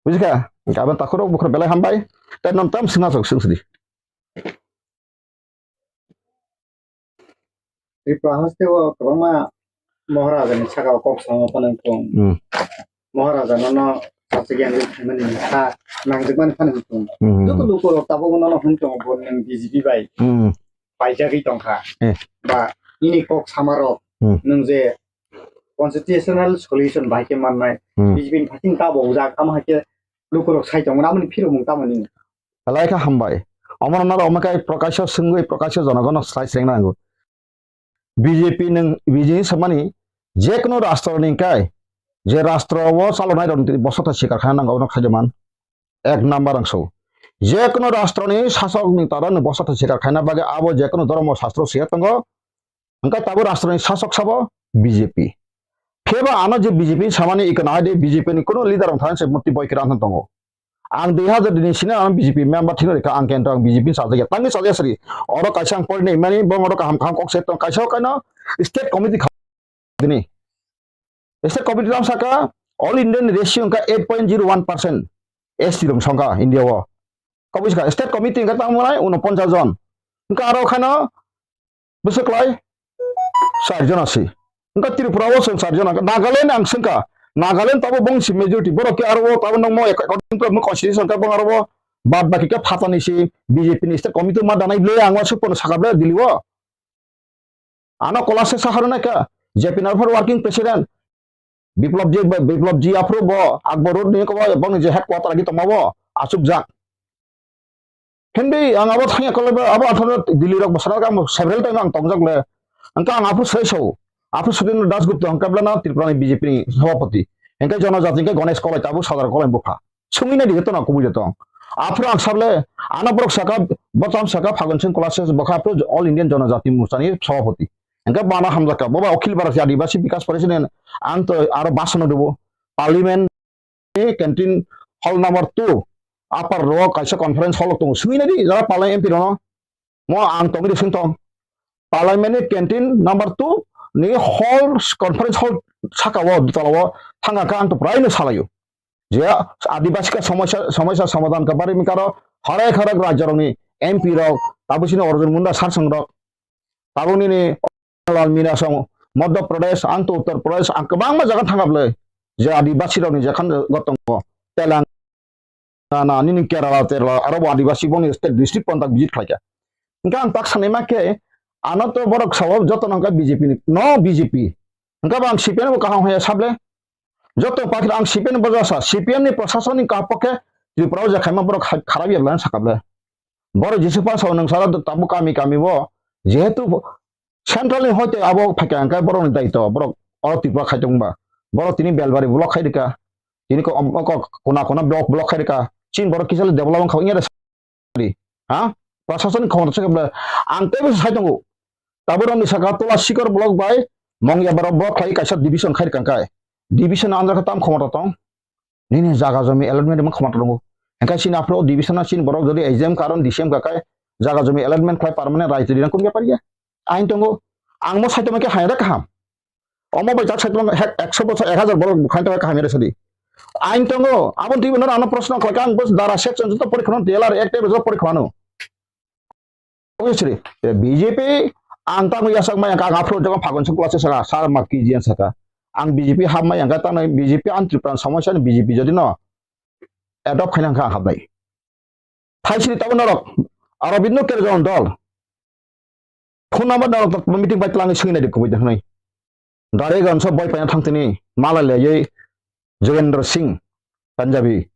Bujikha? Gaben takhurok bukhur belai hambai. Tai non tam swnga sok swng sidi. Tripura haste o kwbangma Maharaja ni saka o kok samo phano wngkong. Hmm. Maharaja no no sachi yang khaimani ha nangjikmani phano wngkong. Hmm. Joto luku rok tabuk no no hwn tongo bo nwng B J P bai. Hmm. Paijagwi tongkha. Eh. Ba nini kok sama rok Hmm. nwng je constitutional solution bai khe mannai. Hmm. B J P ni phating tabo ujak, tamo hai khe lukurok sai tongmani, amoni phirokmung tamoni. Belai kha hambai. Omono naro omo khe Prakasho swngwi Prakasho jonogono slai srengna nango. B J P nwng, B J P samani jekunu rastro ni kai, je rastro o chalonai rok ni bosotha sikar khaina nango, obono khaija man. Ek number ang so. Jekunu rastro ni sasok ni tara ni bosotha sikar khaina bagwi abo jekunu dhormo shastro siya tongo. Hwnkhe tabuk rastro ni sasok sabo B J P. Phiya ba ano je B J P samani iko nahai de B J P ni kuno leader rok thani se murti boi khe rang tongo. Ang dui hazar dini sini ano B J P member thino rikha ang kento ang B J P ni sajagya. Tangni sajagya sri. Oro kaisa ang porinai mani bong oro kaham kaham kok se tong kaisa kaino state committee kha dini. State committee lam saka all Indian ratio wngkha eight point zero one percent S T rok songkha India o. Kobui saka state committee wngkha tamo nai unoponchas jon. Wngkha aro khano bwswk lai char jon asi. Wngkha Tripura o chwng char jon, Nagaland ang swngkha. Nagaland tabo bongsi majority, borok khe aro o tabo nokmo according to constitution khe bong aro o bad baki khe phatani si B J P ni state committee ma danai bwle ang uansuk pono saka bwle Delhi o. Ano kolasesa harunai kha, J P Nagar working president, Biplab ji, Biplab ji aphuru bo Akbar Road ni kobo bongni je headquarter agi tongma bo achukjak. Hindi ang abo thangya kolai ba, abo atharo Delhi rok bwsana khe ang several time ang tongjak le. Ang khe ang aphuru sai sao. Aphuru Sudendra Das Gupta ang khe belai no Tripura ni B J P ni sabhapati. Ang khe jonojati ang khe Ganesh Kolai tabuk Sadar Kolai bupha. Sungwi nai di joto no kubui joto. Aphuru ang sable, ano borok saka, bo tam saka Phagun Singh Kolasesa bokha aphuru All Indian Jonojati Morcha ni sabhapati. Ang khe bana hamjak kha. Boba Akhil Bharatiya Adivasi Bikas Parishad ni ang to aro bus no dubo. Parliament ni canteen hall number two, upper row kaisa conference hall tongo. Sungwi nai di, jara palai M P rok no. Mo ang tongwi di sung tong. Parliament ni canteen number two ni hall, conference hall saka o, dutala o thangka kha ang to prai no salaio. Je Adivasi ka somosya, somosya somadhan ka bari mi karo harek harek rajya rok ni M P rok, tabuk sini Arjun Munda sarsong rok, tabuk nini Lal Mina song, Madhya Pradesh, ang to Uttar Pradesh, ang kwbangma jaga thangka bwle. Je Adivasi rok ni jekhan go tongo, Telang-, na, na, nini Kerala, Terala, aro bo Adivasi boni state district pontak visit khlaikha. Hingkhe ang tak sanai ma khe, ano to borok sao joto nangkha B J P ni, no B J P. Hwnkhe bo ang C P M bo kaham haya sable. Joto party ang C P M bo jasa, C P M ni prasasoni kaham pokhe Tripura o je khaima borok kha-, kharap ya bwlai sakable. Borok Jisu Pasa o nwng sara tabuk kami kami bo, jehetu central ni hoite abo phaikha hwnkhe borok ni daito, borok o Tripura khai tongba. Borok tini Belbari block khai rika, tini ko, ko, kona kona block, block khai rika. Chin borok kisa le development kha wngya de sari. Ha? Prasasoni khomota se kable. Ang tei bo sai tongo. Taborok ni saka Tola Sikor block bai Mongya borok block khai kaisa division khai rika kai. Division andra khe tam khomota tong. Nini jaga jomi allotment rwma khoma tongo. Hingkhe chini aphuru division o chini borok jodi exam karon D C M kakai jaga jomi allotment khlai permanent raitri rang kun bepar ya. Ain tongo. Ang mo saitoma khe haina kaham. Omo bai jak saitoma hek ekso bosor ek hajar borok khain tongo kaham ya sadi. Ain tongo. Abon twi bono ano proshno khlai kha ang bos dara section joto porikha no D L R ek tei joto porikha no. Obviously, eh, B J P ang tamo yasak maya ang aphuru jogon Phagun Sukla se saka, sar ma K G N saka. Ang B J P hap maya ang tamo B J P ang Tripura somosya ni B J P jodi no adopt khaina ang habnai. Thaisri tabo norok, Arabindo Kerjon dol. Phone number norok meeting bai tlang singina di kubui de hnai. Dare ganso boi paina thangtini, mala leyei Jogendra Singh, Punjabi.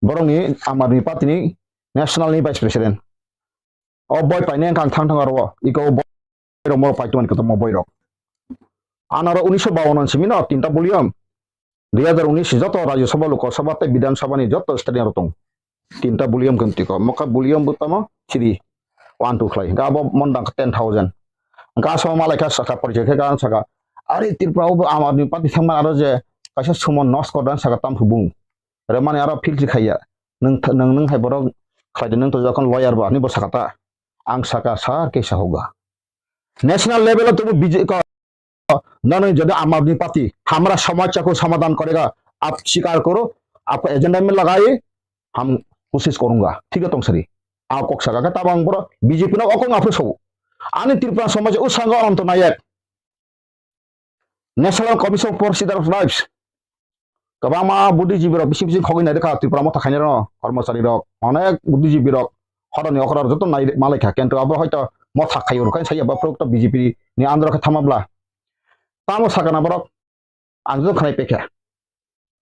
Borokni Aam Aadmi Party ni national ni vice president. O boi paine wngkha ang thang thang aro, iko o boi rok mo pai tongmani kotorma boi rok. Anaro unisho bawan simi no tinta volume, dui hajar unis joto Rajya Sabha, Lok Sabha tei Bidhan Sabha ni joto state ni aro tong. Tinta volume khe tiko, mokha volume bo tamo sidi one two khlai. Ga bo mondang ten thousand. Ga so malai kha saka porichai khe ga saka. Ari Tripura o bo Aam Aadmi Party thangma aro je kaisa sumo nos kodan saka tam hubung. Remani aro philsi khaiya. Nung th-, nung, nung hai borok khlaidi nung to jokhon lawyer ba, ani bo sakata. Ang saka sa ke sa hoga. National level o tubu B J P ko, nanu jodi Aam Aadmi Party hamara samasya ko samadhan karega, aap swikar karo, aapko agenda mein lagaiye, hum koshish karunga. Thik hai tong sari. Aw kok saka ka tabang boro B J P no okong aphu so. Ani Tripura samaj o sanga Ananto Nayak. National Commission for Citizenship Rights. Kwbangma buddhijibi rok bising bising khogwi nai rwkha Tripura motha khainai rok, kormochari rok, onek buddhijibi rok horoni okra joto nai malai kha, kintu abo hoito motha khaio rwkha sai abo phuruk to B J P ni andro khe thama bla. Tamo sakana borok ang joto khnai pekha.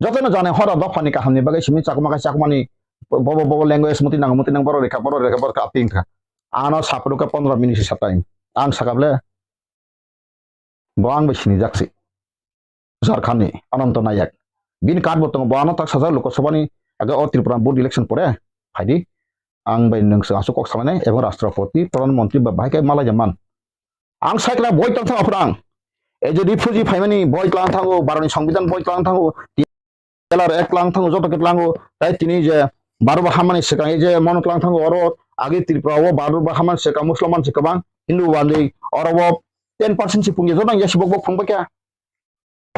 Joto no jane horo dophani kaham ni bagwi simi chakma khe chakmani bobo bobo language muti nang muti nang borok rekha borok rekha borok aping kha. Ano sapro khe pondro minute sa time. Ang sakable Bo ang bai sinijak se. Jharkhand ni Ananto Nayak. Bini card bo tongo, bo ano tak sajak Lok Sabha ni age o Tripura board election pore phaidi. Ang bai nwng se aswk kok salainai ebong Rashtrapati, Pradhan Mantri ba bahai khe malai man. Ang sai kla boi tang thang aphrang. E je refugee phaimani boi tlang thango, Bharat ni Songbidan boi tlang thango. Teller ek lang thango, joto khe tlango. Tai tini je Bharat bo hamani swkang, ei je mono tlang thango, oro age Tripura o Bharat bo hamani swkang, Muslim man se kwbang, Hindu bandi, oro bo ten percent se phungya, joto ang yasi bok bok phung bakya.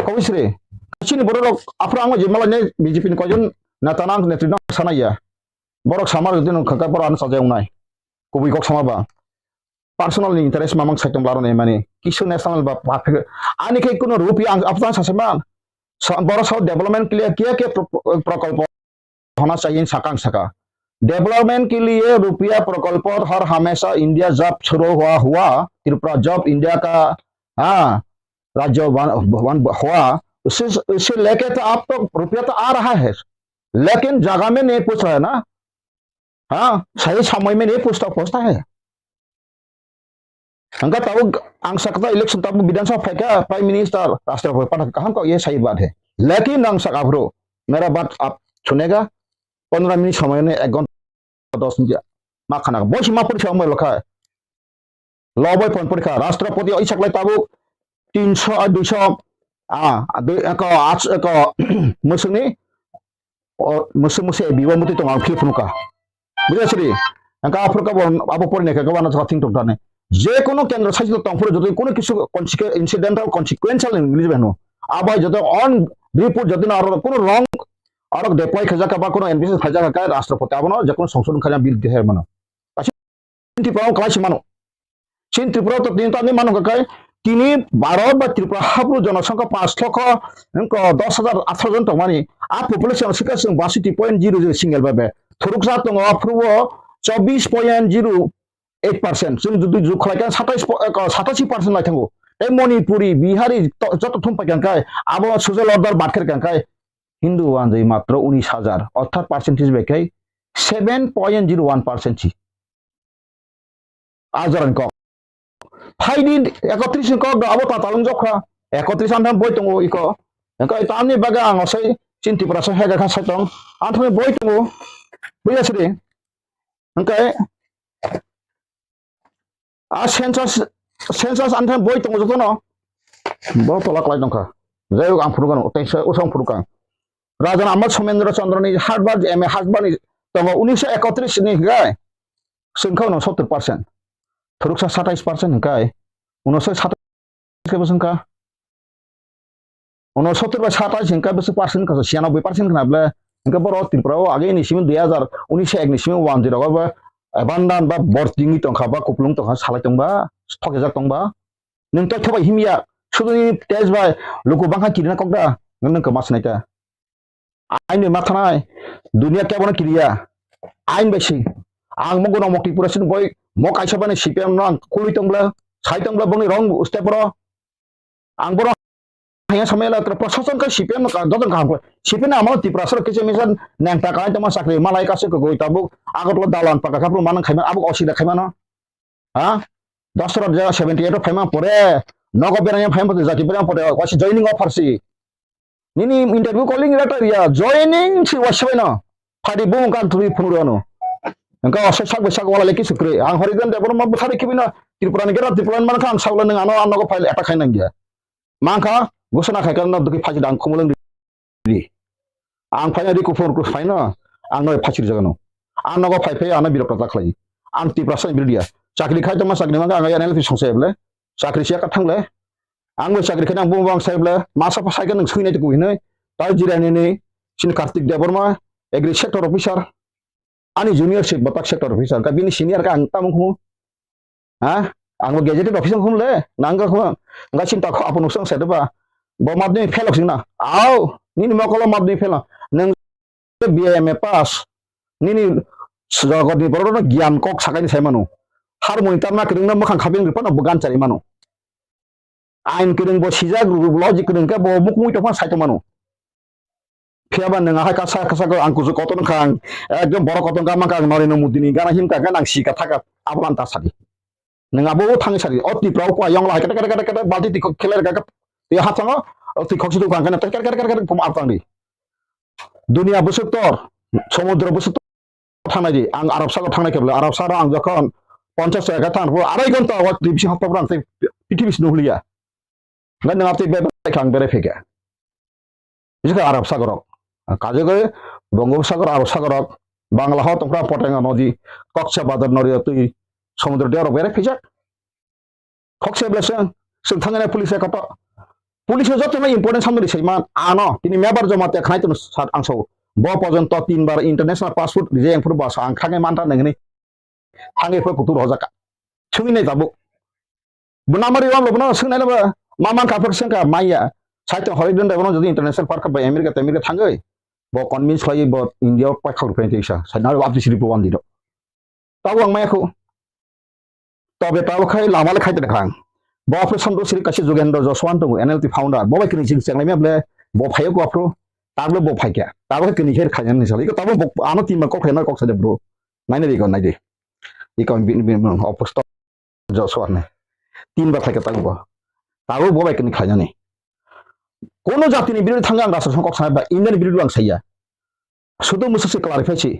Kawi sre. Chini borok rok aphuru ang je malai ne B J P ni koijon neta nang netri nang sanaya. Borok samar jodi nung khaka borok ano sajai wngnai. Kubui kok sama ba. Personal ni interest mamang saitung laro ne mani. Kisu national ba, ba, ani khe kuno rupi ang, aptan saseman. Sa-, borok sao development ke liye kya kya pro-, pro-, prokolpo hona chahiye sakang saka. Development ke liye rupiya prokolpo har hamesha India jab shuru hua, hua, Tripura jab India ka, ha, rajya ban, ban hua, usse, usse leke to aap to rupiya to aa raha hai, lekin jaga mein nahi pahunch raha hai na. Ha, sahi samay mein nahi pahunchta, pahunchta hai. Hingke tabuk ang sakta election tabuk Bidhan Sabha phaikha, Prime Minister, Rashtrapati pathak kaham kok ye sahi baat hai. Lekin ang saka aphuru, mera baat aap sunega, pondro minute samay ne ek ghonta dos minute ma khana. Bosi ma porikha ongbai lokha. Lobai pon porikha. Rashtrapati o isaklai tabuk tinso, ah, duiso, ah, dui, eko, ach, eko, musungni, o, musu musu bibo muti tong ang phil phunukha. Buja siri. Angka aphuru kabo, abo pori naikha kabo ano thing tok dane. Je kono kendro sachit tong phuru jotoi kono kisu consequ-, incidental consequential English beno. Abai joto on report joto na aro kono wrong, aro deploy khajak ba kono N P C khajak ka Rashtrapati abono je kono songsodhon khajak bill deher mano. Chini Tripura o kwlai se mano. Chini Tripura o to tini tamni mano hwnkha khe tini Bharat ba Tripura hapro jonosongkha panch lokho, wngkha dos hajar atharo jon tongmani. A population swkha chwng baisoti point zero zero single bai bai. Thuruksa tongo aphuru o chobbish point zero eight percent. Chwng jodi jukhlai khe satais po-, eh, satasi percent lai thango. Tei Manipuri, Bihari to-, joto thum paikha khe abo social order bat khe kha khe Hindu wanjwi matro unis hajar, orthat percentage bai khe seven point zero one percent si. Ajaran kok. Phaidi ekotris ni kok abo ta talung jokha. Ekotris anthan boi tongo iko. Engka tamni baga ang osai chin Tripura sa hega kha sai tong. Anthan boi tongo. Buya sri. Engka a census, census anthan boi tongo jotono. Bo tola klai tongkha. Jai ang phuru kano, tei usang phuru kang. Raja Amal Somendra Chandra ni hatbar M A hatbar ni tongo unis ekotris ni gai. Sengkha uno sottor percent. Thuruksa satais percent hingkai. Uno soi satais ke bosong ka. Uno sottor bai satais hingkai bosong percent ka siyanoboi percent kana ble. Hingke boro Tripura o age ni simi dui hazar unis ek ni simi one zero ba abandon ba bor tingwi tongkha ba kuplung tongkha salai tongba thokjak tongba. Nwng tei thobai himya sudu ni test bai luku bangkha kirina kokda nwng kama sinai ta. Ain bai ma thanai, dunia kebono kiriya. Ain bai si. Ang mo gono mokti pura sin boi, mo kaisa bani C P M no ang kului tong bla, sai tong bla bongni wrong step ro. Ang bono haya samaya la tra prosason ka C P M no ka dodon kaham ko. C P M no amo Tripura sor kisa misa neng ta kai tongma chakri malai kasu ko goi tabuk. Agartala dalan paka kapru manang khaima abuk osida khaima no. Ha? Dasrat ja seventy eight o phaima pore, nogo berang phaima pore, jati berang pore, wasi joining offer si. Nini interview calling letter ya, joining si wasi bai no. Phadi bung kan tuli phunuro no. Engka wasi sak bai sak wala leki sukre. Ang Harijan Debbarma bwthari kibino Tripura ni gera Tripura ni mankha ang sakla nang ano ano ko file attack khai nang ya. Mankha gusana khai kan no duki phaji dang khumulung di. Ang phaina ri kuphur kuphur phaino, ang no phachiri jagano. Ang nogo phai phai ano birok ta khlai. Ang Tiprasa ni birdia. Chakri khai tongma chakri mangka ang N L P songsa eble. Chakri siya kathang le. Ang bo chakri khai nang bung bang sai ble. Masa pa sai ka nang sui nai tu hinoi. Tai jira ni ni. Sin Kartik Debbarma, agri sector officer. Ani junior se batak sector officer ka bini senior ka ang tamung khu. Ha? Ang bo gazetted officer khum le, nang ka khum. Nga chinta kho apu nusang se ba. Bo madhyamik fail sing na. Au, nini mokolo madhyamik fail. Nang B A M A pass. Nini jogotni borok no gyan kok sakai ni sai manu. Harmoni tamna kwrwng no makhang khaping rwphano bo gan chari manu. Ain kwrwng bo sijak, logic kwrwng khe bo mukmui tongphano sai tongmano. Phiya ba nwng ahai kasa kasa khe ang kuchuk kotor wngkha ang, ekdom borok kotor wngkha mankha ang Narendra Modi ni gana himkha khe nang sika thaka abo lan ta sadi. Nwng abo thangwi sadi, o Tripura o kua yong lahai kete kete kete kete balti twi khok kheler kha khe twi hapsango, o twi khok si twi khang khe kete kete kete kete pum ap tangdi. Dunia bwswk tor, somudro bwswk thangnai di, ang Arab sago thangnai khe bwle, Arab saro ang jokhon ponchash taka thang pho, arai ghonta o twi bisi hapta phrang tei pithibis nuhliya. Ngai nang tei bebai kha ang berai phekha. Bisi kha Arab sagorok. Kajagoi Bongobsagor, Arab sagorok, Bangla ho tongkha Potenga nodi, Koksa Badar nori twi somudro diarok berai phijak. Khokse bleseng, seng thangna police koto. Police joto na important samno risai man, ano, tini mebar joma te khnai tunu sat angso. Bo pojonto tin bar international passport rije yang puru basa ang khange manta nengni. Thange pho putur hojaka. Chungi nai tabuk. Bunamari wam lo buna sung nai ba. Maman ka phak sengka maya. Saito hoi dun da bono jodi international park ba America te America thangoi. Bo convince lai bo India pa khau phai tisa. Sai na wap siri pwan di do. Tabo ang maya khu. Tobe tabo khai lama le khai tongkha ang. Bo operation do siri kaisa Jugendra Joshua tongo N L T founder. Bo bai kini jing chenglai mya ble bo phaio ko apro. Tabo bo phaikya. Tabo khai kini her khajan ni sali. Tabo bo ano tin ma kok khai na kok sa de bro. Nai ne ri ko nai de. Iko bin bin operation Joshua ne. Tin ba phaikya tabo bo. Tabo bo bai kini khajan ni. Kono jati ni birodhi thangga ang rasa kok sa ba Indian birodhi ang saya. Sudu musu si clarify si.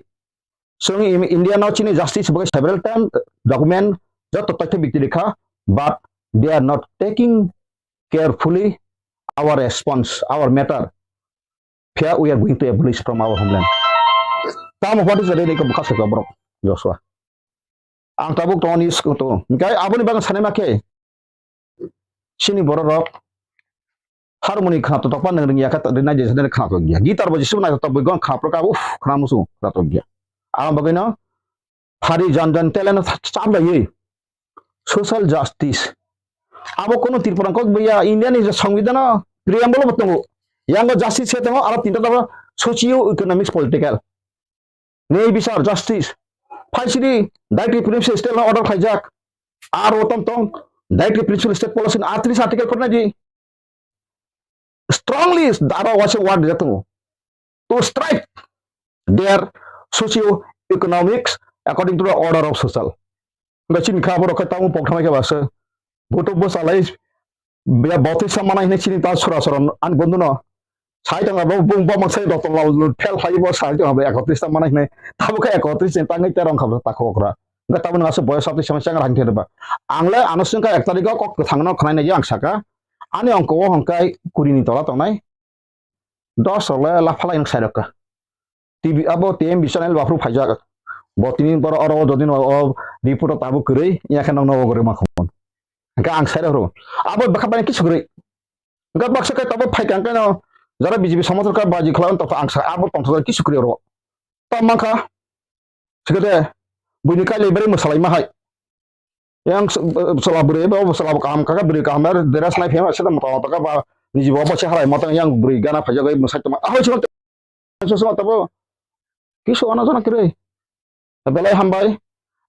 Sung im India no chini justice bagwi several time document joto totho bikti rikha, but they are not taking carefully our response, our matter. Phiya we are going to abolish from our homeland. Tamo what is the ready ko bukha sokya borok Joshua. Ang tabuk tongani sku to. Hingkai aboni bagwi sanai ma khe. Chini borok rok harmoni khna to tokpa nang ringya kha rinai je khna to gya. Guitar bo jisu nai to boi gon khna pro ka uf khna musu khna to gya. Ang bagwi no phari jan jan talent chap lai social justice. Abo kono Tripura kok bia India ni songbidan preamble bo tongo. Yang justice se tongo aro tinta to socio economics political. Nei bisar justice. Phaisidi daiti pulim se stel order khaijak. Aro tong tong Directly principle state policy ni atris article pore nai di. Strongly daro waisa word rijak tongo. To strike their socio-economics according to the order of social. Hingke chini kha borok khe tamo pok thamai khe ba se. Boto bwsalai ya botwi sa manai hinwi chini ta sura sura ani bondhuno. Sai tongla bo bung bo mansai rotol lal fel phai bo sai tongla bo ekotris ta manai hinwi. Tabo khe ekotris ni tangwi terong kha bo ta khokra. Hingke tabo nang asuk boyos atwi sama changra hangthe ba. Ang le ano sungka ek tarikh o kok kwthang no khwnai nai ang saka. Ani ongko o hongkai kuri ni tola tongnai. Dos rok le laphalai nwng sairok ka. T V abo T M B channel baphru phaijak. Bo tini boro oro o dodin o, o report o tabuk kwrwi, ya khe nokno o kwrwi ma khumon. Hingke ang sairok rw. Abo bwkha bai kisu kwrwi. Hingke baksa khe tabuk phai kang khe no, jara B J P somothor ka baji khlai on tongtho ang sa, abo tongtho kisu kwrwi oro. Tamo mankha. Sikete, buini kailai bari mwsalai ma hai. Yang s-, b-, bwsala bwrwi bo bwsala bo kaham kha, bwrwi kaham er dress nai phema seta mota mota kha ba niji bo bo se halai mota yang bwrwi gana phaijak bai mwsai tongma. Ahoi se mota se mota bo kisu ana jana kwrwi. Belai hambai.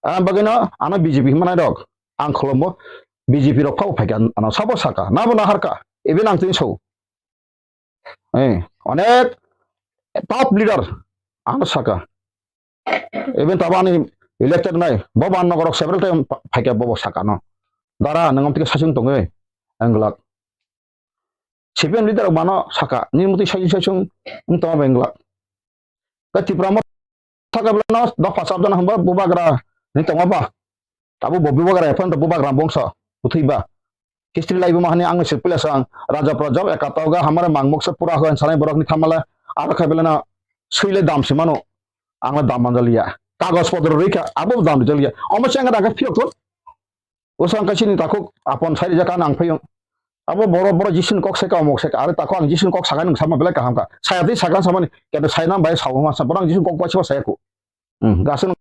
Ah, bagwino ano B J P hwnmanai rok ang khulumbo. B J P rok phabo phaikha ano sabo saka nabo naharkha even ang tini so. Eh, onek top leader ano saka. Even tabo ani elected nai, bo ban nogorok several time pa-, phaikha bobo saka no. Dara nang amtike sasung tongwi, ang glak. C P M leader mano saka, ni muti sasung sasung wng tongma bai glak. Ka Tipra mo thaka belano dopha sabjana hwnba bubagra ni tongma ba. Abo bo bubagra ephano to bubagra bongso bwthwi ba. History lai buma hani ang se pila sang raja prajak ekatoga hamare mangmok se pura hwn sanai borok ni thamale aro khai belano swile dam se mano. Ang le dam manjaliya. Kagos potro rikha abo dam jaliya. Omo se ang daga phiyok thon. Oso ang kaisini takhuk apon sai rijak ang phayung. Abo boro boro Jisu ni kok sai ka omok sai ka are takhuk ang Jisu ni kok sakai nung sama belai kaham ka. Saya twi sakha samani kete sai nam bai sao ma sa borok ang Jisu ni kok bai sa saya ku. Hmm, gasung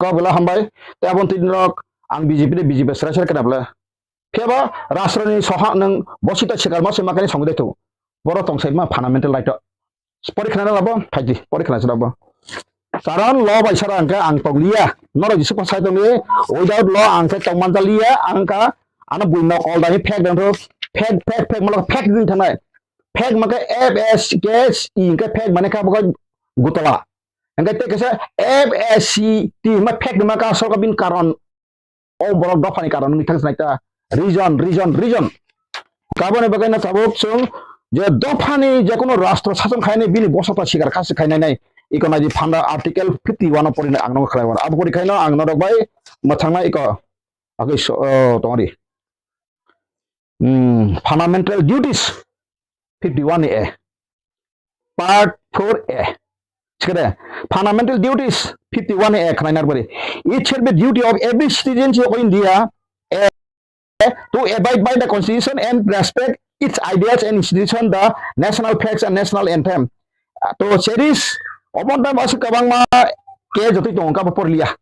Kok bela hambai, te aboni twi norok ang B J P de B J P serai serai kena bela. Phiya ba Rashtra ni soha nwng bosita sikar ma se makani songwi de tu. Boro tong sai ma fundamental right o. Pori khna labo, phaidi, pori khna labo. Karon law bai sara angka ang tong liya. Norok Jisu pa sai tong liya. Without law angka tong man liya, angka ano bui nok all dani fake dang thok. Fake, fake, fake, malo fake din thanai. Fake maka F S K S I angka fake mane ka bokoi gutala. Hingke tei kaisa F S C T hwnma fake hwnma ka sorkar bini karon. O borok dophani karon wngwi thang sinai ta. Reason, reason, reason. Kaboni bagwi no tabuk chwng je dophani je kono rastro sason khainai bini bosota sikar khasi khainai nai. Iko nai di phanda article fifty one o porinai ang no khlai wan. Abo pori khaino ang norok bai mwthangnai iko. Agwi so, o, tongri. Hmm, fundamental duties fifty one A. Part four A. Sikade, fundamental duties fifty one A khwlainar bari. It shall be duty of every citizen of India, A, to abide by the constitution and respect its ideas and institution, the national flags and national anthem. To cherish, obon tam asuk kabangma ke jotoi tongo kabo porliya.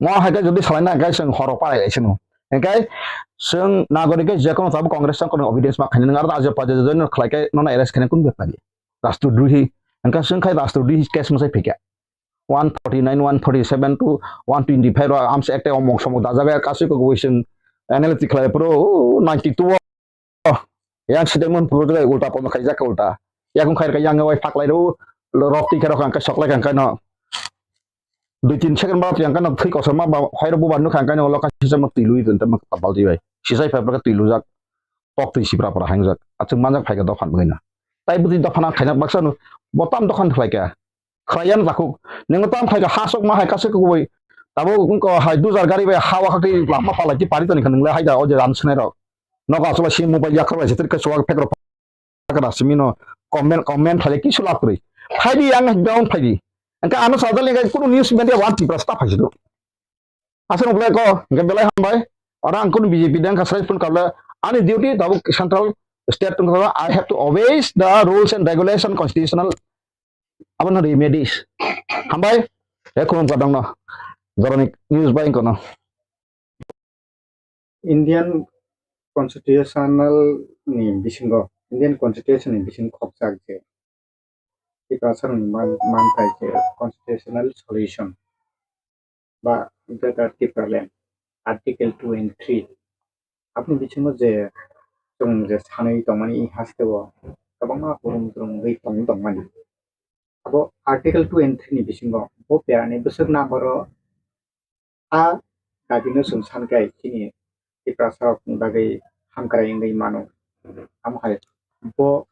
Mo hai khe jodi salaina hwnkhe chwng horo parai lai sino. Hwnkhe chwng nagorik khe je kono tabuk Congress chang kono obedience ma khainai nang aro ajo pajo joino khlai khe nono arrest khainai kun bepari. Rastro drohi. Hwnkhe chwng khai rastro drohi case mwsai phikha. One forty nine, one forty seven to one twenty five ro amse ekta omok somok dajaga kasui kok wi chwng analytic khlai pro ninety two o. Yang side mon puro ulta pono khaijak ulta. Yakung khair ka yang wai phaklai ro rok twi khe rok ang khe soklai kang kano. Dui tin second ba yang kano thwi kosom ma ba khairo bubar nukha ang kano loka sisa ma twi lui tun tama kapal twi bai. Sisai phai phai twi lujak. Tok twi sipra pra hangjak. Achung manjak phai ka dophan bwina. Tai bwtwi dophan ang khaina baksa no botam dophan khlai ka. Khwlaiya no takhuk. Nwng tam khai ka ha sok ma hai kaisa kubui. Tabo wngko hai dujar gari bai ha wa kha khe lama phalai khe pari toni kha nwng le hai da o je ran swnai rok. Nogo aswk bai si mobile yakhar bai se twi khe chuwak phek rok phakra simi no comment comment khlai kisu lab kwrwi. Phai di ang down phai di. Engka ano sajal ni kunu news media wan Tripura sta phai si do. Aswk no ko hwnkhe belai hambai. Oro ang kunu B J P dang kha srai phun kable ani duty tabuk central state tong kha I have to obey the rules and regulation constitutional. Abono remedies. Hambai. E khulum kadang no. Jorani news bai kono. Indian constitutional ni bisingo, Indian constitution ni bisingo khokjak je Tiprasarokni man-, manthai je constitutional solution ba Greater Tipraland, Article two and three, Aboni bisingo je chwng je sanwi tongmani hasteo kwbangma kurum kurum wngwi tong tongmani. Abo Article two and three ni bisingo bo perani bwswk number o a dagino chwng sankhe chini Tiprasa rokni bagwi hamkrai wngwi mano. Amo hai bo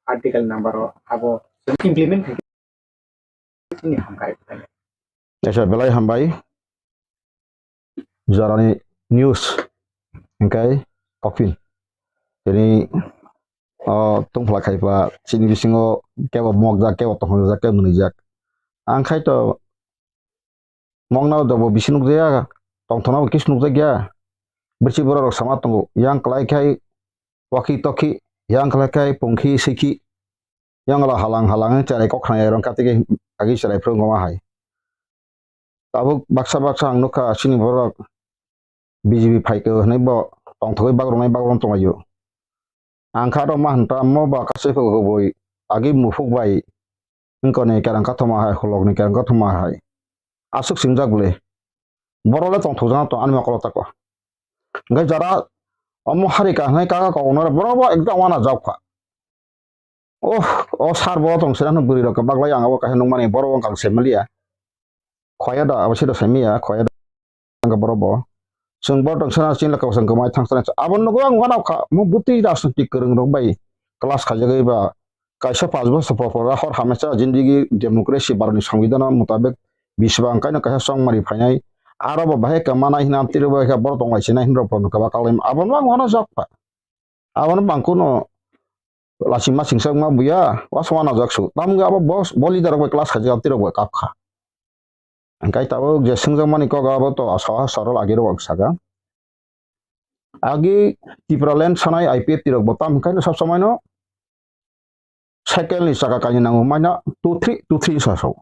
article number o abo chwng implement khaikhe chini hamkrai. Esa belai hambai. Jorani news hingkai kopin. Tini o tongphla khaipa chini bisingo kebo mokjak, kebo tongthokjak, kebo nwnijak. Ang khai to mokna dobo bisi nukjaya, tongthokna bo kis nukjakya. Bwrchi borok rok sama tongo. Yang kwlai khai waki toki, yang kwlai khai pungkhi siki. Yang la halang halang cherai kok khnai rong kati ke agi cherai phuru goma hai. Tabuk baksa baksa ang nukha chini borok B J P phaikhe hwnwi bo tongthogwi bagrwnai bagrwng tonglaio. Ang kha rok ma hwn ta mo ba kaisa phai kubui agi muphuk bai wngkoni kerang kathoma hai, hulokni kerang kathoma hai. Aswk singjak bwle. Borok le tongthokjak tong ani mokolo tako. Hwnkhe jara omo hari kahwnai kaka koknai borok bo ekdam wana jak kha. Oh, o sar bo tong sira hwn bwrwi rok baglai ang abo kaisa nukmani borok wng kang se maliya. Khoya da abo sida se miya, khoya da ang borok bo. Chwng borok tong sira chini laka chwng kwmai thang sira. Abo nugo ang wana kha mo bwtwi rajnitik kwrwng rok bai class khaijagwi ba kaisa panch bosor por por hor hamesa jindigi democracy baroni songbidan mutabek biswang kaino kaisa chongmari phainai. Aro bo bahai kwmanai hwnwi amtwi rw bai kha borok tong lai sinai hwnwi rok bo nukha ba kalai abo no ang wana jak kha. Abono bangkhuno lachima singsa wngma buya, wasama najak su. Tamo wngkha abo bo, bo leader rok bai class khaijak, amtwi rok bai kap kha. Hingkai tabuk je swngjakmani kok abo to saha sorol agi rok saka. Agi Tipraland sanai I P F T rok bo tam hingkai no sab samai no cycle ni chaka kainwi nango maina two three, two three sa sao.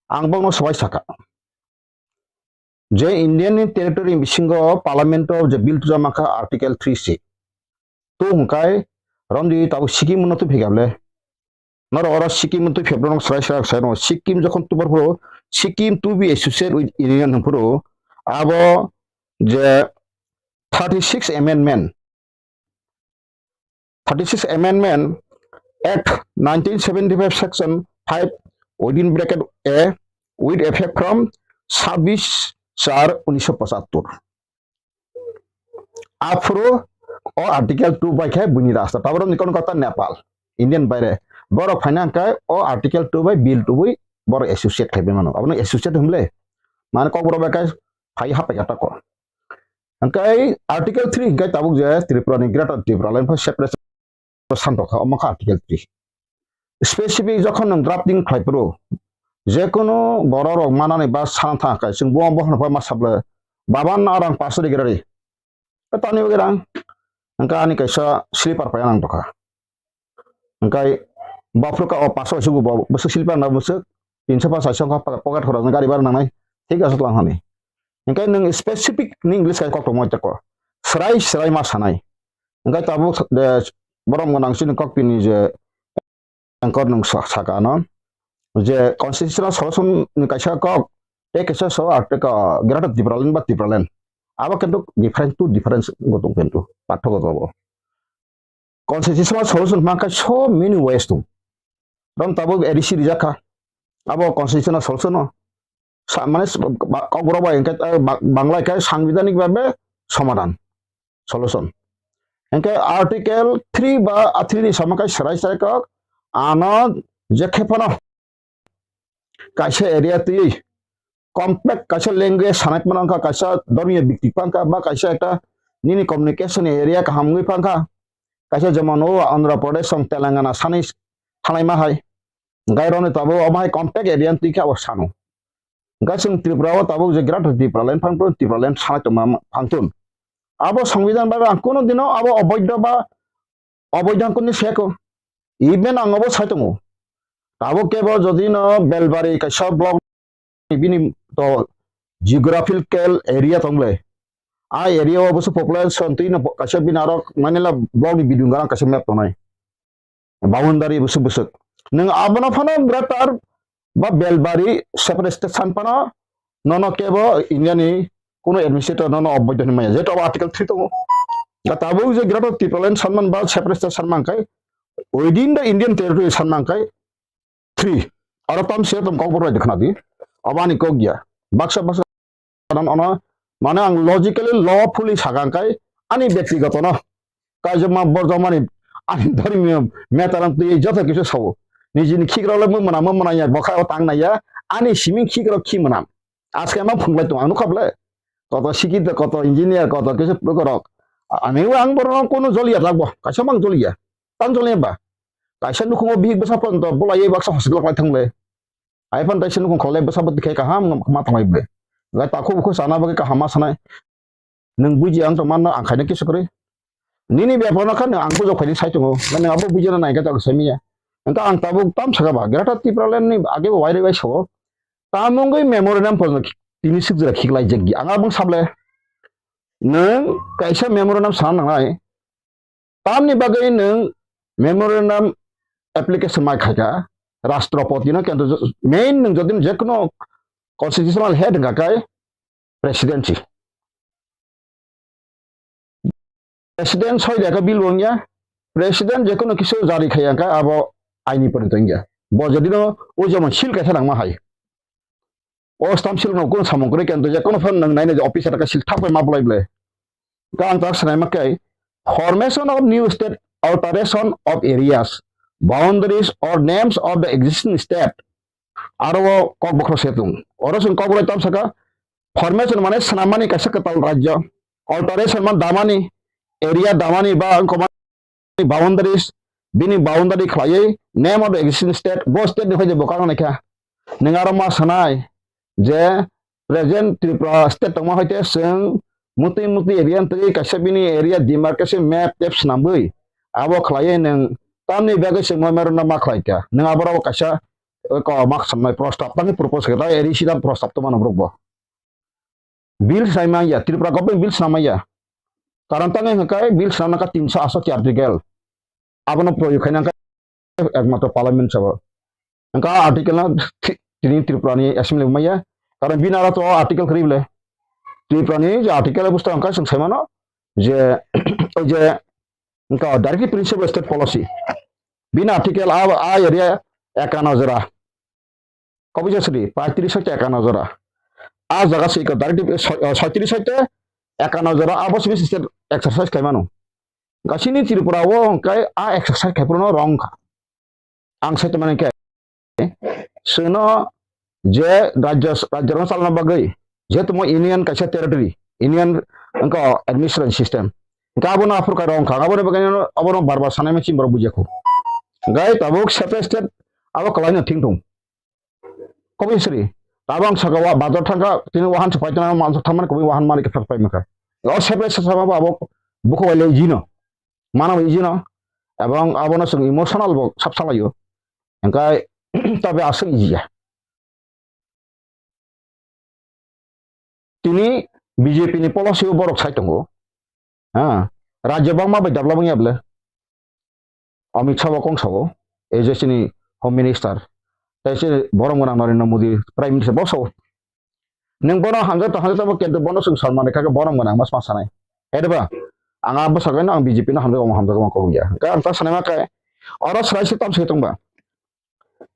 Ang bokno swbai saka. Je Indian ni territory ni bisingo parliament o je bill tujak mankha article three C. Tu hwnkai romdi tabuk Sikkim no tu phikable. Noro oro Sikkim tu phikable no srai srai sai no Sikkim jokhon tu phuru Sikkim to be associated with Union hwn phuru abo je thirty six amendment thirty six Amendment Act nineteen seventy five section five within bracket A with effect from sabbish char unisho pochattor. Aphuru o article two bai khe buini rasta taboro ni kono kota Nepal, Indian baire borok phaina hwnkhe o article two bai bill tubui borok associate khai bai mano. Abono associate hwnle mane kokborok bai khe phai hapai kha tako. Hingkai article three hingkai tabuk je Tripura ni Greater Tripura Land for Separation santok kha omo kha article three. Specific jokhon nwng drafting khlai phuru je kono borok rok manani ba sana thang kai chwng bo bo hwnba ma sable baba na rang paso de gerari. Tani wage rang hingka ani kaisa slipper pai nang tokha. Hingkai bafru ka o paso sugu bo bwswk slipper na bwswk tinso pa saisong kha pocket khorok gari bar nangnai thik aswk lang hani. Hingkai nwng specific ni English kai kok tongmo teko srai srai ma sanai. Hingkai tabuk borok gwnang chini kok pini je anchor nwng sa-, saka ano je constitutional solution ni kaisa kok tei kaisa so article Greater Tipraland ba Tipraland abo kintu different to difference gotung kintu pathok gotung abo. Constitutional solution hwnka so many ways tong. Rom tabuk A D C rijak kha. Abo constitutional solution no. Sa-, mane s-, ba-, kok borok bai hwnkhe, eh, ba-, Bangla khe sangbidhanik bhabe somadhan. Solution. Hwnkhe article three ba, ah, three ni sama khe serai serai kok ano je khe phano kaisa area twi compact kaisa language sanai phano wngkha, kaisa dhormiyo bikti phano wngkha, ba kaisa ekta nini communication area kaham wngwi phano wngkha, kaisa jemon o Andhra Pradesh song Telangana sanwi thanai ma hai, gai roni tabuk omo hai compact area twi khe abo sano. Hwnkhe chwng Tripura o tabuk je Greater Tripura Land phang tun, Tripura Land sanai tongma phang tun. Abo Songbidan bai ang kunu dino abo oboidho ba oboidho ang kunu seko. Even ang obo sai tongo. Tabuk kebo jodi no Belbari kaisa block ni bini to geographical area tong le. A area o bwswk population twi no kaisa bini aro mane la block ni bidung garang kaisa map tongnai. Boundary bwswk bwswk. Nwng abono phano greater ba Belbari separate state san phano nono kebo India ni kuno administrator nono oboidho hinwi maya. Jehetu abo article three tongo. Ga tabuk je Greater Tipraland sanman ba separate state sanman kai, within the Indian territory sanman kai, three. Aro tam se tom kok borok khna di. Abani kok ya. Baksa baksa Karon ono, mane ang logically, lawfully sakang kai ani byaktigoto no. Kaijak ma borjak mani ani dhormiyo matter ang twi joto kisu sao. Nijini khikrok le mung mwnam, mung mwnam ya, bokha o tang nai ya, ani siming khikrok khi mwnam. Aske ma phunglai tong ang nukha ble. Koto sikit, koto engineer, koto kisu phukrok. Ani ang borok kono joliya lagbo, kaisa mang joliya. Tang joliya ba. Kaisa nukhungo bihik bwsa pon to bolai baksa hospital klai thangle. Ai phan tai sini kong kholai bwsa bwtwi khai kaham ma thanglai ble. Gai takhuk bukhu sana bagwi kaham ma sanai. Nwng buji ang tong manno ang khaina kisu kwrwi. Nini bepar no kha nwng ang bujok khaini sai tongo. Nwng abo buji na nai kha tak sai miya. Engka ang tabuk tam saka ba Greater Tipraland ni age bo wairwi bai sao. Tamungwi memorandum pon tini sik jora khiklai jek gi. Ang abang sable. Nwng kaisa memorandum sana nangnai. Tamni bagwi nwng memorandum application mai khaikha Rashtrapati no, kintu main nwng jodi je kono constitutional head wngkha khe president si. President soi da khe bill wngya, president je kono kisu jari khaiya khe abo aini porito wngya. Bo jodi no o jemon seal kaisa nangma hai. O stamp seal no kono samung kwrwi khe, je kono phano nwng naina je officer ka seal thak bai ma bolai ble. Ka ang tak sanai ma khe, formation of new state, alteration of areas, boundaries or names of the existing state. Aro o kok bokhro se tung. Oro sung kok bolai tam saka, formation mane swnam mani kaisa kwtal rajyo, alteration man damani, area damani ba wngkoma boundaries, bini boundary khlaiwi name of the existing state, bo state ni phai je bo kang naikha. Nwng aro ma sanai je present Tripura state tongma hai te chwng mutwi mutwi area twi kaisa bini area demarcation map tep swnamwi abo khlaiwi nwng tamni bagwi chwng memorandum ma khlaikha. Nwng abo rok kaisa ko mak samnai prostab tangwi propose khe ta area sida prostab to mano borok bo. Bill swnamya, Tripura government bill swnamya. Karon tangwi hwnkhe bill swnamna kha tinso aswk article. Abono proyog khaina hwnkhe ekmatro parliament sabo. Hwnkhe article no thi-, tini Tripura ni assembly maya. Karon bini aro to article kwrwi bole. Tripura ni je article busta hwnkhe chwng sai mano je, o je, hwnkhe directive principle state policy. Bini article a, a area ekano jora. Kobisa sri, paitris hoite ekano jora. A jaga se iko directive, eh, soi-, eh, soitris hoite ekano jora, abo simi state exercise khlaimano. Gasini Tripura o hwnkhe a exercise khai phuru no wrong kha. Ang sai tongmani khe, chwngno je rajya, rajya rok chalna bagwi, jehetu mo union kaisa territory, union wngkha administration system. Hwnkhe abono aphuru kha wrong kha, aboni bagwi abono bar bar sanai ma chini borok bujiya kho. Hwnkhe tabuk separate state abo kwlaino thing thung. Kobisri, tabang saka wa bazar thangka, tini wahan se paitana mansa thamani koboi wahan mani khe phak pai maka. O separate sasa ma abo bukho bai le jino. Mana bai jino. Abang abono sung emotional bo sap salayo. Engkai tabe asung iya. Tini B J P ni policy o borok sai tongo. Ha, rajya bangma bai dabla bangya bole. Amit Shah bo kong sao, A J C ni Home Minister. Tai se borom gwnang Narendra Modi Prime Minister bo sao. Neng bono hamjak to hamjak to bo kintu bono sung salmani kha borom gwnang mas mas sanai. Edeba ang abo sagai no ang B J P no hamjak omo hamjak omo kok ya. Ka ang ta sanai ma kai. Oro srai se tam se tong ba.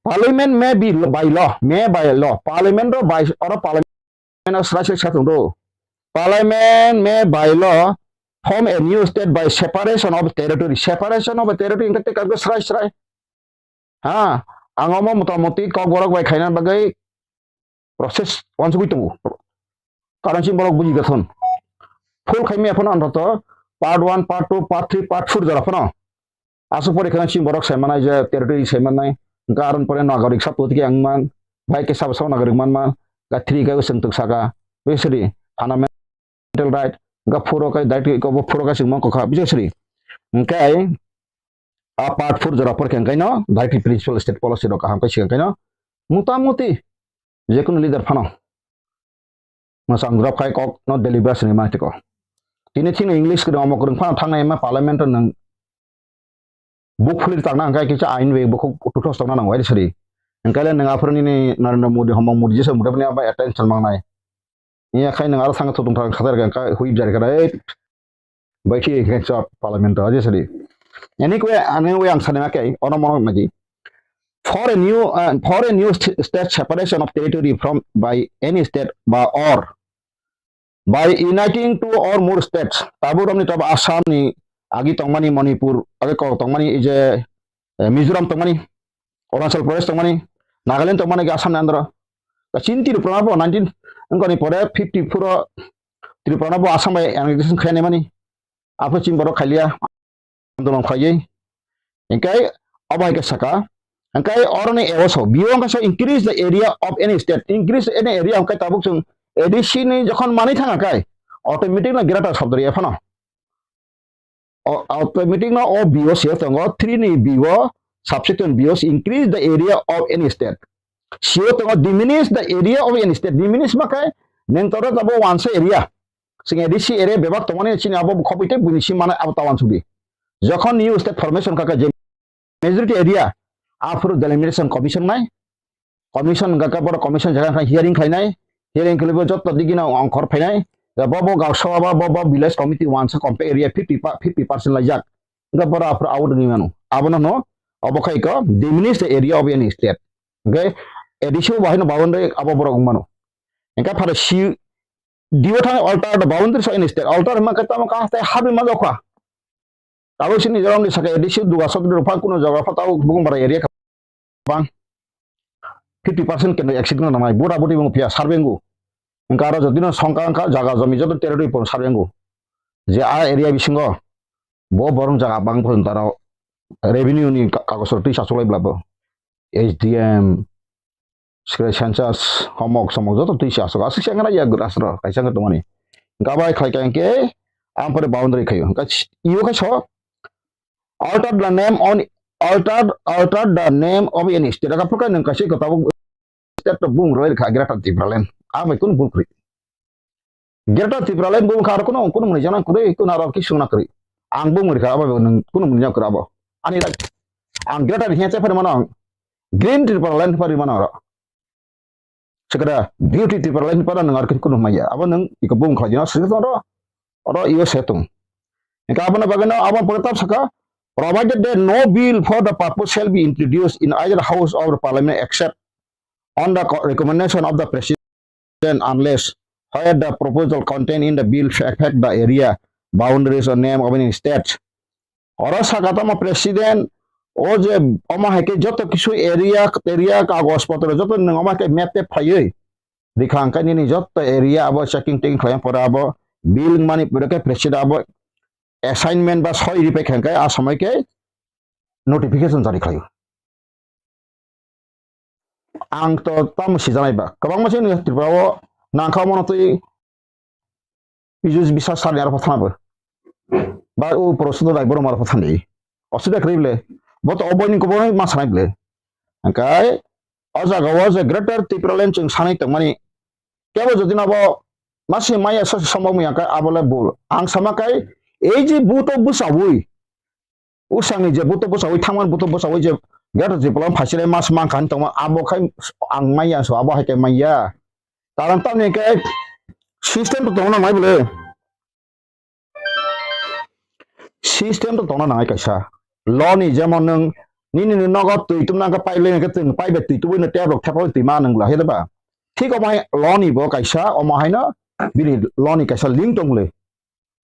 Parliament may be by law, may by law. Parliament ro by oro parliament Parliament o srai srai sa tong do. Parliament may by law form a new state by separation of territory. Separation of territory hingke tei kago srai srai. Ha, ang omo motamoti kokborok bai khaina bagwi process wansugwi tongo. Karon chini borok buji gathon. Full khaimi aphano antoto part one, part two, part three, part four jora phano. Aswk pore kheno chini borok sai manai je territory sai manai. Hwnkhe aron pore nagorik sabo tike ang man. Bai khe sabo sabo nagorik man man. Ga three ga chwng twk saka. Bisri fundamental right. Ga four o kai direct ko bo four o kai chwng man kokha. Bisri. Hwnkhe a part four jora pore khe hwnkhe no direct principal state policy rok kaham kai sikan kaino. Mota moti je kono leader phano. Mwchang jora khai kok no deliberation ni mani tiko. Tini thini English kwrwng omo kwrwng phano thangnai ma parliament o nwng buk phuli tangna hwnkhe kisa ain bai bukhuk tuthos tongna nango ai sari. Hwnkhe le nwng aphuru nini Narendra Modi, Homang Modi jesa mudabni abo attention mangnai. Iya khai nwng aro thangkhe thutung thang khatar khe hui jari khe Bai khe khe chwk parliament o je sadi. Anyway, anyway, ang sani ma khe, ono mono nagi. For a new, uh, for a new st-, state separation of territory from by any state ba or by uniting two or more states, tabuk romni tab Assam ni agi tongmani, Manipur agi kok tongmani, je, eh, Mizoram tongmani, Arunachal Pradesh tongmani, Nagaland tongmani, Assam ni andro. Ka chin Tripura bo nineteen, wngkha ni pore fifty-four o Tripura no bo Assam bai annexation khainai mani. Aphuru chini borok khailia, andolon khlaiwi. Hinkhe abo hai khe saka. Hinkhe oroni ewo so, biyo wngkha so increase the area of any state. Increase any area hinkhe tabuk chwng A D C ni jokhon manwi thangkha khai, automatic no greater sobdori ephano. O, automatic no o biyo se tongo, three ni biyo, subsection biyo increase the area of any state. Sio tongo diminish the area of any state. Diminish ma khai, neng toro tabo wansa area. Sing A D C area bebak tongmani chini abo khoboi tei buini si manai abo tawan sudi. Jokhon new state formation kaka je majority area, aphuru delimitation commission nai, commission hwnkha khe borok commission jaga khe hearing khlainai, hearing khlaibo joto digino ongkhor phainai, bo bo gausaba ba bo bo village committee wansa compact area fifty pa-, fifty percent laijak, hwnkhe borok aphuru out wngwi mano, abono no obo khai ko diminish the area of any state, hwnkhe A D C bo haino boundary abo borok wng mano, hwnkhe phara si D O thani alter the boundaries of any state, alter hwnkhe tamo kaham tei habwi ma jokha. Tabuk sini Mizoram ni saka A D C duga sotri rok phang kuno jaga pha tabuk bukung bara area ka bang fifty percent kendra exit no nangnai, bura buri bung phiya survey ngu. Wngkha aro jotino songkha wngkha jaga jomi joto territory pon survey ngu. Je a area bisingo bo borong jaga bang pon taro revenue ni ka-, kagos rok twi sasulai bla bo. H D M, Sikrai census, homok somok joto twi se aswk, aswk se wngna ya aswk kaisa wngwi tongmani. Gabai khlai kha hinkhe ang pore boundary khaio. Hinkhe iyo khe so, alter the name on, alter, alter the name of any state. Aka phukai nwng kaisa iko tabuk state to bung roi kha Greater Tipraland. Abai kun bul kri. Greater Tipraland bung kha aro kuno, kuno muni jana kri, kuno aro ki sungna kri. Ang bung ri kha abo nwng kuno muni jana kri abo. Ani rak, ang Greater hiya che phari mano ang. Green Tipraland phari mano aro. Sekada beauty Tipraland para nang arkit kuno maya. Abo nang iko bung khlai dina sik oro. Oro iyo setung. Ika abana bagana abo pore tap saka, provided that no bill for the purpose shall be introduced in either house of the parliament except on the co-, recommendation of the president, unless where the proposal contained in the bill affect the area boundaries or name of any state. Oro saka tamo president, o je omo hai khe joto kisu area, area kagos potro joto nwng omo hai khe map tep phaiwi rikha, hwnkhe nini joto area abo checking teking khlai pore abo bill mani pore khe president abo assignment ba soi ripai kha, hwnkhe a somoi khe notification jari khlaio. Ang to tamo sijanai ba, kwbangma se Tripura o nangkha mono twi Piju bisa sani aro pathana bo. Ba o poro sudo dai boro maro pathani. Osida kri ble. Bo to obo ni kobo ma sanai ble. Angkai o jaga o je Greater Tipraland chwng sanai tongmani. Kebo jodi nabo masi maya sa sombo maya kai abo le bul. Ang sama kai ei je buto busawi. Usangni je buto busawi thangman buto busawi je Greater Tipraland phaisile mas mangkha tongma abo khai ang maya so abo hai kai maya. Karon tamni khe system to tongna nai bole. System to tongna nangai kaisa. Law ni jemon nwng nini ni nogo twi tumna khe pipe line khe twi pipe twi tubui no tap rok thepa twi ma nwng la he ba. Thik omo hai law ni bo kaisa omo haino bini law ni kaisa link tong le.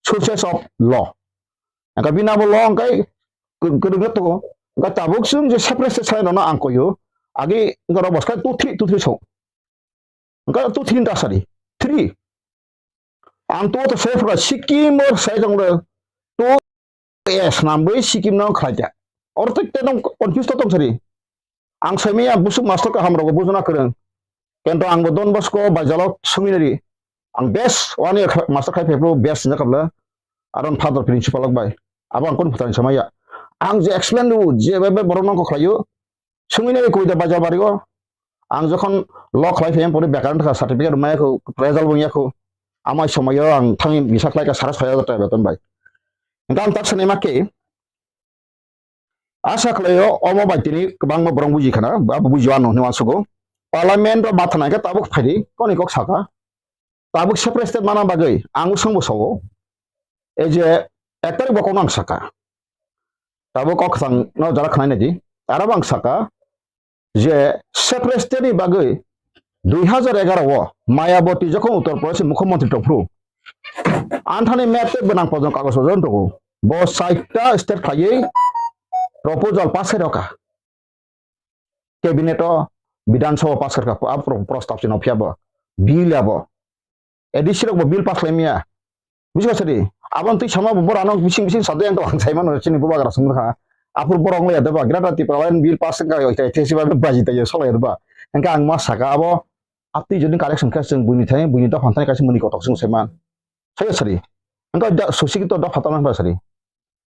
Sources of law. Angka bini abo law angkai kwrwng khe tongo. Angka tabuk chwng je separate state sai rokno ang koyo. Agi angka rok bwskang two three two three so. Angka two three ta sari. Three. Ang to to sai phra Sikkim or sai tong le. To S nambai Sikkim no khlai ta. Or to te tong confuse to tong sari. Ang sai maya busuk master ka hamro ko bujuna kwrwng. Kento ang bo Don Bosco bai jalo sungwi nari. Ang best one year kha-, master khai phepro best sinja kabla. Aron father principal ok bai. Abo ang kon phutani samaya. Ang je explain du je bai bai borok nang ko khlaio. Sungwi nai koi da bajar bari o. Ang jokhon law khlai phai pore bekaran thaka certificate maya ko, result bo ya ko. Amai somayo ang thangwi bisa khlai ka sara soya jata beton bai. Engka ang tak sene makke. Asa khlaio omo bai tini kwbangma borok buji khana, ba buji ano hinwi uansugo. Parliament o matha nai khe tabuk phaidi, koni kok saka. Tabuk separate state mana bagwi ang usung bo sao. Ei je Ek tarik bo kokno ang saka. Tabuk kok kwchang no jara khwnai nai di. Aro bo ang saka je separate state ni bagwi dui hajar egaroh o Mayawati jokhon Uttar Pradesh ni mukhyamantri tongphuru, anthani map tei bwnang pojong kagoj pojong tongo. Bo chaita state khlaiwi proposal pass khai rwkha. Cabinet o, Bidhan Sabha pass kharkha, a pro-, prostab chini phiya bo, bill abo, A D C rok bo bill pass khlai maya. Buji kha sadi, aboni twi sama bo borok ano bising bising sadi ang to ang sai mano chini bubagra sung kha. Aphuru borok wng ya deba, Greater Tipraland bill pass wngkha, oi, tei, tei, tei, baji tei, solai deba. Hingke ang ma saka abo, atwi jodi correction khe chwng buini thani, buini dopha thani kaisa muni kotok chwng sai man. Sai sadi. Hingke da, susi to dopha tama sadi.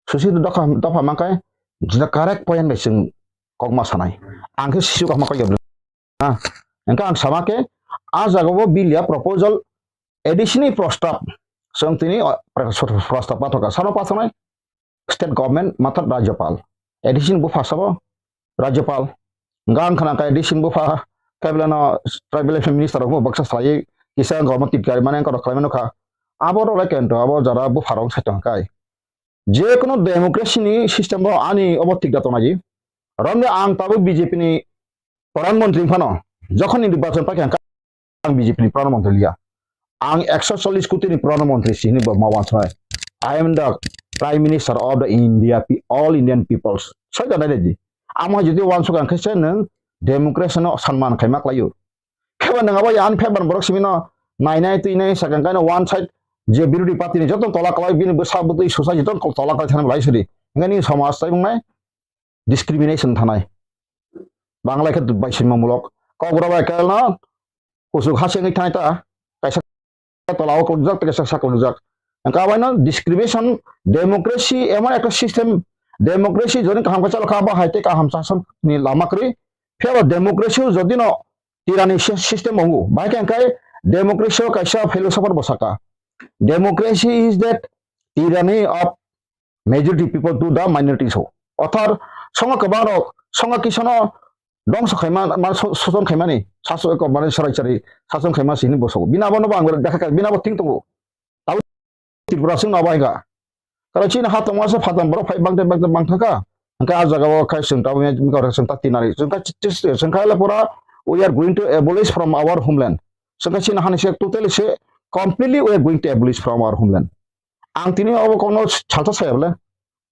Susi dopha, dopha mankai, jina correct point bai chwng kokma sanai. Ang khe sisu kokma kok yabla. Ah, hingke ang sama khe, a jaga o bill ya proposal A D C ni prostab. Chwng tini, o, prostab pathoka. Sano pathanai state government mathat Rajyapal. A D C ni bupha sabo Rajyapal. Hingke ang khna khe A D C ni bupha kaiblano tribal affairs minister rok baksa salai kisa government titkari mane ang kok khlai mano kha. Abo rok lai kento, abo jara bupha rok sai tong kai. Je kono democracy ni system o ani obo thik da tongnai. Romde ang tabuk B J P ni pradhan mantri phano, jokhon ni nirbachan paikha ang B J P ni pradhan mantri liya. Ang ekso chollish koti ni pradhan mantri si hinwi bo ma wansuknai. I am the Prime Minister of the India, pe-, all Indian peoples. Sai da nai di. Amo jodi wansuk ang khe se nwng democracy no sanman khaima khlaio. Kheba nwng abo ya ani phebani borok simi no nainai twinai sakang kaino one side je birodhi party ni joto tola kwlai bini bwsa bwtwi susa joto tola kwlai thani belai sidi. Hingke nini somaj tai wngnai discrimination thanai. Bangla khe bai sima mulok. Kok bura bai kaino kusuk ha sengwi thanai ta kaisa tola o kulukjak tei kaisa sak kulukjak. Hingke abaino discrimination, democracy emon ekta system, democracy jodi kaham khe chalo kha abo hai tei kaham sasoni lama kwrwi. Phiya bo democracy o jodi no tirani sy-, system wngo. Bahai khe hingke democracy o kaisa philosopher bo saka, "Democracy is that tyranny of majority people to the minorities" ho. Othar songo kwbang rok songo kisono dongso khaima, ma so-, soson khaimani, saso-, ko mane sarai chari sason khaima sini bo sogo. Bini abo no bo ang dakha kha, bini abo thing tongo. Tripura sing no bai ga. Kala chini ha tongma se phatam borok phai bangte bangte bang thaka. Hingke a jaga o khai sing tabo me mi kore sing ta tinari. Sing ka chi-, chi-, sing khai la pura, "We are going to abolish from our homeland." Sing ka chini hani se totally se completely "We are going to abolish from our homeland." Ang tini obo kokno salsa saya bole.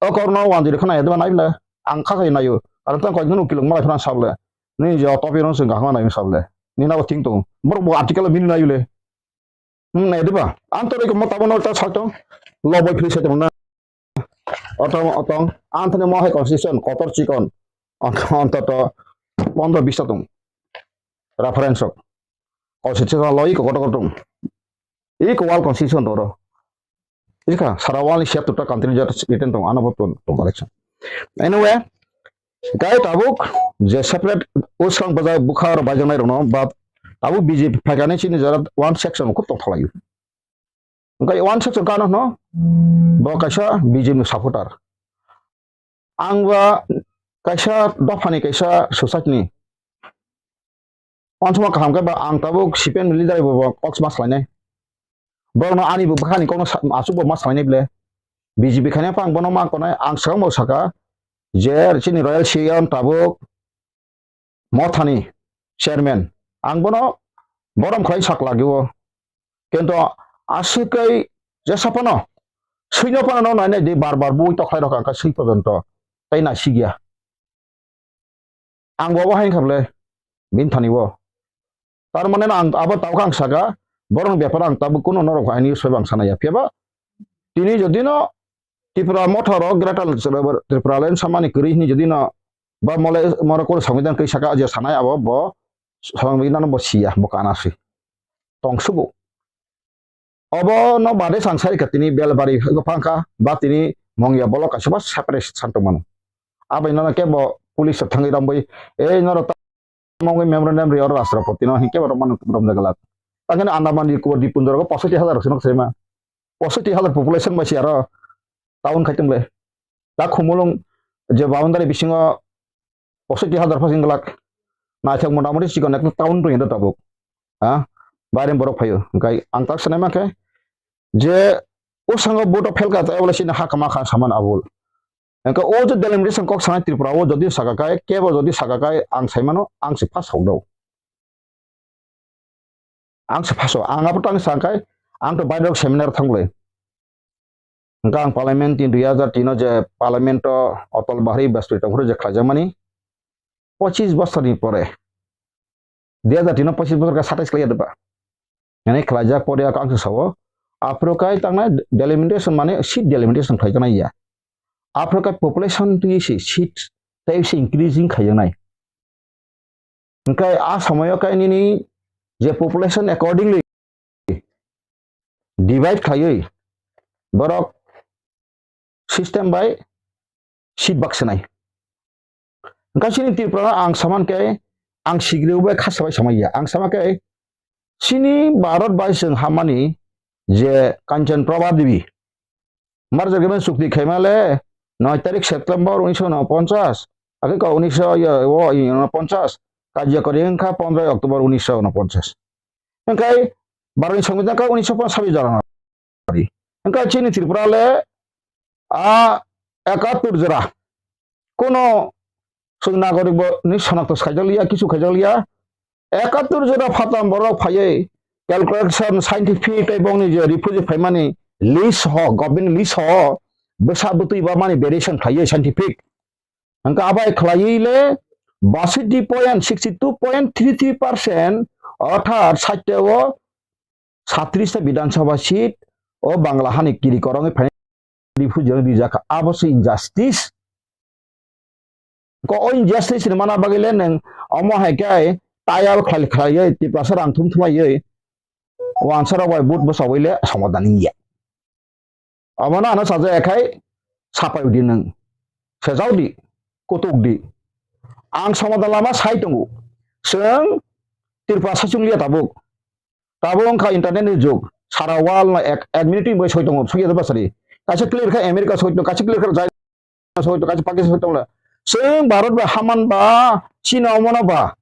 O kokno wan jiri khana yadwa nai bole. Ang kha khai nayo. Aro tang koi gunu kilung malai phana sa bole. Ni jo topi rong sing gahma nai sa bole. Ni na bo thing tong. Borok bo article mini nai bole. Hmm, nai diba? Ang to reko mo tabo no ta salto. Loboi phri sai tong na. Otong, otong. Ang thani mo hai constitution kotor chikon. Ant-, antoto pondro bis ta tong. Reference rok. Constitution lo iko kotor kotor tong. Iko wal constitution toro. Ika sara wal ni siya tuta country jat written tong. Ano bo tong, tong collection. Anyway, Gai tabuk je separate usang baja bukha aro baijaknai rokno ba tabuk B J P phaikani chini jara one section khub tongthok laio. Gai one section kano hwno bo kaisa B J P ni supporter. Ang ba kaisa dophani kaisa society ni. Wansukma kaham khe ba ang tabuk C P M ni leader bo kok ma salainai. Borokno ani bo bwkhani kokno sa-, aswk bo ma salainai ble. B J P khaina phang bono ma konai ang swkang bo saka je chini Royal Siyam tabuk Mothani chairman. Ang bono borom khlai sak lagio. Kintu aswk kai jesa phano swino phano no nainai di bar bar bui tokhlai rok ang kha swi porjonto. Tai nai sigya. Ang bo abo hai wngkha bwle, bini thani o. Tar mane no ang abo tawkha ang saka, borokni bepar ang tabuk kunu norok hai news bai ang sana ya. Phiya ba tini jodi no Tripura motha rok Greater Tripura Land samani kwrwi hwnwi jodi no ba mole moro koro songwidhan kwi saka je sanai abo bo songwidhan bo siya bo kana si. Tong sugo. Obo no bade sang sai kha tini Belbari phang kha ba tini Mongya bolok kaisa ba separate san tong mano. Abai no kebo police rok thangwi rambwi ei norok ta mongwi memorandum ri oro Rashtrapati no hinkhe borok mano romjak glak. Tangkhe Andaman Nicobar Dipundor go posotti hazar rok se nok sema. Posotti hazar population bai si aro town khai tong le. Ta Khumulwng je boundary bisingo posotti hazar pha sing glak. Naithok mota moti chikon ekta town tong tabuk. Ha? Baire borok phaio. Hingkai ang tak sanai mankhe je O sango vote o phelka tei obo le chini ha kama kha saman abul. Hingke o je delimitation kok sanai Tripura o jodi saka kai, kebo jodi saka kai ang sai mano, ang se pass hok do. Ang se pass o, ang abo tang sa kai, ang to bairok seminar thanglai. Hingke ang parliament tin dui hajar tin o je parliament o Atal Bihari Vajpayee tongphuru je khlaijakmani, pochis bosorni pore, dui hajar tin o pochis bosor khe satais khlai ya ba? Nani khlaijak pore ang se sao, aphuru kai tangnai delimitation mane seat delimitation khlaijaknai ya. Aphuru kai population twi se seat tei se increasing khaijaknai. Hingke a somoyo kai nini je population accordingly divide khlaiwi borok system bai seat baksinai. Hingke chini Tripura ang saman khe ang sigriu bai khasa bai samai ya. Ang sama khe chini Bharat bai chwng hamani je Kanchan Prabha Devi, Marjagriban chukti khaima le noi tarik September unisho unoponchas, ake ko unisho yo, o, unoponchas, karjakori wngkha pondro October unisho unoponchas. Hingke Bharotni Songbidan kha unisho ponchas jora no. Hingke chini Tripura le a ekattur jora kono chwng nagorik bo ni sonakto khaijakliya, kisu khaijakliya. Ekattur jora phatam borok phaiwi calculation scientific tei bongni je refugee phaimani list ho, government list ho, bwsa bwtwi ba mani variation khlaiwi scientific. Hingke abai khlaiwi le basiti point sixty two point three three percent, orthat site o satris ta Bidhan Sabha seat o Bangla hani kiri korongwi phainai refugee rok rijak kha. Abo se injustice. Ko o injustice ni mana bagwi le nwng omo hai khe tayal khlai khlaiwi Tiprasa rang thum thumaiwi wansa rok bai vote bwsawui le somadan wngya. Omono ano sajak khai sapai di nwng. Sejak di, kutuk di. Ang somadan lama sai tongo. Chwng Tiprasa chungliya tabuk. Tabuk wngkha internet ni jug. Sara world no ek, ek minute ni bagwi soi tongo. Soi ya basari. Kaisa clear kha America soi tongo, kaisa clear kha China soi tongo, kaisa Pakistan soi tongo. Chwng Bharat ba haman ba, China omono ba.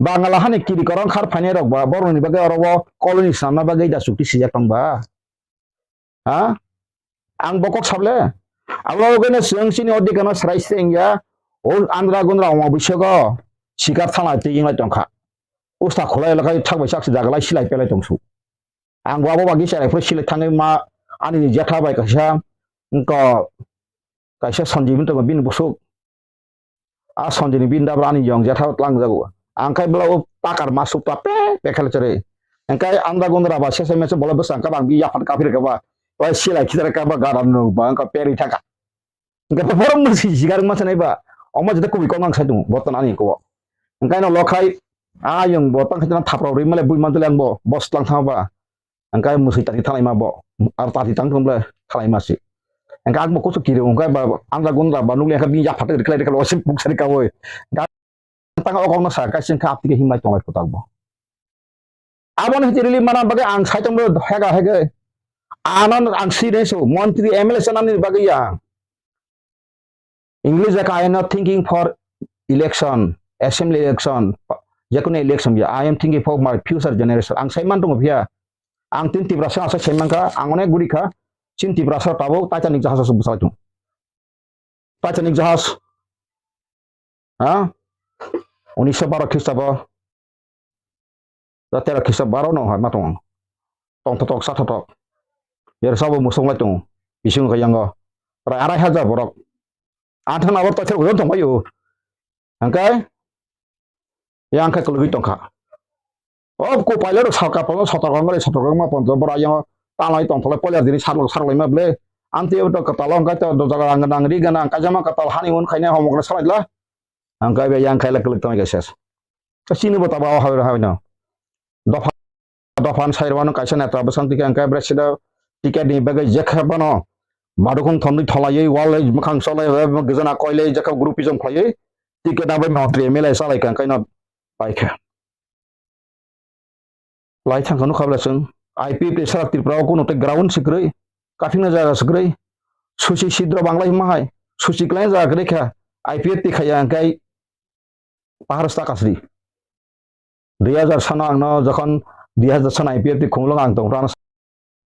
Bangla hani kiri korong khar phainai rok ba, borok ni bagwi oro o colony swnamna bagwi da chukti sijak tong ba. Ha? Ang bo kok sable. Abo khe no chwng chini o dikano srai se wngya. O andra gundra wngma bisogo sikar thanglai twi wnglai tongkha. Usta khulai lakai thak bai sak se jagalai silai pelai tongsu. Ang bo abo bagwi cherai phuru silai thangwi ma ani jetha bai kaisa wngkha kaisa Sanjeev wngwi tongo bini busuk. A Sanjini bini dabra ani yong jetha tlang jago. Ang khai bela o takar masuk ta pe pe khela chore. Ang khai anda gondra ba sese mese bola bwsang ka bang bi yapan kapir ka ba. Wai silai khidar ka ba garam no ba ang ka peri thaka. Ang ka borom no si sigar ma sanai ba. Oma jeta kubi kong ang sai tung botan ani ko. Ang khai no lo khai a yong botan khai na thapra ri male bui man tele ang bo bos tlang thang ba. Ang kai musui tati thalai ma bo. Ar tati tang thung ble thalai ma si. Ang kai ang bo kusu kiri ang kai ba andra gundra ba nukli ang kai bini yak phatai rikhlai rikhlai o sip buk sari ka oi. Tang o kong na sa kai sing kha apti ke himlai tonglai putak bo. Abo ni hiti rili mana bagwi ang sai tong hega hega. Anan ang si reso montri M L A sanani bagwi ya. English jaka, "I am not thinking for election, assembly election, jekunu election ya. I am thinking for my future generation." Ang sai man tongo phiya. Ang tin Tiprasa asa sai man kha, ang onek guri kha. Chin Tiprasa tabuk Titanic jahaj asuk bwsai tung. Titanic jahaj. Ha? Unisho baro Khristabo. Da tera kisa baro no hai ma tong. Tong thotok sa thotok. Yer sabo musung lai tong. Bising kha yango. Prai arai hajar borok. Anthang abo toithar ujon tong bayu. Angkai. Yang kai kulugui tong kha. O ko pailero sal kapal sotor gong bai sotor gong ma pon bora yang tanglai tong tholai poiler dini sarlok sarlai ma ble. Anti to katalo angkai to jaga ang nang ri gana angkai jama katal hani un khaina homok na salai la. Ang kai be yang kai la klik tong ses. Ka sini bo taba ha ha no. Dopha dophan sai rwano kaisa neta bwsang tike ang kai bre sida ticket ni bagwi jekha bano. Madukung thomni tholaiwi wal mukhang solai gizana koilai jekha groupism khlaiwi ticket abai mantri M L A salai ka ang kai no pai kha. Lai thang kha nukha bwla chwng. I P F ni sara Tripura o kuno tei ground se kwrwi, kaphikna jaga se kwrwi. Suchi sidro banglai hima hai, suchi kwlai jaga kwrwi kha. I P F ti khaya hwnkhe pahar sta kasri. Dui hajar sano ang no jokhon dui hajar sano I P F ti khumulwng ang tong rana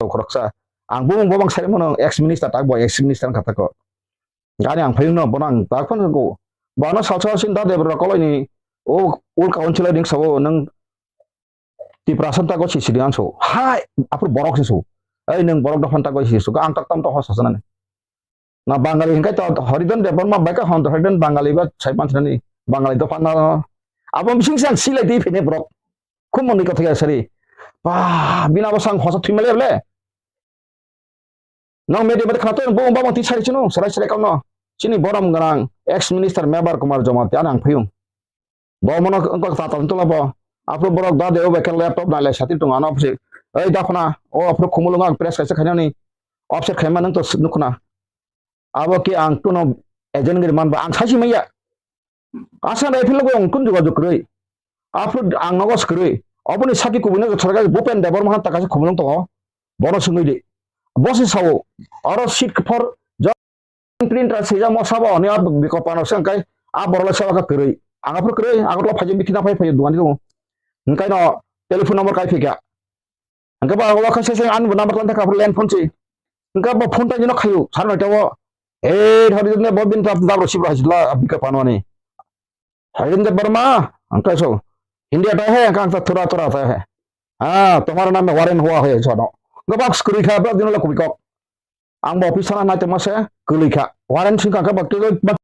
khoroksa. Ang bumung bobang sai mano ex minister tak bo ex minister wngkha tako. Gani ang phayung no bono ang tak phano ko. Bono salsa sin da debra koloi ni o ul kaun chilai ding sabo nang Tiprasa tako si sidi ang so. Hai, apur borok si so. Ei nang borok dophan tako si so. Ang tak tam to hosa sana. Na Bangali hingkai to Haridan Debbarma bai ka hon Haridan Bangali ba sai pan sani Bangali dophan na. Abo bising sang silai di phine borok. Khum moni kotha ya sari. Ba, bina bo sang hosa thwi male le. Nang media mate khana to bo ba mati sari chino, sarai sarai kamno. Chini borom ganang ex minister Mebar Kumar Jamatia nang phiyung. Bo mono wngkha tata wngtula bo. Aphuru borok da de o bai khe laptop nai lai sati tongo ano opposite. Ei da khuna o aphuru khumulungo ang press kaisa khainani offset khaima nang to nukhuna. Abo khe ang kuno agent giri manba ang saisi maya. Asa nai philo ang kun jogajog kwrwi. Aphuru ang nogo swkrwi. Oboni saki kubui no thorga Bhupen Debbarma han takasa khumulung tongo. Bono swngwi di. Bosi sao. Oro seat for printer swijak mo sabo hwnwi a bikop ano se hwnkhe a borok le seba khe kwrwi. Ang aphuru kwrwi, Agartala phaijak bithi na phai phai dugan tongo. Hwnkhe no telephone number kai phikha. Hwnkhe ba o khe se se ani bo number tlan thakha aphuru land phone si. Hwnkhe bo phone tang no khayu sar noi tawo. Ei thori ne bo bin ta dabro sibra hajla bikop ano ani. Hajin de Burma, hwnkhe so. India ta hai, hwnkhe ang ta thura thura ta hai. Ah, tomar naam mein warrant hua hai, chalo. Hwnkhe bak kwrwi kha, bak dino la kubui kok. Ang bo office thana nai tongma se kwlwi kha. Warrant sing kha bak twi bak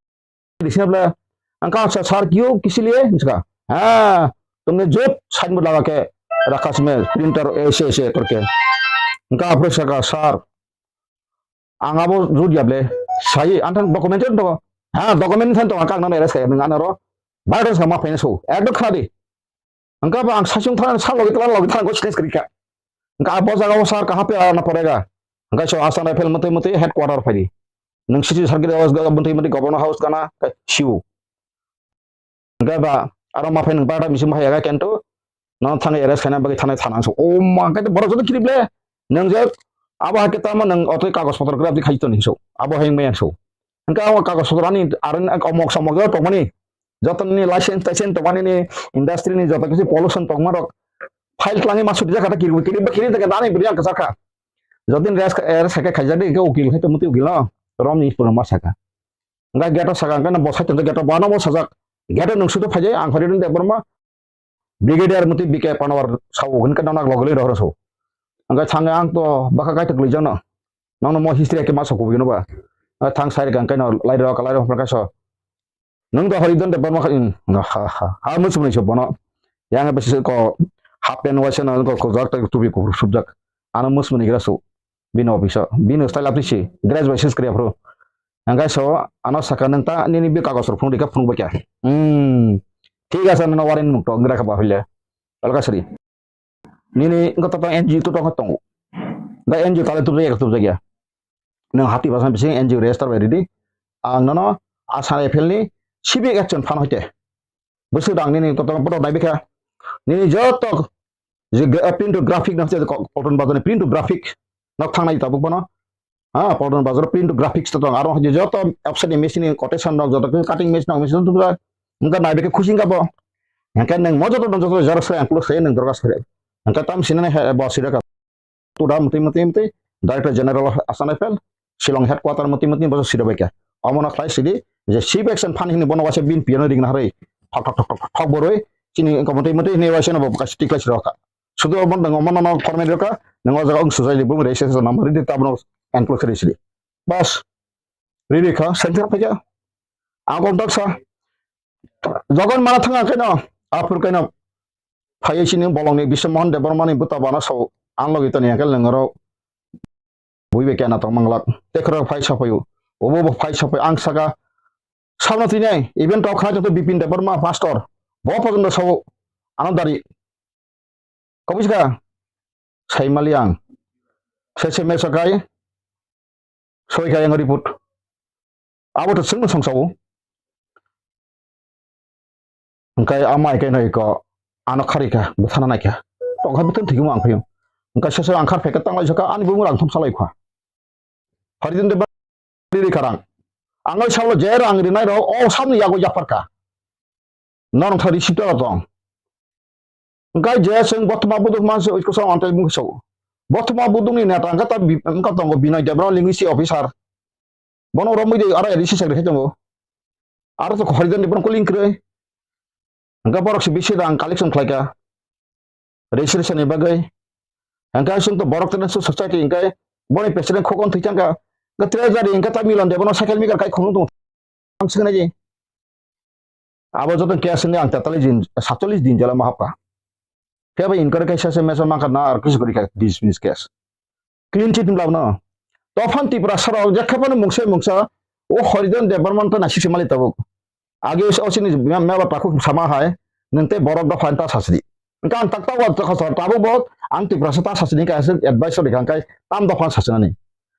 disable. Ang ka sa sir kyu kisi liye hinska. Ha, tumne jot sign board laga ke rakha sime printer aise aise karke. Ang ka apre saka sir. Ang abo jut yable. Sai anthang document to. Ha, document than to ang ka nang arrest kaya nang anaro. Virus ma phaina so. Ekdom khadi. Hwnkhe bo ang saichung thang, sa logi tla logi thang, go snes kwrwi kha. Hwnkhe abo jaga o sar kaha pe ana porega. Hwnkhe so Assam Rifle mwtwi mwtwi headquarter phai di. Nwng city circle house ga mwtwi mwtwi governor house gana, siu. Hwnkhe ba, aro ma phai nwng barda misi ma phai ya ga kento, no thangwi arrest khaina bagwi thanai thana so. O ma, hwnkhe borok joto kirip le, nwng je, abo hai khe tamo nwng otwi kagoj potro graph di khai toni so. Abo hai maya so. Hwnkhe abo kagoj potro ani aro omok somok joto tongmani. Jotoni license taisen tongmani ni industry ni joto kisi pollution tongma rok file tlangwi ma suti jakha ta kiri kiri ba kiri ta ani bri ang kasa kha. Jotin res er sake khaijak de ke ukil khai to muti ukil no rom ni pura ma saka. Ga gate o saka ga na bo sai to gate o bana bo sajak. Gate o nung sutu phai ang khari de borma. Brigadier muti B K Panwar sao hwnka nang logoli rohor so. Angka thang ang to baka kai to glijano. Nang no mo history ke ma so kubui no ba. Thang sai ga kai no lai ro ka lai ro ka so. Nung do hori don de borma kha in. Ha ha. Ha mus muni so bono. Yang be ko half pant waisa na ko ko jak ta tubi ko subjak. Ano mus muni gra so. Bini office o. Bini style apni si. Graduation kre pro. Angkai so ano saka nung ta nini bi kagos rok phung dikha phung bakya. Hmm. Thik asa nana warin nuk to ngra kha ba hile. Alka sri. Nini engko to N G O to tong tongo. Da N G O tale tubjak ya tubjak ya. Nang hati basan bising N G O register bai ridi. Ang nono Assam Rifle ni civic action phan hoite. Bwswk dang nini to to boto nai bikha. Nini joto je gra-, print to graphic na hoite ko-, Polton Bazar ni print to graphic nok thangnai tabuk bono. Ha, Polton Bazar print to graphics to tong. Aro je joto offset ni machine ni quotation nok joto cutting machine nok machine to tubjak. Engka nai bikha khusi engka bo. Engka nang mo joto joto xerox khe ang plus khe nang dorgas khe. Engka tam sinane he bo sida ka. Tuda muti muti muti Director General of Assam Rifle, Shillong headquarter muti muti boso sida bai kha. Omono khlai sidi je civic action phan hini bono waisa bin piano ring na hari. Thok thok thok thok thok boroi chini engka muti muti hini waisa no bo kasi tiklai sida ka. Sudu omo nang omono no format ka nang o jaga ung sujai di bung rei se number di tabno enclose khe sidi. Bas. Riri kha center phaikha. Ang kok daksa. Jogon mana thanga keno. Aphur keno. Phai sini bolongni Biswa Mohan Debbarmani buta bana sao ang logi toni angkel nengaro. Bui be kena tong manglak. Tekhro phai sapayu. Obo bo phai sapai ang saka. Sabna tinai. Even tok khana joto Bipin Debbarma pastor. Bo pojondo sao. Ano dari. Kabuska. Saimali ang. Sese mesakai. Soi kha yang report. Abo to chwngno songsawo. Hwnkhe amai khe noi ko ano khari kha, bwthana nai kha. Tong kha bwthwng thwigwi ang phaio. Hwnkhe sese ang khar phaikhe tanglai sakha, ani bumung rang thum salai kha. Pharidin de bari ri kha rang. Ang oi salo je rang rinai rok o sabni yago yaphar kha. Norok thari sitwla tong. Hwnkhe je chwng bothoma buduk manse oikusong ang tei bungkhe sao. Bothoma budungni neta wngkha ta bi-, wngkha tongo Binoy Debbarma linguistic officer. Bono romwi de aro A D C secretary tongo. Aro to Horidhan Debbarma ko link kwrwi. Hwnkhe borok se bisi rang collection khlaikha registration ni bagwi. Hwnkhe chwng to borok tene society hwnkhe boni president khokon thwi thangkha. Hwnkhe treasury hwnkhe ta Milon Debbarma cycle maker kai khunung tongo. Ang swknai di. Abo joto case ni ang tetalis din, satchollis din jela ma hapkha. Phiya bai inquiry kaisa se mesa mankha na ar kisu kwrwi kha dismiss case. Clean chit wng labno. Tophan Tiprasa rok jekha phano mungsa mungsa o Horidhan Debbarma to naisik se mali tabuk. Age o sini meba takhuk sama hai, nwng tei borok dopha ta sasidi. Hwnkhe ang tak tak wa tokha sor tabuk bo ang Tiprasa ta sasidi khe aswk advice rikha hwnkhe tam dopha sasinani.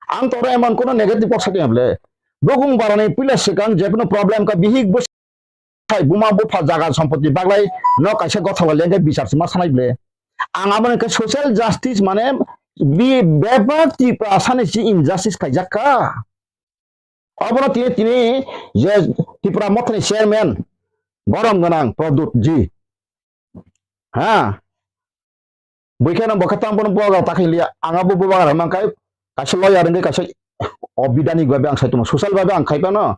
Ang toro emon kono negative kok sakya ble. Bukung barani puila swkang jekunu problem ka bihik bo sai buma bupha jaga sompoti baglai no kaisa gothola lengkhe bichar sima sanai ble. Ang abo hwnkhe social justice mane bi bebak Tiprasa ni si injustice khaijak kha. Obono tini, tini je Tipra Mothani chairman borom gwnang Pradyut ji. Ha. Buikhe no bokhe tang bono bubagra ta khailiya. Ang abo bubagra hwnmang khai kaisa lawyer wngwi kaisa o bidani gwi ang sai tongma, social babe ang khai phano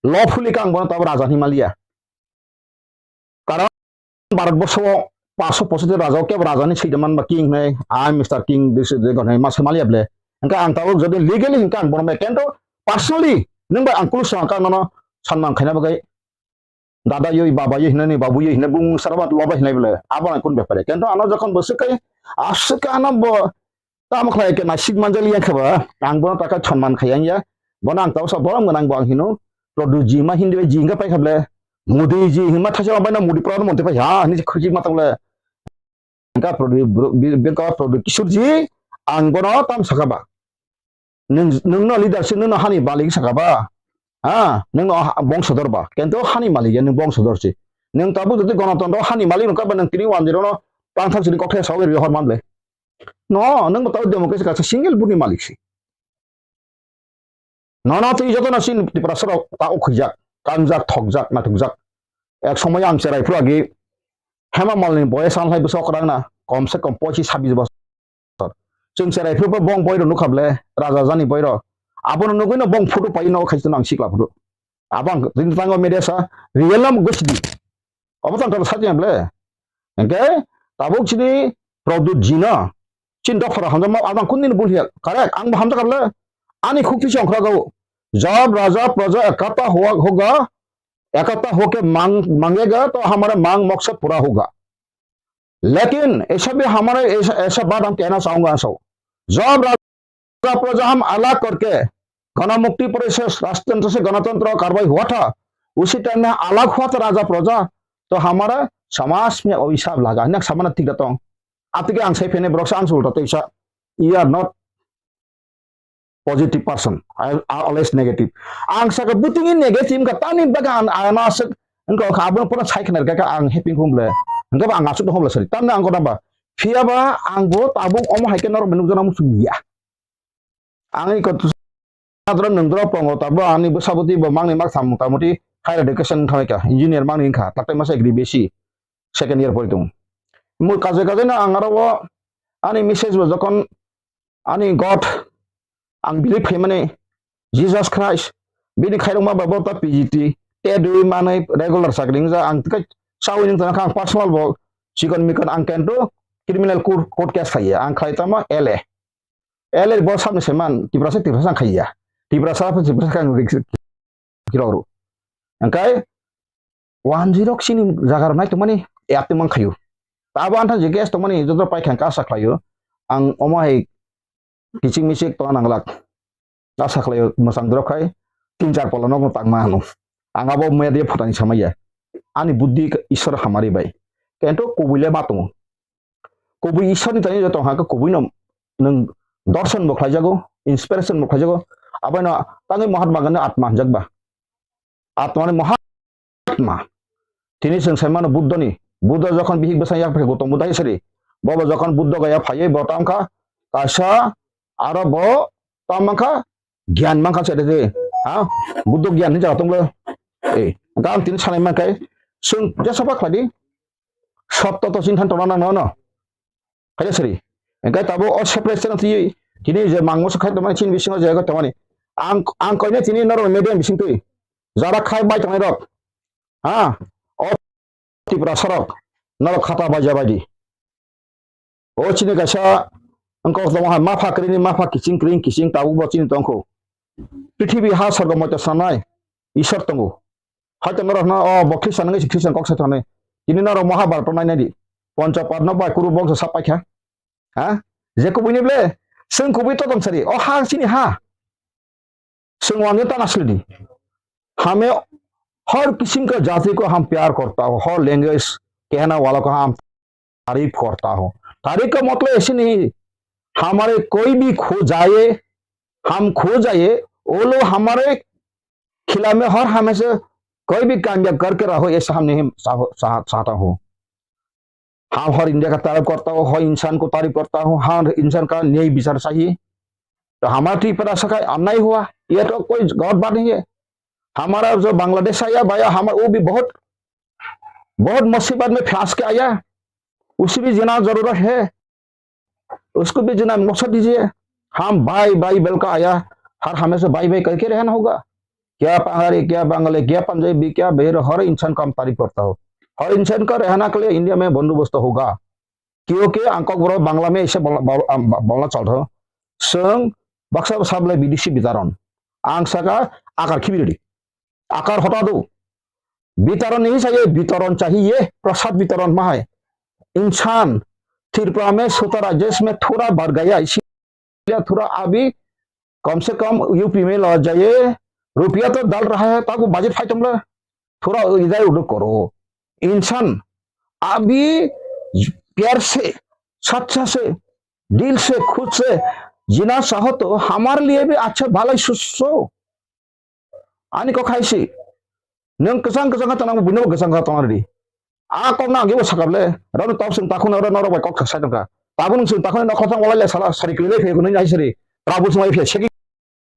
lawfully khe ang bono tabo raja hinwi maliya. Karon Bharat borso o paanso pochoti raja o kebo raja ni swijak man ba king hinwi, I am Mister King, this is the God hinwi ma sai maliya ble. Hwnkhe ang tabuk jodi legally hwnkhe ang bono bai kento personally nwng bai ang kulusa ang kang nono sanman khaina bagwi dada yoi, baba yoi hinani, babu yoi hinai, bung sara ba loba hinai bole. Abo ang kun bepare. Kento ano jokhon bo swk kai, aswk ano bo tamo khlai ke naisik manjali yang khaba, ang bono taka chonman khayang ya. Bono ang tausa borom gwnang bo ang hino. Produ ji ma hindi ji hinga pai khable. Modi ji hinma thaisa bai na Modi Pradhan Mantri pai ha, ni khuji ma table. Bengka Produ, Bengka Produ Kishore ji, ang bono tam saka ba. Nwng, nwngno leadership, nwngno hani malik saka ba. Ha, nwngno ha-, bongsodor ba. Kento hani malik ya, nwng bongsodor si. Nwng tabuk jodi gonotontro hani malik wngkha ba nwng tini one zero no tangthak sini kokthai sawi rwi hor manle. No, nwng bo tabuk democracy kaisa single buni malik si. Nono twi jotono chini Tiprasa rok ta ukhuijak, kangjak, thokjak, naithokjak. Ek somoy ang cherai phuru agi Hema Malini boyes ang lai bwsa okrang na, kom se kom pochis sabis bosor. Chwng cherai phuru bo bong boiro nukha ble, raja jani boiro. Abono nugwi no bong photo pai no khaisi no ang sikla phuru. Abo ang tini tango media sa, real nam gosi di. Obo tang tang sa jeng ble. Hingke tabuk chini Pradyut jino. Chin dok phara hamjakma abang kundin bul hiya. Correct, ang bo hamjakha ble. Ani khuk twi chong khra gao. Jab raja praja ekata hua hoga, ekata hoke mang, mangega to hamara mang maksad pura hoga. Lekin aisa bhi hamara aisa, aisa baat hum kehna chahunga aso. Jab raja प्रजा हम अलग करके गणमुक्ति परिषद राजतंत्र से गणतंत्र कार्रवाई हुआ था, उसी टाइम में अलग हुआ था राजा प्रजा, तो हमारा समाज में अभिशाप लगा। Next samana tiga tong. Atike ang sai phene borok sa ang sulta tei sa, you are not positive person, I, I always negative. Ang saka buting negative ka tani baga an ana sek engko kha abon pura sai khnar ka ang happy hum le. Engko ang asuk hom le sari. Tamna ang kona ba. Phiya ba ang bo tabuk omo hai ke norok nukjana musu ya. Ang iko tu sadro nungdro pongo tabo ani bwsaboti bo mangni mak sam mota moti higher education thangwi ka engineer mangni wngkha taklai masa agri besi second year pori tongo. Mui kaje kaje no ang aro o ani message bo jokon ani God ang believe khaimani Jesus Christ bini khairokma ba bo ta P G T te dui manai regular chakri wngja ang tikai chawi nung tong kha ang personal bo chikon mikon ang kento criminal court, court case khaiya ang khai tamo L A. L A bo sabni seman Tiprasa Tiprasa ang khaiya. Tiprasa Tiprasa kang rik kirok ru. Angkai one zero chini jaga rok nai tongmani ya tongmang khayu. Tabo antha je gas tongmani joto pai khang kasa khlayu. Ang omo hai kichik michik tongna nanglak. Kasa khlayu mwsang drop khai tin char pala nokno tangma ano. Ang abo media photani samaya. Ani buddhi Ishwar hamari bai. Kento kubui le ma tongo. Kubui Ishwarni tani joto hwnka kubui no nwng dorson bo khlaijago, inspiration bo khlaijago. Abono tangwi Mahatma Gandhi atma hwnjakba. Atmani Mahatma. Tini chwng sai mano Buddhani. Buddha jokhon bihik bwsang yak phai Gautam Buddha hisari. Bobo jokhon Buddha gaya phaiwi bo tamkha kaisa aro bo tam mankha gyan mankha se de ha. Buddha gyan ni jaga tonglo. Eh, gam tini sanai mankai chwng jesa ba khladi. Sotto to chini than tongna nang no. Khaja sari. Hingke tabuk o separate channel twi tini je mangmo se khai tongmani chini bisingo je tongmani. Ang, ang koine tini norok media bising twi jara khai bai tongnai rok. Ha? O Tiprasa rok norok khata baija baidi. O chini kaisa wngkok tongo hai mapha kring ni mapha kiching kring kiching tabuk bo chini tongkho. Prithibi ha sorgo moito sanai Isor tongo. Haito norok no o bo Khristan wngwi se Khristan kok sai thani. Tini norok Mahabharata nainai di. Poncho Padma bai kuru boksa sak paikha. Ha? Je kubui ni ble, chwng kubui totom sari. O ha chini ha. Chwng wangwi tana sili di. हमें हर किस्म का जाति को हम प्यार करता हो, हर लैंग्वेज कहने वालों को हम तारीफ करता हो। तारीफ का मतलब ऐसे नहीं, हमारे कोई भी खो जाए, हम खो जाए, वो लोग हमारे खिला में हर हमेशा कोई भी कामयाब करके रहो, ऐसा हम नहीं चाह, चाह, चाहता हूँ। हम हर इंडिया का तारीफ करता हूँ, हर इंसान को तारीफ करता हूँ, हर इंसान का न्याय विचार चाहिए। तो हमारा त्रिपुरा से का अन्याय हुआ, ये तो कोई गलत बात नहीं है। हमारा जो बांग्लादेश आया भाई, हमारा वो भी बहुत, बहुत मुसीबत में फंस के आया, उसे भी जीना जरूरत है। उसको भी जीना मौका दीजिए। हम भाई भाई बोल का आया, हर हमेशा भाई भाई करके रहना होगा। क्या पहाड़ी, क्या बंगाली, क्या पंजाबी, क्या बिहारी, हर इंसान का हम तारीफ करता हो। हर इंसान का रहना के लिए इंडिया में बंदोबस्त होगा। क्योंकि ang kokborok Bangla में ऐसे बोलना, बोल-, आ, ब-, बोलना चल रहा हूँ। Chwng baksa sablai bidesi bitaron. Ang saka akar khibiridi. Akar hota do. Bitaron nahi chahiye, bitaron chahiye, prasad bitaron ma hai. इंसान त्रिपुरा में सोलह राज्य में थोड़ा बढ़ गया, इसीलिए थोड़ा अभी कम से कम यूपी में लौट जाइए, रुपया तो डाल रहा है, ताको बजट फाइट हमला थोड़ा इधर उधर करो। इंसान अभी प्यार से, सच्चा से, दिल से, खुद से जीना चाहो तो हमारे लिए भी अच्छा भला सोचो। Ani kok hai si. Nwng kwchang kwchang kha tongnang, buino bo kwchang kha tongna ridi. A kok na agi bo sakable. Rano tab sung takhuna ro norok bai kok sai tongkha. Tabuk nwng sung takhuna nokha thang walai le sala sari kwlai le phe kunui nai sari. Tabuk sung ai phe segi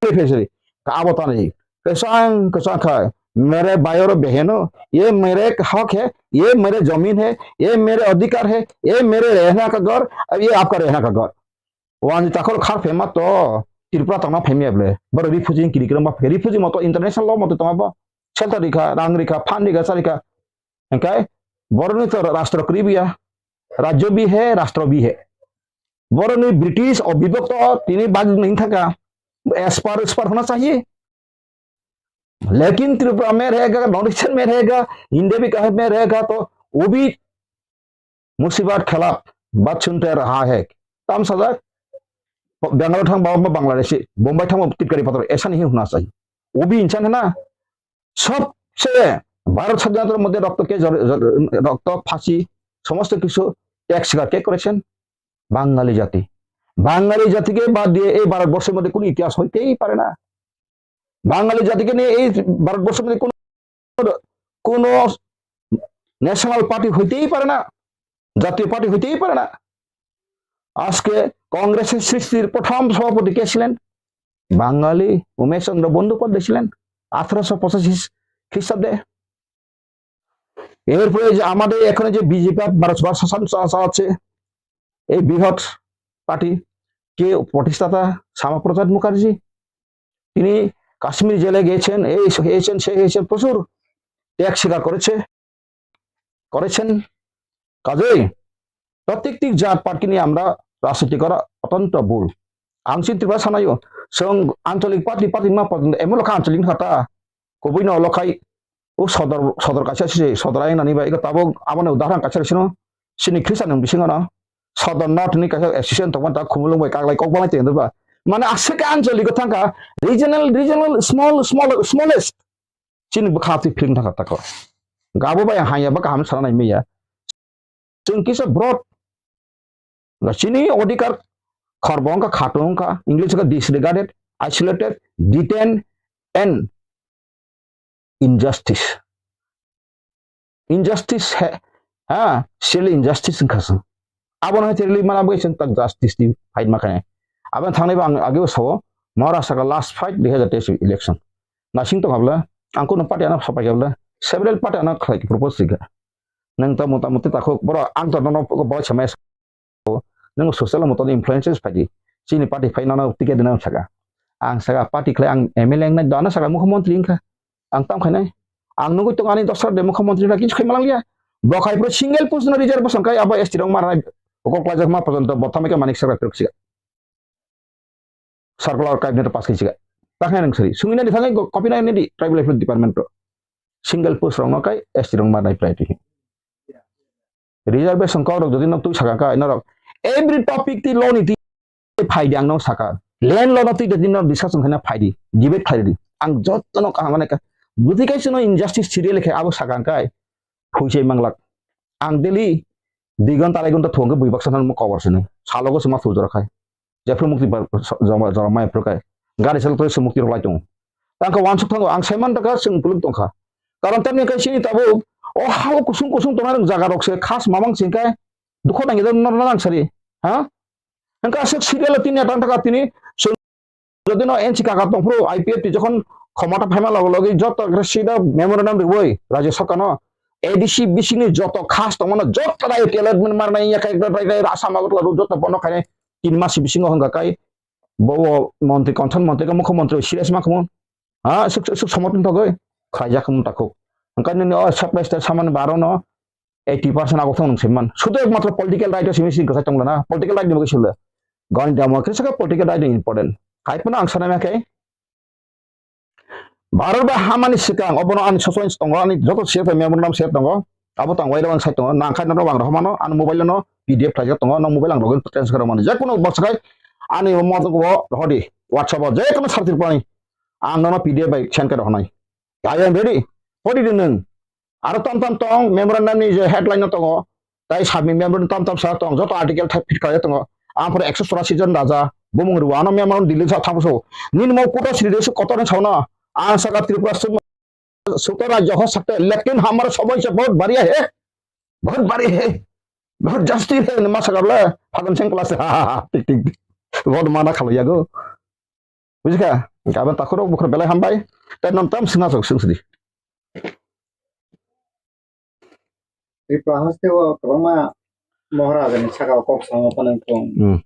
le phe sari. Ka abo tani. Kwchang kwchang kha. मेरे भाई और बहनों, ये मेरे हक है, ये मेरे जमीन है, ये मेरे अधिकार है, ये मेरे रहना का घर, अब ये आपका रहना का घर। Wani takhor khar phema to Tripura tongna phaimya ble. Boro refugee kiri kiri ma refugee moto international law moto tongma bo. Shelter rikha, rang rikha, fund rikha, sa rikha. Engkai boroni to rastro kribiya. Rajyo bhi hai, rastro bhi hai. Boroni British obibhakto tini bag ning thaka. Aspar, aspar hona chahiye. लेकिन त्रिपुरा में रहेगा, north eastern में रहेगा, इंडिया भी कहीं में रहेगा, तो वो भी मुसीबत खिलाफ बात सुनते रहा है। Tam sajak, Bangalore thang ba Bangladeshi, Bombay thang ba Titkari pator, ऐसा नहीं होना चाहिए। वो भी इंसान है ना, सबसे भारत षड्यंत्र मध्ये रक्त के जर-, जर-, रक्त फांसी समस्त কিছু ত্যাগ স্বীকার কে করেছেন? বাঙালি জাতি। বাঙালি জাতিকে বাদ দিয়ে এই ভারতবর্ষের মধ্যে কোনো ইতিহাস হইতেই পারে না। বাঙালি জাতিকে নিয়ে এই ভারতবর্ষের মধ্যে কোনো, কোনো ন্যাশনাল পার্টি হইতেই পারে না, জাতীয় পার্টি হইতেই পারে না। আজকে কংগ্রেসের সৃষ্টির প্রথম সভাপতি কে ছিলেন? বাঙালি উমেশ চন্দ্র বন্দ্যোপাধ্যায় ছিলেন আঠারোশো পঁচাশি খ্রিস্টাব্দে। এরপরে যে আমাদের এখানে যে বিজেপি ভারতবর্ষ শাসন চা-, চালাচ্ছে, এই বৃহৎ পার্টি, কে প্রতিষ্ঠাতা? শ্যামাপ্রসাদ মুখার্জি। তিনি কাশ্মীর জেলে গিয়েছেন, এই হয়েছেন, সেই হয়েছেন, প্রচুর ত্যাগ স্বীকার করেছে, করেছেন। কাজেই প্রত্যেকটি জাত পার্টি নিয়ে আমরা রাজনীতি করা অত্যন্ত ভুল। Ang chini Tripura sanayo, chwng ancholik party, party ma party, emon lokha ancholik kha ta, kubui no lokhai, o sodor, sodor kaisa se, sodor ayang nani bai, iko tabuk aboni udaharan kaisa sino, chini Khristan ni bisingo no, sodor north ni kaisa association tongma ta, Khumulwng bai Kaglai kok balai tengdo ba. Mane aswk ancholik o thangkha, regional, regional, small, small, smallest. Chini bwkha twi film thangkha tako. Gabo bai ang hanya ba kaham sana nai maya. Chwng kisa broad. Chini odhikar khorbo wngkha, khatung wngkha, English wngkha disregarded, isolated, detained and injustice. Injustice he, ha, still injustice wngkha chwng. Abono hai twi rwlwi mana bagwi chwng tak justice ni fight ma khainai. Aboni thangwi bo ang ageo sao, Maharashtra ka last fight dui hazar teis election. Nasing tongkha bwle, ang kunu party ano sapai kha bwle, several party ano khlai propose rikha. Nwng ta mota moti takhuk, borok ang to nono borok samai sao. Nung social moto influences phaidi. Chini party phai nono ticket dina saka. Ang saka party khlai ang M L A wngnai dana saka mukhyamantri wngkha. Ang tam khainai. Ang nugui tongo ani dosra de mukhyamantri na kichu khai malang liya. Bo khai pro single post no reservation kai abo S T rok marnai. Okol klajak ma porjonto bo thamai khe manik sakra truk siga. Circular cabinet pass khai siga. Takhe nang sari. Sungina ni thangai copy nai ni tribal affairs department to. Single post rok no kai S T rok marnai priority. Reservation kok rok jodi nok twi saka kai norok every topic ti law ni ti phaidi ang no saka. Land law no twi de din discussion khaina phaidi. Debate phaidi. Ang jotto no kaham mane ka. Budi kai sino injustice serial khe abo saka kai. Phuisai manglak. Ang daily di ghonta arai ghonta thwng khe bui baksa thang mo cover sini. Salogo sima thujora khai. Jephru mukti ba-, so-, joma, joma mai phru kai. Gari sal twi sumukti rok lai tongo. Tang kha wansuk thango ang saiman taka chwng puluk tongkha. Karon tamni kai sini tabuk o hao kusung kusung tongnai rok jaga rok se khas mamang sing kai. Dukho nang idon nor nang sari. Ha? Hengka aswk serial o tini atang taka tini chwng jodi no N C kaka tongphuru I P F T jokhon khomota phaima logo logi joto khe sida memorandum riwi Rajya Sarkar no A D C bisingni joto khas tongmano joto rai allotment marnai ya kai rai rai Assam Agartala ro joto bono khainai tin mas bisingo hwnga kai bo montri concern montri ka mukhyamantri serious ma khamun ha suk suk somotun thogoi khaijak mun takhuk hwnka nini o supply state saman baro no eighty percent abo thong nung saiman. Sudo ekmatro political right o simi sini kwsai tongla na. Political right ni bagwi sila. Gani damo kisa ka political right ni important. Hai pano ang sana me kai. Bharat ba hamani sikang obono ani sosoin tongo ani joto share pai memorandum share tongo. Abo tang wai rang sai tongo. Nang khai no bang rohmano ani mobile no P D F khlai tongo. No mobile ang login transfer mani. Je kono box khai ani mo ko hodi WhatsApp o je kono sartir pani ang no P D F bai send kar honai. I am ready. Hodi de nung. Aro tam tam tong memorandum ni je headline no tongo. Tai submit memorandum tam tam sa tong. Joto article thai fit khlai tongo. Ang pore ekso chorasi jon raja. Bumung ruwa no memorandum Delhi sa thamuso. Nini mo kuta sri desu kotor ni sauna. Ang saka Tripura suk suta rajya ho sakte. Lekin hamara samay se bahut bari hai. Bahut bari hai. Bahut jasti hai. Ma saka bole. Phagan seng class. Ha ha ha. Tik tik. Bahut mana khalo yago. Bujikha? Gaban takhurok bukhur belai hambai. Tai non tam swnga sok sungsdi. Tripura haste o kwbangma Maharaja ni saka o kok samo phano wngkong. Hmm.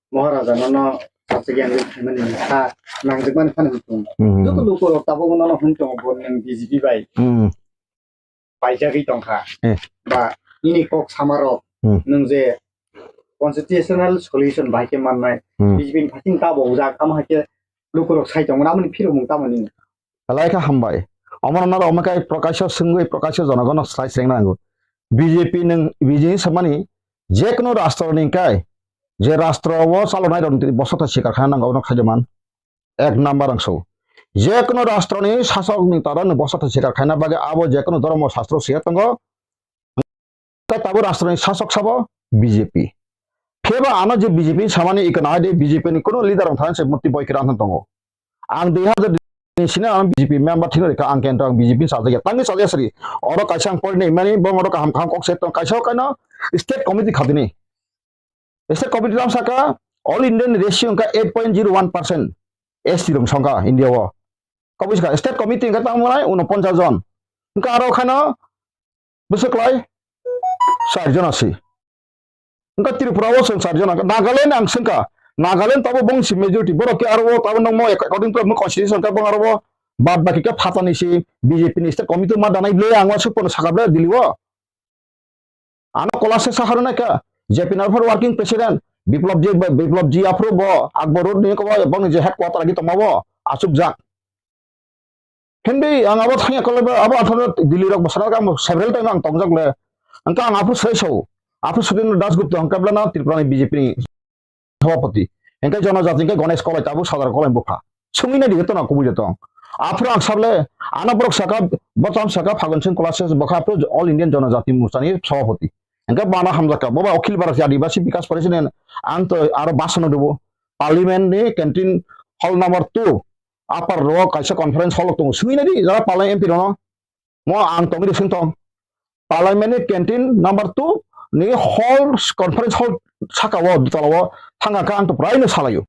Maharaja no no sachi yang mani ha nang jikmani phano wngkong. Hmm. Joto luku rok tabuk no no wngkong bo nang B J P bai. Hmm. Paijagwi tongkha. Eh. Ba nini kok samarok Hmm. Nwng je constitutional solution bahai khe mannai. Hmm. B J P ni phaising ta bo ujak, amo hai khe lukurok sai tongo, amoni phirokmung tamo nini? Belai kha hambai. Omono norok omo khe Prakasho swngwi Prakasho jonogono slai srengna nango. B J P nwng B J P samani jekunu rastro ni kai je rastro o chalonai rok ni bosotha sikar kha nango, obono khaide man. Ek number ang so. Jekunu rastro ni sasok ni tara ni bosotha sikar khaina bagwi abo jekunu dhormo sastro siya tongo. Tei tabuk rastro ni sasok sabo B J P. Pheba ano je B J P samani ikana hai de B J P ni kuno leader rok thani se murti boi kira thang tongo. Ang dui hajar ni sini ang B J P member thino rikha ang kento ang B J P sajagya tangni sajagya sri. Oro kaisa ang porinai mani bong oro kaham kaham kok se tong kaisa kaino state committee khatini. State committee lam saka all Indian ratio wngkha eight point zero one percent S T rok songkha India o. Kabui saka state committee wngkha tamo nai unoponchas jon. Wngkha aro khano bwswk lai char jon asi. Wngkha Tripura o chwng char jon, Nagaland ang swngkha. Nagaland tabo bongsi majority, borok khe aro o tabo nokmo according to constitution khe bong aro o bad baki khe phatani si B J P ni state committee ma danai ble ang uansuk pono saka ble Delhi o. Ano kola se saharnai kha, J P Nagar working president, Biplab ji, Biplab ji aphuru bo, Akbar Road ni kobo, boni je headquarter agi tongma bo, achukjak. Hindi ang abo thangya kolai bo, abo atharo Delhi rok bwsana kang several time ang tongjak le. Angka ang aphuru sai sao, aphuru Sudendra Das Gupta ang kabla na Tripura ni B J P ni sabhapati. Hingke jonojati hingke Ganesh Kolai tabuk Sadar Kolai bupha. Sungwi nai di tona kubui de tong. Aphuru ang sable, ano borok saka, botam saka Phagun Singh Kola se bokha aphuru All Indian Jonojati Morcha ni sabhapati. Hingke bana hamjaka, boba Akhil Bharatiya Adibasi Bikas Parishad ni ang to aro basono dubo. Parliament ni canteen hall number two, upper row kaisa conference hall tongo. Sungwi nai di, jara Parliament M P rono. Mo ang tongwi de sing tong. Parliament ni canteen number two ni hall, conference hall saka o, dutala o thangka kha ang to prai no salaio.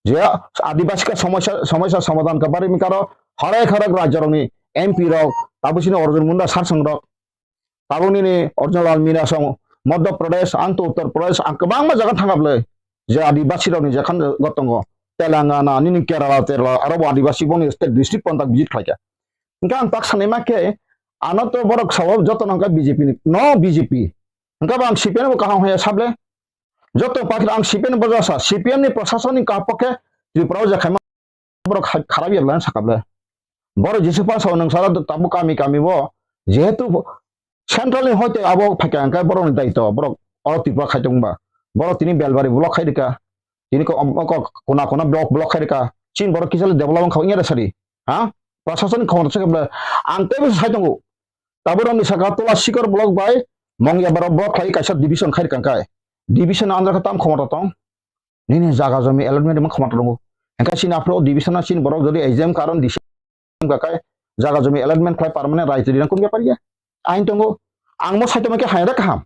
Je Adibasi ka somosya, somosya somadhan ka bari mi karo hare kharok rajya rok ni M P rok, tabuk sini Arjun Munda sarsang rok, tabuk nini Arjun Lal Meena song, Madhya Pradesh, ang to Uttar Pradesh, ang kwbangma jaga thangkha bwle. Je Adibasi rokni jekhan go tongo, Telangana, nini Kerala, Terala, aro bo Adibasi boni state district pon tak visit khlaikha. Hingke ang tak sanai ma khe, ano to borok sao joto no hingke B J P ni, no B J P. Hingke bo ang C P M bo kaham haya sable. Joto party ang C P M bo jasa, C P M ni proshasoni ka pokhe Tripura o je khaima borok kha-, kharap ya bwlai sakable. Borok jisuk phano sao nwng sara tabuk kami kami bo, jehetu central ni hoite abo phaikha hingke borok ni daito, borok oro Tripura khai tongba. Borok tini Belbari block khai rika, tini ko, ko, kona kona block block khai rika. Chin borok kisa le development kha wngya da sari. Ha? Proshasoni khomota se kable. Ang tei bo sai tongo. Tabuk rok ni saka Tola Sikor block bai Mongya borok block khai kaisa division khai rika kai. Division andra kha tam khomota tong. Nini jaga jomi allotment rwma khoma tongo. Hingke chini aphuru division o chini borok jodi exam karon D C ka kai jaga jomi allotment khlai permanent right rina kun bepar ya. Ain tongo. Ang mo saito ke haira kaham.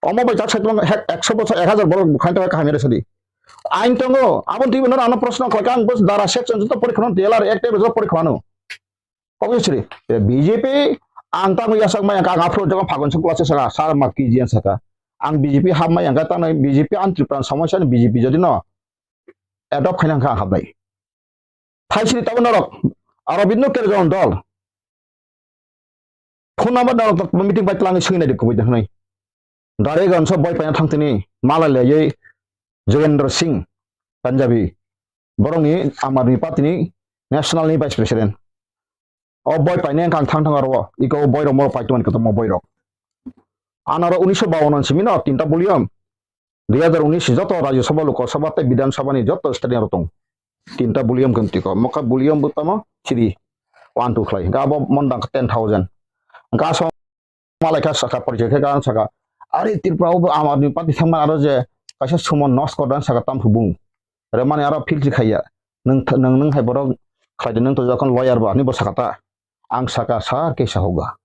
Omo bai tak saito hek ekso bosor ek hajar borok khain tongo kaham ere sadi. Ain tongo. Abon twi bono ano proshno khlai ka ang bos dara section joto porikhano D L R act ero joto porikhano. Obviously, eh, B J P ang tamo yasak mai ang, ang aphuru jogon phagun sukla se saka, sar ma K G N saka. Ang B J P hap mai ang, tamo B J P ang Tripura somosya ni B J P jodi no adopt khaina ang hapnai. Thaisri tabo norok, Arabindo Kerjon dol. Phone number norok meeting bai tlang sui nai de kubui de hwnai. Dare ganso boi paina thangtini, malai leyei Jogendra Singh Punjabi. Borokni Aam Aadmi Party ni national ni vice president. O boi paina ang thang thang aro, iko boi rok moro paitoni kotorma boi rok. Anaro unisho bawan simi no tinta volume. Dui hajar unis joto Rajya Sabha, Lok Sabha tei Bidhan Sabha ni joto state ni aro tong. Tinta volume khe tiko. Mokha volume bo tamo three, one, two khlai. Ga bo mondang ten thousand. Ga so malai kha saka porichai khe ga saka. Ari Tripura o bo Aam Aadmi Party thangma aro je kaisa sumo nos kodan saka tam phubung. Remani aro feel si khaiya. Nung th-, nung, nung hai borok khlai de nung to jokhon lawyer ba ni bo saka ta. Ang saka sa ke sa hoga.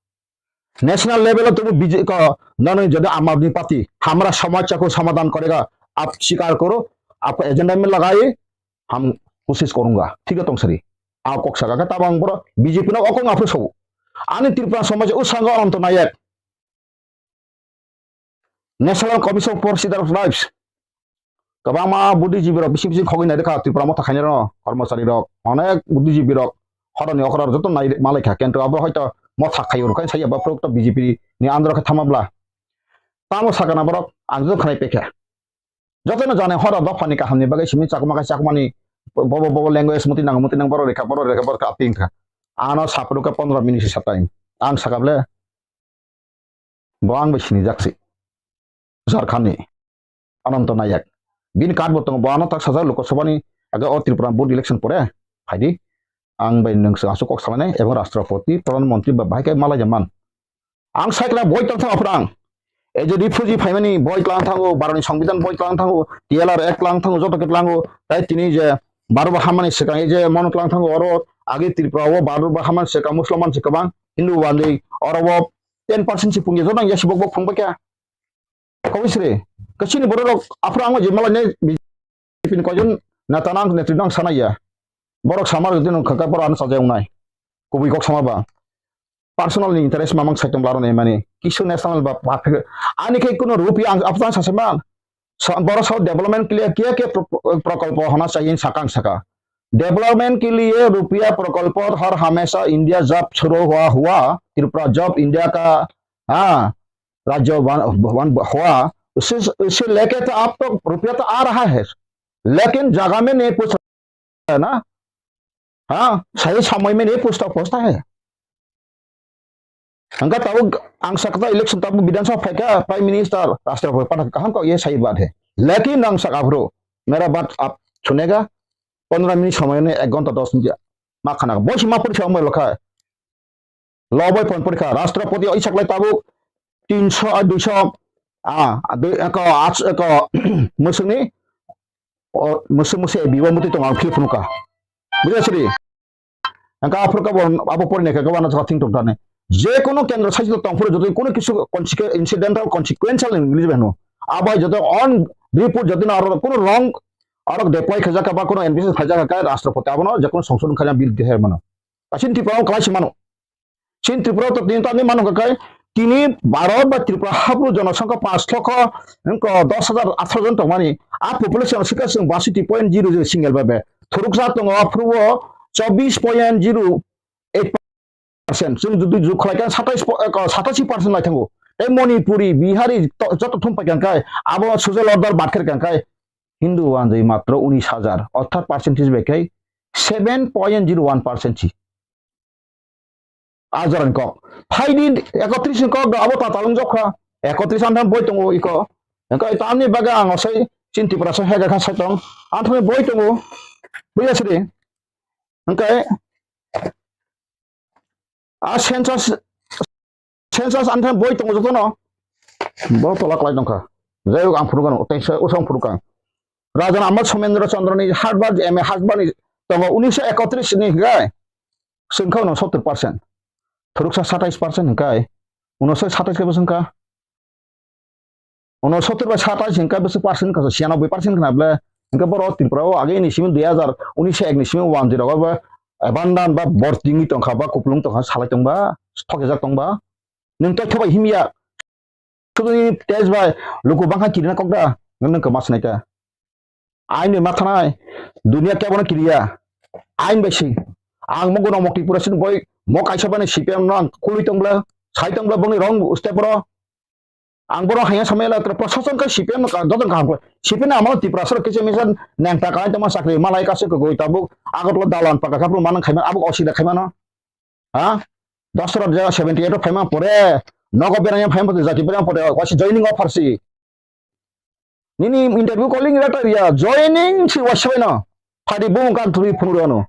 National level o tubu B J P ko nanu jodi Aam Aadmi Party hamra samasya ko samadhan karega, aap swikar karo, aapko agenda mein lagaiye, hum koshish karunga, thik hai tong sari. Aap kok saka ka tabang boro B J P no okong aphru sobo. Ani Tripura samaj o sanga Ananto Nayak, National Commission for Citizen Rights. Kwbangma buddhijibi rok bising bising khogwi nai rwkha Tripura motha khainai rok, kormochari rok, onek buddhijibi rok horoni okra joto nai malai kha, kintu abo hoito motha khaio rwkha sai abo phuruk to B J P ni andro khe thama bla. Tamo sakana borok ang joto khnai pekha. Jotono jane horo dophani kahamni bagwi simi chakma khe chakmani bobo bobo language muti nang muti nang borok rekha borok rekha borok aping kha. Ano saphuru khe pondro minute sa time. Ang saka ble Bo ang bai sinijak se. Jharkhand ni Ananto Nayak. Bini card bo tongo, bo ano tak sajak Lok Sabha ni age o Tripura board election pore phaidi. Ang bai nwng se aswk kok salanai ebong Rashtrapati, Pradhan Mantri ba bahai khe malai man. Ang sai kla boi tong thango phrang. E je refugee phaimani boi tlang thango, Bharot ni Songbidan boi tlang thango, T L R Act tlang thango, joto khe tlango. Tai tini je Bharot bo hamani swkang e je mono tlang thango oro age Tripura o Bharot bo hamani swkang Muslim man se kwbang Hindu bandi oro bo ten percent si pungya jotang ya sibok bok phung bakya. Kobisri, kachini borok rok aphra ang je malai ne B J P ni koijon neta nang netri nang sana ya. Borok samar jodi nung khaka borok ano sajai ungnai. Kubui kok sama ba. Personal ni interest mamang saitung laro ne mani. Kisu national ba, ba, ani khe kuno rupi ang aphra sase man. Sa-, boro sao development ke liye kya kya pro-, pro-, prokolpo hona chahiye sakang saka. Development ke liye rupiya prokolpo har hamesha India jab shuru hua hua, Tripura jab India ka, ha, rajya ban, ban hua, usse, usse leke to aap to rupiya to aa raha hai, lekin jaga mein nahi pahunch raha hai na, ha, sahi samay mein nahi pahunchta, pahunchta hai. Hingke tabuk ang sakta election tabuk Bidhan Sabha phaikha, Prime Minister, Rashtrapati kaham kok ye sai baat hai. Lekin ang saka bro, mera baat aap sunega, pondro minute samay ne ek ghonta dos minute ma khana. Bosi ma porikha amai lokha. Lo bai pon porikha. Rashtrapati oi saklai tabuk tinso, ah, duiso, ah, dui, eko, ach, eko, musuni, o, musu musu biwa muti tong ang philip nuka. Buja sri. Angka aphuru ka bo abo porinai khe gabana thok thing tok thani. Je kono kendro saichito tongphuru joto kono kisu consequ-, incidental consequential English bai hwno. Abo hai joto on report joto na aro kono wrong aro deploy khaijak ba kono N B C khaijak kha Rashtrapati abono je kono songsodhon khaina bill deher mano. Kasin Tripura o kalai si mano. Sin Tripura to tin tani mano kha kai Tini Bharat ba Tripura haphuru jonosongkha panch lokho, wngkha dos hajar atharo jon tongmani. A population swkha chwng baisoti point zero zero single babe. Thuruksa tongo aphuru o chobbish point zero eight percent. Chwng jodi jug khlai kha satais po-, eh, satashi percent lai thango. Tei Manipuri, Bihari to-, joto thum pai kha khe abo social order bad khe kha khe Hindu wanjwi matro unis hajar. Orthat percentage bai khe seven point zero one percent si. A jorani kok. Phaidi ekotris ni kok do abo tatal wng jokha. Ekotris antham boi tongo iko. Engkai tamni bagwi ang osai chin Tripura so hega kha sai tong. Antham boi tongo. Buya sidi. Engkai a census, census antham boi tongo jotono. Bo tola klai tongkha. Jai hok ang phunukha no. Tei se usang phunukha. Rajan Amal Somendra Chandra ni husband, M A husband ni tongo unisho ekotris ni hingkai. Sengkha uno sottor percent. Thuruksa satais percent hingkai. Uno se satais khe bwswngkha. Uno sottor bai satais hingkai bwswk percent kha, siyanoboi percent khna ble. Hingke boro Tripura o age ni simi dui hajar unis ek ni simi one zero ba abandon ba bortingwi tongkha ba kupulung tongkha salai tongba thokjak tongba. Nwng tei thobai himya. Suduni test bai luku bangkha kirina kokda nwng kama sinaita. Ain bai mathanai, dunia kebono kiriya. Ain bai si. Ang mo gono mokti pura sin boi mo kaisa bani C P M no ang kului tongbla, sai tongbla bongni rong step ro. Ang bono hanya samaya la tra prosason ka C P M no ka doton kaham ko. C P M no amalo Tripura sar kisa misa nang ta kai tama sakri malai kasu ko goi tabuk Agartala dalan paka kapru manang khaima abuk osida khaima no. Ha? Dosra jaga seventy eight o phaima pore, nogo berang phaima pore, jati berang pore, wasi joining offer si. Nini interview calling letter ya, joining si wasi no. Phadi bung kan tuli phunuro no.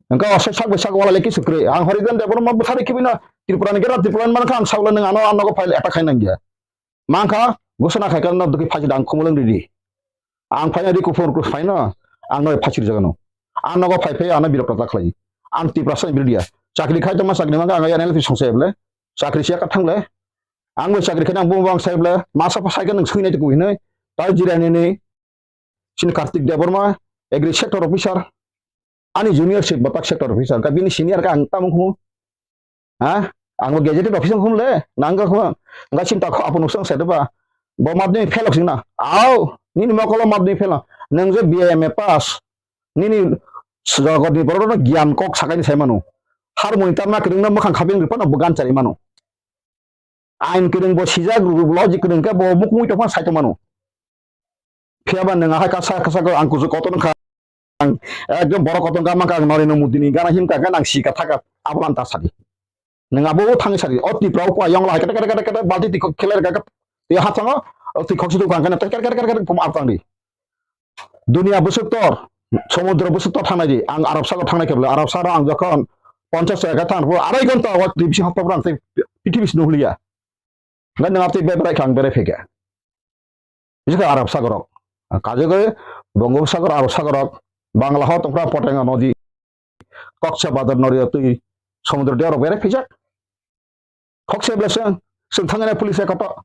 Engka wasi sak sak wala leki sukre. Ang hori dan debor ma buthari kibino Tripura ni gera Tripura man kan saula nang ano ano ko file attack khai nang ya. Mangkha, gosona khai khe no dukhi phachi dang khumulwng ridi. Ang phaina ri kuphur kuphur phaino, ang no phachi rijagano. Ang nogo phai phai ano birok rata khlai. Ang Tiprasa ni birdia. Chakri khai tongma chakri mangkha ang N L P songsa eble. Chakri siya kathang le. Ang bo chakri khai ang bung bang sai ble. Masa pa sai khe nang sui nai tu hinoi. Tai jira ni ni. Sini Kartik Debbarma, agri sector officer. Ani junior si batak sector officer. Ka bini senior ka ang tamung khu. Ha? Ang bo gazetted officer hum le, nang ga khuma, ga chinta kho apun usang sa ba. Bo madhyamik fail sing na. Au, nini mokolo madhyamik fail. Nang je B A M A pass. Nini jogotni borok no gyan kok sakai ni sai manu. Harmoni tamna kwrwng na mwkhang khabeng rwphano bo gan chari manu. Ain kwrwng bo sijak logic kwrwng khe bo mukmui tongphano sai tongmano. Phiya ba nwng ahai kasa kasa ko ang kuchuk kotor wngkha. Ang ekdom borok kotor wngkha, mankha ang Narendra Modi ni gana himkha khe nang sika thaka abolan ta sadi. Nwng abo thangwi sadi. O Tripura o kua yong lai kete kete kete kete balti twi khok kheler kha khe twi hapsango twi khok situ kha khe twi kete kete kete pum aptang di. Dunia bwswk tor, somudro bwswk tor thangnai di. Ang Arab Sagar thangnai khe bwle Arab Sagar ang jokhon ponchash taka thang pho arai ghonta o twi bisi hapta phrang tei prithibi sino huliya. Ngai nang tei beberai khang berai phege. Bisi kha Arab Sagar rok. Kaje khe Bongop Sagar, Arab Sagar rok, Bangla ho tongkra Poteng nodi, Koksa Badar nodi twi somudro dia rok berai phijak. Khokse bwle chwng, chwng thangwi nai police koto.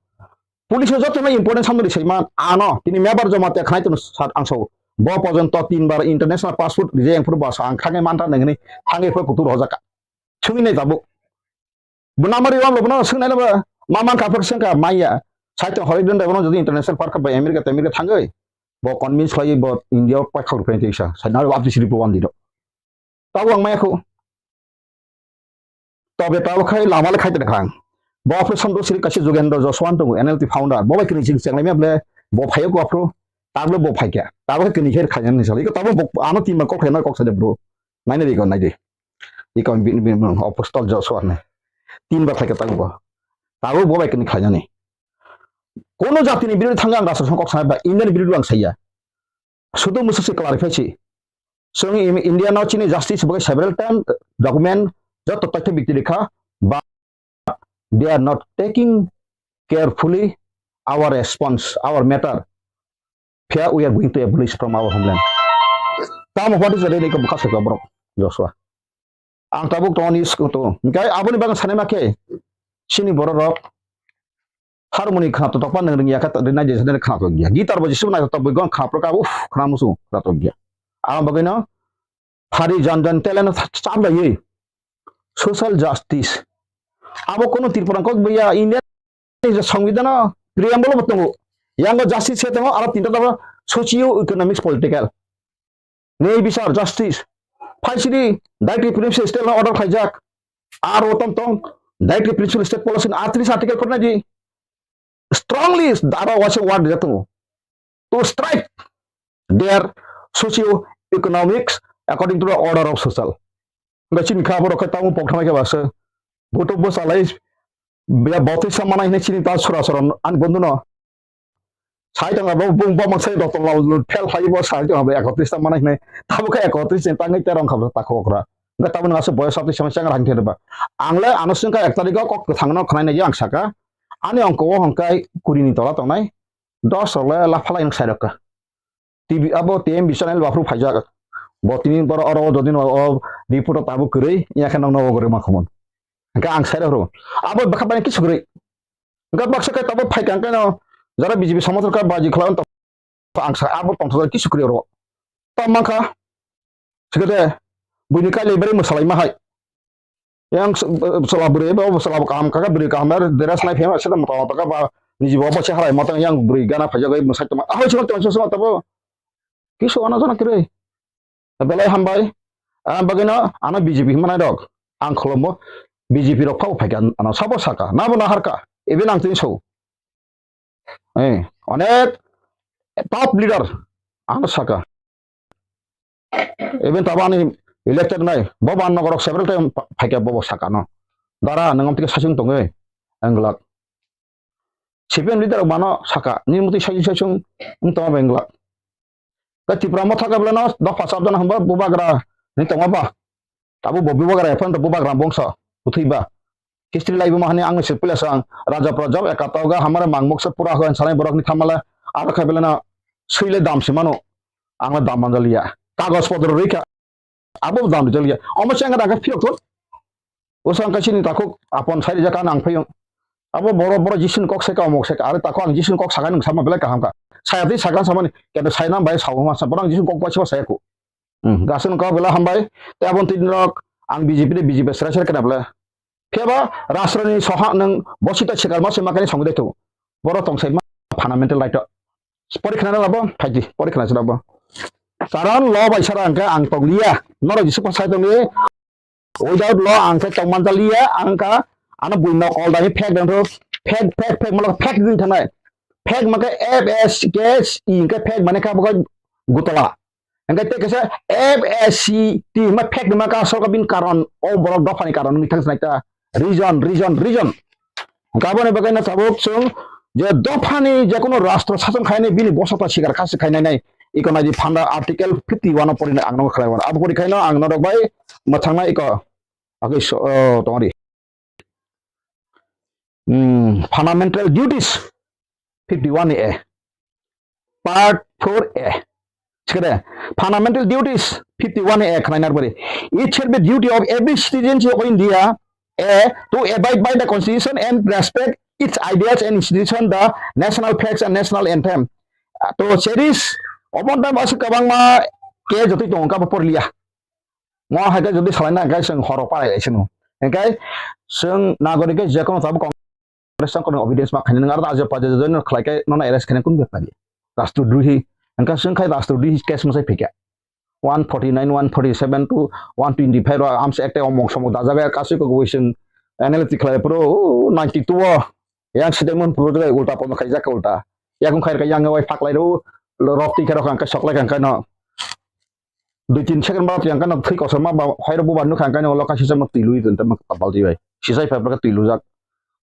Police o joto no important samno ri saiman ano tini mebar joma te khnai tong sat ang sao. Bo porjonto tin bar international passport rijai ang phuru basa ang khangai manta nang hwnwi thangwi phai kutur hojak ka. Chwngwi nai tabuk. Bo namari wam lo bono swngnai laba ma man ka phak sengka maya. Saito hoi den da bono jodi international park ba America te America thangwi. Bo convince khlai bo India o pai khawr phai tisa. Sai na abdi siri bo wan di do. Tabo ang maya khu. Tobe tabo khai lama le khai tongkha ang. Bo operation do siri kaisa Jugendra Jaswant tongo, N L T founder. Bo bai kini sing chenglai mya ble bo phaio ko aphro. Tablo bo phaikya. Tabo khai kini kher khaina ni sali. Ko tabo bo ano team kok khaina kok sade bro. Naina di ko nai di. Iko bin bin apostle Joshua ne. Team ba phaikya tabo bo. Tabo bo bai kini khaina ni. Kono jati ni birodhi thangya ang rasa kok sana ba Indian birodhi ang saya. Sudu musu si clarify si. Song India no chini justice bagai several time document joto totho bikti rikha ba they are not taking carefully our response, our matter. Phiya we are going to abolish from our homeland. Tamo what is the ready ko bukha sokya borok Joshua. Ang tabuk tongo ni school to. Hingke aboni bagwi sanai ma khe chini borok rok harmoni khna to tokma nang ringya kha rinai je sanai khna to gya. Guitar bo jisuk nai to bui gon khna pro ka uf khna musu khna to gya. Ang bagwi no hari jan jan talent chap lai social justice. Abo kono Tripura kok buya India ni je songbidano preamble bo tongo. Yango justice se tongo, aro tinta tongo socio economics political. Nei bisar justice. Phaisidi directive principal state order khaijak. Aro tom tong directive principal state policy ni athris article korna di strongly daro wase word rijak tongo. To strike their socio economics according to the order of social. Hingke chini kha borok khe tamo pok thamai khe basa. Boto bwsalai ya botisa manai hinui chini ta sura sura ani bondhu no. Sai tong abo bung bamang sai rotol lal fel phai bo sai tong abo ekotris ta manai hinui. Tabo khe ekotris ni tangwi terong kha ta khokra. Hingke tamo nang asuk boyos atwi sama chang rang theba. Ang le ano sungkha ek tarikh o kok kwthang no khnai nai ang saka. Ani ongko o hongkai kuri ni tola tongnai. Dos rok le laphalai ang sai rok ka. T V abo T M B channel baphru phaijak. Bo tini boro oro o jodi no o report o tabuk kwrwi, ya khe nokno o gori ma khumon. Hingke ang sai rok. Abo bwkha bai kisu kwrwi. Hingke baksa khe tabuk phai kang khe no jara B J P somothor kha baji khlai on to ang sa abo tongthok kisu kwrwi oro. Tam mankha. Sikete buini kailai bari mwsalai ma hai. Yang s-, b-, bwsala bwrwi bo bwsala bo kaham kaka bwrwi kaham er dress nai phema sita mota mota ka ba niji bo bo se halai motang yang bwrwi gana phaijak bai mwsai tongma. Ahoi sima tongma sima tabo. Kisu ano jana kwrwi. Belai hambai. Ah, bagino ano B J P himnai rok. Ang kholomo B J P rok phao phaikha ano sabo saka. Nabo naharka. Even ang tini so. Eh, onek top leader ano saka. Even tabo ani elected nai, bo ban nogorok several time pa-, phaikha bobo saka no. Dara nang amtike sasung tongwi, englak. C P M leader mano saka, ni muti sasung sasung, wng tongma englak. Ka Tipra motha ka belano, dopha sabjana hamba bubagra, ni tongma ba. Abo bo bubagra, ephano bubagra bongso, uthwi ba. History laibo mahani ang se pila sang, raja prajab ekatoga hamare mangmok se pura hoen sanai borok ni thamale, aro khe belano, suile dam se mano, ang dam manjaliya. Kagos podro rikha, abo dam jaliya. Omo se ang dagak phiyok thon. Usa ang kaisini takhuk apon sai rijak ang phiyong. Abo boro, boro Jisun kok seka, omok seka, are takhuk ang Jisun kok sakai nung sama belai kaham ka. Saya twi sakan samani, kete sai nam bai sao ma sa, borang Jisun kok bai sa saya ku. Hmm, gasun kok bela hambai, te abon tin rok, ang B J P de B J P serai serai kena bela. Phiaba rastro ni soha nung bosita sikar ma se makani songwi de tu. Boro tong sai ma fundamental right o. Pori khna labo, phaidi, pori khna labo. Karon lo bai sara angka ang tong liya, noro Jisu pa sai tong liya. Without law ang khe tong manjaliya, ang kha ano bui nok all dagi fake dang tho, fake, fake, fake, malo fake din thanai. Fake ma khe F S K S E, hingke fake mane kha bo khe gutala. Hingke te kesa F S C T ma fake ma kha sorkar bin karon, o borok dophani karon wngwi thang sinai ta. Reason, reason, reason. Gaboni bagwi no tabuk chwng je dophani je kono rastro sason khainai bini bosokta sikar khasi khainai nai economy phanda article fifty one o porinai ang no khlai mano. Abo pori khaino ang norok bai mwthangnai eko agwi so, o, tongri. Hmm, fundamental duties fifty one A. Part four A. Sikade, fundamental duties fifty one A khwlainar pore. It shall be duty of every citizen of India, A, to abide by the constitution and respect its ideas and institution, the national flags and national anthem. To cherish, obonta masuk kabangma ke jotoi tongo kabo porliya. Mo hai khe jodi salai na, hingke chwng horo parai lai sino. Hingke chwng nagorik khe je kono tabuk Congress chwng kono obedience ma khainai nang, aro ajo pajo jono khlai khe nono arrest khainai kun bepari. Rastrodrohi. Hingke chwng khai rastrodrohi case mwsai phikya. One forty nine, one forty seven to one twenty five ro amsa ekta omok somok dajabe kasu ko goi chwng analytic khlai pro, oh, ninety two o. Yang side mon pro ulta pono khaijak ulta. Yakung khai kha yang wai phaklai ro, rok twi khe rok ang khe soklai kha no. Dui tin second ba yang kano thwi kosom ma ba hoiro bubar nukha ang kano lo kaisa sama twi lui twi tama balti bai. Sisai phai phai twi lujak.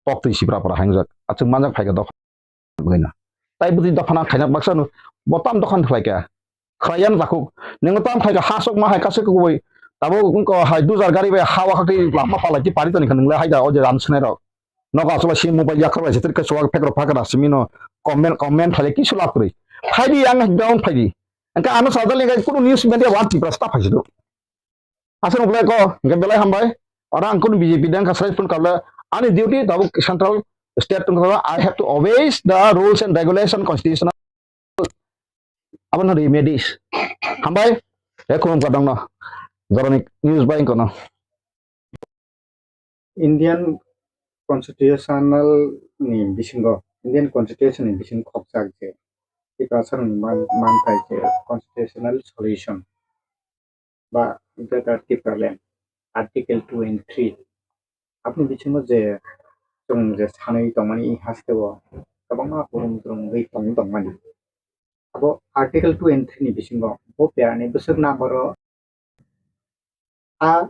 Tok twi sipra pra hangjak. Achung manjak phai ka dok. Bwina. Tai bwtwi dophana khaina baksa no botam dokhan khlai ka. Khlai yan takhuk. Nang tam khai ka hasok ma hai kaisa kubui. Tabo ko hai dujar gari bai hawa khakti lama phalai ti pari toni khanung le hai da o je ran sunai rok. Nogo aswk bai si mobile yakhar bai se, tei kaisa phek rok phakra simi no comment, comment khlai kisu lab kwrwi. Phaidi ang down phaidi. Engka ano sajal ni kunu news media wan Tripura sta phaisi do. Aswk no ko, engka belai hambai. Ora ang kunu B J P dang kasai phone kable. Ani duty tabuk central state tong kable. I have to obey the rules and regulation constitutional. Abo no remedies. Hambai. E khulum kadang no. Jorani news bai kono. Indian constitutional ni bisingo, Indian Constitution ni bisingo khokjak je Tiprasarokni man-, manthai je constitutional solution ba Greater Tipraland, Article two and three. Aboni bisingo je chwng je sanwi tongmani hasteo kwbangma hurum turum wngwi tong tongmani. Abo Article two and three ni bisingo bo perani bwswk number o a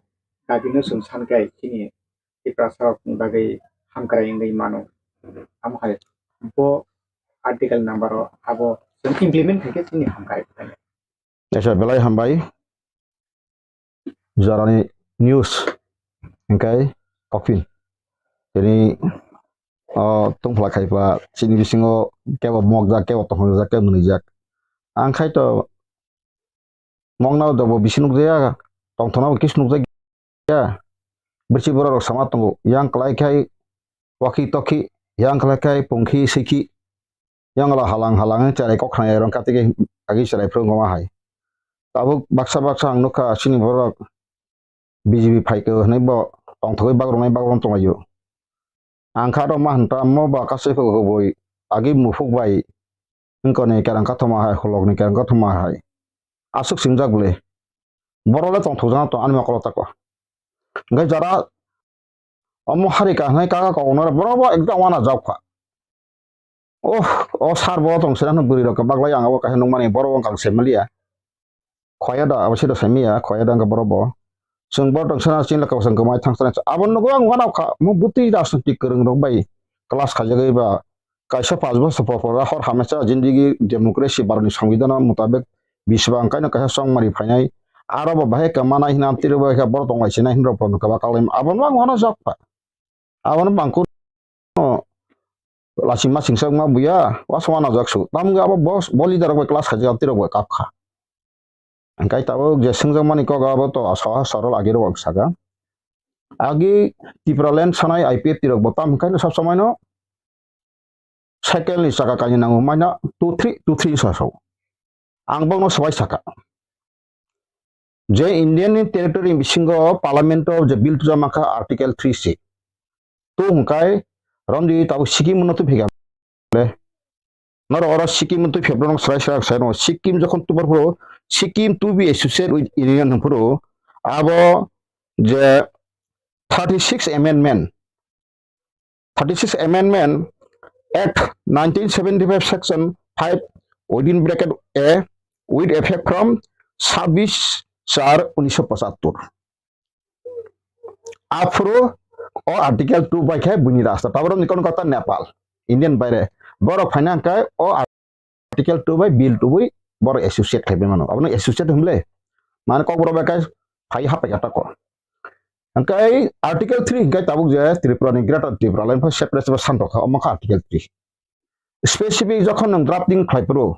dabino chwng sankhe chini Tiprasarokni bagwi hamkrai wngwi mano. Amo hai bo article number o abo chwng implement khaikhe chini hamkrai. Esa belai hambai. Jorani news hingkai kopin. Tini o tongphla khaipa chini bisingo kebo mokjak, kebo tongthokjak, kebo mwnwijak. Ang khai to mokna dobo bisi nukjaya, tongthokna bo kis nukjaya. Birchi borok rok sama tongo, yang kwlai khai waki tokhi, yang kwlai khai pungkhi sikhi, yang lo halang halang cherai kok khnai rong kati ke agi cherai phuru goma hai. Tabuk baksa baksa ang nukha chini borok B J P phaikhe hwnwi bo tongthogwi bagrwnai bagron tonglaio. Ang kha rw ma hwn ta mo ba kasui phai kubui agi muphuk bai wngkoni kerang kathoma hai, holokni kerang kathoma hai. Aswk singjak bwle. Borok le tongthokjak tong ani mokolo tako. Hwnkhe jara omo hari ka hwnwi kaka koknwi borok bo ekdam uanajak kha. Oh, o sar bo tong sira hwnwi bwrwi rok baglai ang abo kaisa nukmani borok wngkha ang se maliya. Khoya da abo sida saimiya, khoya da wngkha borok bo. Chwng borok tong sira chini lokha chwng kwmai thang sira. Abo nugo ang uanab kha, mo bwtwi rajnitik kwrwng rok bai class khaijagwi ba kaisa panch bosor por por hor hamya cha jindigi democracy Bharatni Songbidan mutabek biswa ang kaino kaisa chongmari phainai. Aro bo bahai kwmanai hwnwi amtwiro bai khe borok tong lai sinai hwnwi rok bo kwbak kaklaima. Abono ang uanajak kha. Abono bangkuk no lachima singsa wngma buya, wasama najak su. Tamo wngkha abo bo, bo leader rok bai class khaijak, amtwi rok bai kap kha. Hingkai tabuk je swngjak mani kok abo to saha sorol agi rok saka. Agi Tipraland sanai I P F T rok bo tam hingkai no sab samai no cycle ni chaka kainwi nango maina two three, two three sa sao. Ang bokno swbai saka. Je Indian ni territory ni bisingo parliament o je bill tujak mankha article three C. Tu hwnkhe romdi tabuk Sikkim no tu phika le. Norok oro Sikkim no tu phepro no srai srai sai no. Sikkim jokhon tu phuru Sikkim to be associated with Union hwn phuru abo je thirty six amendment thirty six Amendment Act nineteen seventy five Section five within bracket A with effect from sabbish char unisho pochattor. Aphuru o Article two bai khe buini rasta. Taboro ni kono kota Nepal, Indian baire. Borok phaina hwnkhe o Article two bai Bill two bai borok associate khai bai mano. Abono associate hwnle. Mane kokborok bai kai phai hapai kha tako. Hwnkhe Article three hwnkhe tabuk je Tripura ni Greater Tripura Land pha separate ba santok kha, omo kha Article three. Specific jokhon nwng drafting khlai phuru,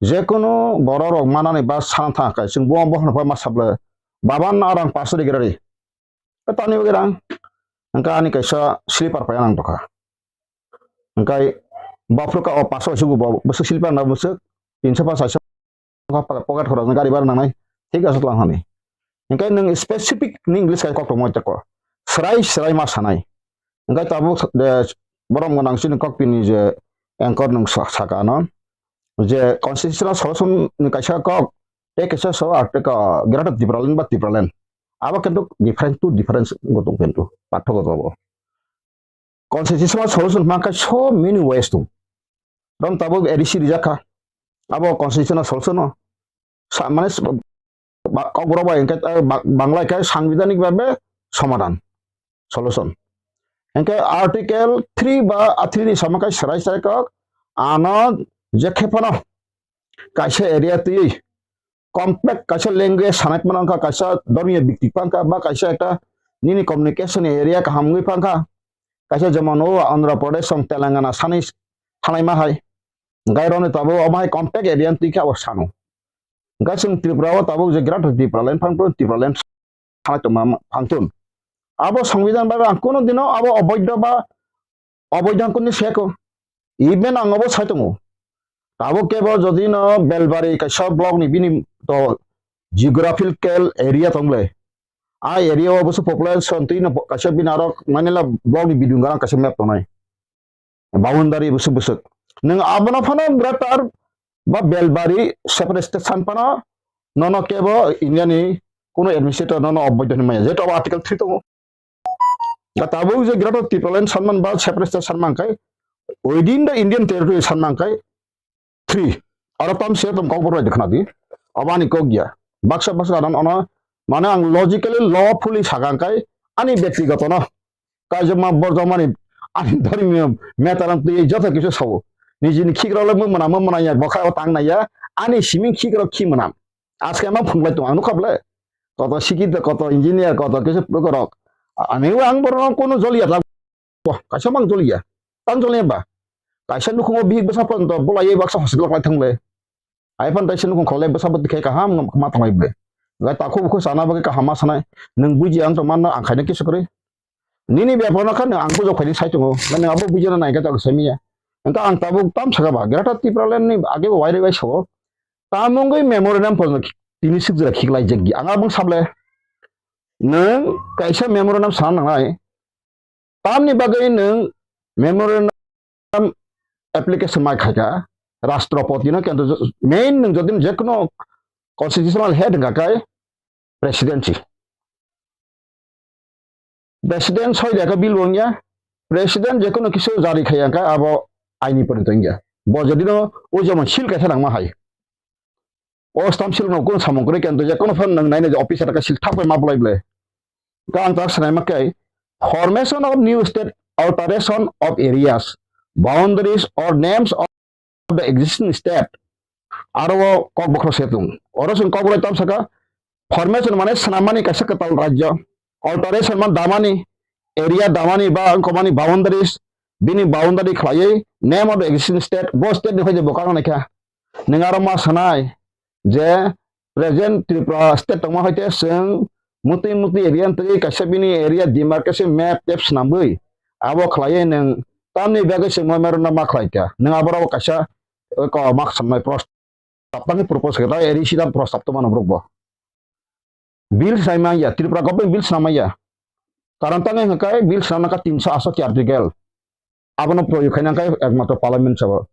jekunu borok rok manani ba sana thang kha, chwng bo bo hwnba ma sable, baba na rang paso de grari. Tani bagwi rang. Hwnkhe ani kaisa sleeper paiya nang tokha. Hwnkhe bophuru ka o paso sugu bo bwswk sleeper na bwswk tinso paso pocket khoroknwi gari bara nangnai. Thik aswk lang hani. Hwnkhe nwng specific ni English kai koktwma teko. Srai srai ma sanai. Hwnkhe tabuk borok gwnang chini kokpini je anchor nwng sa-, saka ano. Je constitutional solution ni kaisa kok, tei kaisa so, ah, tei ka Greater Tipraland ba Tipraland. Abo kintu different, two different go tong kintu, pathok go tong. Constitutional solution hwnkha so many ways tong. Rom tabuk A D C rijak kha. Abo constitutional solution no. Sa-, mane s-, ba-, kokborok bai hwnkhe, eh, ba-, Bangla khe sangbidhanik bhabe somadhan, solution. Hwnkhe Article three ba, ah, three ni sama khe srai srai kok, ano je khe phano kaisa area twiwi compact kaisa language sanai phano wngkha, kaisa dhormiyo bikti phano wngkha, ba kaisa ekta nini communication area kaham wngwi phano wngkha, kaisa jemon o Andhra Pradesh song Telangana sanwi thanai ma hai, hwnkhe roni tabuk omo hai compact area twi khe abo sano. Hwnkhe chwng Tripura o tabuk je Greater Tipraland phano Tipraland sanai tongma phantun. Abo Songbidan bai ang kunu dino abo oboidho ba oboidho ang kunu seko. Even ang obo sai tongo. Tabuk kebo jodi no Belbari kaisa block ni bini to geographical area tongle. A area o busu population twi no kaisa bini aro mane la block ni bidung garang kaisa map tongnai. Boundary busu busu. Nang abono phano greater ba Belbari separate state san phano nono kebo India ni kuno administrator nono oboido hinmaya. Jeto article three tongo. Ga tabuk je Greater Tipraland sanman ba separate state sanman kai within the Indian territory sanman kai three. Aro tam se tom kok borok khna di. Abani kok ya. Baksa baksa adan ono mane ang logically lawfully sagang kai ani bektigoto no. Kaijak ma borjak mani ani dhormiyo metaram twi joto kisu sao. Nijini khikrok le mung mana mung mana ya bokha o tang na ya ani siming khikrok khi mana. Aske ma phunglai tong ang nukha ble. Koto sikit koto engineer koto kisu prokorok. Ani ang borok kono joliya ta. Wah, kaisa mang joliya. Tang joliya ba. Kaisa nukhungo bihik bwsa pon to bolai baksa hospital lai thang le. Ai phan taisa nukhung kholai bwsa bwtwi khai kaham ma thanglai ble. Gai takhu bukhu sana bagwi kaham ma sanai. Nung buji ang to manno ang khaina kisu kwrwi. Nini bepar no kha nung ang bujo khaini sai tongo. Nang abo buji na nai ka tak sai miya. Engka ang tabuk tam saka ba. Greater Tipraland ni age bo wairi bai so. Tamungwi memorandum pon tini sik jora khiklai jek di. Ang abang sable. Nung kaisa memorandum sana nangnai. Tamni bagwi nwng memorandum application mai khaika Rashtrapati no, kintu main nwng jodi jekono constitutional head wngkha khe presidency. President soi lekha bill wngya, president jekono kisu jari khaya khe abo aini porito wngya. Bo jodi no o jemon seal kaisa nangma hai. O stamp seal no kun samung kwrwi khe, je kono phan nang naina je officer ka seal thap ma bulai ble. Ka ang tak sanai ma kai, formation of new state, alteration of areas, boundaries or names of the existing state. Aro o kok bokhro se tung. Oro sung kok bokhro tam saka, formation mane swnamani kaisa kwtal rajya. Alteration man damani, area damani ba wngkokmani boundaries, bini boundary khlaiwi name of the existing state, bo state ni hoide bo kang naikha. Nwng aro ma sanai je present Tripura state tongma hoite chwng mutwi mutwi area twi kaisa bini area demarcation map tep swnamwi abo khlaiwi nwng tamni bagwi chwng memorandum ma khlaikha. Nwng aborok kaisa, eh, ko mak sanai prostab tangwi propose khe ta area sida prostab to mano borok bo. Bill swnamwi ya, Tripura government bill swnamwi ya. Karon tangwi hwnkhe bill swnamna kha tinso aswk article. Abono proyog khaina khe ekmatro parliament sabo.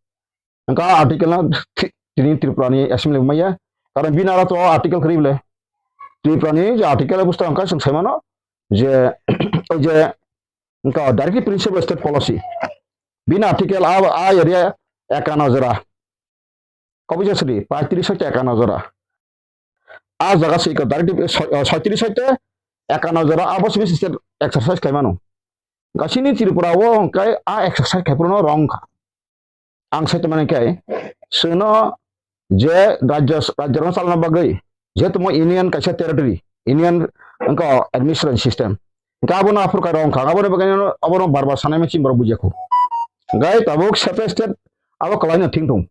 Hwnkhe article no thi-, tini Tripura ni assembly maya. Karon bini aro to article kwrwi ble. Tripura ni je article busta hwnkhe chwng sai mano je, o je hwnkhe directive principle state policy. Bini article a, a area ekano jora. Kobisa sidi, paitris hoite ekano jora. A jaga se iko directive soi-, o, soitris hoite ekano jora abo simi state exercise khaimano. Gasini Tripura o hwnkhe a exercise khaiphuru no wrong kha. Ang sai tongmani khe, chwngno je rajya, rajya rong chalna bagwi, jehetu mo union kaisa territory, union wngkha administration system. Hwnkhe abono aphuru kha wrong kha, aboni bagwi abono bar bar sanai ma chini borok bujiya khu. Hwnkhe tabuk separate state abo kwlaino thing thung.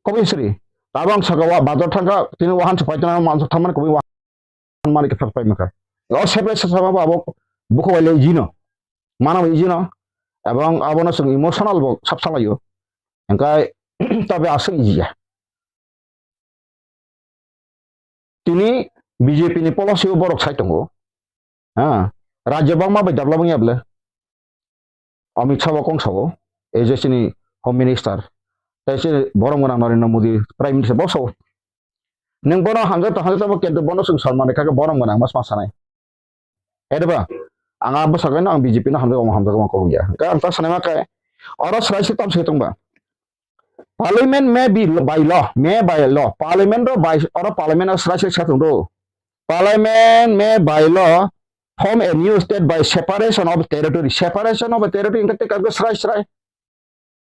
Koboi sri. Tabang saka wa bazar thangka, tini wahan se paitana mansa thamani koboi wahan mani ke phak pai maka. O sepe sasa ma abo bukho wale jino. Mana wai jino. Abang abono sung emotional bo sap salayo. Engkai tabe asung iya. Tini B J P ni policy o borok sai tongo. Ha, rajya bangma bai dabla bangya ble. Amit Shah bo kong sao, A J C ni Home Minister. Tai se borom gwnang Narendra Modi Prime Minister bo sao. Neng bono hamjak to hamjak tamo kento bono sung salmani kake borom gwnang mas mas sanai. Edeba, ang abo sakai no ang B J P no hamjak omo hamjak omo kong ya. Ka ang ta sanai ma kai. Oro srai se tam se tong ba. Parliament may be lo-, by law, may by law. Parliament ro by, oro parliament ro srai se sa tong do. Parliament may by law form a new state by separation of territory. Separation of a territory hingke teka srai srai.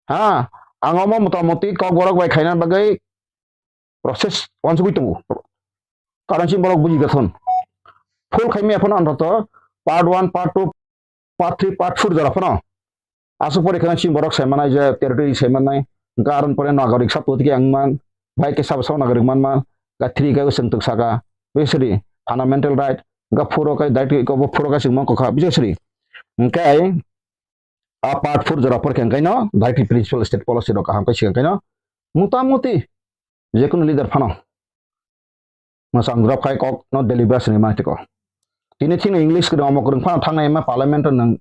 Ha, ang omo motamoti kok borok bai khaina bagwi process wansugwi tongo. Karon si borok buji gathon. Full khaimi aphano antoto part one, part two, part three, part four jora phano. Aswk pore kheno chini borok sai manai je territory sai manai. Hwnkhe aron pore nagorik sapotiki ang man. Bai khe sabo sabo nagorik man man. Hwnkhe three khe chwng twk saka. Bisri fundamental right. Hwnkhe four o khe direct ko bo four o khe chwng man kokha. Bisri. Hwnkhe a part four jora pore khe hwnkhe no direct principal state policy rok kaham khe swkang khe no. Mota moti. Jekunu leader phano. Mwchang drop khai kok no delivery sini mani tiko. Tini thikno English kwrwng omo kwrwng phano thangnai ma parliament o nwng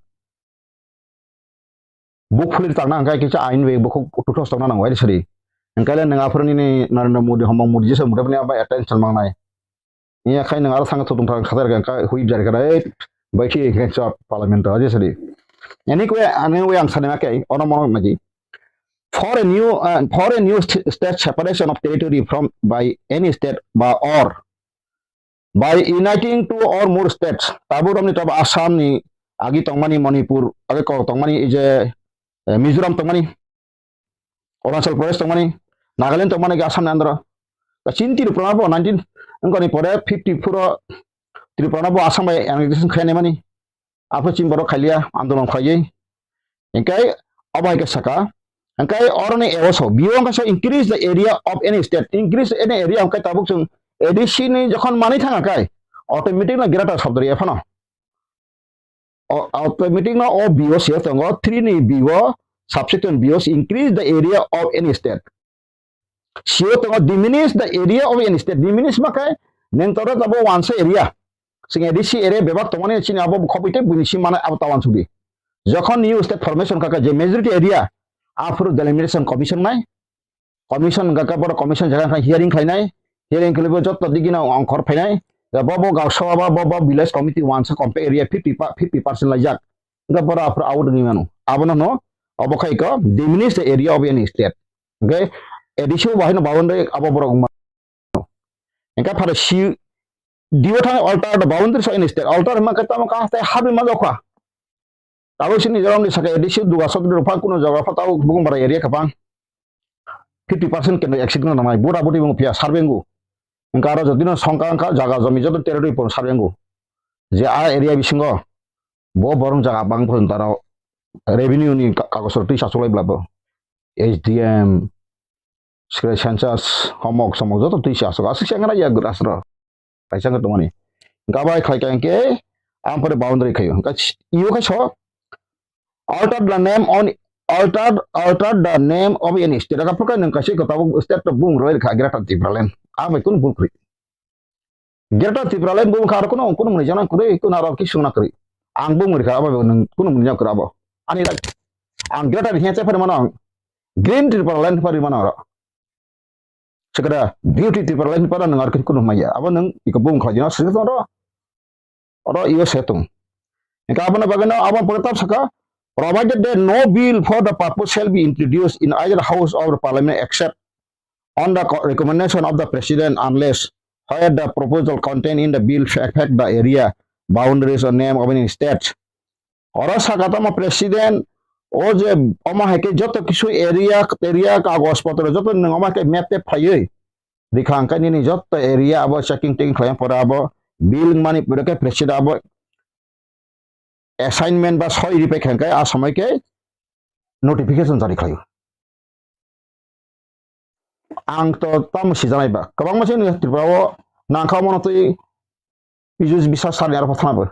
buk phulwi tangna hwnkhe kisa ain bai bukhuk tuthos tongna nango, ai sari. Hwnkhe le nwng aphuru nini Narendra Modi, Homok Modi jesa muthabani abo attention mangnai. Iya khai nwng aro thangkha thutung thang khatar kha hui jar kha, "Ei, bai thi khe chot parliament o," ai sari. Anyway, anyway, ang sanima khe ono mono nagi. For a new, uh, for a new st-, state separation of territory from by any state ba or by uniting two or more states, tabuk romni tabuk Assam ni agi tongmani, Manipur agi kok tongmani, ei je, eh, Mizoram tongmani, Arunachal Pradesh tongmani, Nagaland tongmani agi Assam ni andro. Ta chini Tripura no bo nineteen, wngkha ni pore fifty-four o Tripura no bo Assam bai annexation khainai mani. Aphuru chini borok khailia, andolon khlaiwi. Hingkai abo hai khe saka. Hingkai oroni A O so, B O hingkai so increase the area of any state. Increase any area hingkai tabuk chwng A D C ni jokhon manwi thanga kai, automatic no greater sabdari phano. O, automatic no o B O se tongo, three ni B O, subsection B O increase the area of any state. Sio tongo diminish the area of any state. Diminish ma khe neng toro tabo wansa area. Sing A D C area bebak tongmani chini abo khoboi tei buini si mana abo ta wansukdi. Jokhon new state formation kaka je majority area, aphuru delimitation commission nai. Commission kaka boro commission jaga kha hearing khlainai. Hearing khlaibo jotto digino ongkhor phainai. Ya bo bo gausaba bo bo village committee wansa compact area fifty pa-, fifty percent laijak. Ga boro aphuru out ni mano. Abono no obo khai ko diminish the area of any state. Hingke A D C bo haino boundary abo borok wngma. Hingke pharo C D O thang alter the boundaries of any state. Alter hima khe tamo ka haste habi ma dokha. Abo sini jorom ni saka A D C duga sotri rok phang kuno jaga pha tabo bukung bara area ka phang. Fifty percent kendo exit no nangnai. Bura buri bung phiya survey ngu. Hingke aro jodi no songka wngkha jaga jomi joto territory pon survey ngu. Je a area bisingo bo borong jaga bang pon taro revenue ni ka-, kagos rok twi sasulai bla bo. S D M, Secretary Census, homok somok joto twi se aswk, aswk se wngna ya aswk rw. Kaisa wngkha tongmani. Hwnkhe abo hai khlai kha hwnkhe, ang pore boundary khaio. Hwnkhe iyo khe so, alter the name on, alter, alter the name of any state. Aka phuka nwng kaisa kwtal state to bung roi kha Greater Tipraland. Ang bai kunu bul kwrwi. Greater Tipraland bung kha aro kunu, kunu mwnwi jana kwrwi, kunu aro kisung na kwrwi. Ang bung rikha abo nwng kunu mwnwi jana kwrwi abo. Ani rak, ang Greater hiya cha phari mano ang. Green Tipraland phari mano aro. Sekada beauty Tipraland phara nwng aro kunu maya. Abo nwng iko bung kha jana sik tongo. Oro iyo se tong. Hingke aboni bagwino abo pore tab saka, provided that no bill for the purpose shall be introduced in either house of the parliament except on the co-, recommendation of the president unless where the proposal contained in the bill affect the area, boundaries or name of any state. Oro saka tamo president o je omo hai khe joto kisu area, area kagoj potro joto nwng omo hai khe map tep phaiwi rikha hwnkhe nini jotto area abo checking teking khlai pore abo bill wngmani pore khe president abo assignment ba soi ripai kha hwnkhe a samai khe notification jari khlaio. Ang to tamo sijanai ba kwbangma se Tripura o nangkha mono twi pijus bisa sani aro thana bo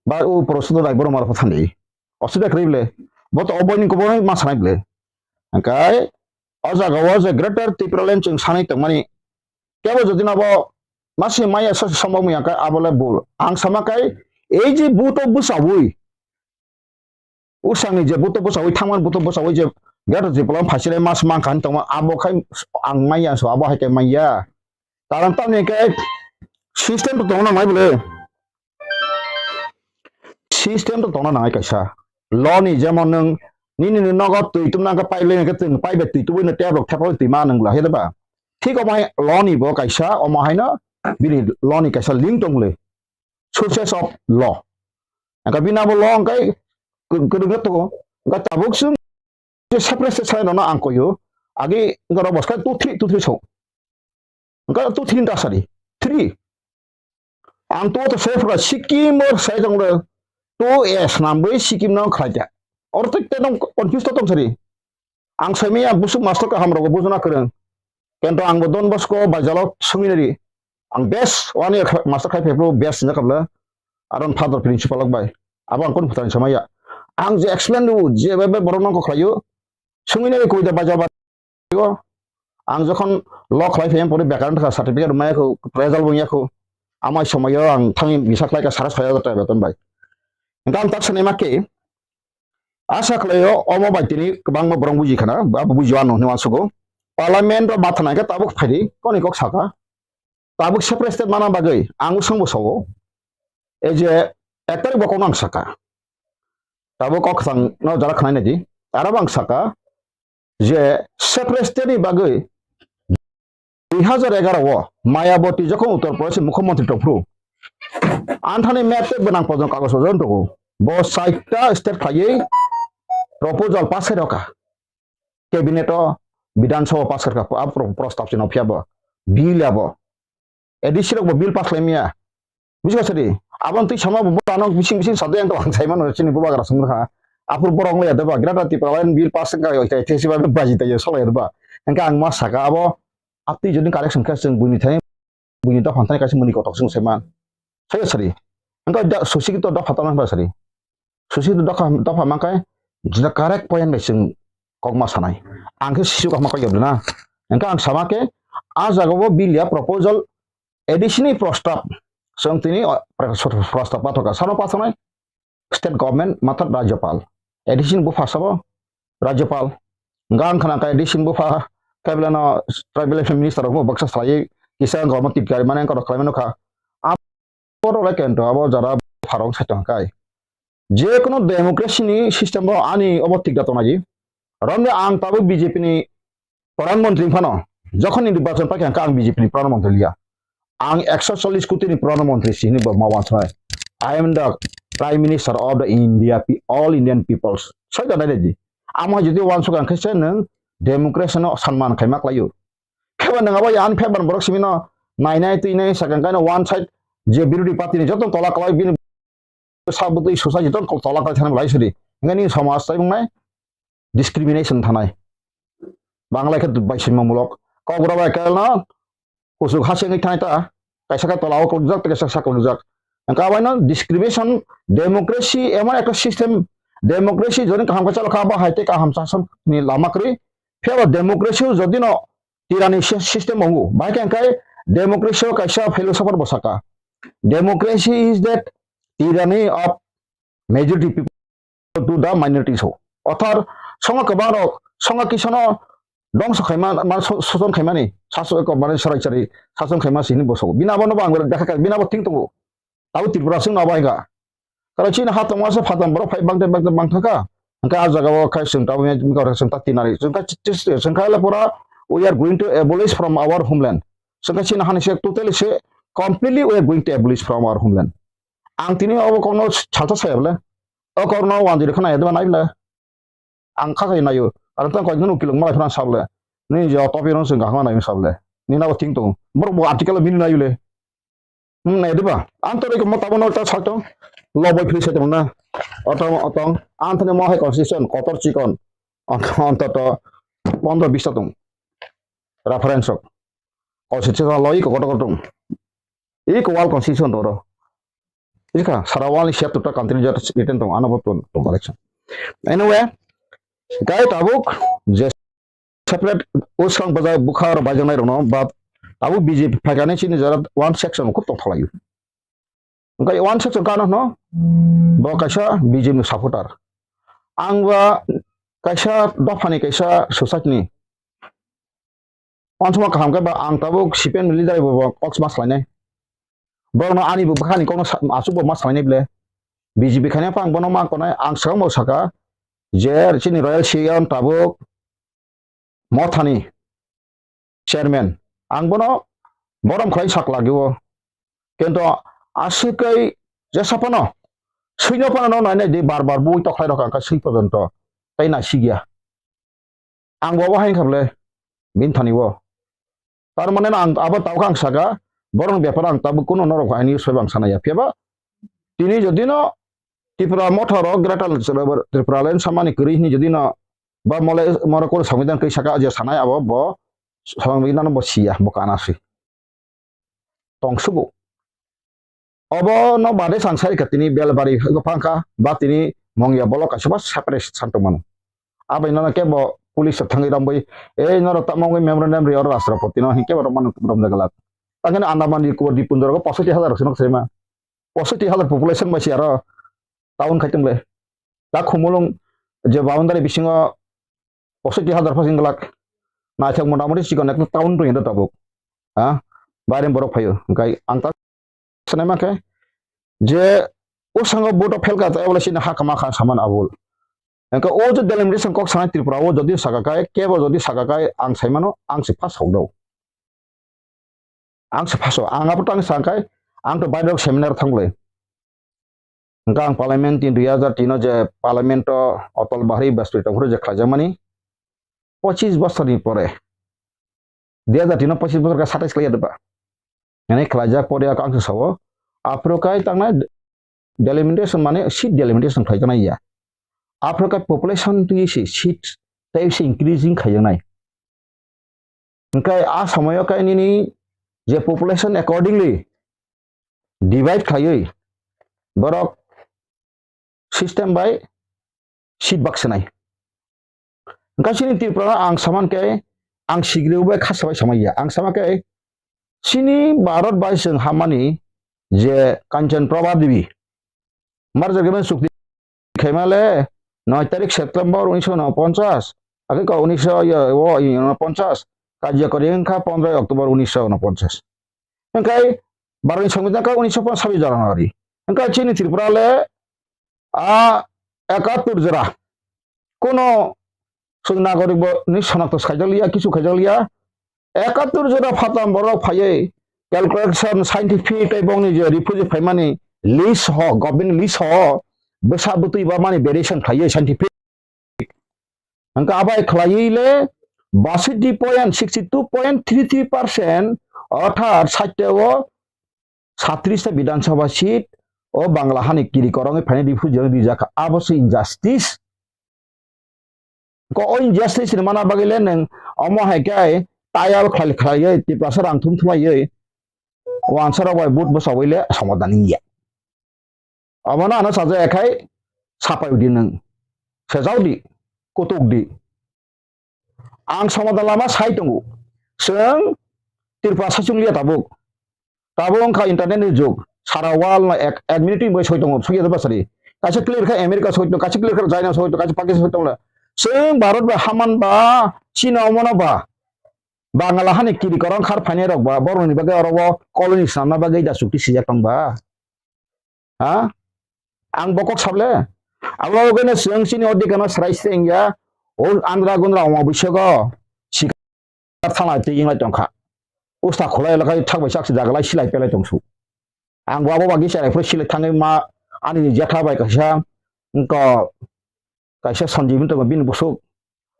ba o porosudo dai borok maro thani osida kri ble bo to obo ni kobo ma sanai ble. Hwnkhe o jaga o je Greater Tipraland chwng sanai tongmani kebo jodi no bo masi maya sosi somok maya khe abo le bul. Ang sama khe ei je buto bwsaui usangni je buto bwsaui thangmani buto bwsaui je Greater Tipraland phaisile mas mankha hinwi tongma abo khai ang maya so abo hai khe maya. Karon tamni khe system to tongna nai bole. System to tongna nangai kaisa. Law ni jemon nwng nini ni nogo twi tumna khe pipeline khe twng pipe twi tubui no tap rok thepoi twi ma nwng la he ba. Thik omo hai law ni bo kaisa omo haino bini law ni kaisa link tong le. Sources of law. Angka bini abo law angkai kwrwngna tongo. Angka tabuk swng je separate side no ang koyo. Agi angka rok boskai two three two three so. Angka two three ta sari. Three. Ang to to se phra Sikkim or sai tong le to es nam bai Sikkim no khlai ja. Or tek te tong confuse to tong sari. Ang sai maya busuk master ka ham rogo bujuna kwrwng. Kento ang bo Don Bosco bai jalo sungwi nari. Ang best one year master khai phepro best sinja kabla. Aron father principal ok bai. Abo ang kon phutan samaya. Ang je explain du je bai bai borok nang ko khlaio. Sungwi nari koi da bai jalo. Ang jokhon law khlai phai pore bekaran thaka certificate maya kho, result bo ya kho. Amai somoyo ang thangwi bisa khlai kha sara soi hajar taka beton bai. Hingke ang tak sanai ma khe, asa khlaio omo bai tini kwbangma borok buji khana, abo buji ano hinwi uansugo. Parliament o matha nai khe tabuk phaidi, koni kok saka. Tabuk separate state mana bagwi ang swngbo sao. Ei je ek tarik bo kokno ang saka. Tabuk kok kwchang no jara khnai naidi. Aro bo ang saka je separate state ni bagwi dui hajar egaroh o Mayawati jokhon Uttar Pradesh ni mukhyamantri tongphuru, anthani map tei bwnang pojong kagoj pojong tongo. Bo chaita state khlaiwi proposal pass khai rokha. Cabinet o, Bidhan Sabha pass khai rokha, a pro-, prostab chini phiya bo. Bill abo. A D C rok bo bill pass khlai maya. Buji kha sadi. Aboni twi sama bo ano bising bising sadi ang to ang sai mano chini bubagra sung kha. Aphuru borok wng ya deba Greater Tipraland bill pass wng kha, oi tai thesi ba baji tai solai deba. Hingke ang ma saka abo, aptwi jodi correction khe chwng buini thani, buini dopha thani kaisa muni kotok chwng sai man. Sai sadi. Hingke da susi to dopha tong ba sadi. Susi to dopha, dopha man kai jina correct point bai chwng kok ma sanai. Ang khe sisu kok ma kok yobna. Hingke ang sama khe a jaga o bill ya proposal A D C ni prostab, chwng tini, o, prostab pathokha, sano pathoknai state government matha Rajyapal. A D C ni bupha sabo Rajyapal. Hingke ang khna khe A D C ni bupha kaiblano tribal affairs minister rok baksa salai kisa wngkha omo titkari mane wngkha rok khlaimano kha. Abo rok lai kento abo jara pharong sai tong kai. Je kono democracy ni system bo ani obo thik da tongnai. Romde ang tabuk B J P ni Pradhan Mantri phano, jokhon ni nirbachon paikha hwnkhe ang B J P ni Pradhan Mantri liya. Ang ekso chollish koti ni Pradhan Mantri si hinwi bo ma wansuknai. I am the Prime Minister of the India, pe-, all Indian peoples. Sai da nai di. Amo jodi wansuk ang khe se nwng democracy no sanman khai ma klaio. Pheba nwng abo ani pheba borok simi no nai nai twi nai sakang kaino one side je birodhi party ni joto tola klai bini sabutwi society to tola kai thani belai sidi. Hingke nini somaj tai wngnai discrimination thanai. Bangla khe bai sima mulok. Kokborok bai kelno kuchuk ha sengwi thanai ta. Kaisa khe tola o kulukjak, kaisa sak kulukjak. Hingke abaino discrimination, democracy, emon ekta system, democracy jodi kaham khe chalokha, abo hai tei kaham sasonni lama kwrwi. Phiya ba democracy o jodi no tirani sy-, system wngo. Bahai khe hingke democracy o kaisa philosopher bo saka. Democracy is that tyranny of majority people to the minorities ho. Othar songo kwbang rok songo kisano dongso khaima, ma so-, soson khaimani, saso ko mane sarai chari sason khaima sini boso. Bina bono bang bini abo thing tongo. Tabo Tripura sing no bai ga. Karo chini ha tongma se phatam borok phai bangte bangte bang thaka. Hingke a jaga o khai sing tabo mi kor sing ta tinari. Sing khai le pura we are going to abolish from our homeland. Sing khai chini hani se totally se completely we are going to abolish from our homeland. Ang tini obo kokno salsa saya bole. O kokno wanjiri khna yadwa nai bole. Ang kha khai nayo. Aro tang koi gano kilong malai phran sable. Ni jo topi rong sing gahma nai sable. Ni na bo thing tong. Bor bo article mini nayo le. Hmm, nai diba? Ang to reko mo tabo no ta salto. Lo boy free setem na. Otong, otong. Ang tane mo hai constitution kotor chikon. Ang, ang to to. Pondro bis ta tong. Reference ok. Constitution lo iko kotor kotor tong. Iko wal constitution to ro. Ika sara wal ni siap to country jat written tong. Ano bo tong, tong correction. Anyway, gai tabuk je separate usrang baja bukha aro bajangnai rokno ba tabuk B J P phaikani chini jara one section khub tongthok laio. Hingke one section kano hwno bo kaisa B J P ni supporter. Ang ba kaisa dophani kaisa society ni. Wansukma kaham khe ba ang tabuk C P M ni leader bo, bo kok ma salainai. Borokno ani bo bwkhani kokno sa-, aswk bo ma salainai ble. B J P khaina phang bono ma konai ang swkang bo saka je chini Royal Siyam tabuk mothani chairman. Ang bono borom khlai sak lagio. Kintu aswk kai jesa phano swino phano no nainai di bar bar bui tokhlai rok ang kha swi porjonto tei naisigya. Ang bo obo hai wngkha bwle bini thani o. Tar mane no ang abo tabuk ang saka, borokni bepar ang tabuk kunu norok hai news bai bo ang sana ya. Phiya ba tini jodi no Tripura motha rok Greater Tripura Land samani kwrwi hwnwi jodi no ba mole moro koro Sambidan kwi saka je sanai abo bo Sambidan no bo siya bo kana si. Tongsugo. Obo no bade sang sai kha tini Belbari phang kha ba tini Mongya bolok kaisa ba separate san tong mano. Abai no kebo police rok thangwi rambwi, "Ei norok tamo wngwi memorandum ri oro Rashtrapati no," hinkhe bo rok mano romjak glak. Tangkhe Andaman Nicobar Dipundorogo posoiti hazar rok se nok sema. Posoiti hazar population bai se aro town khai tongle. Da Khumulwng je boundary bisingo posoiti hazar pha singlak. Naithok motamoti chikon ekta town tong tabuk. Ha? Bairem borok phaio. Hwnkhe ang ta sanai mankhe je o sango vote o phelka ta ebole sini ha kama kha saman abul. Hwnkhe o je delimitation kok sanai Tripura o jodi saka kai, kebo jodi saka kai ang saimano ang se pass hok do. Ang se pass o, ang abo tang sa kai, ang to bairok seminar thanglai. Hwnkhe ang parliament tin dui hazar tin o je parliament o Atal Bihari Vajpayee tongphuru je khlaijakmani pochis bosorni pore, dui hazar tin o pochis bosor khe satais khlaiya deba. Hwnwi khlaijak pore ang se sao, aphuru kai tangnai delimitation mane seat delimitation khlaijaknai ya. Aphuru kai population twi se seat tei se increasing khaijaknai. Hwnkhe a somoyo kai nini je population accordingly divide khlaiwi borok system bai seat baksinai. Hwnkhe chini Tripura ang saman khe ang sigriu bai khasa bai samai ya. Ang sama khe chini Bharat bai chwng hamani je Kanchan Prabha Devi marjak chukti khaimale noi tarik September unisho unoponchas, ake ko unisho yo, o, unoponchas, karjakori wngkha pondroi October unisho unoponchas. Hwnkhe Bharatni Songbidan kha unisho ponchas January. Hwnkhe chini Tripura le a ekattur jora kono chwng nagorik bo ni sonakto khaijakliya, kisu khaijakliya. Ekattur jora phatam borok phaiwi calculation scientific tei bongni je refugee phaimani list ho, government list ho, bwsa bwtwi ba mani variation khlaiwi scientific. Hwnkhe abai khlaiwi le basiti point sixty two point three three percent orthat site o satris ta Bidhan Sabha seat o Bangla hani kiri korongwi phainai refugee rok rijak kha. Abo se injustice. Ko o injustice ni mana bagwi le nwng omo hai khe tayal khlai khlaiwi Tiprasa rang thum thumaiwi wansarok bai vote bwsawui le somadan wngya. Omono ano sajak ya khai sapai di nwng. Sejak di, kutuk di. Ang somadan lama sai tongo. Chwng Tripura sachungliya tabuk. Tabuk wngkha internet ni jug. Sara world no ek, ek minute ni bagwi soi tongo, soi ya basari. Kaisa clear kha America soi tongo, kaisa clear kha China soi tongo, kaisa Pakistan soi tongo. Chwng Bharat bai haman ba, China omono ba. Bangla hani kiri korong khar phainai rok ba, borok ni bagwi oro o colony swnamna bagwi da chukti sijak tong ba. Ha? Ang bo kok sable. Abo bagwi no chwng chini o dikano srai se wngya. O andra gundra wngma bisogo. Sikar thanglai twi wnglai tongkha. Usta khulai lakai thak bai chak si jagalai silai pelai tongsu. Ang bo abo bagwi chwrai phuru silai thangwi ma ani ni jetha bai kaisa wngkha. Kaisa Sanjibini tongo bini bwswk.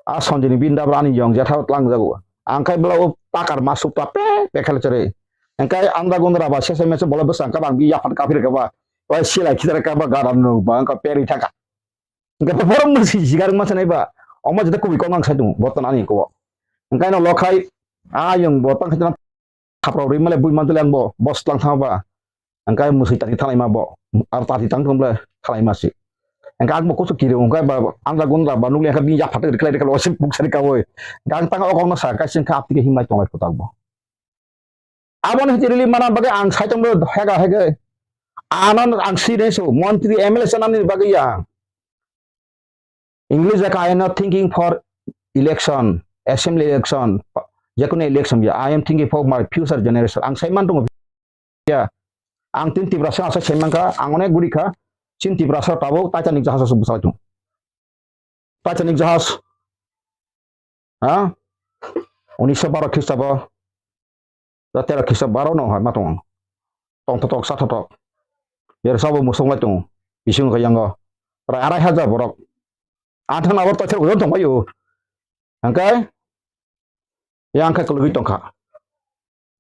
A Sanjibini bini dabra ani yong jetha tlang jago. Ang khai bwla o takar ma suk ta pe pe khela chwrai. Ang khai anda gundra ba sese mese bola bwsang ka bang bi yaphan ka phir ka ba. Oi silai khidar ka ba garan no ba ang ka peri thaka. Ang khai borom no si sigar ma sanai ba. Omo jeta kubi kong ang sai tung botan ani ko. Ang khai no lo khai a yong botan khai Thapra rwi male bui mantole ang bo, bo slang thang ba. Ang kai musui tati thalai ma bo, ar tati tang thong ble thalai ma si. Ang kai ang bo kusu kiri ang kai ba, ang da gun da ba nukli ang kai bini yapha tari khlai khlai wasim puk sari ka boi. Ang tang o kong na sa kai sing kha apti ke himlai tonglai putak bo. Abo ni hiti rili mana bagwi ang sai tong hega hega. Anan ang si re so, montri M L A sanani bagwi ya. English jaka, "I am not thinking for election, assembly election, jekunu election ya, I am thinking for my future generation." Ang sai man tongo ya. Ang tin Tiprasa asa sai man kha, ang onek guri kha, chin Tiprasa tabuk Titanic jahaj asa bwsai tung. Titanic jahaj, ha? Unisho baro Khristabo, Da tera kisa baro no hai ma tong. Tong thotok sa thotok. Yer sabo musung lai tong. Bising kha yango. Prai arai hajar borok. Anthang na bor toithar ujon tong bayu. Hangkai. Yang khai kulugui tong kha.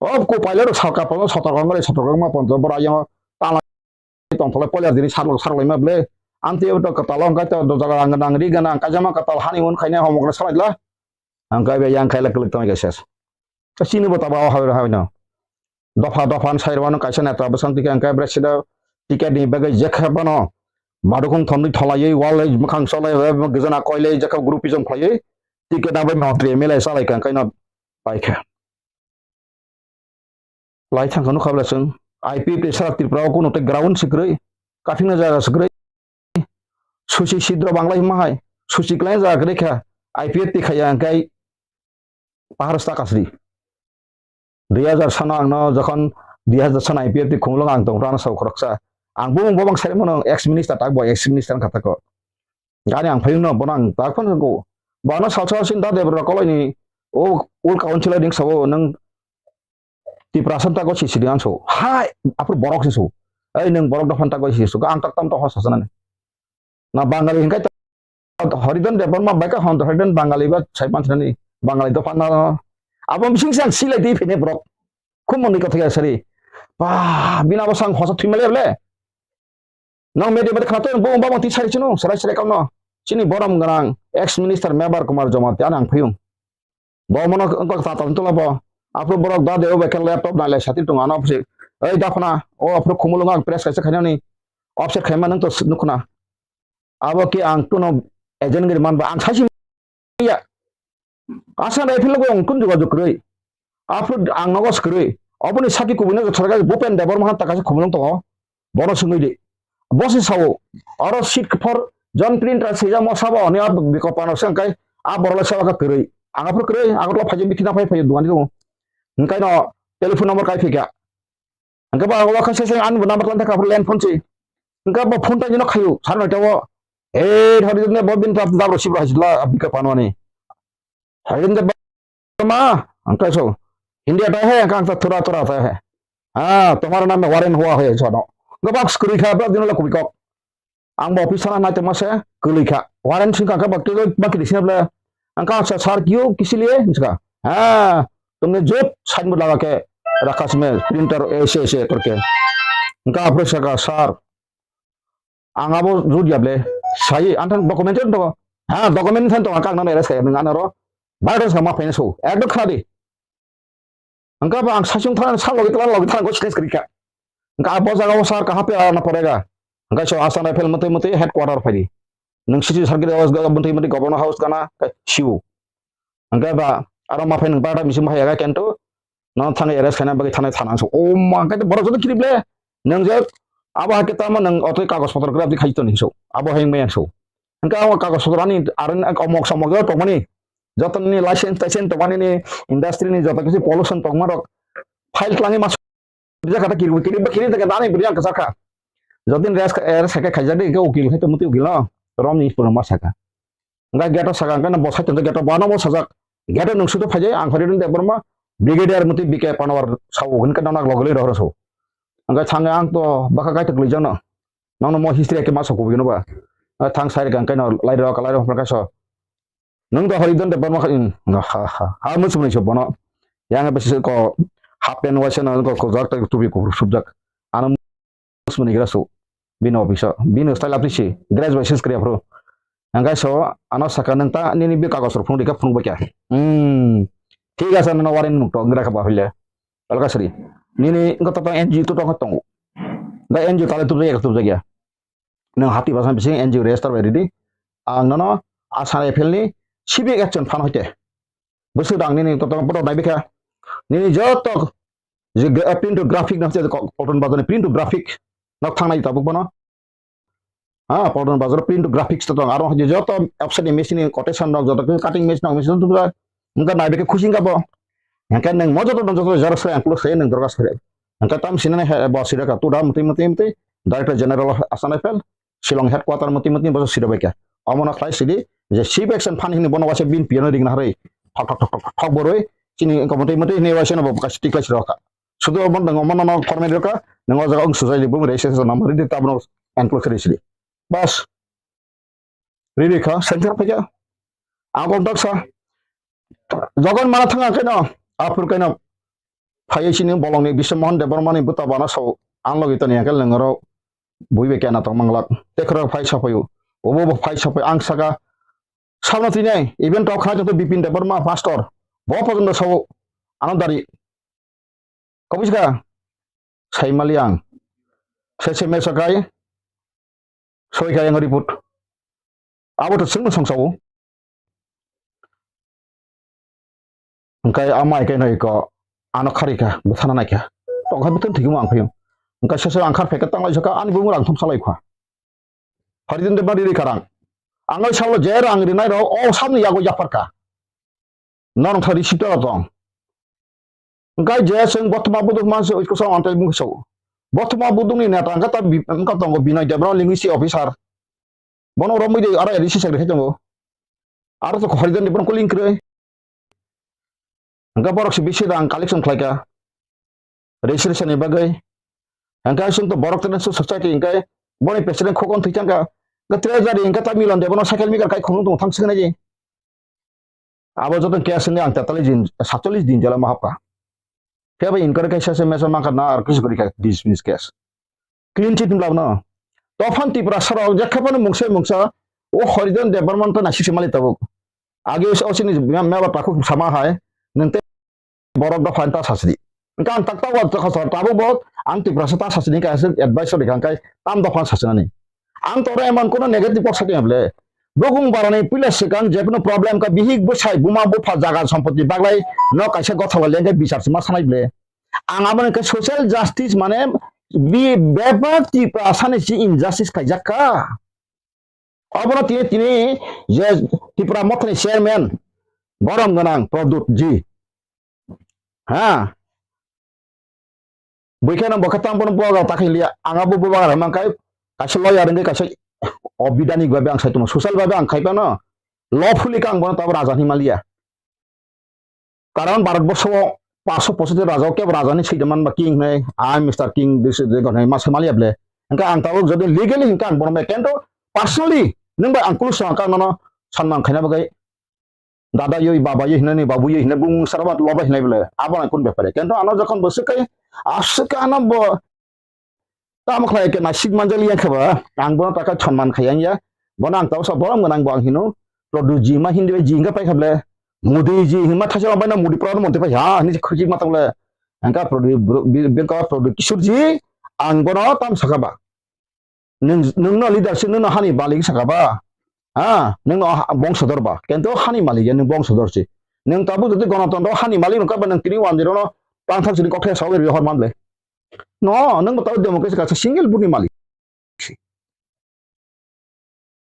O ko pailor sal kapal sotok ngore sotok ma pon bora yang tala tongthoklai polyar dini sarlok sarlai ma ble. Amtwi abo to kwtal wngkha to jaga rang gwnang ri gwnang kaijama kwtal hani hwn khaina homogra salaidla. Hangkai be yang khaila kwlwk tongwi kha ses. Chini bo taba o hawi hawi no. Dopha dopha sai rwano kaisa neta bwsang tike hangkai bre sida ticket ni bagwi jekha bano. Madukhung thomni tholaiwi wal mwkhang solai gajana koilai jekha groupism khlaiwi ticket na bai montri M L A salai kha hangkai no paikha. Lai thangkha nukha bwle chwng. I P F T sara Tripura o kuno tei ground se kwrwi, kaphikna jaga se kwrwi. Suchi sidro banglai hwnma hai, suchi kwlai jaga kwrwi kha, I P F T khaiya hwnkhe pahar sta kasri. Dui hajar sano ang no jokhon dui hajar sano I P F T khumulwng ang tong phano sao khoroksa. Ang bumung bobang sai mano ex minister tak bo ex minister wngkha tako. Gani ang phayung no bono ang tak phano ko. Bono salsa sin da debra koloi ni o ul kaun chilai ding sao nang Tiprasa tako sisiri ang so. Hai, aphuru borok se so. Ei, nung borok dophani tako sisiri so. Ang tak tam to hosa sanani. Na Bangali hinkai to Haridan Debbarma bai ka hon Haridan Bangali ba sai panthani Bangali dophana. Abo bising sang silai di phene borok. Khum moni kotha ya sari. Ba, bina bo sang hosa thwi male ble. Nang media mate khana to bo ba mati sari chino, sarai sarai kauno. Chini borom ganang ex minister Mebar Kumar Jamatia nang phiyung. Bo mono wngkha tata wng tongla bo. Aphuru borok da de o bai khe laptop nai lai sati tongo ano opposite. Ei daphna o aphuru khumulwng ang press kaisa khainani offset khaima nang to nukhna. Abo khe ang kuno agent gari manba ang saisi ya. Asa dai philo ang kun jogajog kwrwi. Aphuru ang nogo kwrwi. Oboni sati kubui no sarga Bhupen Debbarma han takasa khumulwng tongo. Bono swngwi di. Bo se sao, oro seat for John Printer swijak mo sabo hwnwi a bikop ano se hwnkhe a borok le seba khe kwrwi. Ang aphuru kwrwi, Agartala phaijak bithi na phai phai dugani tongo. Hwnkhe no telephone number kai phikha. Hwnkhe bo ang wakha se se ani bo number tlan thakha aphuru land phone se. Hwnkhe bo phone tangwi no khaio, sar noita o. Ei, thori ne bo bin ta dabro sibro haisla bikop ano ani. Hairin de ma, ang kai so. Hindi ata hai, ang kang ta thura thura ata hai. Ah, tomar naam mein Warren hua hai, so no. Gabak skri kha, bak dino la kubi kok. Ang bo office sana nai tongma se, kwlwi kha. Warren sing kha, bak kilo, bak kili sina bla. Ang kang sa, "Sir, kyo, kisi liye?" Sika. "Ha, tumne jo sign board laga ke rakha sime, printer aise aise karke." Ang kang apre saka, "Sir, ang abo jut ya ble, sai, ang thang document tongo." "Ha, document than tongo, ang kang nang arrest kaya, nang ano ro, virus sama phaina so, ekdom khna di." Hwnkhe bo ang saichung thang, sa logi tlang, logi tlang, ko stress kwrwi kha. Hwnkhe abo jaga o sar kaha pe ana porega. Hwnkhe so Assam Rifle mwtwi mwtwi headquarter phaidi. Nwng city circle o bwntwi mwtwi Governor House gana, khe siwo. Hwnkhe ba aro ma phai nwng barda misi ma phai yaga kento, no thangwi arrest khaina bagwi thanai thana so. O ma, hwnkhe borok joto kirible. Nwng je abo hai khe tamo nwng otwi kagoj potro graph di khai toni so. Abo hai maya so. Hwnkhe abo kagoj potro ani aro omok somok jo tongmani. Jotoni license taisen tongmani ni industry ni joto kisi pollution tongma rok file tlangwi mas. Bijak kata kiri kiri ba kiri ta kata ani bri ang kasakha. Jotin res res khe khaijak de ke ukil khai to muti ukil no. Rom ni pura ma saka. Hwnkhe gate o saka hwnkhe no bo side hwnkhe gate o bo ano bo sajak. Gate o nwng sudo phaijai ang Hariran Debbarma, Brigadier muti B K Panwar sao hwnkhe no nak logolwi rohor so. Hwnkhe thangwi ang to bwkha kaitor kwlwijak no. Nokno mo history khe ma sokubui no ba. Thang sai rwkha hwnkhe no lai rok lai rok hwnkhe so. Nwng to Haridan Debbarma kha, ha, ha, ha, muchungni se bono. Yang besi ko half pant waisa no ko, ko jak tak tubi ko subjak. Ano muchungni gra su. Bini office o. Bini style apni si. Dress by sense kriya pro. Angkai so, ano saka nwng ta nini bi kagos rok phunuk dikha phunuk bakya. Hmm. Thik asa nono warning nuk to ngra kha ba hile. Alka sri. Nini ngko to N G O to tongo. Da N G O tale tu ya tu ya. Nwng hati basa bising N G O register bai ridi. Ang nono Assam Rifle ni civic action phan hoite. Bwswk dang nini kotor kotor nai bikha. Nini joto je gra-, print to graphic na je ko-, Paltan Bazar ni print to graphic nok thangnai tabuk bono. Ha, Paltan Bazar print to graphics to tong. Aro je joto offset ni machine ni quotation nok joto cutting machine nok machine to tong. Wngkha nai bikha khusi wngkha bo. Hingkhe nwng mo joto joto xerox khlai ang plus khlai nwng dorkar khlai. Hingkhe tam sinani he bo siraka tu da mutwi mutwi mutwi Director General of Assam Rifle, Shillong headquarter mutwi mutwi bo siro bai kha. Omono khlai sidi je chief action phan hini bono waisa bin piyano ring na harwi. Thok thok thok thok thok boroi chini wngkha mutwi mutwi hini waisa no bo kaisa tiklai siro kha. Sudu omo nwng omono no format rwkha, nwng o jaga wng sujai di bung rei se se number di tabno enclose khe rei sidi. Bas. Riri kha, center phaikha. Ang kok daksa. Jogon mana thanga khaino, aphur kaino. Phaiya chini bolongni Biswa Mohan Debbarmani buta bana sao. Ang logi toni angkel nengoro. Bui be kena tong manglak. Tekhro phai sapayu. Obo bo phai sapai ang saka. Sabna tini, even tok khana jotto Bipin Debbarma pastor. Bo pojono sao. Ano dari. Kabuska, sai mali ang. Sese mesa kai, soi kai ang report. Abo to sungno songsa o. Engkai amai kai noi ko, ano khari kha, bwthana nai kha. Okhai bwtwng thwigwi ang phaio. Wngkha sese ang khar phaikha tanglai sakha ani bumung rang thum salai kha. Pharidin de bari ri karang. Ang oi salo je rang rinai rok o sabni yago yapharkha. Norong thari sipta tong. Wngkha je seng bothoma buduk manse oiko sa antai bung so. Bothoma budukni neta wngkha ta bi-, wngkha tongo Binoy Debra linguistic officer. Bono romwi de aro A D C secretary tongo. Aro to khori dan de bono kuling kre. Hingke borok se bisi rang collection khlaika registration ni bagwi. Hingke chwng to borok tene society hingke boni president khokon thwi thangka. Hingke treasury hingke ta milon de bono cycle maker kai khunung tongo thang siknai je. Abo joto case ni ang tetalis din, satchallis din jela ma hapka. Khe bai inquiry kaisa se mesa mangkha na ar kisu gori kha dismiss case. Clean chit hwnlabno. Tophan Tipra sarok je khe phano mungsa mungsa o Horijan Debbarma to naisik se mali tabuk. Age o sini meba takhuk sama hai nang te borok dopha ta sasidi. Hingke ang tak tago ta khasar tabuk bo ang Tiprasa ta sasidi hingke aswk advice rikha hingke tam dopha sasinani. Ang toro emon kono negative kok sakya ble. Bokong barani pila swkang jekunu problem ka bihik bwsai buma bupha jaga sompoti baglai no kaisa gothola lengke bichar sima sanai ble. Ang abo hingke social justice mane bi bebak Tiprasa ni si injustice khaijak kha. Obono tini tini je Tipra Mothani chairman borom gwnang Pradyut ji. Ha. Buikheno bokhe tang bono bubagra ta khailiya. Ang abo bubagra hwnmang khai kaisa lawyer wngwi kaisa obidani babe ang sai tongma social babe ang khai phano lawfully khe ang bono tabo raja hinwi maliya. Karon Bharat borsho o paanch sho pochoti raja o kebo raja ni swi man ba king hinwi, I am Mister King, this is the god hinwi ma sai maliya ble. Hingke ang tabuk jodi legally hingke ang bono bai kento personally nwng bai ang kulusa ang kang nono sanman khaina bagwi dada yoi, baba yoi hinani, babu yoi hinani, bung saraba loba hinai bole, abo ang kun bepare. Kento ano jokhon bwswk kai, aswk ano bo, tamo khlai ke nasik manjali yang khaba, ang bono taka chonman khayang ya, bono ang tausa borom gwnang bo ang hino, Produ ji ma hindi bai ji hingka pai khable, Modi ji hima thaisa bai na Modi Pradhan Mantri pai ha, ni khuji ma tole, angka Produ, bengka Produ Kishore ji, ang bono tam sakaba. Nwng, nwngno leadership nwngno hani malik saka ba? Ha, nwngno ha-, bongsodor ba? Kento hani malik ya nwng bongsodor si. Nwng tabuk jodi gonotondro hani malik rwngkha ba nwng tini one zero no tangthar sini kokthai sawi rwi hor man ble. No, nwng bo tabuk democracy kaisa single vote ni malik.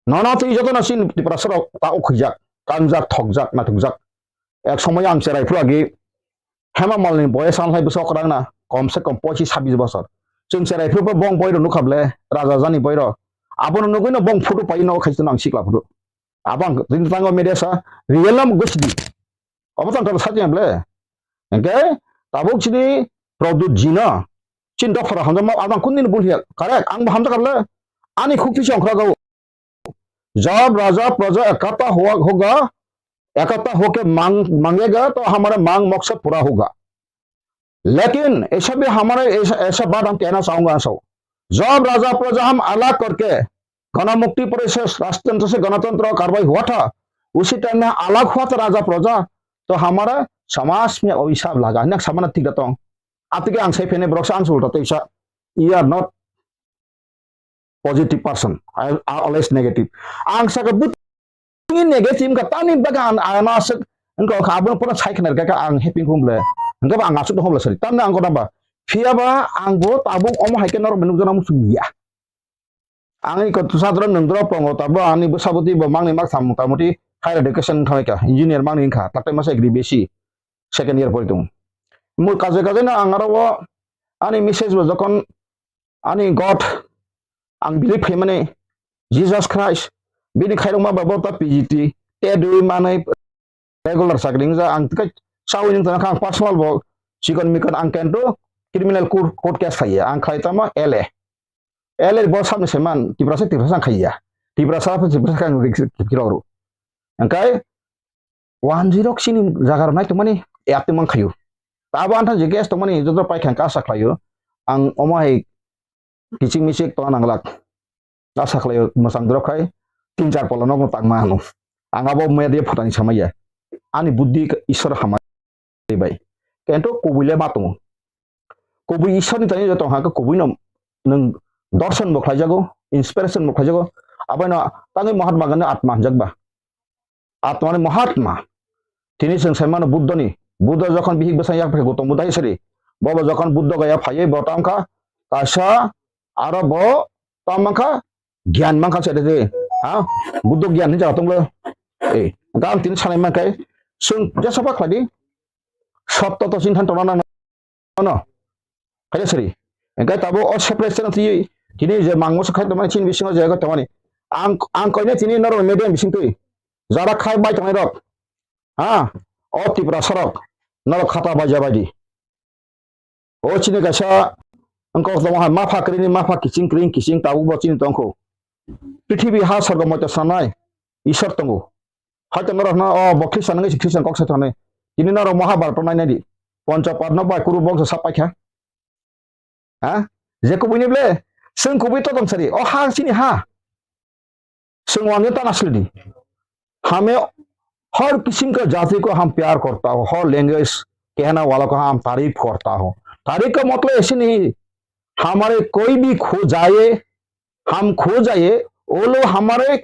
Nono twi jotono chini Tiprasa rok ta ukhuijak, kangjak, thokjak, naithokjak. Ek somoy ang cherai phuru agi Hema Malini boyes ang hai bwswk kwrang na, kom se kom pochis sabis bosor. Chwng cherai phuru bo bong boiro nukha ble, raja jani boiro. Abono nugwi no bong photo pai no khai chwng ang sikla phuru. Abo ang tini tango media sa, real nam gosi di. Obo tang tang sakya ble. Hingke tabuk chini Pradyut jino. Chin dophara hamjakma abang kundin bul hiya. Correct, ang bo hamjak kable. Ani khukti se ongkhra gao. Jab raja praja ekata hua hoga, ekata hoke mang, mangega to hamara mang moksa pura hoga. Lekin aisa bhi hamara aisa, aisa baat hum kehna chahunga so. Jab raja praja hum alag karke गणमुक्ति परिषद राष्ट्रतंत्र से गणतंत्र का कार्रवाई हुआ था, उसी टाइम में अलग हुआ था राजा प्रजा, तो हमारा समाज में अभिशाप लगा, nek samana tik datong. Atike ang sai phene borok sa ang sulta tei sa, you are not positive person, I, I always negative. Ang saka but ini negative ka tani baga an ana sek engko ka abun pura sai khna ka ang happy humble. Engko ang asuk humble sari. Tamna ang kona ba. Phiya ba ang bo tabuk omo hai ke norok menuk jana musu ya. Ang iko tu sadra nung dro pongo tabo ani bwsaboti bo mangni mak sam mota moti higher education khamai ka engineer mangni kha takte masa agri besi second year pori tung. Mu kaje kaje na ang aro ani message bo jokon ani God ang believe khaimani Jesus Christ bini khairokma ba bo ta P G T te dui manai regular chakri wngja ang tei sawi wng tongkha ang personal bo chikon mikon ang kento criminal court, court case khaiya ang khlai tamo L A. L A bo sabni saiman Tiprasa Tiprasa ang khaiya. Tiprasa Tiprasa ang rikirok ru. Angkai one zero chini jaga rok nai tongmani ya tongmang khayu. Tabo antha je case tongmani joto paikha kasa khlayu. Ang omo hai kichik michik tongna nanglak. Asa khlaio mwchang drop khai tin char pala nokno tangma ano. Ang abo media phutani samaya. Ani buddhi Ishwar hamari bai. Kento kubui le ma tongo. Kubui Ishwar ni tani tong ha kubui no nung dorson bo khlaijago, inspiration bo khlaijago. Abo no tangwi Mahatma Gandhi atma hanjak ba. Atmani Mahatma. Tini chwng sai mano Buddhani. Buddha jokhon bihik bwsang yak phai Gautam Buddha hai sari. Bo bo jokhon Buddho Gaya phaiwi bo tamo kha kaisa, aro bo tamo kha gyan mankha se de, ha? Buddho gyan hinwi jaga tonglo. Eh, hwnkhe ang tini sanai mankhe, chwng jesa ba khlai di, sotto to chini thani tongna nang no. Khaida sari. Hwnkhe tabuk o separate channel twi tini je mangmo se khai tongmani chini bisingo je khai tongmani. Ang, ang koine tini norok media bising twi. Jara khai bai tongnai rok. Ha? O Tiprasa rok. Norok khata bai jabai di. O chini kaisa wngkok tongo hai, mapha kwrwini mapha kiching kwrwing kiching tabuk bo chini tongkho. Prithibi ha sorgo moito sanai Isor tongo. Haito norok no o bo Khristan wngwi se Khristan kok sai thani. Tini norok Mahabharata nai nai di. Poncho Padma bai kuru boksa sap paikha. Ha? Je kubui ni ble, chwng kubui to tong sari. O ha chini ha. Chwng wngwi tana sili di. हमें हर किस्म का जाति को हम प्यार करता हो, हर लैंग्वेज कहने वालों को हम तारीफ करता हो। तारीफ का मतलब ऐसे नहीं, हमारे कोई भी खो जाए, हम खो जाए, वो लोग हमारे